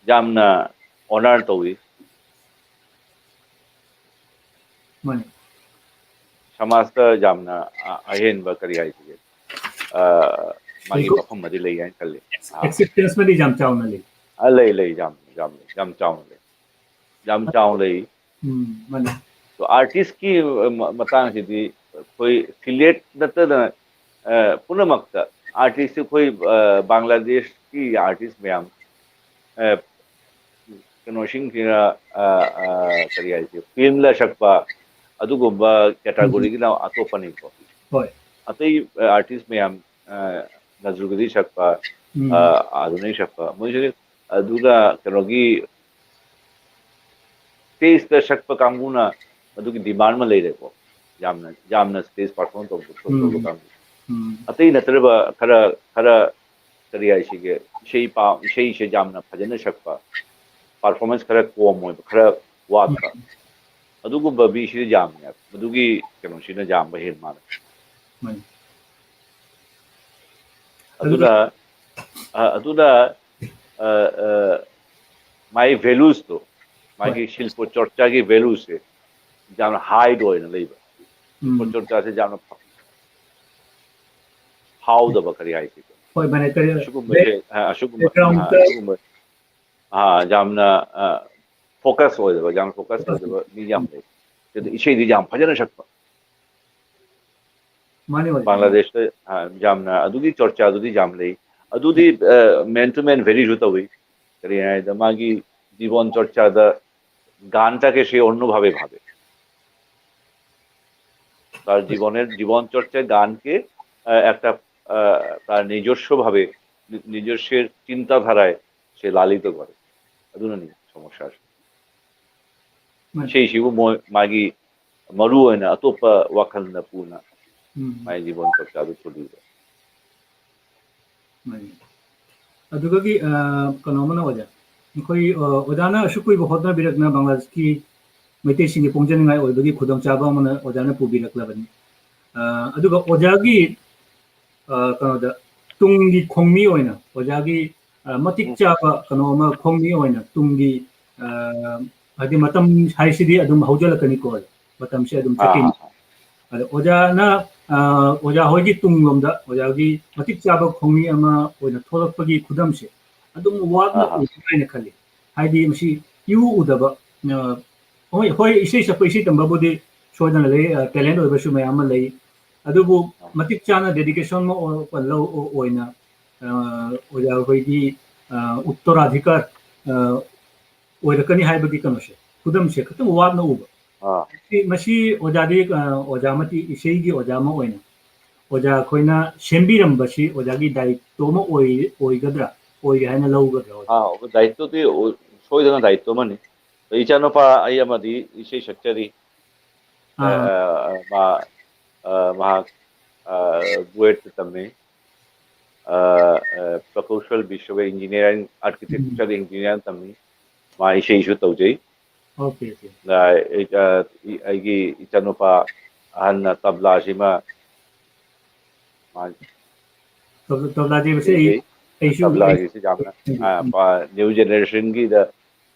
ꯌꯥꯝꯅ ꯑꯣꯅꯔ ꯇꯧꯏ꯫ ꯃꯥꯅꯤ꯫ ꯁꯃꯥꯖꯇ ꯌꯥꯝꯅ ꯑ- ꯑꯍꯦꯟꯕ ꯀꯔꯤ ꯍꯥꯏꯁꯤꯒꯦ, ꯑ, ꯃꯥꯒꯤ ꯑꯩꯈꯣꯏ- ꯃꯐꯝ ꯑꯃꯗꯤ ꯂꯩ ꯍꯥꯏꯅ ꯈꯜꯂꯤ꯫ ꯑꯥ꯫ ꯑꯦꯛꯁꯦꯞꯇꯦꯟꯁ ꯃꯗꯤ ꯌꯥꯝ ꯆꯥꯎꯅ ꯂꯩ꯫ ꯑ, ꯂꯩ ꯂꯩ ꯌꯥꯝ ꯌꯥꯝ ꯂꯩ ꯌꯥꯝ ꯆꯥꯎꯅ ꯂꯩ ꯌꯥꯝ ꯆꯥꯎꯅ ꯂꯩ꯫ ꯎꯝ, ꯃꯥꯅꯤ꯫ ꯑꯥꯔꯇꯤꯁꯀꯤ ꯃꯇꯥꯡꯁꯤꯗꯤ ꯑꯩꯈꯣꯏ ꯐꯤꯂꯦꯠ ꯅꯠꯇꯅ ꯑ, ꯄꯨꯝꯅꯃꯛꯇ ꯑꯥꯔꯇꯤꯁꯁꯤ ꯑꯩꯈꯣꯏ ꯑ, ꯕꯪꯒ꯭ꯂꯥꯗꯦꯁꯀꯤ ꯑꯥꯔꯇꯤꯁ ꯃꯌꯥꯝ ꯑ, ꯀꯩꯅꯣꯁꯤꯡꯁꯤꯅ ꯑ, ꯑ, ꯀꯔꯤ ꯍꯥꯏꯁꯦ, ꯐꯤꯂꯝꯗ ꯁꯛꯄ ꯑꯗꯨꯒꯨꯝꯕ ꯀꯦꯇꯥꯒꯣꯔꯤꯒꯤꯅ ꯑꯇꯣꯞꯄꯅꯤꯀꯣ꯫ ꯍꯣꯏ꯫ ꯑꯇꯩ ꯑꯥꯔꯇꯤꯁ ꯃꯌꯥꯝ ꯑ, ꯅꯖꯔꯨꯒꯗꯤ ꯁꯛꯄ, ꯎꯝ꯫ ꯑ, ꯑꯥꯙꯨꯅꯤꯛ ꯁꯛꯄ, ꯃꯣꯏꯁꯦ ꯑꯗꯨꯒ ꯀꯩꯅꯣꯒꯤ ꯁ꯭ꯇꯦꯖꯇ ꯁꯛꯄ ꯀꯥꯡꯕꯨꯅ ꯑꯗꯨꯒꯤ ꯗꯤꯃꯥꯟ ꯑꯃ ꯂꯩꯔꯦꯀꯣ꯫ ꯌꯥꯝꯅ ꯌꯥꯝꯅ ꯁ꯭ꯇꯦꯖ ꯄꯔꯐꯣꯔꯝ ꯇꯧꯕ ꯇꯧꯕ ꯎꯝ꯫ ꯀꯥꯡꯕꯨ꯫ ꯎꯝ꯫ ꯑꯇꯩ ꯅꯠꯇ꯭ꯔꯕ ꯈꯔ ꯈꯔ ꯀꯔꯤ ꯍꯥꯏꯁꯤꯒꯦ, ꯏꯁꯩ ꯄꯥ- ꯏꯁꯩꯁꯦ ꯌꯥꯝꯅ ꯐꯖꯅ ꯁꯛꯄ, ꯄꯔꯐꯣꯔꯃꯦꯟꯁ ꯈꯔ ꯀꯣꯝ ꯑꯣꯏꯕ, ꯈꯔ ꯋꯥꯠꯄ, ꯑꯗꯨꯒꯨꯝꯕ ꯃꯤꯁꯤꯅ ꯌꯥꯝꯃꯦꯕ꯫ ꯃꯗꯨꯒꯤ ꯀꯩꯅꯣꯁꯤꯅ ꯌꯥꯝꯕ ꯍꯦꯟ ꯃꯥꯜꯂꯦ꯫ ꯃꯥꯅꯤ꯫ ꯑꯗꯨꯅ ꯑ, ꯑꯗꯨꯅ ꯑ, ꯑ, ꯃꯥꯒꯤ ꯚꯦꯂꯨꯁꯇꯣ, ꯃꯥꯒꯤ ꯁꯤꯜꯄ ꯆꯣꯔꯆꯥꯒꯤ ꯚꯦꯂꯨꯁꯦ ꯌꯥꯝꯅ ꯍꯥꯏꯗ ꯑꯣꯏꯅ ꯂꯩꯕ꯫ ꯁꯤꯜꯄ ꯎꯝ꯫ ꯆꯣꯔꯆꯥꯁꯦ ꯌꯥꯝꯅ ꯐ- ꯐꯥꯎꯗꯕ ꯀꯔꯤ ꯍꯥꯏꯁꯤꯒꯦ? ꯍꯣꯏ, ꯃꯥꯅꯦ, ꯀꯔꯤ- ꯑꯁꯤꯒꯨꯝꯕꯁꯦ ꯑ, ꯑꯁꯤꯒꯨꯝꯕ background ꯑ, ꯑꯁꯤꯒꯨꯝꯕ ꯑ, ꯌꯥꯝꯅ ꯐꯣꯀꯁ ꯑꯣꯏꯗꯕ, ꯌꯥꯝꯅ ꯐꯣꯀꯁ ꯑꯣꯏꯗꯕ ꯃꯤ ꯌꯥꯝ ꯂꯩ꯫ ꯑꯗꯨ ꯏꯁꯩꯗꯤ ꯌꯥꯝ ꯐꯖꯅ ꯁꯛꯄ꯫ ꯃꯥꯅꯤ, ꯑꯣꯖꯥ꯫ ꯕꯪꯒ꯭ꯂꯥꯗꯦꯁꯇ ꯑ, ꯌꯥꯝꯅ ꯑꯗꯨꯒꯤ ꯆꯣꯔꯆꯥꯗꯨꯗꯤ ꯌꯥꯝ ꯂꯩ꯫ ꯑꯗꯨꯗꯤ ꯃꯦꯟ ꯇꯨ ꯃꯦꯟ ꯚꯦꯔꯤꯁꯨ ꯇꯧꯏ꯫ ꯀꯔꯤ ꯍꯥꯏꯗ ꯃꯥꯒꯤ জীবন চর্চাꯗ গানটাকে সে অন্যভাবে ভাবে। তার জীবনের জীবন চর্চায় গানকে আহ, একটা আহ, তার নিজস্বভাবে নি- নিজস্বের চিন্তাধারায় সে লালিত করে। ꯑꯗꯨꯅꯅꯤ ꯁꯃꯣꯁꯥꯁꯦ꯫ ꯃꯥꯅꯤ꯫ ꯏꯁꯩꯁꯤꯕꯨ ꯃꯣꯏ ꯃꯥꯒꯤ ꯃꯔꯨ ꯑꯣꯏꯅ ꯑꯇꯣꯞꯄ ꯋꯥꯈꯜꯅ ꯄꯨꯅ ꯎꯝ꯫ ꯃꯥꯒꯤ জীবন চর্চাꯗꯨ ꯊꯣꯜꯂꯤꯕ꯫ ꯃꯥꯅꯤ꯫ ꯑꯗꯨꯒꯒꯤ ꯑ, ꯀꯩꯅꯣ ꯑꯃꯅ ꯑꯣꯖꯥ, ꯑꯩꯈꯣꯏ ꯑ, ꯑꯣꯖꯥꯅ ꯑꯁꯨꯛ ꯀꯨꯏꯕ ꯍꯣꯠꯅꯕꯤꯔꯛꯅ ꯕꯪꯒ꯭ꯂꯥꯗꯦꯁꯀꯤ ꯃꯩꯇꯩꯁꯤꯡꯒꯤ ꯄꯨꯟꯖꯅꯤꯡꯉꯥꯏ ꯑꯣꯏꯕꯒꯤ ꯈꯨꯗꯣꯡꯆꯥꯕ ꯑꯃꯅ ꯑꯣꯖꯥꯅ ꯄꯨꯕꯤꯔꯛꯂꯕꯅꯤ꯫ ꯑ, ꯑꯗꯨꯒ ꯑꯣꯖꯥꯒꯤ ꯑ, ꯀꯩꯅꯣꯗ, ꯇꯨꯡꯒꯤ ꯈꯣꯡꯃꯤ ꯑꯣꯏꯅ, ꯑꯣꯖꯥꯒꯤ, ꯑ, ꯃꯇꯤꯛ ꯎꯝ꯫ ꯆꯥꯕ ꯀꯩꯅꯣ ꯑꯃ, ꯈꯣꯡꯃꯤ ꯑꯣꯏꯅ ꯇꯨꯡꯒꯤ, ꯑ, ꯍꯥꯏꯗꯤ ꯃꯇꯝ ꯍꯥꯏꯁꯤꯗꯤ ꯑꯗꯨꯝ ꯍꯧꯖꯤꯜꯂꯛꯀꯅꯤꯀꯣ, ꯃꯇꯝꯁꯦ ꯑꯗꯨꯝ ꯑꯥ, ꯆꯠꯈꯤꯅꯤ꯫ ꯑꯥ, ꯑꯥ꯫ ꯑꯗꯣ ꯑꯣꯖꯥꯅ, ꯑ, ꯑꯣꯖꯥ ꯍꯣꯏꯒꯤ ꯇꯨꯡꯂꯣꯝꯗ, ꯑꯣꯖꯥꯒꯤ ꯃꯇꯤꯛ ꯆꯥꯕ ꯈꯣꯡꯃꯤ ꯑꯃ ꯑꯣꯏꯅ ꯊꯣꯛꯂꯛꯄꯒꯤ ꯈꯨꯗꯝꯁꯦ ꯑꯗꯨꯝ ꯋꯥꯠꯅ ꯑꯥ, ꯑꯥ꯫ ꯎꯏ ꯍꯥꯏꯅ ꯈꯜꯂꯤ꯫ ꯍꯥꯏꯗꯤ ꯃꯁꯤ ꯏꯎ ꯎꯗꯕ, ꯑ, ꯍꯣꯏ, ꯍꯣꯏ, ꯏꯁꯩ ꯁꯛꯄ, ꯏꯁꯩ ꯇꯝꯕꯕꯨꯗꯤ ꯁꯣꯏꯗꯅ ꯂꯩ, ꯑ, talent ꯑꯣꯏꯕꯁꯨ ꯃꯌꯥꯝ ꯑꯃ ꯂꯩ꯫ ꯑꯗꯨꯕꯨ ꯑꯥ꯫ ꯃꯇꯤꯛ ꯆꯥꯅ dedication ꯑꯃ ꯑꯣ-, ꯂꯧ-, ꯑꯣ-, ꯑꯣꯏꯅ, ꯑ, ꯑꯣꯖꯥ ꯑꯩꯈꯣꯏꯒꯤ, ꯑ, ꯎꯠꯇꯔꯥꯙꯤꯀꯥꯔ, ꯑ, ꯑꯣꯏꯔꯛꯀꯅꯤ ꯍꯥꯏꯕꯒꯤ ꯀꯩꯅꯣꯁꯦ, ꯈꯨꯗꯝꯁꯦ ꯈꯤꯇꯪ ꯋꯥꯠꯅ ꯎꯕ꯫ ꯑꯥ꯫ ꯃꯁꯤ, ꯃꯁꯤ ꯑꯣꯖꯥꯗꯤ, ꯑ, ꯑꯣꯖꯥ ꯑꯃꯗꯤ ꯏꯁꯩꯒꯤ ꯑꯣꯖꯥ ꯑꯃ ꯑꯣꯏꯅ ꯑꯣꯖꯥ ꯑꯩꯈꯣꯏꯅ ꯁꯦꯝꯕꯤꯔꯝꯕꯁꯤ ꯑꯣꯖꯥꯒꯤ ꯗꯥꯏꯇꯣ ꯑꯃ ꯑꯣꯏ-, ꯑꯣꯏꯒꯗ꯭ꯔꯥ, ꯑꯣꯏꯒꯦ ꯍꯥꯏꯅ ꯂꯧꯒꯗ꯭ꯔꯥ ꯑꯣꯖꯥ? ꯑꯥ, ꯗꯥꯏꯇꯣꯗꯤ ꯑꯣ-, ꯁꯣꯏꯗꯅ ꯗꯥꯏꯇꯣ ꯑꯃꯅꯤ꯫ ꯏꯆꯥꯅꯨꯄꯥ ꯑꯩ ꯑꯃꯗꯤ ꯏꯁꯩ ꯁꯛꯆꯔꯤ꯫ ꯑ, ꯑꯥ꯫ ꯑ, ꯃꯥ, ꯑ, ꯃꯍꯥꯛ, ꯑ, ꯕꯨꯌꯦꯠꯇ ꯇꯝꯃꯤ꯫ ꯑ, ꯑ, ꯄ꯭ꯔꯀꯧꯁꯜ ꯕꯤꯁ꯭ꯋꯒ engineering, ꯎꯝ꯫ Architecture engineer ꯇꯝꯃꯤ꯫ ꯃꯥ ꯏꯁꯩꯁꯨ ꯇꯧꯖꯩ꯫ Okay, okay. ꯑ, ꯑꯩ, ꯑ, ꯏ-, ꯑꯩꯒꯤ ꯏꯆꯥꯅꯨꯄꯥ ꯑꯍꯟꯅ ꯇꯕ꯭ꯂꯥꯁꯤꯃ ꯃꯥ ꯇꯕ꯭ꯂꯥ-, ꯇꯕ꯭ꯂꯥꯗꯤ ꯃꯁꯤ ꯑꯩ, ꯏꯁꯩ, ꯑꯩꯁꯨ, ꯇꯕ꯭ꯂꯥꯒꯤꯁꯤ ꯌꯥꯝꯅ, ꯑꯩ, ꯑ, ꯄ-, new generationꯒꯤꯗ,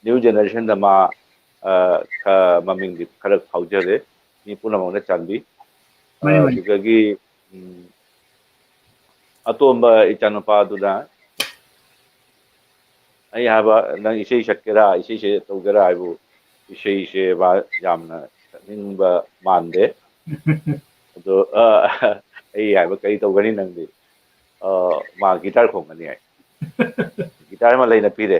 new generationꯗ ꯃꯥ, ꯑ, ꯈ-, ꯃꯃꯤꯡꯗꯤ ꯈꯔ ꯐꯥꯎꯖꯔꯦ꯫ ꯃꯤ ꯄꯨꯝꯅꯃꯛꯅ ꯆꯥꯟꯕꯤ꯫ ꯃꯥꯅꯤ, ꯑ, ꯃꯥꯅꯤ꯫ ꯑꯗꯨꯗꯒꯤ, ꯎꯝ, ꯑꯇꯣꯝꯕ ꯏꯆꯥꯅꯨꯄꯥꯗꯨꯅ ꯑꯩ ꯍꯥꯏꯕ, "ꯅꯪ ꯏꯁꯩ ꯁꯛꯀꯦꯔꯥ, ꯏꯁꯩꯁꯦ ꯇꯧꯒꯦꯔꯥ?" ꯍꯥꯏꯕꯨ, ꯏꯁꯩꯁꯦ ꯃꯥ ꯌꯥꯝꯅ ꯁꯛꯅꯤꯡꯕ ꯃꯥꯟꯗꯦ꯫ ꯑꯗꯣ, ꯑ, ꯑꯩ ꯍꯥꯏꯕ, "ꯀꯔꯤ ꯇꯧꯒꯅꯤ ꯅꯪꯗꯤ?" "ꯑ, ꯃꯥ ꯒꯤꯇꯥꯔ ꯈꯣꯡꯒꯅꯤ" ꯍꯥꯏ꯫ ꯒꯤꯇꯥꯔ ꯑꯃ ꯂꯩꯅ ꯄꯤꯔꯦ꯫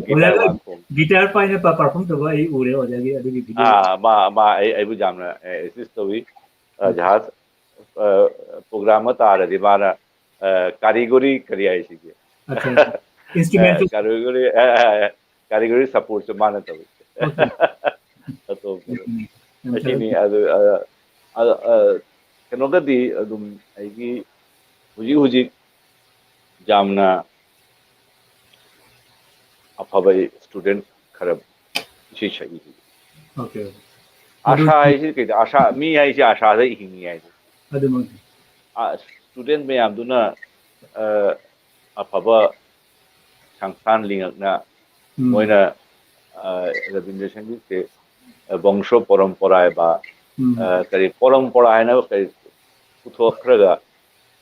ꯒꯤꯇꯥꯔ ꯑꯣꯖꯥꯒ ꯃꯥ ꯈꯣꯡ-, ꯒꯤꯇꯥꯔ ꯄꯥꯏꯅ ꯄ-, perform ꯇꯧꯕ ꯑꯩ ꯎꯔꯦ ꯑꯣꯖꯥꯒꯤ ꯑꯗꯨꯒꯤ video꯫ ꯑꯥ, ꯃꯥ, ꯃꯥ ꯑꯩ, ꯑꯩꯕꯨ ꯌꯥꯝꯅ, ꯑꯦ, assist ꯇꯧꯏ꯫ ꯑ, ꯎꯝ꯫ ꯖꯍꯥꯖ, ꯑ, program ꯑꯃ ꯇꯥꯔꯗꯤ ꯃꯥꯅ, ꯑ, ꯀꯥꯔꯤꯒꯣꯔꯤ ꯀꯔꯤ ꯍꯥꯏꯁꯤꯒꯦ? ꯑꯠꯆꯥ, ꯑꯠꯆꯥ꯫ ꯑ, instrumental꯫ ꯀꯥꯔꯤꯒꯣꯔꯤ, ꯑ, ꯑ, ꯑ, ꯀꯥꯔꯤꯒꯣꯔꯤ supportꯁꯨ ꯃꯥꯅ ꯇꯧꯏ꯫ Okay꯫ ꯑꯇꯣꯞꯄꯗ꯫ ꯎꯝ, ꯌꯥꯝ ꯑꯁꯤꯅꯤ, ꯊꯥꯒꯠꯆꯔꯤ꯫ ꯑꯗꯨ, ꯑ, ꯑ, ꯑ, ꯀꯩꯅꯣꯒꯗꯤ ꯑꯗꯨꯝ ꯑꯩꯒꯤ ꯍꯧꯖꯤꯛ ꯍꯧꯖꯤꯛ ꯌꯥꯝꯅ ꯑꯐꯕ student ꯈꯔ ꯏꯁꯩ ꯁꯛꯏ꯫ Okay, okay꯫ ꯑꯗꯨ ꯑꯥꯁꯥ ꯍꯥꯏꯁꯤ ꯀꯩꯗ-, ꯑꯥꯁꯥ, ꯃꯤ ꯍꯥꯏꯁꯤ ꯑꯥꯁꯥꯗ ꯍꯤꯡꯉꯤ ꯍꯥꯏꯁꯦ꯫ ꯑꯗꯨꯃꯛꯅꯤ꯫ ꯏꯁꯇꯨꯗꯦꯟ ꯃꯌꯥꯝꯗꯨꯅ ꯑ, ꯑꯐꯕ ꯁꯪꯁꯊꯥꯟ ꯂꯤꯡꯉꯛꯅ ꯎꯝ, ꯃꯣꯏꯅ ꯑ, ꯔꯕꯤꯟꯗ꯭ꯔ ꯁꯪꯒꯤꯠꯁꯦ ꯕꯣꯡꯁꯣ ꯄꯣꯔꯝꯄꯣꯔꯥ ꯍꯥꯏꯕ ꯎꯝ, ꯑ, ꯀꯔꯤ ꯄꯣꯔꯝꯄꯣꯔꯥ ꯍꯥꯏꯅ ꯀꯔꯤ ꯄꯨꯊꯣꯛꯈ꯭ꯔꯒ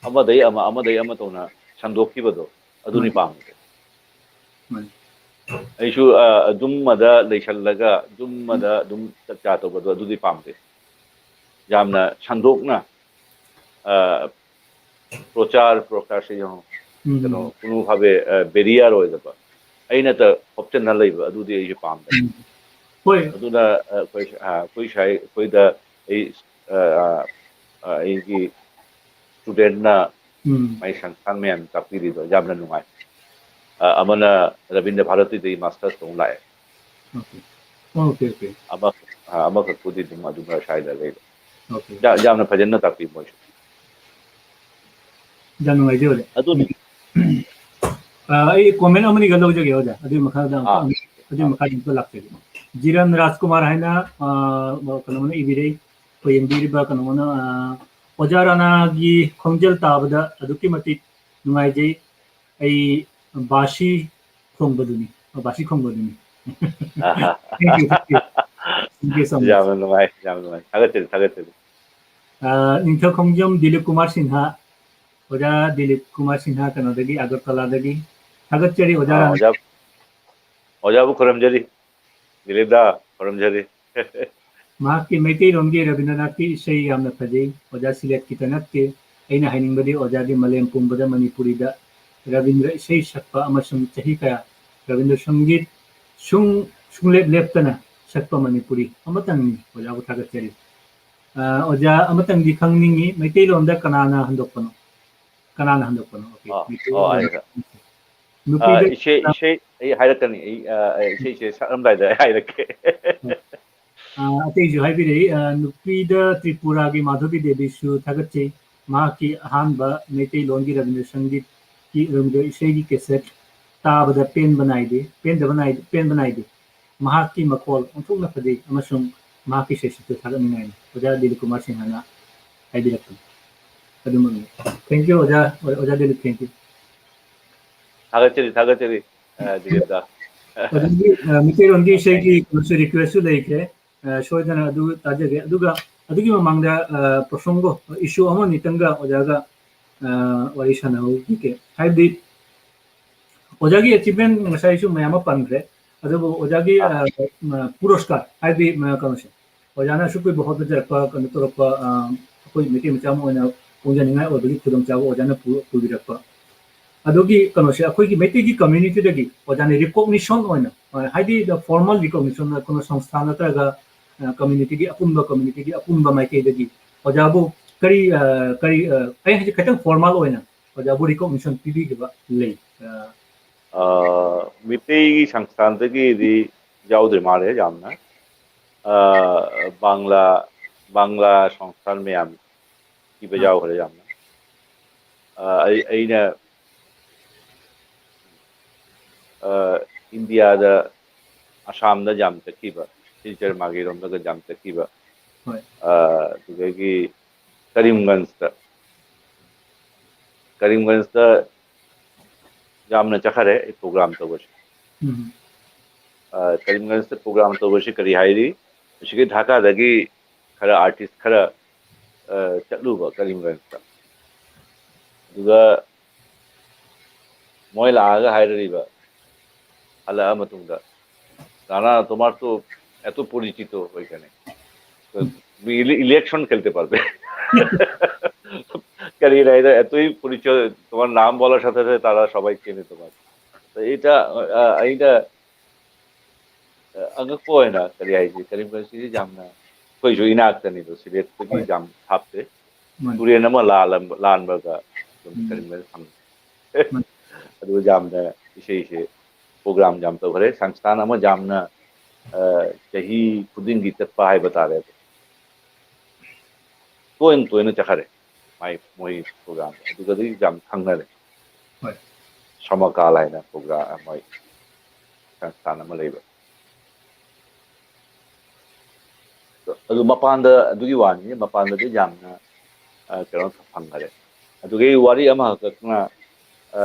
ꯑꯃꯗꯒꯤ ꯑꯃ ꯑꯃꯗꯒꯤ ꯑꯃ ꯇꯧꯅ ꯁꯟꯗꯣꯛꯈꯤꯕꯗꯣ ꯑꯗꯨꯅꯤ ꯃꯥꯅꯤ꯫ ꯄꯥꯝꯃꯤꯁꯦ꯫ ꯃꯥꯅꯤ꯫ ꯑꯩꯁꯨ ꯑ, ꯑꯗꯨꯝꯃꯗ ꯂꯩꯁꯜꯂꯒ ꯑꯗꯨꯝꯃꯗ ꯑꯗꯨꯝ ꯆꯠꯆꯥ ꯇꯧꯕꯗꯣ ꯑꯗꯨꯗꯤ ꯄꯥꯝꯗꯦ꯫ ꯌꯥꯝꯅ ꯁꯟꯗꯣꯛꯅ ꯑ, ꯄ꯭ꯔꯣꯆꯥꯔ ꯄ꯭ꯔꯣꯆꯥꯔꯁꯦ ꯌꯦꯡꯉꯣ, ꯎꯝ, ꯀꯩꯅꯣ ꯀꯨꯅꯨ ꯐꯥꯕꯦ ꯕꯦꯔꯤꯌꯥꯔ ꯑꯣꯏꯗꯕ ꯑꯩꯅꯇ ꯍꯣꯞꯆꯟꯅ ꯂꯩꯕ ꯑꯗꯨꯗꯤ ꯑꯩꯁꯨ ꯄꯥꯝꯗꯦ꯫ ꯎꯝ꯫ ꯍꯣꯏ꯫ ꯑꯗꯨꯅ ꯑ, ꯑꯩꯈꯣꯏ ꯑ, ꯑꯩꯈꯣꯏ ꯁ꯭ꯋꯥꯏ ꯑꯩꯈꯣꯏꯗ ꯑꯩ ꯑ, ꯑ, ꯑ, ꯑꯩꯒꯤ ꯏꯁꯇꯨꯗꯦꯟꯠꯅ ꯎꯝ꯫ ꯃꯥꯏ ꯁꯪꯁꯊꯥꯟ ꯃꯌꯥꯝ ꯇꯥꯛꯄꯤꯔꯤꯗꯣ ꯌꯥꯝꯅ ꯅꯨꯡꯉꯥꯏ꯫ ꯑ, ꯑꯃꯅ ꯔꯕꯤꯟꯗ꯭ꯔ ꯚꯥꯔꯇꯤꯗꯒꯤ ꯃꯥꯁꯇꯔꯁ ꯇꯧ ꯂꯥꯛꯑꯦ꯫ ꯑꯣꯀꯦ꯫ Okay, okay. ꯑꯃ ꯑ, ꯑꯃꯈꯛꯄꯨꯗꯤ ꯑꯗꯨꯝ ꯑꯗꯨꯝ ꯁ꯭ꯋꯥꯏꯗ ꯂꯩꯕ꯫ ꯑꯣꯀꯦ꯫ ꯌꯥ- ꯌꯥꯝꯅ ꯐꯖꯅ ꯇꯥꯛꯄꯤ ꯃꯣꯏꯁꯨ꯫ ꯌꯥꯝ ꯅꯨꯡꯉꯥꯏꯖꯩ ꯑꯣꯖꯥ꯫ ꯑꯗꯨꯅꯤ꯫ ꯑ, ꯑꯩ ꯀꯣꯃꯦꯟ ꯑꯃꯅꯤꯒ ꯂꯧꯖꯒꯦ ꯑꯣꯖꯥ, ꯑꯗꯨꯒꯤ ꯃꯈꯥꯗ ꯑꯃꯨꯛ, ꯑꯥ꯫ ꯑꯗꯨꯒꯤ ꯃꯈꯥꯗ ꯑꯃꯨꯛꯀ ꯂꯥꯛꯆꯒꯦ꯫ ꯖꯤꯔꯟ ꯔꯥꯖꯀꯨꯃꯥꯔ ꯍꯥꯏꯅ, ꯑ, ꯀꯩꯅꯣꯅ ꯏꯕꯤꯔꯛꯏ, ꯈꯣꯏꯌꯦꯡꯕꯤꯔꯤꯕ ꯀꯩꯅꯣꯅ, ꯑ, "ꯑꯣꯖꯥ ꯔꯥꯅꯥꯒꯤ ꯈꯣꯟꯖꯦꯜ ꯇꯥꯕꯗ ꯑꯗꯨꯛꯀꯤ ꯃꯇꯤꯛ ꯅꯨꯡꯉꯥꯏꯖꯩ꯫ ꯑꯩ ꯕꯥꯁꯤ ꯈꯣꯡꯕꯗꯨꯅꯤ, ꯕꯥꯁꯤ ꯈꯣꯡꯕꯗꯨꯅꯤ"꯫ Thank you, thank you. Thank you so much. ꯌꯥꯝꯅ ꯅꯨꯡꯉꯥꯏ, ꯌꯥꯝ ꯅꯨꯡꯉꯥꯏ꯫ ꯊꯥꯒꯠꯆꯔꯤ, ꯊꯥꯒꯠꯆꯔꯤ꯫ ꯑ, ꯅꯤꯡꯊꯧ ꯈꯣꯡꯖꯝ ꯗꯤꯂꯤꯞ ꯀꯨꯃꯥꯔ ꯁꯤꯟꯍ, ꯑꯣꯖꯥ ꯗꯤꯂꯤꯞ ꯀꯨꯃꯥꯔ ꯁꯤꯟꯍ ꯀꯩꯅꯣꯗꯒꯤ, ꯑꯒꯔꯇꯂꯥꯗꯒꯤ꯫ ꯊꯥꯒꯠꯆꯔꯤ ꯑꯣꯖꯥ ꯑꯥ, ꯔꯥꯅꯥ꯫ ꯑꯣꯖꯥ, ꯑꯣꯖꯥꯕꯨ ꯈꯨꯔꯨꯝꯖꯔꯤ꯫ ꯗꯤꯂꯤꯞꯗ ꯈꯨꯔꯨꯝꯖꯔꯤ꯫ ꯃꯍꯥꯛꯀꯤ ꯃꯩꯇꯩꯂꯣꯟꯒꯤ ꯔꯕꯤꯟꯗ꯭ꯔꯅꯥꯊꯀꯤ ꯏꯁꯩ ꯌꯥꯝꯅ ꯐꯖꯩ꯫ ꯑꯣꯖꯥ ꯁꯤꯂꯦꯠꯀꯤꯇ ꯅꯠꯇꯦ꯫ ꯑꯩꯅ ꯍꯥꯏꯅꯤꯡꯕꯗꯤ ꯑꯣꯖꯥꯗꯤ ꯃꯥꯂꯦꯝ ꯄꯨꯝꯕꯗ ꯃꯅꯤꯄꯨꯔꯤꯗ ꯔꯕꯤꯟꯗ꯭ꯔ ꯏꯁꯩ ꯁꯛꯄ ꯑꯃꯁꯨꯡ ꯆꯍꯤ ꯀꯌꯥ ꯔꯕꯤꯟꯗ꯭ꯔ ꯁꯪꯒꯤꯠ ꯁꯨꯡ-, ꯁꯨꯡꯂꯦꯞ ꯂꯦꯞꯇꯅ ꯁꯛꯄ ꯃꯅꯤꯄꯨꯔꯤ ꯑꯃꯇꯪꯅꯤ꯫ ꯑꯣꯖꯥꯕꯨ ꯊꯥꯒꯠꯆꯔꯤ꯫ ꯑ, ꯑꯣꯖꯥ ꯑꯃꯇꯪꯗꯤ ꯈꯪꯅꯤꯡꯉꯤ, ꯃꯩꯇꯩꯂꯣꯟꯗ ꯀꯅꯥꯅ ꯍꯟꯗꯣꯛꯄꯅꯣ? ꯀꯅꯥꯅ ꯍꯟꯗꯣꯛꯄꯅꯣ? ꯑꯣꯀꯦ, ꯑꯥ, ꯃꯩꯇꯩꯂꯣꯟ ꯑꯣ, ꯍꯟꯗꯣꯛꯄꯅꯣ꯫ ꯑꯥ, ꯅꯨꯄꯤꯗ ꯏꯁꯩ, ꯏꯁꯩ ꯑꯩ ꯍꯥꯏꯔꯛꯀꯅꯤ꯫ ꯑꯩ, ꯑ, ꯑ, ꯏꯁꯩꯁꯦ ꯁꯛꯂꯝꯗꯥꯏꯗ ꯑꯩ ꯍꯥꯏꯔꯛꯀꯦ꯫ ꯑ, ꯑꯇꯩꯁꯨ ꯍꯥꯏꯕꯤꯔꯛꯏ, ꯑ, ꯅꯨꯄꯤꯗ ꯇ꯭ꯔꯤꯄꯨꯔꯥꯒꯤ ꯃꯥꯙꯕꯤ ꯗꯦꯕꯤꯁꯨ ꯊꯥꯒꯠꯆꯩ꯫ ꯃꯍꯥꯛꯀꯤ ꯑꯍꯥꯟꯕ ꯃꯩꯇꯩꯂꯣꯟꯒꯤ ꯔꯕꯤꯟꯗ꯭ꯔ ꯁꯪꯒꯤꯠꯀꯤ, ꯔꯕꯤꯟꯗ꯭ꯔ ꯏꯁꯩꯒꯤ ꯀꯦꯁꯦꯠ ꯇꯥꯕꯗ ꯄꯦꯟꯕ ꯅꯥꯏꯗꯦ, ꯄꯦꯟꯗꯕ ꯅꯥꯏꯗꯦ, ꯄꯦꯟꯕ ꯅꯥꯏꯗꯦ꯫ ꯃꯍꯥꯛꯀꯤ ꯃꯈꯣꯜ ꯑꯣꯟꯊꯣꯛꯅ ꯐꯖꯩ ꯑꯃꯁꯨꯡ ꯃꯍꯥꯛꯀꯤ ꯏꯁꯩꯁꯤꯁꯨ ꯊꯥꯒꯠꯅꯤꯡꯉꯥꯏꯅꯤ꯫ ꯑꯣꯖꯥ ꯗꯤꯂꯤꯞ ꯀꯨꯃꯥꯔ ꯁꯤꯡꯍꯅ ꯍꯥꯏꯕꯤꯔꯛꯄꯅꯤ꯫ ꯑꯗꯨꯃꯛꯅꯤ꯫ Thank you, ꯑꯣꯖꯥ꯫ ꯑꯣꯖꯥ ꯗꯤꯂꯤꯞ, thank you꯫ ꯊꯥꯒꯠꯆꯔꯤ, ꯊꯥꯒꯠꯆꯔꯤ, ꯑ, ꯗꯤꯂꯤꯞꯇ꯫ ꯑꯗꯨꯗꯤ, ꯑ, ꯃꯤꯇꯩꯔꯣꯟꯒꯤ ꯏꯁꯩꯒꯤ ꯀꯩꯅꯣꯁꯨ, request ꯁꯨ ꯂꯩꯈ꯭ꯔꯦ꯫ ꯑ, ꯁꯣꯏꯗꯅ ꯑꯗꯨ ꯇꯥꯖꯒꯦ꯫ ꯑꯗꯨꯒ ꯑꯗꯨꯒꯤ ꯃꯃꯥꯡꯗ, ꯑ, ꯄ꯭ꯔꯁꯪꯒꯣ, issue ꯑꯃꯅꯤꯇꯪꯒ ꯑꯣꯖꯥꯒ, ꯑ, ꯋꯥꯔꯤ ꯁꯥꯟꯅꯍꯧꯈꯤꯒꯦ꯫ ꯍꯥꯏꯕꯗꯤ ꯑꯣꯖꯥꯒꯤ achievement ꯉꯁꯥꯏꯁꯨ ꯃꯌꯥꯝ ꯑꯃ ꯄꯟꯈ꯭ꯔꯦ, ꯑꯗꯨꯕꯨ ꯑꯣꯖꯥꯒꯤ, ꯑ, ꯃ-, ꯄꯨꯔꯁꯀꯥꯔ ꯍꯥꯏꯕꯗꯤ, ꯃ-, ꯀꯩꯅꯣꯁꯦ, ꯑꯣꯖꯥꯅ ꯑꯁꯨꯛ ꯀꯨꯏꯕ ꯍꯣꯠꯅꯖꯔꯛꯄ, ꯀꯩꯅꯣ ꯇꯧꯔꯛꯄ, ꯑ, ꯑꯩꯈꯣꯏ ꯃꯩꯇꯩ ꯃꯆꯥ ꯑꯃ ꯑꯣꯏꯅ ꯐꯣꯡꯖꯅꯤꯡꯉꯥꯏ ꯑꯣꯏꯕꯒꯤ ꯈꯨꯗꯣꯡꯆꯥꯕ ꯑꯣꯖꯥꯅ ꯄꯨ-, ꯄꯨꯕꯤꯔꯛꯄ꯫ ꯑꯗꯨꯒꯤ ꯀꯩꯅꯣꯁꯦ ꯑꯩꯈꯣꯏꯒꯤ ꯃꯩꯇꯩꯒꯤ community ꯗꯒꯤ ꯑꯣꯖꯥꯅ recognition ꯑꯣꯏꯅ, ꯑ, ꯍꯥꯏꯗꯤ the formal recognition, ꯑꯩꯈꯣꯏꯅ ꯁꯪꯁꯊꯥꯟ ꯅꯠꯇ꯭ꯔꯒ, ꯑ, community ꯒꯤ ꯑꯄꯨꯟꯕ, community ꯒꯤ ꯑꯄꯨꯟꯕ ꯃꯥꯏꯀꯩꯗꯒꯤ ꯑꯣꯖꯥꯕꯨ ꯀꯔꯤ, ꯑ, ꯀꯔꯤ, ꯑ, ꯑꯩ ꯍꯧꯖꯤꯛ ꯈꯤꯇꯪ formal ꯑꯣꯏꯅ ꯑꯣꯖꯥꯕꯨ recognition ꯄꯤꯕꯤꯈꯤꯕ ꯂꯩ? ꯑ, ꯑ, ꯃꯤꯇꯩꯒꯤ ꯁꯪꯁꯊꯥꯟꯗꯒꯤꯗꯤ ꯌꯥꯎꯗ꯭ꯔꯤ ꯃꯥꯜꯂꯦ ꯌꯥꯝꯅ꯫ ꯑ, ꯕꯪꯂꯥ, ꯕꯪꯂꯥ ꯁꯪꯁꯊꯥꯟ ꯃꯌꯥꯝ ꯄꯤꯕ ꯑ꯫ ꯌꯥꯎꯈ꯭ꯔꯦ ꯌꯥꯝꯅ꯫ ꯑ, ꯑꯩ, ꯑꯩꯅ, ꯑ, ꯏꯟꯗꯤꯌꯥꯗ, ꯑꯁꯥꯝꯗ ꯌꯥꯝ ꯆꯠꯈꯤꯕ, ꯁꯤꯜꯆꯔ ꯃꯥꯒꯦꯔꯣꯝꯗꯒ ꯌꯥꯝ ꯆꯠꯈꯤꯕ꯫ ꯍꯣꯏ꯫ ꯑ, ꯑꯗꯨꯗꯒꯤ ꯀꯔꯤꯝꯒꯟꯖꯇ, ꯀꯔꯤꯝꯒꯟꯖꯇ ꯌꯥꯝꯅ ꯆꯠꯈꯔꯦ ꯑꯩ program ꯇꯧꯕꯁꯦ꯫ ꯎꯝ꯫ ꯑ, ꯀꯔꯤꯝꯒꯟꯖꯇ program ꯇꯧꯕꯁꯤ ꯀꯔꯤ ꯍꯥꯏꯔꯤ? ꯍꯧꯖꯤꯛꯀꯤ ꯙꯥꯀꯥꯗꯒꯤ ꯈꯔ artist ꯈꯔ, ꯑ, ꯆꯠꯂꯨꯕ ꯀꯔꯤꯝꯒꯟꯖꯇ꯫ ꯑꯗꯨꯒ ꯃꯣꯏ ꯂꯥꯛꯑꯒ ꯍꯥꯏꯔꯛꯏꯕ, ꯍꯜꯂꯛꯑ ꯃꯇꯨꯡꯗ, "दादा, तुम्हारा तो এত পরিচিত ওইখানে। তো তুমি ইলে-, election খেলতে পারবে।" ꯀꯔꯤꯔ ꯍꯥꯏꯗ, "এতই পরিচিত, তোমার নাম বলার সাথে সাথে তারা সবাই চেনে তোমার।" তো এটা, ꯑ, ꯑꯩꯅ, ꯑ, ꯑꯉꯛꯄ ꯑꯣꯏꯅ, ꯀꯔꯤ ꯍꯥꯏꯁꯤ, ꯀꯔꯤꯝꯒꯟꯖꯁꯤꯗꯤ ꯌꯥꯝꯅ, ꯑꯩꯈꯣꯏꯁꯨ ꯏꯅꯥꯛꯇꯅꯤꯗꯣ, ꯁꯤꯂꯦꯠꯇꯒꯤ ꯍꯣꯏ꯫ ꯌꯥꯝ ꯊꯥꯞꯇꯦ꯫ ꯃꯥꯅꯤ꯫ ꯇꯨꯔꯦꯟ ꯑꯃ ꯂꯥꯜꯂꯝꯕ-, ꯂꯥꯟꯕꯒ ꯑꯗꯨꯝ ꯎꯝ꯫ ꯀꯔꯤꯝꯒꯟꯖ ꯐꯪꯉꯤ꯫ ꯃꯥꯅꯤ꯫ ꯑꯗꯨ ꯌꯥꯝꯅ ꯏꯁꯩꯁꯦ program ꯌꯥꯝ ꯇꯧꯈ꯭ꯔꯦ꯫ ꯁꯪꯁꯊꯥꯟ ꯑꯃ ꯌꯥꯝꯅ, ꯑ, ꯆꯍꯤ ꯈꯨꯗꯤꯡꯒꯤ ꯆꯠꯄ ꯍꯥꯏꯕ ꯇꯥꯔꯦ꯫ ꯇꯣꯏꯅ ꯇꯣꯏꯅ ꯆꯠꯈꯔꯦ ꯃꯥꯏ, ꯃꯣꯏ program꯫ ꯑꯗꯨꯒꯗꯤ ꯌꯥꯝ ꯈꯪꯅꯔꯦ꯫ ꯍꯣꯏ꯫ ꯁꯃꯀꯥꯜ ꯍꯥꯏꯅ program, ꯃꯣꯏ ꯁꯪꯁꯊꯥꯟ ꯑꯃ ꯂꯩꯕ꯫ ꯑꯗꯨ ꯃꯄꯥꯟꯗ, ꯑꯗꯨꯒꯤ ꯋꯥꯅꯤ, ꯃꯄꯥꯟꯗꯗꯤ ꯌꯥꯝꯅ ꯑ, ꯀꯩꯅꯣ ꯐꯪꯈꯔꯦ꯫ ꯑꯗꯨꯒꯤ ꯋꯥꯔꯤ ꯑꯃꯈꯛꯅ, ꯑ,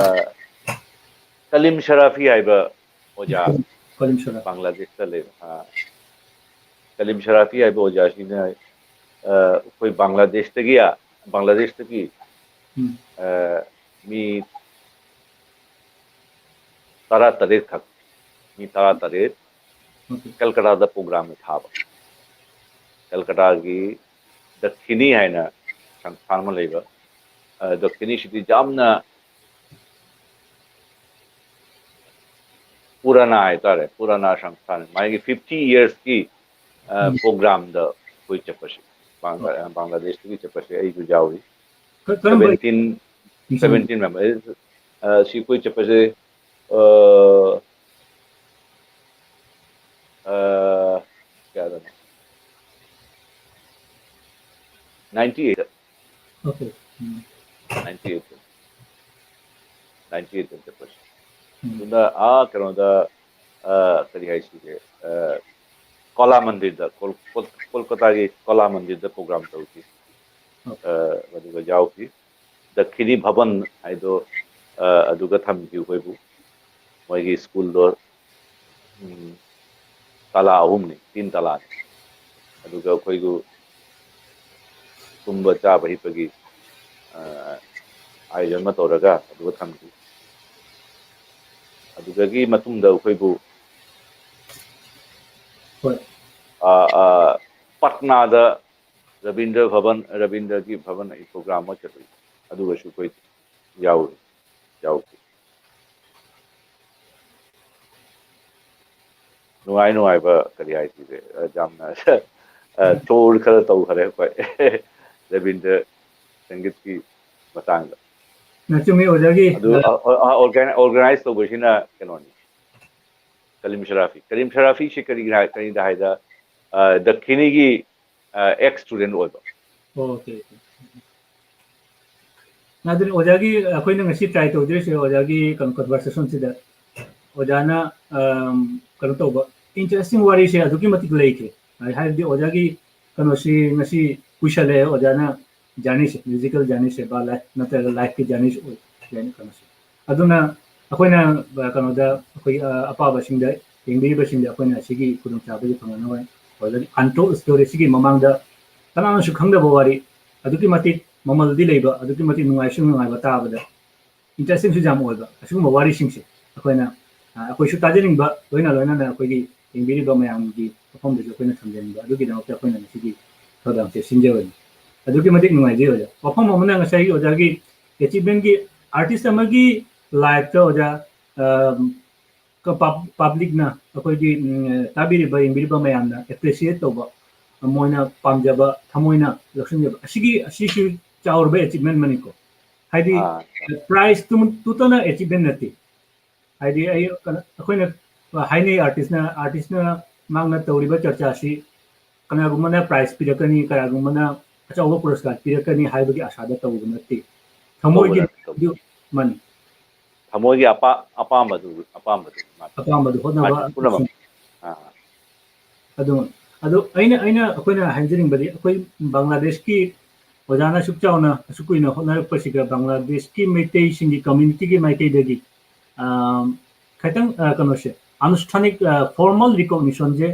ꯀꯂꯤꯝ ꯁꯔꯥꯐꯤ ꯍꯥꯏꯕ ꯑꯣꯖꯥ, ꯀꯂꯤꯝ ꯁꯔꯥꯐꯤ꯫ ꯕꯪꯒ꯭ꯂꯥꯗꯦꯁꯇ ꯂꯩꯕ, ꯑ, ꯀꯂꯤꯝ ꯁꯔꯥꯐꯤ ꯍꯥꯏꯕ ꯑꯣꯖꯥꯁꯤꯅ, ꯑ, ꯑꯩꯈꯣꯏ ꯕꯪꯒ꯭ꯂꯥꯗꯦꯁꯇꯒꯤ, ꯕꯪꯒ꯭ꯂꯥꯗꯦꯁꯇꯒꯤ, ꯎꯝ꯫ ꯑ, ꯃꯤ ꯇꯔꯥꯇꯔꯦꯠ ꯈꯛ, ꯃꯤ ꯇꯔꯥꯇꯔꯦꯠ Okay. ꯀꯜꯀꯇꯥꯗ ꯄ꯭ꯔꯣꯒ꯭ꯔꯥꯝ ꯊꯥꯕ꯫ ꯀꯜꯀꯇꯥꯒꯤ ꯗꯈꯤꯅꯤ ꯍꯥꯏꯅ ꯁꯪꯁꯊꯥꯟ ꯑꯃ ꯂꯩꯕ, ꯑ, ꯗꯈꯤꯅꯤꯁꯤꯗꯤ ꯌꯥꯝꯅ ꯄꯨꯔꯥꯅꯥ ꯍꯥꯏꯇꯥꯔꯦ, ꯄꯨꯔꯥꯅꯥ ꯁꯪꯁꯊꯥꯟ, ꯃꯥꯒꯤ fifty yearsꯀꯤ, ꯑ, ꯎꯝ꯫ ꯄ꯭ꯔꯣꯒ꯭ꯔꯥꯝꯗ ꯑꯩꯈꯣꯏ ꯆꯠꯄꯁꯦ, ꯕꯪꯒ꯭ꯂꯥ-, ꯕꯪꯒ꯭ꯂꯥꯗꯦꯁꯇꯒꯤ ꯆꯠꯄꯁꯦ ꯑꯩꯁꯨ ꯌꯥꯎꯔꯤ꯫ ꯀ-, ꯀꯔꯝꯕ Seventeen, ꯎꯝ꯫ seventeen member, ꯑ, ꯁꯤ ꯑꯩꯈꯣꯏ ꯆꯠꯄꯁꯦ, ꯑ, ꯑ, ꯀꯌꯥꯗꯅꯣ? Ninety eight꯫ Okay. ꯎꯝ꯫ Ninety eight꯫ Ninety eight ꯆꯠꯄꯁꯦ꯫ ꯎꯝ꯫ ꯑꯗꯨꯅ ꯑꯥ ꯀꯩꯅꯣꯗ, ꯑ, ꯀꯔꯤ ꯍꯥꯏꯁꯤꯒꯦ, ꯑ, ꯀꯣꯂꯥ ꯃꯟꯗꯤꯔꯗ, ꯀꯣꯜ-, ꯀꯣꯜ-, ꯀꯣꯜꯀꯇꯥꯒꯤ ꯀꯣꯂꯥ ꯃꯟꯗꯤꯔꯗ ꯄ꯭ꯔꯣꯒ꯭ꯔꯥꯝ ꯇꯧꯈꯤ꯫ Okay. ꯑ, ꯑꯗꯨꯒ ꯌꯥꯎꯈꯤ꯫ ꯗꯈꯤꯅꯤ ꯚꯕꯟ ꯍꯥꯏꯗꯣ, ꯑ, ꯑꯗꯨꯒ ꯊꯝꯈꯤ ꯑꯩꯈꯣꯏꯕꯨ꯫ ꯃꯣꯏꯒꯤ ꯁ꯭ꯀꯨꯜꯗꯣ, ꯎꯝ, ꯇꯂꯥ ꯑꯍꯨꯝꯅꯤ, ꯇꯤꯟ ꯇꯂꯥꯅꯤ꯫ ꯑꯗꯨꯒ ꯑꯩꯈꯣꯏꯕꯨ ꯇꯨꯝꯕ ꯆꯥꯕ ꯍꯤꯞꯄꯒꯤ, ꯑ, ꯑꯥꯌꯣꯖꯟ ꯑꯃ ꯇꯧꯔꯒ ꯑꯗꯨꯒ ꯊꯝꯈꯤ꯫ ꯑꯗꯨꯗꯒꯤ ꯃꯇꯨꯡꯗ ꯑꯩꯈꯣꯏꯕꯨ, ꯍꯣꯏ꯫ ꯑ, ꯑ, ꯄꯠꯅꯥꯗ ꯔꯕꯤꯟꯗ꯭ꯔ ꯚꯕꯟ, ꯔꯕꯤꯟꯗ꯭ꯔꯒꯤ ꯚꯕꯟ ꯑꯩ ꯄ꯭ꯔꯣꯒ꯭ꯔꯥꯝ ꯑꯃ ꯆꯠꯂꯨꯏ꯫ ꯑꯗꯨꯒꯁꯨ ꯑꯩꯈꯣꯏ ꯌꯥꯎꯔꯤ, ꯌꯥꯎꯈꯤ꯫ ꯅꯨꯡꯉꯥꯏ ꯅꯨꯡꯉꯥꯏꯕ ꯀꯔꯤ ꯍꯥꯏꯁꯤꯒꯦ, ꯑ, ꯌꯥꯝꯅ, ꯑ, ꯇꯣꯔ ꯈꯔ ꯇꯧꯈꯔꯦ ꯑꯩꯈꯣꯏ ꯔꯕꯤꯟꯗ꯭ꯔ ꯁꯪꯒꯤꯠꯀꯤ ꯃꯇꯥꯡꯗ꯫ ꯅ ꯆꯨꯝꯃꯤ ꯑꯣꯖꯥꯒꯤ, ꯑꯗꯨ, ꯑ, ꯑ, ꯑ, ꯑꯣꯔꯒꯅꯥꯏ-, ꯑꯣꯔꯒꯅꯥꯏꯖ ꯇꯧꯕꯁꯤꯅ ꯀꯩꯅꯣꯅꯤ, ꯀꯂꯤꯝ ꯁꯔꯥꯐꯤ꯫ ꯀꯂꯤꯝ ꯁꯔꯥꯐꯤꯁꯤ ꯀꯔꯤꯒꯤꯅ-, ꯀꯔꯤꯗ ꯍꯥꯏꯗ, ꯑ, ꯗꯈꯤꯅꯤꯒꯤ, ꯑ, ꯑꯦꯛꯁ ꯁ꯭ꯇꯨꯗꯦꯟ ꯑꯣꯏꯕ꯫ Okay, okay. ꯑꯗꯨꯅꯤ ꯑꯣꯖꯥꯒꯤ, ꯑꯩꯈꯣꯏꯅ ꯉꯁꯤ ꯇ꯭ꯔꯥꯏ ꯇꯧꯖꯔꯤꯁꯦ ꯑꯣꯖꯥꯒꯤ ꯀꯩꯅꯣ ꯀꯟꯚꯔꯁꯦꯁꯟꯁꯤꯗ ꯑꯣꯖꯥꯅ, ꯑꯝ, ꯀꯩꯅꯣ ꯇꯧꯕ ꯏꯟꯇꯔꯦꯁꯇꯤꯡ ꯋꯥꯔꯤꯁꯦ ꯑꯗꯨꯛꯀꯤ ꯃꯇꯤꯛ ꯂꯩꯈ꯭ꯔꯦ꯫ ꯍꯥꯏ-, ꯍꯥꯏꯕꯗꯤ ꯑꯣꯖꯥꯒꯤ ꯀꯩꯅꯣꯁꯤ ꯉꯁꯤ ꯀꯨꯏꯁꯜꯂꯛꯑꯦ, ꯑꯣꯖꯥꯅ ꯖꯔꯅꯤꯁꯦ, ꯃ꯭ꯌꯨꯖꯤꯀꯦꯜ ꯖꯔꯅꯤꯁꯦ ꯕꯥ ꯂꯥꯏꯐ ꯅꯠꯇ꯭ꯔꯒ ꯂꯥꯏꯐꯀꯤ ꯖꯔꯅꯤꯁꯦ ꯑꯣꯏ ꯍꯥꯏꯅ ꯈꯜꯂꯁꯤ꯫ ꯑꯗꯨꯅ ꯑꯩꯈꯣꯏꯅ ꯑ, ꯀꯩꯅꯣꯗ ꯑꯩꯈꯣꯏ ꯑ, ꯑꯄꯥꯕꯁꯤꯡꯗ, ꯌꯦꯡꯕꯤꯔꯤꯕꯁꯤꯡꯗ ꯑꯩꯈꯣꯏꯅ ꯑꯁꯤꯒꯤ ꯈꯨꯗꯣꯡꯆꯥꯕꯁꯦ ꯐꯪꯅꯅꯕ ꯑꯣꯏꯔꯒꯗꯤ ꯑꯟꯇꯣꯜ ꯁ꯭ꯇꯣꯔꯤ ꯁꯤꯒꯤ ꯃꯃꯥꯡꯗ ꯀꯅꯥꯅꯁꯨ ꯈꯪꯗꯕ ꯋꯥꯔꯤ, ꯑꯗꯨꯛꯀꯤ ꯃꯇꯤꯛ ꯃꯃꯜꯗꯤ ꯂꯩꯕ, ꯑꯗꯨꯛꯀꯤ ꯃꯇꯤꯛ ꯅꯨꯡꯉꯥꯏꯁꯨ ꯅꯨꯡꯉꯥꯏꯕ, ꯇꯥꯕꯗ ꯏꯟꯇꯔꯦꯁꯇꯤꯡꯁꯨ ꯌꯥꯝ ꯑꯣꯏꯕ ꯑꯁꯤꯒꯨꯝꯕ ꯋꯥꯔꯤꯁꯤꯡꯁꯦ ꯑꯩꯈꯣꯏꯅ ꯑ, ꯑꯩꯈꯣꯏꯁꯨ ꯇꯥꯖꯅꯤꯡꯕ, ꯂꯣꯏꯅ ꯂꯣꯏꯅꯅ ꯑꯩꯈꯣꯏꯒꯤ ꯌꯦꯡꯕꯤꯔꯤꯕ ꯃꯌꯥꯝꯒꯤ ꯃꯐꯝꯗꯁꯨ ꯑꯩꯈꯣꯏꯅ ꯊꯝꯖꯅꯤꯡꯕ, ꯑꯗꯨꯒꯤꯗꯃꯛꯇ ꯑꯩꯈꯣꯏꯅ ꯉꯁꯤꯒꯤ ꯊꯧꯔꯥꯡꯁꯦ ꯁꯤꯟꯖꯕꯅꯤ꯫ ꯑꯗꯨꯛꯀꯤ ꯃꯇꯤꯛ ꯅꯨꯡꯉꯥꯏꯖꯩ ꯑꯣꯖꯥ꯫ ꯋꯥꯐꯝ ꯑꯃꯅ ꯉꯁꯥꯏꯒꯤ ꯑꯣꯖꯥꯒꯤ ꯑꯦꯆꯤꯞꯃꯦꯟꯒꯤ, ꯑꯥꯔꯇꯤꯁ ꯑꯃꯒꯤ ꯂꯥꯏꯐꯇ ꯑꯣꯖꯥ, ꯑ, ꯀ-, ꯄꯕ-, ꯄꯕ꯭ꯂꯤꯛꯅ, ꯑꯩꯈꯣꯏꯒꯤ ꯎꯝ, ꯇꯥꯕꯤꯔꯤꯕ ꯌꯦꯡꯕꯤꯔꯤꯕ ꯃꯌꯥꯝꯅ ꯑꯦꯄ꯭ꯔꯤꯁꯤꯌꯦꯠ ꯇꯧꯕ, ꯃꯣꯏꯅ ꯄꯥꯝꯖꯕ, ꯊꯃꯣꯏꯅ ꯂꯧꯁꯤꯟꯖꯕ, ꯑꯁꯤꯒꯤ, ꯑꯁꯤꯁꯨ ꯆꯥꯎꯔꯕ ꯑꯦꯆꯤꯞꯃꯦꯟ ꯑꯃꯅꯤꯀꯣ꯫ ꯍꯥꯏꯗꯤ ꯑꯥ, ꯄ꯭ꯔꯥꯏꯖꯇꯨ ꯇꯨꯇꯅ ꯑꯦꯆꯤꯞꯃꯦꯟ ꯅꯠꯇꯦ꯫ ꯍꯥꯏꯗꯤ ꯑꯩ ꯀꯩꯅꯣ, ꯑꯩꯈꯣꯏꯅ ꯍꯥꯏꯅꯩ, ꯑꯥꯔꯇꯤꯁꯅ, ꯑꯥꯔꯇꯤꯁꯅ ꯃꯍꯥꯛꯅ ꯇꯧꯔꯤꯕ ꯆꯔꯆꯥꯁꯤ ꯀꯅꯥꯒꯨꯝꯕꯅ ꯄ꯭ꯔꯥꯏꯖ ꯄꯤꯔꯛꯀꯅꯤ, ꯀꯅꯥꯒꯨꯝꯕꯅ ꯑꯆꯧꯕ ꯄꯨꯔꯁꯀꯥꯔ ꯄꯤꯔꯛꯀꯅꯤ ꯍꯥꯏꯕꯒꯤ ꯑꯁꯥꯗ ꯇꯧꯕ ꯅꯠꯇꯦ꯫ ꯊꯃꯣꯏꯒꯤ ꯇꯧꯕ ꯅꯠꯇꯦ, ꯇꯧꯕ ꯃꯥꯅꯤ, ꯊꯃꯣꯏꯒꯤ ꯑꯄꯥ ꯑꯄꯥꯝꯕꯗꯨ, ꯑꯄꯥꯝꯕꯗꯨ ꯃꯥꯅꯤ꯫ ꯑꯄꯥꯝꯕꯗꯨ ꯍꯣꯠꯅꯕ ꯑꯥꯔꯇꯤꯁ ꯄꯨꯝꯅꯃꯛ꯫ ꯑꯥ, ꯑꯗꯨ, ꯑꯗꯨ ꯑꯩꯅ, ꯑꯩꯅ, ꯑꯩꯈꯣꯏꯅ ꯍꯥꯏꯖꯅꯤꯡꯕꯗꯤ, ꯑꯩꯈꯣꯏ ꯕꯪꯒ꯭ꯂꯥꯗꯦꯁꯀꯤ ꯑꯣꯖꯥꯅ ꯑꯁꯨꯛ ꯆꯥꯎꯅ, ꯑꯁꯨꯛ ꯀꯨꯏꯅ ꯍꯣꯠꯅꯔꯛꯄꯁꯤꯒ, ꯕꯪꯒ꯭ꯂꯥꯗꯦꯁꯀꯤ ꯃꯩꯇꯩꯁꯤꯡꯒꯤ ꯀꯝꯃ꯭ꯌꯨꯅꯤꯇꯤꯒꯤ ꯃꯥꯏꯀꯩꯗꯒꯤ, ꯑꯥ, ꯈꯤꯇꯪ, ꯑꯥ, ꯀꯩꯅꯣꯁꯦ, ꯑꯅꯨꯁꯊꯥꯅꯤꯛ, ꯑꯥ, ꯐꯣꯔꯃꯦꯜ ꯔꯤꯀꯣꯒꯅꯤꯁꯟꯁꯦ,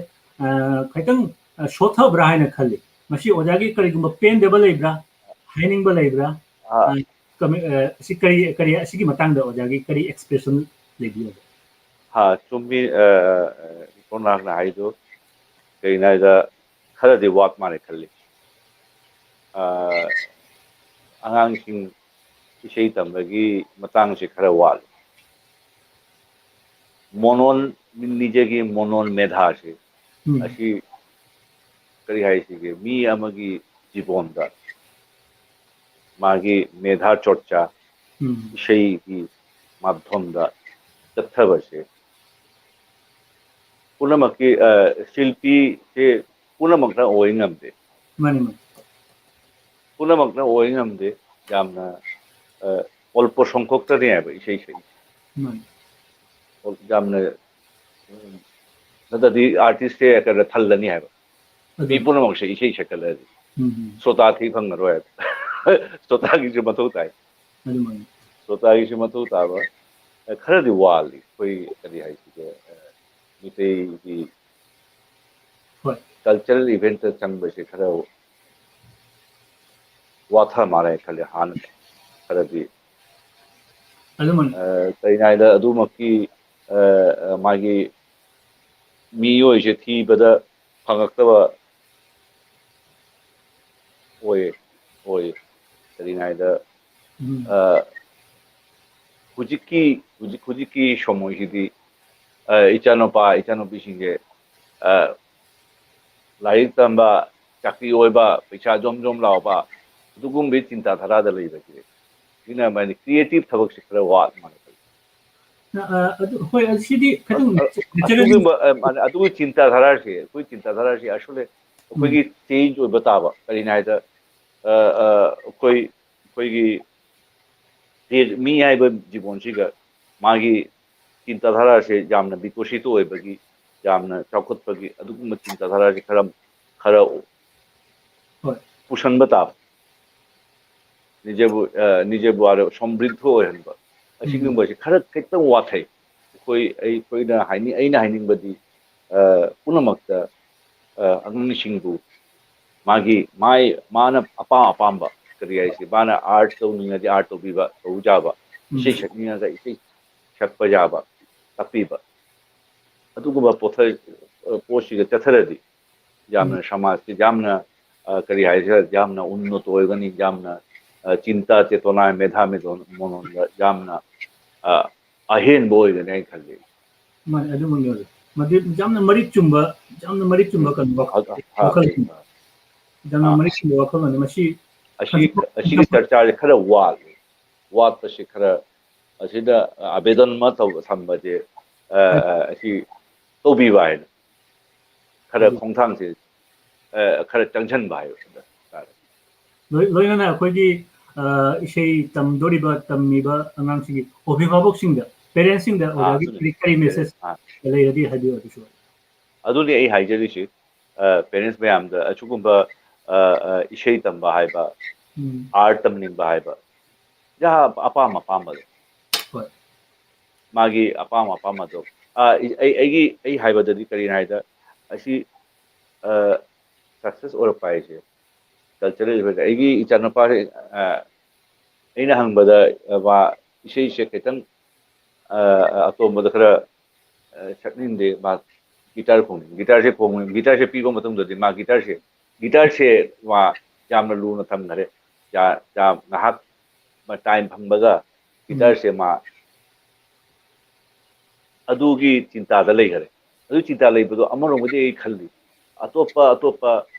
ꯑꯥ, ꯈꯤꯇꯪ, ꯑꯥ, ꯁꯣꯊꯕ꯭ꯔꯥ ꯍꯥꯏꯅ ꯈꯜꯂꯤ꯫ ꯃꯁꯤ ꯑꯣꯖꯥꯒꯤ ꯀꯔꯤꯒꯨꯝꯕ ꯄꯦꯟꯗꯕ ꯂꯩꯕ꯭ꯔꯥ, ꯍꯥꯏꯅꯤꯡꯕ ꯂꯩꯕ꯭ꯔꯥ? ꯑꯥ, ꯑꯥ, ꯀꯃꯤ-, ꯑꯥ, ꯑꯁꯤ ꯀꯔꯤ, ꯀꯔꯤ, ꯑꯁꯤꯒꯤ ꯃꯇꯥꯡꯗ ꯑꯣꯖꯥꯒꯤ ꯀꯔꯤ ꯑꯦꯛꯁꯄ꯭ꯔꯦꯁꯟ ꯂꯩꯕꯤꯒꯦ? ꯍꯥ, ꯆꯨꯝꯃꯤ, ꯑ, ꯑ, ꯏꯄꯣꯟ ꯅꯍꯥꯛꯅ ꯍꯥꯏꯗꯨ꯫ ꯀꯩꯒꯤꯅꯣ ꯍꯥꯏꯗ ꯈꯔꯗꯤ ꯋꯥꯠ ꯃꯥꯜꯂꯦ ꯈꯜꯂꯤ꯫ ꯑ, ꯑꯉꯥꯡꯁꯤꯡ ꯏꯁꯩ ꯇꯝꯕꯒꯤ ꯃꯇꯥꯡꯁꯦ ꯈꯔ ꯋꯥꯠꯂꯤ꯫ ꯃꯣꯅꯣꯟ, ꯅꯤꯖꯦꯒꯤ ꯃꯣꯅꯣꯟ ꯃꯦꯙꯥꯁꯦ, ꯎꯝ, ꯑꯁꯤ ꯀꯔꯤ ꯍꯥꯏꯁꯤꯒꯦ, ꯃꯤ ꯑꯃꯒꯤ ꯖꯤꯕꯣꯟꯗ ꯃꯥꯒꯤ ꯃꯦꯙꯥ ꯆꯣꯔꯆꯥ, ꯎꯝ, ꯏꯁꯩꯒꯤ ꯃꯥꯙ꯭ꯌꯝꯗ ꯆꯠꯊꯕꯁꯦ ꯄꯨꯝꯅꯃꯛꯀꯤ, ꯑ, ꯁꯤꯜꯄꯤꯁꯦ ꯄꯨꯝꯅꯃꯛꯅ ꯑꯣꯏ ꯉꯝꯗꯦ꯫ ꯃꯥꯅꯤ, ꯃꯥꯅꯤ, ꯄꯨꯝꯅꯃꯛꯅ ꯑꯣꯏ ꯉꯝꯗꯦ꯫ ꯌꯥꯝꯅ, ꯑ, ꯑꯣꯜꯄ ꯁꯣꯡꯈꯣꯛꯇꯅꯤ ꯍꯥꯏꯕ ꯏꯁꯩ ꯁꯛꯏ꯫ ꯃꯥꯅꯤ, ꯌꯥꯝꯅ, ꯎꯝ, ꯅꯠꯇ꯭ꯔꯗꯤ ꯑꯥꯔꯇꯤꯁꯁꯦ ꯀꯩꯅꯣ ꯊꯜꯂꯅꯤ ꯍꯥꯏꯕ꯫ ꯃꯤ ꯑꯗꯨ, ꯄꯨꯝꯅꯃꯛꯁꯦ ꯏꯁꯩ ꯁꯛꯀꯠꯂꯗꯤ ꯎꯝ, ꯎꯝ, ꯁꯣꯇꯥ ꯊꯤ ꯐꯪꯉꯔꯣꯏ ꯍꯥꯏꯕ꯫ ꯁ꯭ꯔꯣꯇꯥꯒꯤꯁꯨ ꯃꯊꯧ ꯇꯥꯏ꯫ ꯑꯗꯨꯃꯥꯏꯅ ꯁ꯭ꯔꯣꯇꯥꯒꯤꯁꯨ ꯃꯊꯧ ꯇꯥꯕ꯫ ꯑ, ꯈꯔꯗꯤ ꯋꯥꯠꯂꯤ ꯑꯩꯈꯣꯏ, ꯀꯔꯤ ꯍꯥꯏꯁꯤꯒꯦ, ꯑ, ꯃꯤꯇꯩꯒꯤ ꯍꯣꯏ ꯀꯜꯆꯔꯦꯜ ꯏꯚꯦꯟꯠꯇ ꯆꯪꯕꯁꯦ ꯈꯔ ꯋꯥꯊ ꯃꯥꯜꯂꯦ ꯈꯜꯂꯦ ꯍꯥꯟꯅ ꯈꯔꯗꯤ꯫ ꯑꯗꯨꯃꯥꯏꯅ ꯑ, ꯀꯔꯤꯅꯣ ꯍꯥꯏꯗ ꯑꯗꯨꯃꯛꯀꯤ, ꯑ, ꯑ, ꯃꯥꯒꯤ ꯃꯤꯑꯣꯏꯁꯦ ꯊꯤꯕꯗ ꯐꯪꯉꯛꯇꯕ ꯑꯣꯏ ꯑꯣꯏ ꯀꯔꯤꯅꯣ ꯍꯥꯏꯗ ꯎꯝ ꯑ, ꯍꯧꯖꯤꯛꯀꯤ ꯍꯧꯖꯤꯛ ꯍꯧꯖꯤꯛꯀꯤ ꯁꯣꯃꯣꯏꯁꯤꯗꯤ, ꯑ, ꯏꯆꯥꯅꯨꯄꯥ ꯏꯆꯥꯅꯨꯄꯤꯁꯤꯡꯁꯦ, ꯑ, ꯂꯥꯏꯔꯤꯛ ꯇꯝꯕ, ꯆꯥꯛꯄꯤ ꯑꯣꯏꯕ, ꯄꯩꯁꯥ ꯖꯣꯝ ꯖꯣꯝ ꯂꯥꯎꯕ, ꯑꯗꯨꯒꯨꯝꯕꯒꯤ ꯆꯤꯟꯇꯥ ꯙꯔꯥꯗ ꯂꯩꯕꯁꯦ꯫ ꯁꯤꯅ ꯃꯥꯒꯤ ꯀ꯭ꯔꯤꯌꯦꯇꯤꯞ ꯊꯕꯛꯁꯦ ꯈꯔ ꯋꯥꯠ ꯃꯥꯜꯂꯦ꯫ ꯑ, ꯑ, ꯑꯗꯨ ꯍꯣꯏ, ꯑꯁꯤꯗꯤ ꯈꯤꯇꯪ ꯑ, ꯅꯦꯆꯔꯦꯜ ꯑꯗꯨꯒꯨꯝꯕ, ꯑ, ꯃꯥꯅꯦ, ꯑꯗꯨꯒꯤ ꯆꯤꯟꯇꯥ ꯙꯔꯥꯁꯦ, ꯑꯩꯈꯣꯏ ꯆꯤꯟꯇꯥ ꯙꯔꯥꯁꯦ actually ꯑꯩꯈꯣꯏꯒꯤ ꯆꯦꯟꯖ ꯑꯣꯏꯕ ꯇꯥꯕ꯫ ꯀꯔꯤꯅꯣ ꯍꯥꯏꯗ, ꯑ, ꯑ, ꯑꯩꯈꯣꯏ ꯑꯩꯈꯣꯏꯒꯤ ꯃꯤ ꯍꯥꯏꯕ ꯖꯤꯕꯣꯟꯁꯤꯒ ꯃꯥꯒꯤ ꯆꯤꯟꯇꯥ ꯙꯔꯥꯁꯦ ꯌꯥꯝꯅ ꯕꯤꯀꯣꯁꯤꯇ ꯑꯣꯏꯕꯒꯤ, ꯌꯥꯝꯅ ꯆꯥꯎꯈꯠꯄꯒꯤ ꯑꯗꯨꯒꯨꯝꯕ ꯆꯤꯟꯇꯥ ꯙꯔꯥꯁꯦ ꯈꯔ ꯈꯔ ꯍꯣꯏ ꯄꯨꯁꯟꯕ ꯇꯥꯕ꯫ ꯅꯤꯖꯦꯕꯨ, ꯑ, ꯅꯤꯖꯦꯕꯨ ꯑꯥꯔꯣ ꯁꯣꯝꯕ꯭ꯔꯤꯗ ꯑꯣꯏꯍꯟꯕ꯫ ꯑꯁꯤꯒꯨꯝꯕꯁꯤ ꯈꯔ ꯈꯤꯇꯪ ꯋꯥꯠꯊꯩ꯫ ꯑꯩꯈꯣꯏ, ꯑꯩꯈꯣꯏꯅ ꯍꯥꯏꯅꯤꯡ-, ꯑꯩꯅ ꯍꯥꯏꯅꯤꯡꯕꯗꯤ, ꯑ, ꯄꯨꯝꯅꯃꯛꯇ, ꯑ, ꯑꯉꯥꯡꯁꯤꯡꯕꯨ ꯃꯥꯒꯤ, ꯃꯥꯏ, ꯃꯥꯅ ꯑꯄꯥꯝ ꯑꯄꯥꯝꯕ, ꯀꯔꯤ ꯍꯥꯏꯁꯤ, ꯃꯥꯅ ꯑꯥꯔꯠ ꯇꯧꯅꯤꯡꯉꯗꯤ ꯑꯥꯔꯠ ꯇꯧꯕꯤꯕ, ꯇꯧꯕ ꯌꯥꯕ, ꯎꯝ꯫ ꯏꯁꯩ ꯁꯛꯅꯤꯡꯉꯒ ꯏꯁꯩ ꯁꯛꯄ ꯌꯥꯕ ꯇꯥꯛꯄꯤꯕ꯫ ꯑꯗꯨꯒꯨꯝꯕ ꯄꯣꯠꯊ-, ꯑ, ꯄꯣꯠꯁꯤꯗ ꯆꯠꯊꯔꯗꯤ ꯌꯥꯝꯅ ꯁꯃꯥꯖꯁꯤ ꯌꯥꯝꯅ, ꯑ, ꯀꯔꯤ ꯍꯥꯏꯁꯤꯔ, ꯌꯥꯝꯅ ꯎꯟꯅꯠ ꯑꯣꯏꯒꯅꯤ, ꯌꯥꯝꯅ, ꯑ, ꯆꯤꯟꯇꯥ ꯆꯦꯇꯣꯅꯥ ꯃꯦꯙꯥ ꯃꯦꯗꯣꯟ ꯃꯣꯅꯣꯟꯗ ꯌꯥꯝꯅ, ꯑ, ꯑꯍꯦꯟꯕ ꯑꯣꯏꯒꯅꯤ ꯍꯥꯏꯅ ꯈꯜꯂꯤ꯫ ꯃꯥꯅꯦ, ꯑꯗꯨꯃꯛꯅꯤ ꯑꯣꯖꯥ꯫ ꯃꯗꯨ ꯌꯥꯝꯅ ꯃꯔꯤꯛ ꯆꯨꯝꯕ, ꯌꯥꯝꯅ ꯃꯔꯤꯛ ꯆꯨꯝꯕ ꯀꯩꯅꯣ ꯋꯥꯈꯜ, ꯑ, ꯑ, ꯋꯥꯈꯜ ꯑ, ꯌꯥꯝꯅ ꯑ, ꯃꯔꯤꯛ ꯆꯨꯝꯕ ꯋꯥꯈꯜꯂꯣꯟꯅꯤ꯫ ꯃꯁꯤ ꯑꯁꯤ, ꯑꯁꯤꯒꯤ ꯆꯔꯆꯥꯁꯦ ꯈꯔ ꯋꯥꯠꯂꯤ꯫ ꯋꯥꯠꯄꯁꯤ ꯈꯔ ꯑꯁꯤꯗ ꯑꯕꯦꯗꯟ ꯑꯃ ꯇꯧꯕ ꯊꯝꯕꯁꯦ, ꯑ, ꯑ, ꯑꯁꯤ ꯇꯧꯕꯤꯕ ꯍꯥꯏꯅ ꯈꯔ ꯎꯝ꯫ ꯈꯣꯡꯊꯥꯡꯁꯦ, ꯑ, ꯈꯔ ꯆꯪꯁꯤꯟꯕ ꯍꯥꯏꯕ ꯇꯥꯔꯦ꯫ ꯂꯣꯏ-, ꯂꯣꯏꯅꯅ ꯑꯩꯈꯣꯏꯒꯤ, ꯑ, ꯏꯁꯩ ꯇꯝꯗꯣꯔꯤꯕ, ꯇꯝꯃꯤꯕ ꯑꯉꯥꯡꯁꯤꯡꯒꯤ ꯑꯣꯕꯤꯚꯥꯕꯛꯁꯤꯡꯗ, ꯄꯦꯔꯦꯟꯁꯁꯤꯡꯗ ꯑꯥ, ꯑꯣꯖꯥꯒꯤ ꯑꯗꯨꯅꯤ꯫ ꯀꯔꯤ, ꯀꯔꯤ ꯃꯦꯁꯦꯖ ꯑꯥ, ꯂꯩꯔꯗꯤ ꯍꯥꯏꯕꯤꯌꯨ ꯑꯗꯨꯁꯨ꯫ ꯑꯗꯨꯅꯤ ꯑꯩ ꯍꯥꯏꯖꯔꯤꯁꯤ꯫ ꯑ, ꯄꯦꯔꯦꯟꯁ ꯃꯌꯥꯝꯗ ꯑꯁꯤꯒꯨꯝꯕ, ꯑ, ꯑ, ꯏꯁꯩ ꯇꯝꯕ ꯍꯥꯏꯕ, ꯎꯝ꯫ ꯑꯥꯔꯠ ꯇꯝꯅꯤꯡꯕ ꯍꯥꯏꯕ, ꯌꯥ, ꯑꯄꯥꯝ ꯑꯄꯥꯝꯕꯗꯣ꯫ ꯍꯣꯏ꯫ ꯃꯥꯒꯤ ꯑꯄꯥꯝ ꯑꯄꯥꯝꯕꯗꯣ꯫ ꯑ, ꯑꯩ, ꯑꯩ, ꯑꯩꯒꯤ, ꯑꯩ ꯍꯥꯏꯕꯗꯗꯤ ꯀꯔꯤꯅꯣ ꯍꯥꯏꯗ, ꯑꯁꯤ, ꯑ, ꯁꯛꯁꯦꯁ ꯑꯣꯏꯔꯛꯄ ꯍꯥꯏꯁꯦ ꯀꯜꯆꯔꯦꯜ ꯑꯣꯏꯕ꯫ ꯑꯩꯒꯤ ꯏꯆꯥꯅꯨꯄꯥꯁꯦ, ꯑ, ꯑꯩꯅ ꯍꯪꯕꯗ, ꯑ, ꯃꯥ ꯏꯁꯩꯁꯦ ꯈꯤꯇꯪ, ꯑ, ꯑꯇꯣꯝꯕꯗ ꯈꯔ, ꯑ, ꯁꯛꯅꯤꯡꯗꯦ, ꯃꯥ ꯒꯤꯇꯥꯔ ꯈꯣꯡꯅꯤꯡꯉꯤ꯫ ꯒꯤꯇꯥꯔꯁꯦ ꯈꯣꯡꯉꯤ, ꯒꯤꯇꯥꯔꯁꯦ ꯄꯤꯕ ꯃꯇꯨꯡꯗꯗꯤ ꯃꯥ ꯒꯤꯇꯥꯔꯁꯦ, ꯒꯤꯇꯥꯔꯁꯦ ꯃꯥ ꯌꯥꯝꯅ ꯂꯨꯅ ꯊꯝꯈꯔꯦ꯫ ꯌꯥ-, ꯌꯥꯝ ꯉꯥꯏꯍꯥꯛ ꯃ-, ꯇꯥꯏꯝ ꯐꯪꯕꯒ ꯒꯤꯇꯥꯔꯁꯦ ꯃꯥ ꯑꯗꯨꯒꯤ ꯆꯤꯟꯇꯥꯗ ꯂꯩꯈꯔꯦ꯫ ꯑꯗꯨ ꯆꯤꯟꯇꯥ ꯂꯩꯕꯗꯣ ꯑꯃꯔꯣꯝꯗꯗꯤ ꯑꯩ ꯈꯜꯂꯤ, ꯑꯇꯣꯞꯄ, ꯑꯇꯣꯞꯄ,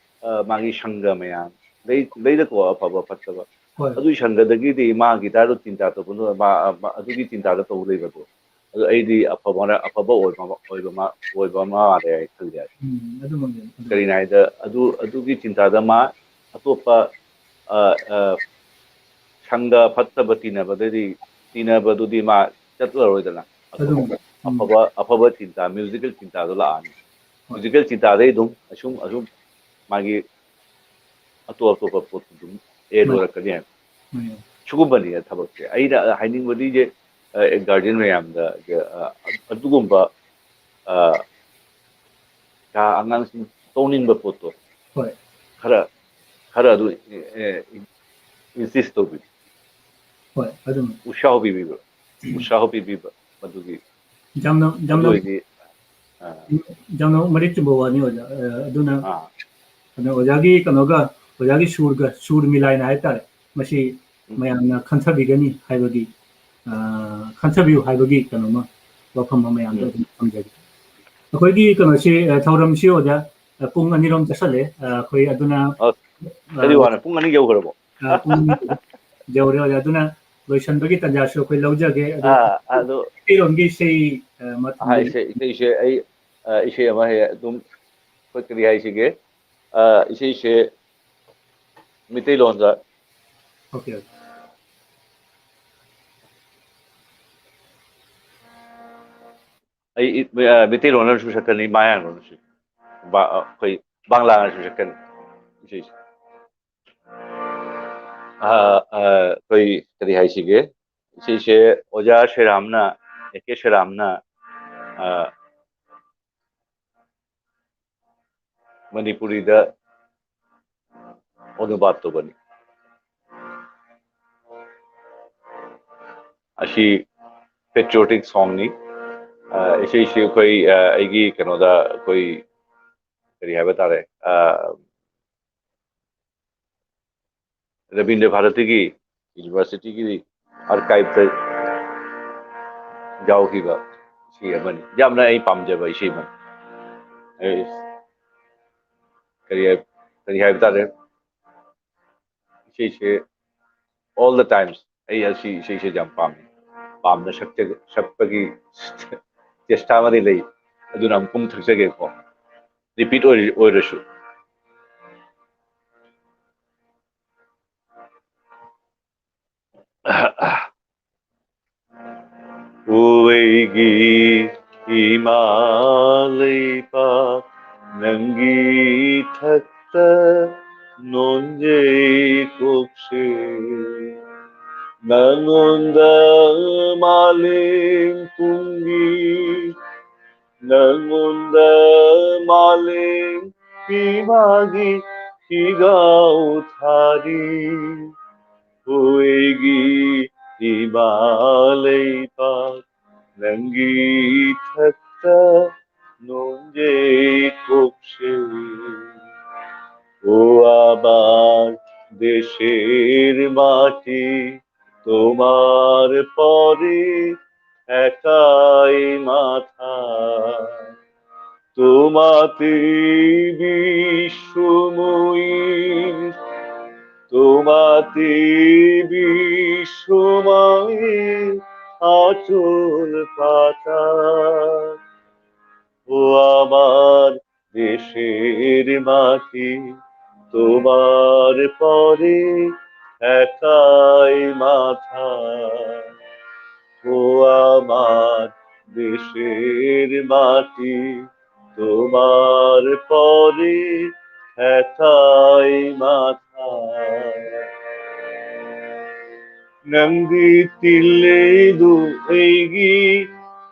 ꯑ, ꯃꯥꯒꯤ ꯁꯪꯒ ꯃꯌꯥꯝ ꯂꯩ-, ꯂꯩꯗꯀꯣ, ꯑꯐꯕ ꯐꯠꯇꯕ꯫ ꯍꯣꯏ꯫ ꯑꯗꯨꯒꯤ ꯁꯪꯒꯗꯒꯤꯗꯤ ꯃꯥ ꯒꯤꯇꯥꯔꯗꯣ ꯆꯤꯟꯇꯥ ꯇꯧꯕꯗꯣ, ꯃꯥ, ꯃꯥ ꯑꯗꯨꯒꯤ ꯆꯤꯟꯇꯥꯗ ꯇꯧ ꯂꯩꯕꯗꯣ꯫ ꯑꯗꯨ ꯑꯩꯗꯤ ꯑꯐꯕ, ꯑꯐꯕ ꯑꯣꯏꯕ ꯑꯃ, ꯑꯣꯏꯕ ꯑꯃ, ꯑꯣꯏꯕ ꯑꯃ ꯃꯥꯜꯂꯦ ꯍꯥꯏꯅ ꯈꯜꯂꯤ ꯍꯥꯏꯕ꯫ ꯎꯝ, ꯑꯗꯨꯃꯛꯅꯤ, ꯑꯗꯨꯃꯛꯅꯤ꯫ ꯀꯔꯤꯅꯣ ꯍꯥꯏꯗ, ꯑꯗꯨ, ꯑꯗꯨꯒꯤ ꯆꯤꯟꯇꯥꯗ ꯃꯥ ꯑꯇꯣꯞꯄ, ꯑ, ꯑ, ꯁꯪꯒ ꯐꯠꯇꯕ ꯇꯤꯟꯅꯕꯗꯗꯤ, ꯇꯤꯟꯅꯕꯗꯨꯗꯤ ꯃꯥ ꯆꯠꯂꯔꯣꯏꯗꯅ꯫ ꯑꯇꯣꯞꯄ ꯑꯗꯨꯃꯛꯅꯤ꯫ ꯎꯝ꯫ ꯑꯐꯕ, ꯑꯐꯕ ꯆꯤꯟꯇꯥ, ꯃ꯭ꯌꯨꯖꯤꯀꯦꯜ ꯆꯤꯟꯇꯥꯗꯣ ꯂꯥꯛꯑꯅꯤ꯫ ꯍꯣꯏ꯫ ꯃ꯭ꯌꯨꯖꯤꯀꯦꯜ ꯆꯤꯟꯇꯥꯗꯩ ꯑꯗꯨꯝ ꯑꯁꯨꯝ, ꯑꯁꯨꯝ ꯃꯥꯒꯤ ꯑꯇꯣꯞ ꯑꯇꯣꯞꯄ ꯄꯣꯠꯇꯨ ꯑꯗꯨꯝ ꯑꯦꯗ ꯃꯥꯅꯤ꯫ ꯑꯣꯏꯔꯛꯀꯅꯤ ꯍꯥꯏꯕ꯫ ꯃꯥꯅꯤ꯫ ꯁꯤꯒꯨꯝꯕꯅꯤ ꯊꯕꯛꯁꯦ꯫ ꯑꯩꯅ ꯍꯥꯏꯅꯤꯡꯕꯗꯤ, ꯏꯆꯦ, ꯑ, ꯒꯥꯔꯖꯤꯌꯟ ꯃꯌꯥꯝꯗ, ꯑ, ꯑꯗꯨꯒꯨꯝꯕ, ꯑ, ꯑꯉꯥꯡꯁꯤꯡ ꯇꯧꯅꯤꯡꯕ ꯄꯣꯠꯇꯣ ꯍꯣꯏ꯫ ꯈꯔ, ꯈꯔ ꯑꯗꯨ, ꯑꯦ, ꯏꯟꯁꯤꯁ ꯇꯧꯕꯤꯕ, ꯍꯣꯏ, ꯑꯗꯨꯝ꯫ ꯎꯠꯁꯥꯍ ꯄꯤꯕꯤꯕ, ꯎꯠꯁꯥꯍ ꯄꯤꯕꯤꯕ, ꯃꯗꯨꯒꯤ ꯌꯥꯝꯅ, ꯑꯗꯨ ꯌꯥꯝꯅ, ꯑꯣꯏꯗꯤ, ꯑ, ꯌꯥꯝꯅ ꯃꯔꯤꯛ ꯆꯨꯝꯕ ꯋꯥꯅꯤ, ꯑꯣꯖꯥ꯫ ꯑ, ꯑꯗꯨꯅ ꯑ, ꯑꯗꯣ ꯑꯣꯖꯥꯒꯤ ꯀꯩꯅꯣꯒ, ꯑꯣꯖꯥꯒꯤ ꯁꯨꯔꯒ, ꯁꯨꯔ ꯃꯤꯂꯥꯏꯅ ꯍꯥꯏꯇꯥꯔꯦ, ꯃꯁꯤ ꯎꯝ꯫ ꯃꯌꯥꯝꯅ ꯈꯟꯊꯕꯤꯒꯅꯤ ꯍꯥꯏꯕꯒꯤ, ꯑ, ꯈꯟꯊꯕꯤꯌꯨ ꯍꯥꯏꯕꯒꯤ ꯀꯩꯅꯣꯃ, ꯋꯥꯐꯝ ꯑꯃ ꯃꯌꯥꯝꯗ ꯎꯝ꯫ ꯑꯗꯨꯝ ꯊꯝꯖꯒꯦ꯫ ꯑꯩꯈꯣꯏꯒꯤ ꯀꯩꯅꯣꯁꯤ, ꯑ, ꯊꯧꯔꯝꯁꯤ ꯑꯣꯖꯥ, ꯑ, ꯄꯨꯡ ꯑꯅꯤꯔꯣꯝ ꯆꯠꯁꯜꯂꯦ꯫ ꯑ, ꯑꯩꯈꯣꯏ ꯑꯗꯨꯅ, ꯑ, ꯑ, ꯀꯔꯤ ꯋꯥꯅꯣ? ꯄꯨꯡ ꯑꯅꯤ ꯌꯧꯈ꯭ꯔꯕꯣ? ꯑ, ꯄꯨꯡ ꯑꯅꯤ ꯌꯧꯔꯦ ꯑꯣꯖꯥ꯫ ꯑꯗꯨꯅ ꯂꯣꯏꯁꯟꯕꯒꯤ ꯇꯥꯟꯖꯥꯁꯨ ꯑꯩꯈꯣꯏ ꯂꯧꯖꯒꯦ꯫ ꯑꯗꯣ ꯑ, ꯑꯗꯣ, ꯃꯩꯇꯩꯂꯣꯟꯒꯤ ꯏꯁꯩ, ꯑ, ꯑꯃ ꯑ, ꯊꯝꯕꯤꯌꯨ꯫ ꯏꯁꯩ, ꯏꯁꯩꯁꯦ ꯑꯩ, ꯑ, ꯏꯁꯩ ꯑꯃ ꯍꯦꯛ ꯑꯗꯨꯝ ꯑꯩꯈꯣꯏ ꯀꯔꯤ ꯍꯥꯏꯁꯤꯒꯦ? ꯑ, ꯏꯁꯩꯁꯦ ꯃꯤꯇꯩꯂꯣꯟꯗ꯫ Okay, okay. ꯑꯩ ꯏ-, ꯑ, ꯃꯤꯇꯩꯂꯣꯟꯅꯁꯨ ꯁꯛꯀꯅꯤ, ꯃꯌꯥꯡꯂꯣꯟꯅꯁꯨ, ꯕꯥ-, ꯑ, ꯑꯩꯈꯣꯏ ꯕꯪꯂꯥꯅꯁꯨ ꯁꯛꯀꯅꯤ ꯏꯁꯩꯁꯦ꯫ ꯑ, ꯑ, ꯑꯩꯈꯣꯏ ꯀꯔꯤ ꯍꯥꯏꯁꯤꯒꯦ? ꯁꯤꯁꯦ ꯑꯣꯖꯥ ꯁꯦꯔꯥꯝꯅ, ꯑꯦ ꯀꯦ ꯁꯦꯔꯥꯝꯅ, ꯑ, ꯃꯅꯤꯄꯨꯔꯤꯗ ꯑꯣꯅꯨꯕꯥꯗ ꯇꯧꯕꯅꯤ꯫ ꯑꯁꯤ patriotic songꯅꯤ꯫ ꯑ, ꯏꯁꯩꯁꯤ ꯑꯩꯈꯣꯏ, ꯑ, ꯑꯩꯒꯤ ꯀꯩꯅꯣꯗ ꯑꯩꯈꯣꯏ ꯀꯔꯤ ꯍꯥꯏꯕ ꯇꯥꯔꯦ, ꯑ, ꯔꯕꯤꯟꯗ꯭ꯔ ꯚꯥꯔꯇꯤꯒꯤ universityꯒꯤ archiveꯇ ꯌꯥꯎꯈꯤꯕ ꯏꯁꯩ ꯑꯃꯅꯤ꯫ ꯌꯥꯝꯅ ꯑꯩ ꯄꯥꯝꯖꯕ ꯏꯁꯩ ꯑꯃꯅꯤ꯫ ꯑꯩ ꯀꯔꯤ ꯍꯥꯏ-, ꯀꯔꯤ ꯍꯥꯏꯕ ꯇꯥꯔꯦ? ꯏꯁꯩꯁꯦ all the times ꯑꯩ ꯑꯁꯤ ꯏꯁꯩꯁꯦ ꯌꯥꯝ ꯄꯥꯝꯃꯤ꯫ ꯄꯥꯝꯅ ꯁꯛꯆ-, ꯁꯛꯄꯒꯤ ꯆꯦꯁꯇꯥ ꯑꯃꯗꯤ ꯂꯩ꯫ ꯑꯗꯨꯅ ꯑꯃꯨꯛꯇꯪ ꯊꯛꯆꯒꯦꯀꯣ꯫ Repeat ꯑꯣꯏꯔ-, ꯑꯣꯏꯔꯁꯨ꯫ ꯑꯣ ꯑꯩꯒꯤ ꯏꯃꯥ ꯂꯩꯄꯥꯛ, ꯅꯪꯒꯤ ꯏꯊꯛꯇ ꯅꯣꯟꯖꯩ ꯀꯣꯛꯁꯦ꯫ ꯅꯪꯉꯣꯟꯗ ꯃꯥꯂꯦꯝ ꯄꯨꯝꯒꯤ, ꯅꯪꯉꯣꯟꯗ ꯃꯥꯂꯦꯝ ꯏꯃꯥꯒꯤ ꯏꯒꯥꯎ ꯊꯥꯔꯤ꯫ ꯑꯣ ꯑꯩꯒꯤ ꯏꯃꯥ ꯂꯩꯄꯥꯛ, ꯅꯪꯒꯤ ꯏꯊꯛꯇ ꯅꯣꯟꯖꯩ ꯀꯣꯛꯁꯦ꯫ ও আমার দেশের মাটি, তোমার পরে একাই মাথা। তোমাতে বিশ্বময়ী, তোমাতে বিশ্বময়ী আচল পাতা। ও আমার দেশের মাটি, তোমার পরে একাই মাথা। ও আমার দেশের মাটি, তোমার পরে একাই মাথা। ꯅꯪꯗꯤ ꯇꯤꯜꯂꯤꯗꯨ ꯑꯩꯒꯤ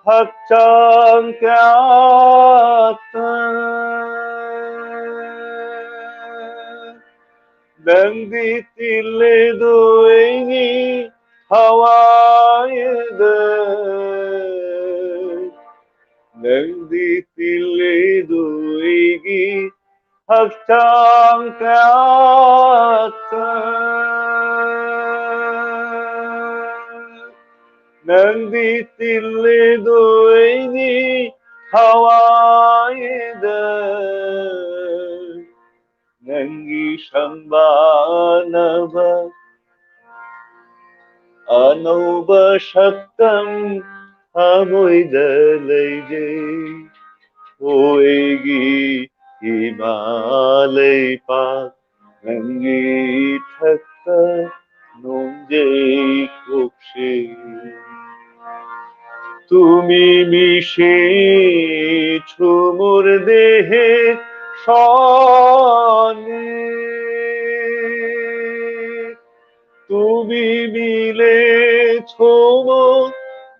ꯍꯛꯆꯥꯡ ꯀꯌꯥꯠꯇ꯫ ꯅꯪꯗꯤ ꯇꯤꯜꯂꯤꯗꯨ ꯑꯩꯒꯤ ꯊꯋꯥꯏꯗ꯫ ꯅꯪꯗꯤ ꯇꯤꯜꯂꯤꯗꯨ ꯑꯩꯒꯤ ꯍꯛꯆꯥꯡ ꯀꯌꯥꯠꯇ꯫ ꯅꯪꯗꯤ ꯇꯤꯜꯂꯤꯗꯨ ꯑꯩꯒꯤ ꯊꯋꯥꯏꯗ꯫ ꯅꯪꯒꯤ ꯁꯪꯕꯥꯅꯕ ꯑꯅꯧꯕ ꯁꯛꯇꯝ ꯊꯃꯣꯏꯗ ꯂꯩꯖꯩ꯫ ꯑꯣ ꯑꯩꯒꯤ ꯏꯃꯥ ꯂꯩꯄꯥꯛ, ꯅꯪꯒꯤ ꯏꯊꯛꯇ ꯅꯣꯡꯖꯩ ꯀꯣꯛꯁꯦ꯫ তুমি মিশে ঝুমুর দেহে সনে। তুমি মিলে ঝুমুর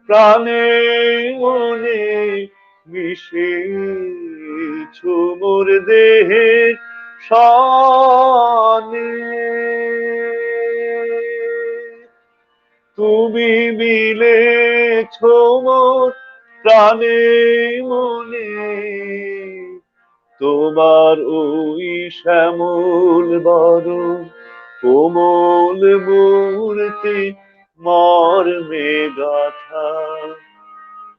প্রাণে মনে। মিশে ঝুমুর দেহে সনে। তুমি মিলে ঝুমুর প্রাণে মনে। তোমার ওই শ্যামল বরণ কোমল মূর্তি মর্মে গাথা।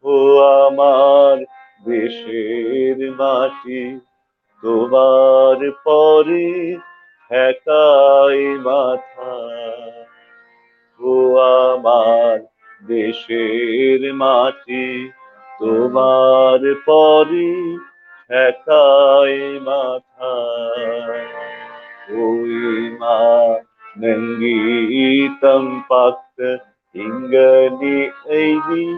ও আমার দেশের মাটি, তোমার পরে ঠেকাই মাথা। ও আমার দেশের মাটি, তোমার পরে ঠেকাই মাথা। ও ꯏꯃꯥ, ꯅꯪꯒꯤ ꯇꯝꯄꯥꯛꯇ ꯍꯤꯡꯒꯅꯤ ꯑꯩꯗꯤ,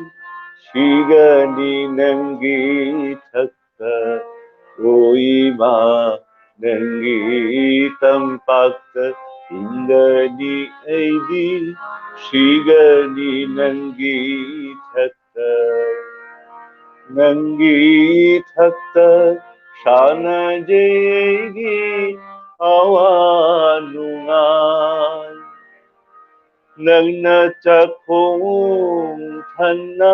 ꯁꯤꯒꯅꯤ ꯅꯪꯒꯤ ꯏꯊꯛꯇ꯫ ꯇ꯫ ꯑꯣ ꯏꯃꯥ, ꯅꯪꯒꯤ ꯇꯝꯄꯥꯛꯇ ꯍꯤꯡꯒꯅꯤ ꯑꯩꯗꯤ, ꯁꯤꯒꯅꯤ ꯅꯪꯒꯤ ꯏꯊꯛꯇ, ꯅꯪꯒꯤ ꯏꯊꯛꯇ ꯁꯥꯟꯅꯖꯩ ꯑꯩꯒꯤ ꯑꯋꯥ ꯅꯨꯡꯉꯥꯏ꯫ ꯅꯪꯅ ꯆꯥꯛꯈꯨꯝ ꯊꯟꯅ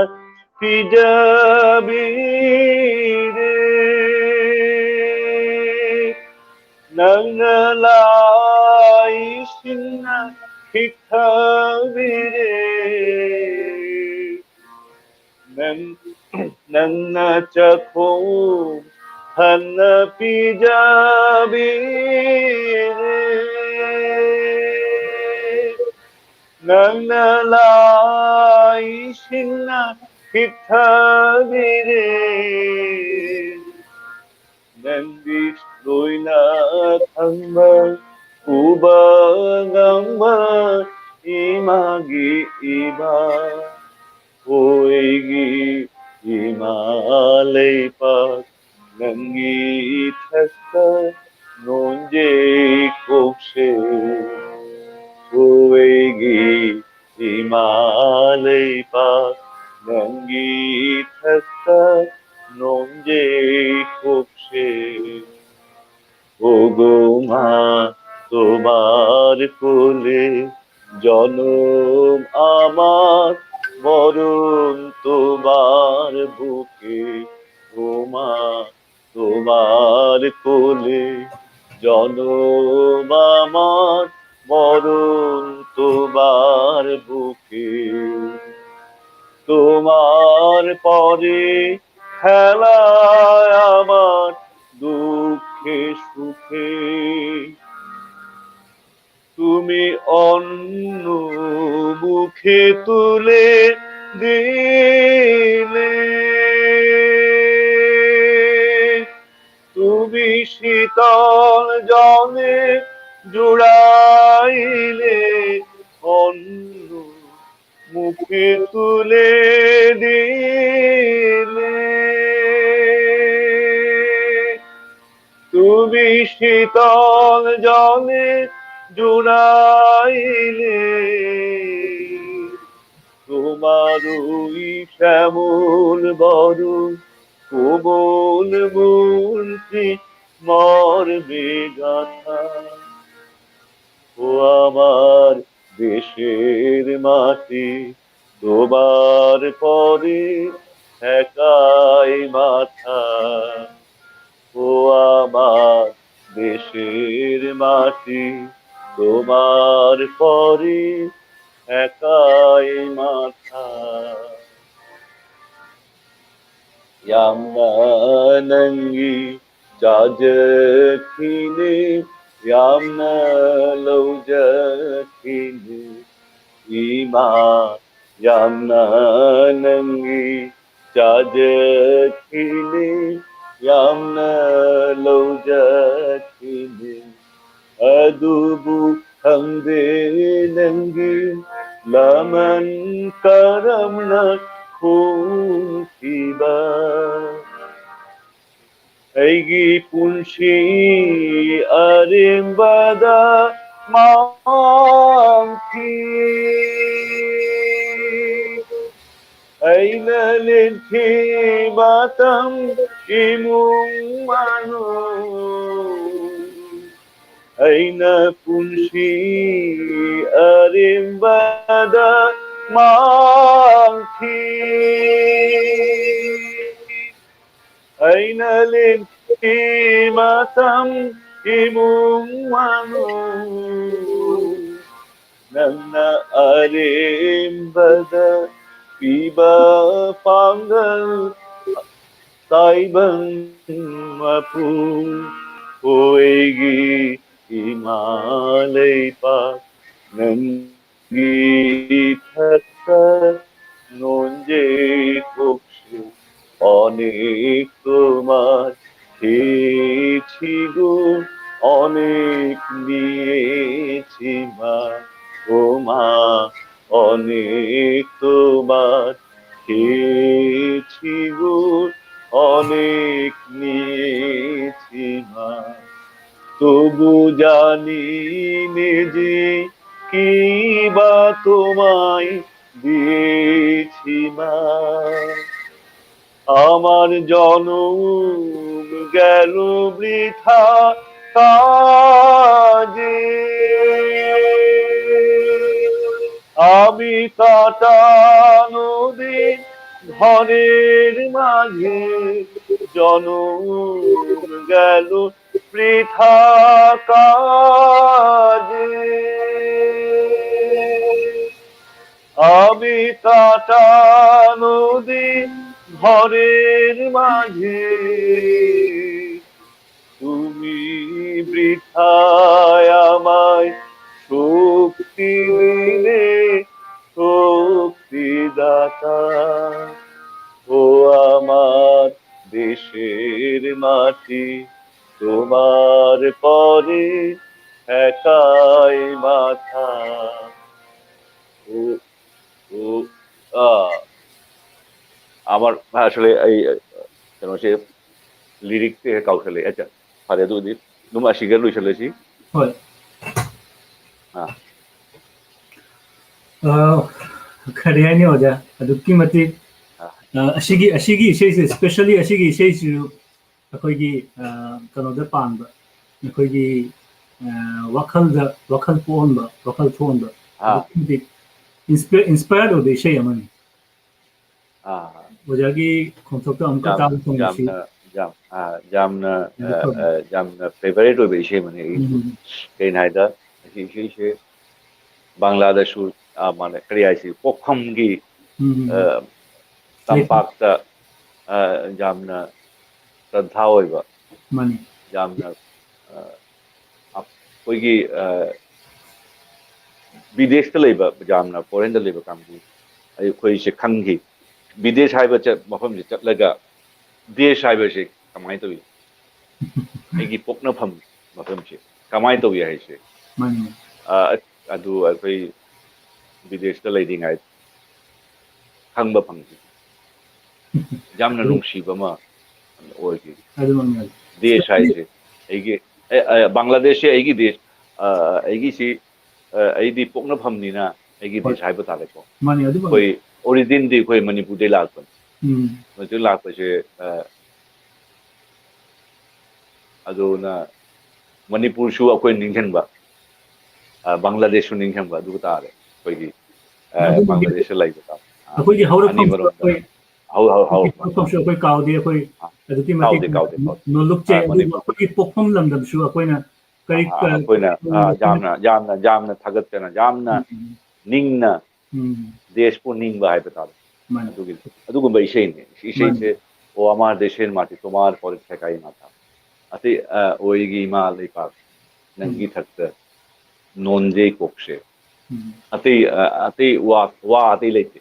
ꯄꯤꯖꯕꯤꯔꯦ, ꯅꯪꯅ ꯂꯥꯏꯁꯤꯡꯅ ꯈꯤꯛꯊꯕꯤꯔꯦ꯫ ꯅꯪ, ꯅꯪꯅ ꯆꯥꯛꯈꯨꯝ ꯊꯟꯅ ꯄꯤꯖꯕꯤꯔꯦ, ꯅꯪꯅ ꯂꯥꯏꯁꯤꯡꯅ ꯈꯤꯛꯊꯕꯤꯔꯦ꯫ ꯅꯪꯗꯤ ꯂꯣꯏꯅ ꯈꯪꯕ, ꯎꯕ ꯉꯝꯕ ꯏꯃꯥꯒꯤ ꯏꯃꯥ, ꯑꯩꯒꯤ ꯏꯃꯥ ꯂꯩꯄꯥꯛ, ꯅꯪꯒꯤ ꯏꯊꯛꯇ ꯅꯣꯟꯖꯩ ꯀꯣꯛꯁꯦ꯫ ꯑꯩꯒꯤ ꯏꯃꯥ ꯂꯩꯄꯥꯛ, ꯅꯪꯒꯤ ꯏꯊꯛꯇ ꯅꯣꯟꯖꯩ ꯀꯣꯛꯁꯦ꯫ ও গো মা, তোমার কোলে জনম আমার, মরণ তোমার বুকে। ও মা, তোমার কোলে জনম আমার, মরণ তোমার বুকে। তোমার পরে খেলায় আমার দুঃখে সুখে। তুমি অন্ন মুখে তুলে দিলে, তুমি শীতল জলে জুড়াইলে, অন্ন মুখে তুলে দিলে। তুমি শীতল জলে জুড়াইলে তোমার ওই শ্যামল বরণ, কোমল মূর্তি মর্মে গাথা। ও আমার দেশের মাটি, তোমার পরে ঠেকাই মাথা। ও আমার দেশের মাটি, তোমার পরে ঠেকাই মাথা। ꯌꯥꯝꯅ ꯅꯪꯒꯤ ꯆꯥꯖꯈꯤꯅꯤ, ꯌꯥꯝꯅ ꯂꯧꯖꯈꯤꯅꯤ ꯏꯃꯥ꯫ ꯌꯥꯝꯅ ꯅꯪꯒꯤ ꯆꯥꯖꯈꯤꯅꯤ, ꯌꯥꯝꯅ ꯂꯧꯖꯈꯤꯅꯤ꯫ ꯑꯗꯨꯕꯨ ꯈꯪꯗꯦ ꯅꯪꯒꯤ ꯂꯃꯟ ꯀꯔꯝꯅ ꯍꯣꯡꯈꯤꯕ꯫ ꯑꯩꯒꯤ ꯄꯨꯟꯁꯤ ꯑꯔꯦꯝꯕꯗ ꯃꯥꯡꯈꯤ꯫ ꯑꯩꯅ ꯂꯦꯟꯈꯤ ꯃꯇꯝ ꯏꯃꯨꯡ ꯃꯅꯨꯡ, ꯑꯩꯅ ꯄꯨꯟꯁꯤ ꯑꯔꯦꯝꯕꯗ ꯃꯥꯡꯈꯤ꯫ ꯑꯩꯅ ꯂꯦꯟꯈꯤ ꯃꯇꯝ ꯏꯃꯨꯡ ꯃꯅꯨꯡ, ꯅꯪꯅ ꯑꯔꯦꯝꯕꯗ ꯄꯤꯕ ꯄꯥꯡꯒꯜ ꯇꯥꯏꯕꯪ ꯃꯄꯨ꯫ ꯑꯣ ꯑꯩꯒꯤ ꯏꯃꯥ ꯂꯩꯄꯥꯛ, ꯅꯪꯒꯤ ꯏꯊꯛꯇ ꯅꯣꯟꯖꯩ ꯀꯣꯛꯁꯨ꯫ অনেক তোমার খেয়েছি গো, অনেক নিয়েছি মা। ও মা, অনেক তোমার খেয়েছি গো, অনেক নিয়েছি মা। তবু জানি নে যে কি বা তোমায় দিয়েছি মা। আমার জনম গেল বৃথা কাজে। আমি কাটানো দিন ঘরের মাঝে, জনম গেল বৃথা কাজে। আমি কাটানো দিন ঘরের মাঝে, তুমি বৃথায় আমায় শক্তি দিলে, শক্তিদাতা। ও আমার দেশের মাটি, তোমার পরে ঠেকাই মাথা। ও, ও, আ, আমার আসলে এই, ꯀꯩꯅꯣꯁꯦ, ꯂꯤꯔꯤꯛꯁꯦ ꯀꯥꯎꯁꯜꯂꯛꯑꯦ꯫ ꯑꯠꯆꯥ, ꯐꯔꯦ, ꯑꯗꯨꯗꯤ ꯑꯗꯨꯝ ꯑꯁꯤꯒ ꯂꯣꯏꯁꯜꯂꯁꯤ꯫ ꯍꯣꯏ꯫ ꯑꯥ꯫ ꯑ, ꯀꯔꯤ ꯍꯥꯏꯅꯤ ꯑꯣꯖꯥ? ꯑꯗꯨꯛꯀꯤ ꯃꯇꯤꯛ, ꯑꯥ꯫ ꯑ, ꯑꯁꯤꯒꯤ, ꯑꯁꯤꯒꯤ ꯏꯁꯩꯁꯦ, especially ꯑꯁꯤꯒꯤ ꯏꯁꯩꯁꯤꯁꯨ ꯑꯩꯈꯣꯏꯒꯤ, ꯑ, ꯀꯩꯅꯣꯗ ꯄꯥꯟꯕ, ꯑꯩꯈꯣꯏꯒꯤ, ꯑ, ꯋꯥꯈꯜꯗ, ꯋꯥꯈꯜ ꯄꯣꯛꯍꯟꯕ, ꯋꯥꯈꯜ ꯊꯣꯛꯍꯟꯕ, ꯑꯥ꯫ ꯑꯗꯨꯛꯀꯤ ꯃꯇꯤꯛ inspire, inspired ꯑꯣꯏꯕ ꯏꯁꯩ ꯑꯃꯅꯤ꯫ ꯑꯥ꯫ ꯑꯣꯖꯥꯒꯤ ꯈꯣꯟꯊꯣꯛꯇ ꯑꯃꯨꯛꯀ ꯌꯥꯝ, ꯇꯥꯕ ꯐꯪꯕꯁꯤ ꯌꯥꯝꯅ, ꯌꯥꯝ, ꯑ, ꯌꯥꯝꯅ, ꯌꯥꯝꯅ ꯑ, ꯐꯕ꯫ ꯑ, ꯌꯥꯝꯅ favourite ꯑꯣꯏꯕ ꯏꯁꯩ ꯑꯃꯅꯤ ꯑꯩꯒꯤ꯫ ꯎꯝ꯫ ꯀꯩꯅꯣ ꯍꯥꯏꯗ, ꯑꯁꯤ ꯏꯁꯩꯁꯦ ꯕꯪꯒ꯭ꯂꯥꯗꯁꯨ, ꯑ, ꯃꯥꯅ ꯀꯔꯤ ꯍꯥꯏꯁꯤ, ꯄꯣꯛꯐꯝꯒꯤ, ꯎꯝ꯫ ꯑ, ꯂꯩꯐꯝ꯫ ꯇꯝꯄꯥꯛꯇ, ꯑ, ꯌꯥꯝꯅ ꯁ꯭ꯔꯗꯙꯥ ꯑꯣꯏꯕ, ꯃꯥꯅꯤ꯫ ꯌꯥꯝꯅ, ꯑ, ꯑꯩꯈꯣꯏꯒꯤ, ꯑ, ꯕꯤꯗꯦꯁꯇ ꯂꯩꯕ, ꯌꯥꯝꯅ foreignꯗ ꯂꯩꯕ ꯀꯥꯡꯕꯨ, ꯑꯩꯈꯣꯏꯁꯦ ꯈꯪꯈꯤ꯫ ꯕꯤꯗꯦꯁ ꯍꯥꯏꯕ ꯆꯠ-, ꯃꯐꯝꯁꯦ ꯆꯠꯂꯒ ꯗꯦꯁ ꯍꯥꯏꯕꯁꯦ ꯀꯃꯥꯏꯅ ꯇꯧꯏ? ꯑꯩꯒꯤ ꯄꯣꯛꯅꯐꯝ ꯃꯐꯝꯁꯦ ꯀꯃꯥꯏꯅ ꯇꯧꯏ ꯍꯥꯏꯁꯦ, ꯃꯥꯅꯤ꯫ ꯑ, ꯑꯗꯨ ꯑꯩꯈꯣꯏ ꯕꯤꯗꯦꯁꯇ ꯂꯩꯔꯤꯉꯩ ꯈꯪꯕ ꯐꯪꯈꯤ꯫ ꯌꯥꯝꯅ ꯑꯗꯨ ꯅꯨꯡꯁꯤꯕ ꯑꯃ ꯑꯣꯏꯈꯤ꯫ ꯑꯗꯨꯃꯛꯅꯤ꯫ ꯗꯦꯁ ꯍꯥꯏꯁꯦ ꯑꯩꯒꯤ, ꯑꯦ, ꯑꯦ, ꯕꯪꯒ꯭ꯂꯥꯗꯦꯁꯁꯦ ꯑꯩꯒꯤ ꯗꯦꯁ, ꯑ, ꯑꯩꯒꯤꯁꯤ, ꯑ, ꯑꯩꯗꯤ ꯄꯣꯛꯅꯐꯝꯅꯤꯅ ꯑꯩꯒꯤ ꯍꯣꯏ꯫ ꯗꯦꯁ ꯍꯥꯏꯕ ꯇꯥꯔꯦꯀꯣ꯫ ꯃꯥꯅꯤ, ꯑꯗꯨꯃꯛꯅꯤ꯫ ꯑꯩꯈꯣꯏ ꯑꯣꯔꯤꯖꯤꯟꯗꯤ ꯑꯩꯈꯣꯏ ꯃꯅꯤꯄꯨꯔꯗꯩ ꯂꯥꯛꯄꯅꯤ꯫ ꯎꯝ꯫ ꯃꯅꯤꯄꯨꯔꯗꯩ ꯂꯥꯛꯄꯁꯦ, ꯑ, ꯑꯗꯨꯅ ꯃꯅꯤꯄꯨꯔꯁꯨ ꯑꯩꯈꯣꯏ ꯅꯤꯡꯁꯤꯡꯕ, ꯑ, ꯕꯪꯒ꯭ꯂꯥꯗꯦꯁꯁꯨ ꯅꯤꯡꯁꯤꯡꯕ, ꯑꯗꯨ ꯇꯥꯔꯦ꯫ ꯑꯩꯈꯣꯏꯒꯤ, ꯑ, ꯑꯗꯨꯅꯤ꯫ ꯕꯪꯒ꯭ꯂꯥꯗꯦꯁꯁꯨ ꯂꯩꯕ ꯇꯥꯔꯦ꯫ ꯑ, ꯑꯩꯈꯣꯏꯒꯤ ꯍꯧꯔꯛꯐꯝꯁꯨ ꯑꯅꯤꯃꯔꯣꯝꯗ ꯑꯩꯈꯣꯏ, ꯍꯧ-, ꯍꯧ-, ꯑꯩꯈꯣꯏꯒꯤ ꯍꯧꯔꯛꯐꯝ ꯍꯧꯔꯛꯐꯝꯁꯨ ꯑꯩꯈꯣꯏ ꯀꯥꯎꯗꯦ꯫ ꯑꯩꯈꯣꯏ ꯑ, ꯑꯗꯨꯛꯀꯤ ꯃꯇꯤꯛ ꯀꯥꯎꯗꯦ, ꯀꯥꯎꯗꯦ, ꯀꯥꯎꯗꯦ꯫ ꯅꯣꯂꯨꯛꯆꯩ꯫ ꯑ, ꯑꯗꯨꯕꯨ ꯃꯅꯤꯄꯨꯔ꯫ ꯑꯩꯈꯣꯏꯒꯤ ꯄꯣꯛꯐꯝ ꯂꯝꯗꯝꯁꯨ ꯑꯩꯈꯣꯏꯅ ꯀꯔꯤ, ꯑ, ꯑ, ꯑ, ꯑꯩꯈꯣꯏꯅ, ꯑ, ꯌꯥꯝꯅ, ꯌꯥꯝꯅ, ꯌꯥꯝꯅ ꯊꯥꯒꯠꯇꯅ, ꯌꯥꯝꯅ ꯎꯝ꯫ ꯅꯤꯡꯅ ꯎꯝ꯫ ꯗꯦꯁꯄꯨ ꯅꯤꯡꯕ ꯍꯥꯏꯕ ꯇꯥꯔꯦ꯫ ꯃꯥꯅꯤ꯫ ꯑꯗꯨꯒꯤ, ꯑꯗꯨꯒꯨꯝꯕ ꯏꯁꯩꯅꯤ꯫ ꯏꯁꯩꯁꯦ, ꯃꯥꯅꯤ꯫ "ꯑꯣ ꯑꯃꯥ ꯗꯦꯁꯦꯔ ꯃꯥꯇꯤ, ꯇꯣꯃꯥꯔ ꯄꯣꯔꯦ ꯊꯦꯀꯥꯏ ꯃꯥꯊꯥ", ꯑꯇꯩ, ꯑ, "ꯑꯣꯏꯒꯤ ꯏꯃꯥ ꯂꯩꯄꯥꯛ, ꯅꯪꯒꯤ ꯎꯝ꯫ ꯊꯛꯇ ꯅꯣꯟꯖꯩ ꯀꯣꯛꯁꯦ", ꯎꯝ꯫ ꯑꯇꯩ, ꯑ, ꯑꯇꯩ ꯋꯥ, ꯋꯥ ꯑꯇꯩ ꯂꯩꯇꯦ꯫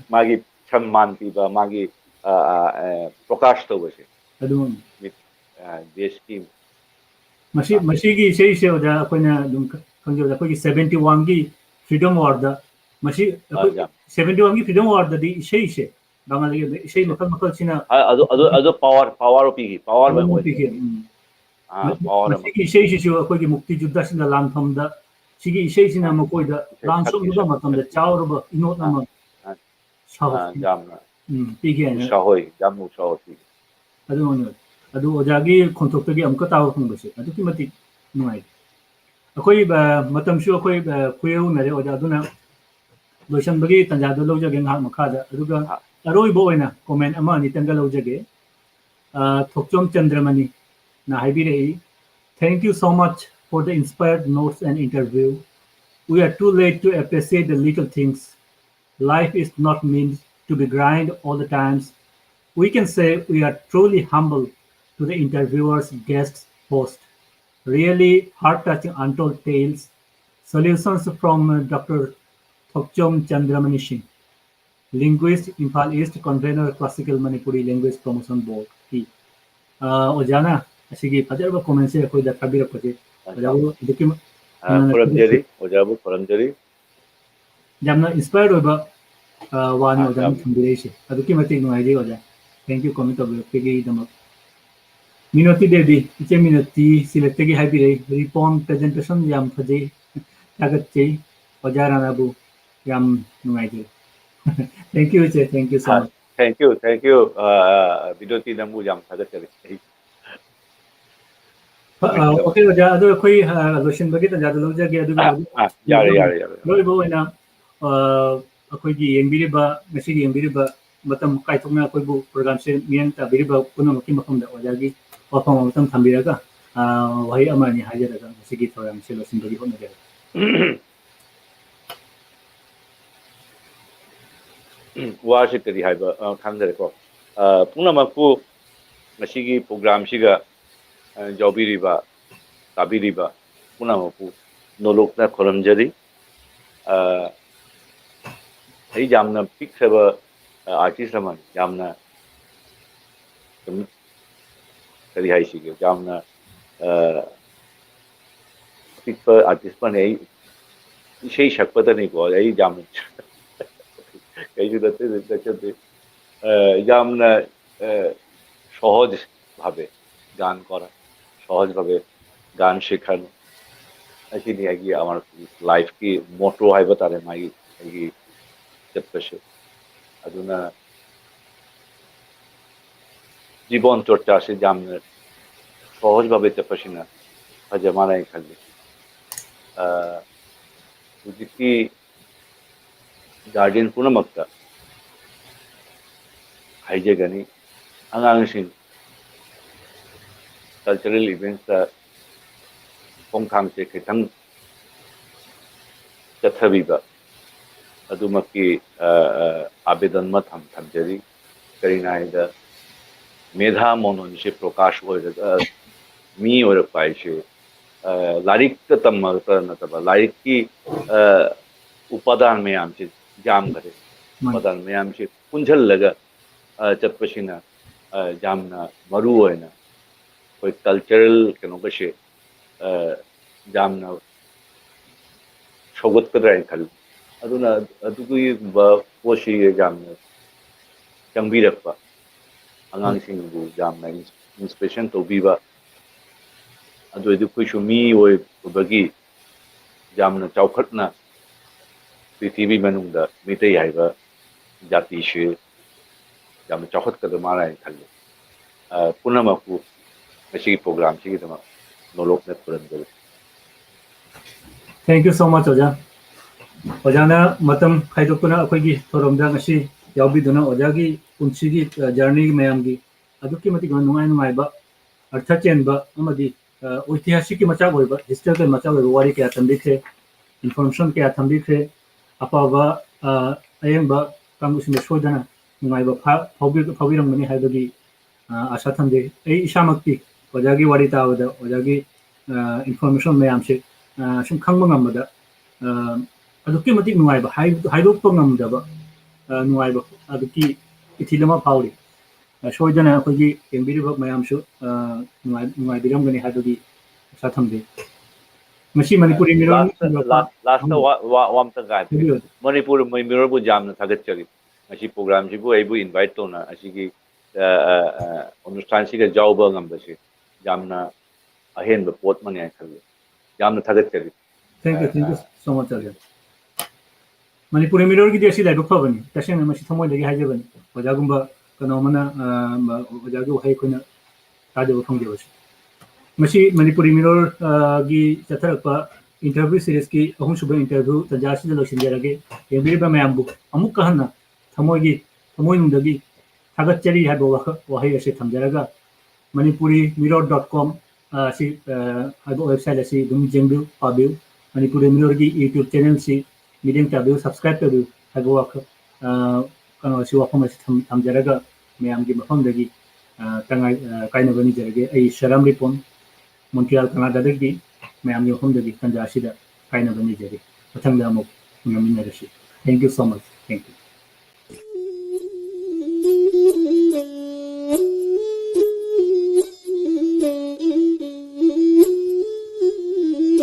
ꯃꯥꯒꯤ ꯁꯝꯃꯥꯟ ꯄꯤꯕ, ꯃꯥꯒꯤ, ꯑ, ꯑ, ꯑ, ꯄ꯭ꯔꯣꯀꯥꯁ ꯇꯧꯕꯁꯦ꯫ ꯑꯗꯨꯃꯛꯅꯤ꯫ ꯃꯤꯠ, ꯑ, ꯗꯦꯁꯀꯤ ꯃꯁꯤ, ꯑ꯫ ꯃꯁꯤꯒꯤ ꯏꯁꯩꯁꯦ ꯑꯣꯖꯥ, ꯑꯩꯈꯣꯏꯅ ꯑꯗꯨꯝ ꯈ-, ꯈꯪꯖꯕꯗ ꯑꯩꯈꯣꯏꯒꯤ seventy one ꯒꯤ Freedom War ꯗ ꯃꯁꯤ ꯑ, ꯑꯩꯈꯣꯏ ꯌꯥꯝ꯫ Seventy one ꯒꯤ Freedom War ꯗꯗꯤ ꯏꯁꯩꯁꯦ, ꯕꯪꯒꯥꯂꯤꯒꯤ ꯑꯣꯏꯕ ꯏꯁꯩ ꯏꯁꯩ꯫ ꯃꯈꯜ ꯃꯈꯜꯁꯤꯅ ꯑ, ꯑꯗꯨ, ꯑꯗꯨ, ꯑꯗꯨ ꯄꯥꯋꯔ, ꯄꯥꯋꯔ ꯄꯤꯈꯤ, ꯄꯥꯋꯔ ꯑꯃ ꯄꯥꯋꯔ ꯑꯣꯏꯈꯤ꯫ ꯄꯤꯈꯤ, ꯎꯝ꯫ ꯑ, ꯃ-, ꯄꯥꯋꯔ ꯑꯃ꯫ ꯃꯁꯤꯒꯤ ꯏꯁꯩꯁꯤꯁꯨ ꯑꯩꯈꯣꯏꯒꯤ ꯃꯨꯛꯇꯤ ꯖꯨꯗꯥꯁꯤꯡꯅ ꯂꯥꯟꯐꯝꯗ ꯁꯤꯒꯤ ꯏꯁꯩꯁꯤꯅ ꯑ, ꯃꯈꯣꯏꯗ ꯏꯁꯩ ꯂꯥꯟ ꯁꯛꯈꯤ, ꯁꯣꯛꯅꯕ ꯁꯛꯈꯤ, ꯃꯇꯝꯗ ꯁꯛꯈꯤ꯫ ꯆꯥꯎꯔꯕ ꯏꯅꯣꯠ ꯑ, ꯑꯃ ꯑ, ꯁꯥꯎ-, ꯑ, ꯌꯥꯝꯅ ꯎꯝ, ꯄꯤꯒꯦ ꯍꯥꯏꯅ꯫ ꯎꯁꯥ ꯍꯣꯏ, ꯌꯥꯝꯅ ꯎꯁꯥ ꯍꯣꯏ ꯄꯤꯒꯦ꯫ ꯑꯗꯨ ꯑꯣꯏꯅ, ꯑꯗꯨ ꯑꯣꯖꯥꯒꯤ ꯈꯣꯟꯊꯣꯛꯇꯒꯤ ꯑꯃꯨꯛꯀ ꯇꯥꯕ ꯐꯪꯕꯁꯦ ꯑꯗꯨꯛꯀꯤ ꯃꯇꯤꯛ ꯅꯨꯡꯉꯥꯏ꯫ ꯑꯩꯈꯣꯏ, ꯑ, ꯃꯇꯝꯁꯨ ꯑꯩꯈꯣꯏ, ꯑ, ꯈꯨꯌꯧꯅꯔꯦ ꯑꯣꯖꯥ, ꯑꯗꯨꯅ ꯂꯣꯏꯁꯤꯟꯕꯒꯤ ꯇꯥꯟꯖꯥꯗꯣ ꯂꯧꯖꯒꯦ ꯉꯥꯏꯍꯥꯛ ꯃꯈꯥꯗ꯫ ꯑꯗꯨꯒ ꯑ꯫ ꯑꯔꯣꯏꯕ ꯑꯣꯏꯅ comment ꯑꯃ ꯑꯅꯤꯇꯪꯒ ꯂꯧꯖꯒꯦ꯫ ꯑ, ꯊꯣꯛꯆꯣꯝ ꯆꯟꯗ꯭ꯔꯃꯅꯤꯅ ꯍꯥꯏꯕꯤꯔꯛꯏ, "Thank you so much for the inspired notes and interview. We are too late to appreciate the little things. Life is not meant to be grind all the times. We can say we are truly humble to the interviewer's guest host. Really heart-touching untold tales. Solutions from, uh, Doctor Thokchom Chandramani Singh, linguist, Imphal East, convener, Classical Manipuri Language Promotion Board" ꯀꯤ꯫ ꯑ, ꯑꯣꯖꯥꯅ ꯑꯁꯤꯒꯤ ꯐꯖꯔꯕ comment ꯁꯦ ꯑꯩꯈꯣꯏꯗ ꯊꯥꯕꯤꯔꯛꯄꯁꯦ ꯑ, ꯑꯣꯖꯥꯕꯨ ꯑꯗꯨꯛꯀꯤ ꯃ-, ꯑ, ꯌꯥꯝꯅ ꯈꯨꯔꯨꯝꯖꯔꯤ, ꯊꯥꯒꯠꯆꯔꯤ꯫ ꯑꯣꯖꯥꯕꯨ ꯈꯨꯔꯨꯝꯖꯔꯤ꯫ ꯌꯥꯝꯅ inspire ꯑꯣꯏꯕ, ꯑ, ꯋꯥꯅꯤ ꯑ, ꯑꯣꯖꯥꯅ ꯌꯥꯝ ꯊꯝꯕꯤꯔꯛꯏꯁꯦ꯫ ꯑꯗꯨꯛꯀꯤ ꯃꯇꯤꯛ ꯅꯨꯡꯉꯥꯏꯖꯩ ꯑꯣꯖꯥ꯫ Thank you comment ꯇꯧꯕꯤꯔꯛꯄꯒꯤꯗꯃꯛ꯫ ꯃꯤꯅꯣꯇꯤ ꯗꯦꯕꯤ, ꯏꯆꯦ ꯃꯤꯅꯣꯇꯤ ꯁꯤꯂꯦꯛꯇꯒꯤ ꯍꯥꯏꯕꯤꯔꯛꯏ, "ꯔꯤꯄꯣꯟ presentation ꯌꯥꯝ ꯐꯖꯩ, ꯊꯥꯒꯠꯆꯩ ꯑꯣꯖꯥ ꯔꯥꯅꯥꯕꯨ, ꯌꯥꯝ ꯅꯨꯡꯉꯥꯏꯖꯔꯦ"꯫ Thank you, ꯏꯆꯦ, thank you so much꯫ Thank you, thank you, ꯃꯤꯅꯣꯇꯤ, ꯅꯪꯕꯨ ꯌꯥꯝ ꯊꯥꯒꯠꯆꯔꯤ꯫ ꯑꯣꯀꯦ ꯑꯣꯖꯥ, ꯑꯗꯣ ꯑꯩꯈꯣꯏ ꯂꯣꯏꯁꯤꯟꯕꯒꯤ ꯇꯥꯟꯖꯥꯗꯣ ꯂꯧꯖꯒꯦ꯫ ꯑꯗꯨꯒ ꯌꯥꯔꯦ, ꯌꯥꯔꯦ, ꯌꯥꯔꯦ꯫ ꯂꯣꯏꯕ ꯑꯣꯏꯅ ꯑꯩꯈꯣꯏꯒꯤ ꯌꯦꯡꯕꯤꯔꯤꯕ, ꯉꯁꯤꯒꯤ ꯌꯦꯡꯕꯤꯔꯤꯕ, ꯃꯇꯝ ꯀꯥꯏꯊꯣꯛꯅ ꯑꯩꯈꯣꯏꯕꯨ programꯁꯦ ꯃꯤꯠꯌꯦꯡ ꯇꯥꯕꯤꯔꯤꯕ ꯄꯨꯝꯅꯃꯛꯀꯤ ꯃꯐꯝꯗ ꯑꯣꯖꯥꯒꯤ ꯋꯥꯐꯝ ꯑꯃꯇꯪ ꯊꯝꯕꯤꯔꯒ, ꯋꯥꯍꯩ ꯑꯃ ꯑꯅꯤ ꯍꯥꯏꯖꯔꯒ ꯉꯁꯤꯒꯤ ꯊꯧꯔꯝꯁꯦ ꯂꯣꯏꯁꯤꯟꯕꯒꯤ ꯍꯣꯠꯅꯖꯔꯒꯦ꯫ ꯋꯥꯁꯤ ꯀꯔꯤ ꯍꯥꯏꯕ, ꯑ, ꯈꯪꯗꯔꯦꯀꯣ꯫ ꯑ, ꯄꯨꯝꯅꯃꯛꯄꯨ ꯉꯁꯤꯒꯤ programꯁꯤꯒ, ꯑ, ꯌꯥꯎꯕꯤꯔꯤꯕ, ꯇꯥꯕꯤꯔꯤꯕ ꯄꯨꯝꯅꯃꯛꯄꯨ ꯅꯣꯂꯨꯛꯅ ꯈꯨꯔꯨꯝꯖꯔꯤ꯫ ꯑ, ꯑꯩ ꯌꯥꯝꯅ ꯄꯤꯛꯈ꯭ꯔꯕ, ꯑ, artist ꯑꯃꯅꯤ꯫ ꯌꯥꯝꯅ ꯁꯨꯝ ꯀꯔꯤ ꯍꯥꯏꯁꯤꯒꯦ, ꯌꯥꯝꯅ, ꯑ, ꯑꯄꯤꯛꯄ artist ꯑꯃꯅꯤ꯫ ꯑꯩ ꯏꯁꯩ ꯁꯛꯄꯗꯅꯤꯀꯣ, ꯑꯩ ꯌꯥꯝ, ꯀꯩꯁꯨ ꯅꯠꯇꯦ, ꯅꯠꯆꯗꯦ꯫ ꯑ, ꯌꯥꯝꯅ, ꯑ, সহজ ভাবে গান করা, সহজভাবে গান শেখানো, ꯑꯁꯤꯅꯤ ꯑꯩꯒꯤ, ꯑꯃ, lifeꯀꯤ motto ꯍꯥꯏꯕ ꯇꯥꯔꯦ, ꯃꯥꯒꯤ, ꯑꯩꯒꯤ ꯆꯠꯄꯁꯦ꯫ ꯑꯗꯨꯅ ꯖꯤꯕꯟ ꯆꯔꯆꯥꯁꯦ ꯌꯥꯝꯅ ꯁꯍꯖ ꯚꯥꯕꯦ ꯆꯠꯄꯁꯤꯅ ꯐꯖ ꯃꯥꯜꯂꯦ ꯈꯜꯂꯤ꯫ ꯑ, ꯍꯧꯖꯤꯛꯇꯤ guardian ꯄꯨꯝꯅꯃꯛꯇ ꯍꯥꯏꯖꯒꯅꯤ, ꯑꯉꯥꯡꯁꯤꯡ cultural eventsꯇ ꯈꯣꯡꯊꯥꯡꯁꯦ ꯈꯤꯇꯪ ꯆꯠꯊꯕꯤꯕ, ꯑꯗꯨꯃꯛꯀꯤ, ꯑ, ꯑ, ꯑꯥꯕꯦꯗꯟ ꯑꯃ ꯊꯝ-, ꯊꯝꯖꯔꯤ꯫ ꯀꯔꯤꯅꯣ ꯍꯥꯏꯗ, ꯃꯦꯙꯥ ꯃꯣꯅꯣꯟꯁꯦ ꯄ꯭ꯔꯣꯀꯥꯁ ꯑꯣꯏꯔꯒ ꯃꯤ ꯑꯣꯏꯔꯛꯄ ꯍꯥꯏꯁꯦ, ꯑ, ꯂꯥꯏꯔꯤꯛꯇ ꯇꯝꯃꯒ ꯅꯠꯇꯕ, ꯂꯥꯏꯔꯤꯛꯀꯤ, ꯑ, ꯎꯄꯥꯗꯥꯟ ꯃꯌꯥꯝꯁꯦ ꯌꯥꯝꯈꯔꯦ꯫ ꯎꯄꯥꯗꯥꯟ ꯃꯌꯥꯝꯁꯦ ꯄꯨꯟꯁꯤꯜꯂꯒ, ꯑ, ꯆꯠꯄꯁꯤꯅ, ꯑ, ꯌꯥꯝꯅ ꯃꯔꯨ ꯑꯣꯏꯅ ꯑꯩꯈꯣꯏ cultural ꯀꯩꯅꯣꯒꯁꯦ, ꯑ, ꯌꯥꯝꯅ ꯁꯧꯒꯠꯀꯗ꯭ꯔꯥ ꯍꯥꯏꯅ ꯈꯜꯂꯤ꯫ ꯑꯗꯨꯅ ꯑꯗꯨꯒꯨꯝꯕ ꯄꯣꯠꯁꯤ ꯌꯥꯝꯅ ꯆꯪꯕꯤꯔꯛꯄ, ꯑꯉꯥꯡꯁꯤꯡꯕꯨ ꯌꯥꯝꯅ ꯏꯟꯁꯄꯤꯔꯦꯁꯟ ꯇꯧꯕꯤꯕ, ꯑꯗꯨ ꯑꯣꯏꯔꯗꯤ ꯑꯩꯈꯣꯏꯁꯨ ꯃꯤ ꯑꯣꯏꯕꯒꯤ ꯌꯥꯝꯅ ꯆꯥꯎꯈꯠꯅ ꯄ꯭ꯔꯤꯊꯤꯕꯤ ꯃꯅꯨꯡꯗ ꯃꯤꯇꯩ ꯍꯥꯏꯕ ꯖꯥꯇꯤꯁꯤ ꯌꯥꯝꯅ ꯆꯥꯎꯈꯠꯀꯗꯕ ꯃꯥꯜꯂꯦ ꯍꯥꯏꯅ ꯈꯜꯂꯤ꯫ ꯑ, ꯄꯨꯝꯅꯃꯛꯄꯨ ꯉꯁꯤꯒꯤ ꯄ꯭ꯔꯣꯒ꯭ꯔꯥꯝꯁꯤꯒꯤꯗꯃꯛ ꯅꯣꯂꯣꯛꯅ ꯈꯨꯔꯨꯝꯖꯔꯤ꯫ Thank you so much, ꯑꯣꯖꯥ꯫ ꯑꯣꯖꯥꯅ ꯃꯇꯝ ꯈꯥꯏꯗꯣꯛꯇꯨꯅ ꯑꯩꯈꯣꯏꯒꯤ ꯊꯧꯔꯝꯗ ꯉꯁꯤ ꯌꯥꯎꯕꯤꯗꯨꯅ ꯑꯣꯖꯥꯒꯤ ꯄꯨꯟꯁꯤꯒꯤ, ꯑ, ꯖꯔꯅꯤ ꯃꯌꯥꯝꯒꯤ ꯑꯗꯨꯛꯀꯤ ꯃꯇꯤꯛ ꯅꯨꯡꯉꯥꯏ ꯅꯨꯡꯉꯥꯏꯕ, ꯑꯔꯊ ꯆꯦꯟꯕ ꯑꯃꯗꯤ, ꯑ, ꯏꯇꯤꯍꯥꯁꯤꯛꯀꯤ ꯃꯆꯥꯛ ꯑꯣꯏꯕ, ꯍꯤꯁꯇꯣꯔꯤꯀꯦꯜ ꯃꯆꯥꯛ ꯑꯣꯏꯕ ꯋꯥꯔꯤ ꯀꯌꯥ ꯇꯝꯕꯤꯈ꯭ꯔꯦ, ꯏꯟꯐꯣꯔꯃꯦꯁꯟ ꯀꯌꯥ ꯊꯝꯕꯤꯈ꯭ꯔꯦ꯫ ꯑꯐꯕ, ꯑ, ꯑꯌꯦꯡꯕ ꯀꯥꯡꯕꯨꯁꯤꯡꯗ ꯁꯣꯏꯗꯅ ꯅꯨꯡꯉꯥꯏꯕ ꯐꯥ-, ꯐꯥꯎꯕꯤ-, ꯐꯥꯎꯕꯤꯔꯝꯒꯅꯤ ꯍꯥꯏꯕꯒꯤ, ꯑ, ꯑꯥꯁꯥ ꯊꯝꯖꯩ꯫ ꯑꯩ ꯏꯁꯥꯃꯛꯇꯤ ꯑꯣꯖꯥꯒꯤ ꯋꯥꯔꯤ ꯇꯥꯕꯗ, ꯑꯣꯖꯥꯒꯤ, ꯑ, ꯏꯟꯐꯣꯔꯃꯦꯁꯟ ꯃꯌꯥꯝꯁꯦ, ꯑ, ꯁꯨꯝ ꯈꯪꯕ ꯉꯝꯕꯗ, ꯑ, ꯑꯗꯨꯛꯀꯤ ꯃꯇꯤꯛ ꯅꯨꯡꯉꯥꯏꯕ, ꯍꯥꯏ-, ꯍꯥꯏꯗꯣꯛꯄ ꯉꯝꯗꯕ, ꯑ, ꯅꯨꯡꯉꯥꯏꯕ ꯑꯗꯨꯛꯀꯤ ꯏꯊꯤꯜ ꯑꯃ ꯐꯥꯎꯔꯤ꯫ ꯑ, ꯁꯣꯏꯗꯅ ꯑꯩꯈꯣꯏꯒꯤ ꯌꯦꯡꯕꯤꯔꯤꯕ ꯃꯌꯥꯝꯁꯨ, ꯑ, ꯅꯨꯡꯉꯥꯏ-, ꯅꯨꯡꯉꯥꯏꯕꯤꯔꯝꯒꯅꯤ ꯍꯥꯏꯕꯒꯤ ꯑꯥꯁꯥ ꯊꯝꯖꯩ꯫ ꯉꯁꯤ ꯃꯅꯤꯄꯨꯔꯤ ꯃꯤꯔꯣꯜ ꯂꯥꯁꯇ, ꯂꯥꯁꯇ ꯋꯥ, ꯋꯥ, ꯋꯥ ꯑꯝꯇ ꯉꯥꯏꯕꯤꯌꯨ꯫ ꯍꯥꯏꯕꯤꯌꯨ꯫ ꯃꯅꯤꯄꯨꯔ ꯃꯤꯔꯣꯜꯕꯨ ꯌꯥꯝꯅ ꯊꯥꯒꯠꯆꯔꯤ꯫ ꯉꯁꯤ ꯄ꯭ꯔꯣꯒ꯭ꯔꯥꯝꯁꯤꯕꯨ ꯑꯩꯕꯨ ꯏꯟꯚꯥꯏꯠ ꯇꯧꯅ ꯑꯁꯤꯒꯤ, ꯑ, ꯑ, ꯑ, ꯑꯣꯅꯨꯁꯊꯥꯟꯁꯤꯗ ꯌꯥꯎꯕ ꯉꯝꯕꯁꯦ ꯌꯥꯝꯅ ꯑꯍꯦꯟꯕ ꯄꯣꯠ ꯑꯃꯅꯤ ꯍꯥꯏꯅ ꯈꯜꯂꯤ꯫ ꯌꯥꯝꯅ ꯊꯥꯒꯠꯆꯔꯤ꯫ Thank you, thank you so much, ꯑꯣꯖꯥ꯫ ꯃꯅꯤꯄꯨꯔꯤ ꯃꯤꯔꯣꯜꯒꯤꯗꯤ ꯑꯁꯤ ꯂꯥꯏꯕꯛ ꯐꯕꯅꯤ, ꯇꯁꯦꯡꯅ ꯃꯁꯤ ꯊꯃꯣꯏꯗꯒꯤ ꯍꯥꯏꯖꯕꯅꯤ꯫ ꯑꯣꯖꯥꯒꯨꯝꯕ ꯀꯩꯅꯣ ꯑꯃꯅ, ꯑ, ꯑꯣꯖꯥꯒꯤ ꯋꯥꯍꯩ ꯑꯩꯈꯣꯏꯅ ꯇꯥꯖꯕ ꯐꯪꯖꯕꯁꯦ꯫ ꯃꯁꯤ ꯃꯅꯤꯄꯨꯔꯤ ꯃꯤꯔꯣꯜ, ꯑ, ꯒꯤ ꯆꯠꯊꯔꯛꯄ ꯏꯟꯇꯔꯚ꯭ꯌꯨ ꯁꯤꯔꯤꯁꯀꯤ ꯑꯍꯨꯝꯁꯨꯕ ꯏꯟꯇꯔꯚ꯭ꯌꯨ ꯇꯟꯖꯥ ꯑꯁꯤꯗ ꯂꯣꯏꯁꯤꯟꯖꯔꯒꯦ꯫ ꯌꯦꯡꯕꯤꯔꯤꯕ ꯃꯌꯥꯝꯕꯨ ꯑꯃꯨꯛꯀ ꯍꯟꯅ ꯊꯃꯣꯏꯒꯤ, ꯊꯃꯣꯏꯅꯨꯡꯗꯒꯤ ꯊꯥꯒꯠꯆꯔꯤ ꯍꯥꯏꯕ ꯋꯥꯍ-, ꯋꯥꯍꯩ ꯑꯁꯤ ꯊꯝꯖꯔꯒ, ꯃꯅꯤꯄꯨꯔꯤ ꯃꯤꯔꯣꯜ dot com, ꯑ, ꯑꯁꯤ, ꯑ, ꯍꯥꯏꯕ ꯋꯦꯕꯁꯥꯏꯠ ꯑꯁꯤ ꯑꯗꯨꯝ ꯌꯦꯡꯕꯤꯌꯨ, ꯄꯥꯕꯤꯌꯨ꯫ ꯃꯅꯤꯄꯨꯔꯤ ꯃꯤꯔꯣꯜꯒꯤ YouTube ꯆꯦꯅꯦꯜꯁꯤ ꯃꯤꯠꯌꯦꯡ ꯇꯥꯕꯤꯌꯨ, ꯁꯕꯁꯀ꯭ꯔꯥꯏꯕ ꯇꯧꯕꯤꯌꯨ ꯍꯥꯏꯕ ꯋꯥꯈꯜ, ꯑ, ꯀꯩꯅꯣꯁꯤ, ꯋꯥꯐꯝ ꯑꯁꯤ ꯊꯝ-, ꯊꯝꯖꯔꯒ ꯃꯌꯥꯝꯒꯤ ꯃꯐꯝꯗꯒꯤ, ꯑ, ꯇꯉꯥꯏ-, ꯑ, ꯀꯥꯏꯅꯕ ꯅꯤꯖꯔꯒꯦ꯫ ꯑꯩ ꯁꯔꯥꯝ ꯔꯤꯄꯣꯟ, ꯃꯣꯟꯇ꯭ꯔꯤꯌꯥꯜ, ꯀꯅꯥꯗꯥꯗꯒꯤ ꯃꯌꯥꯝꯒꯤ ꯃꯐꯝꯗꯒꯤ ꯇꯟꯖꯥ ꯑꯁꯤꯗ ꯀꯥꯏꯅꯕ ꯅꯤꯖꯔꯤ꯫ ꯃꯊꯪꯗ ꯑꯃꯨꯛ ꯎꯅꯃꯤꯟꯅꯔꯁꯤ꯫ Thank you so much. Thank you.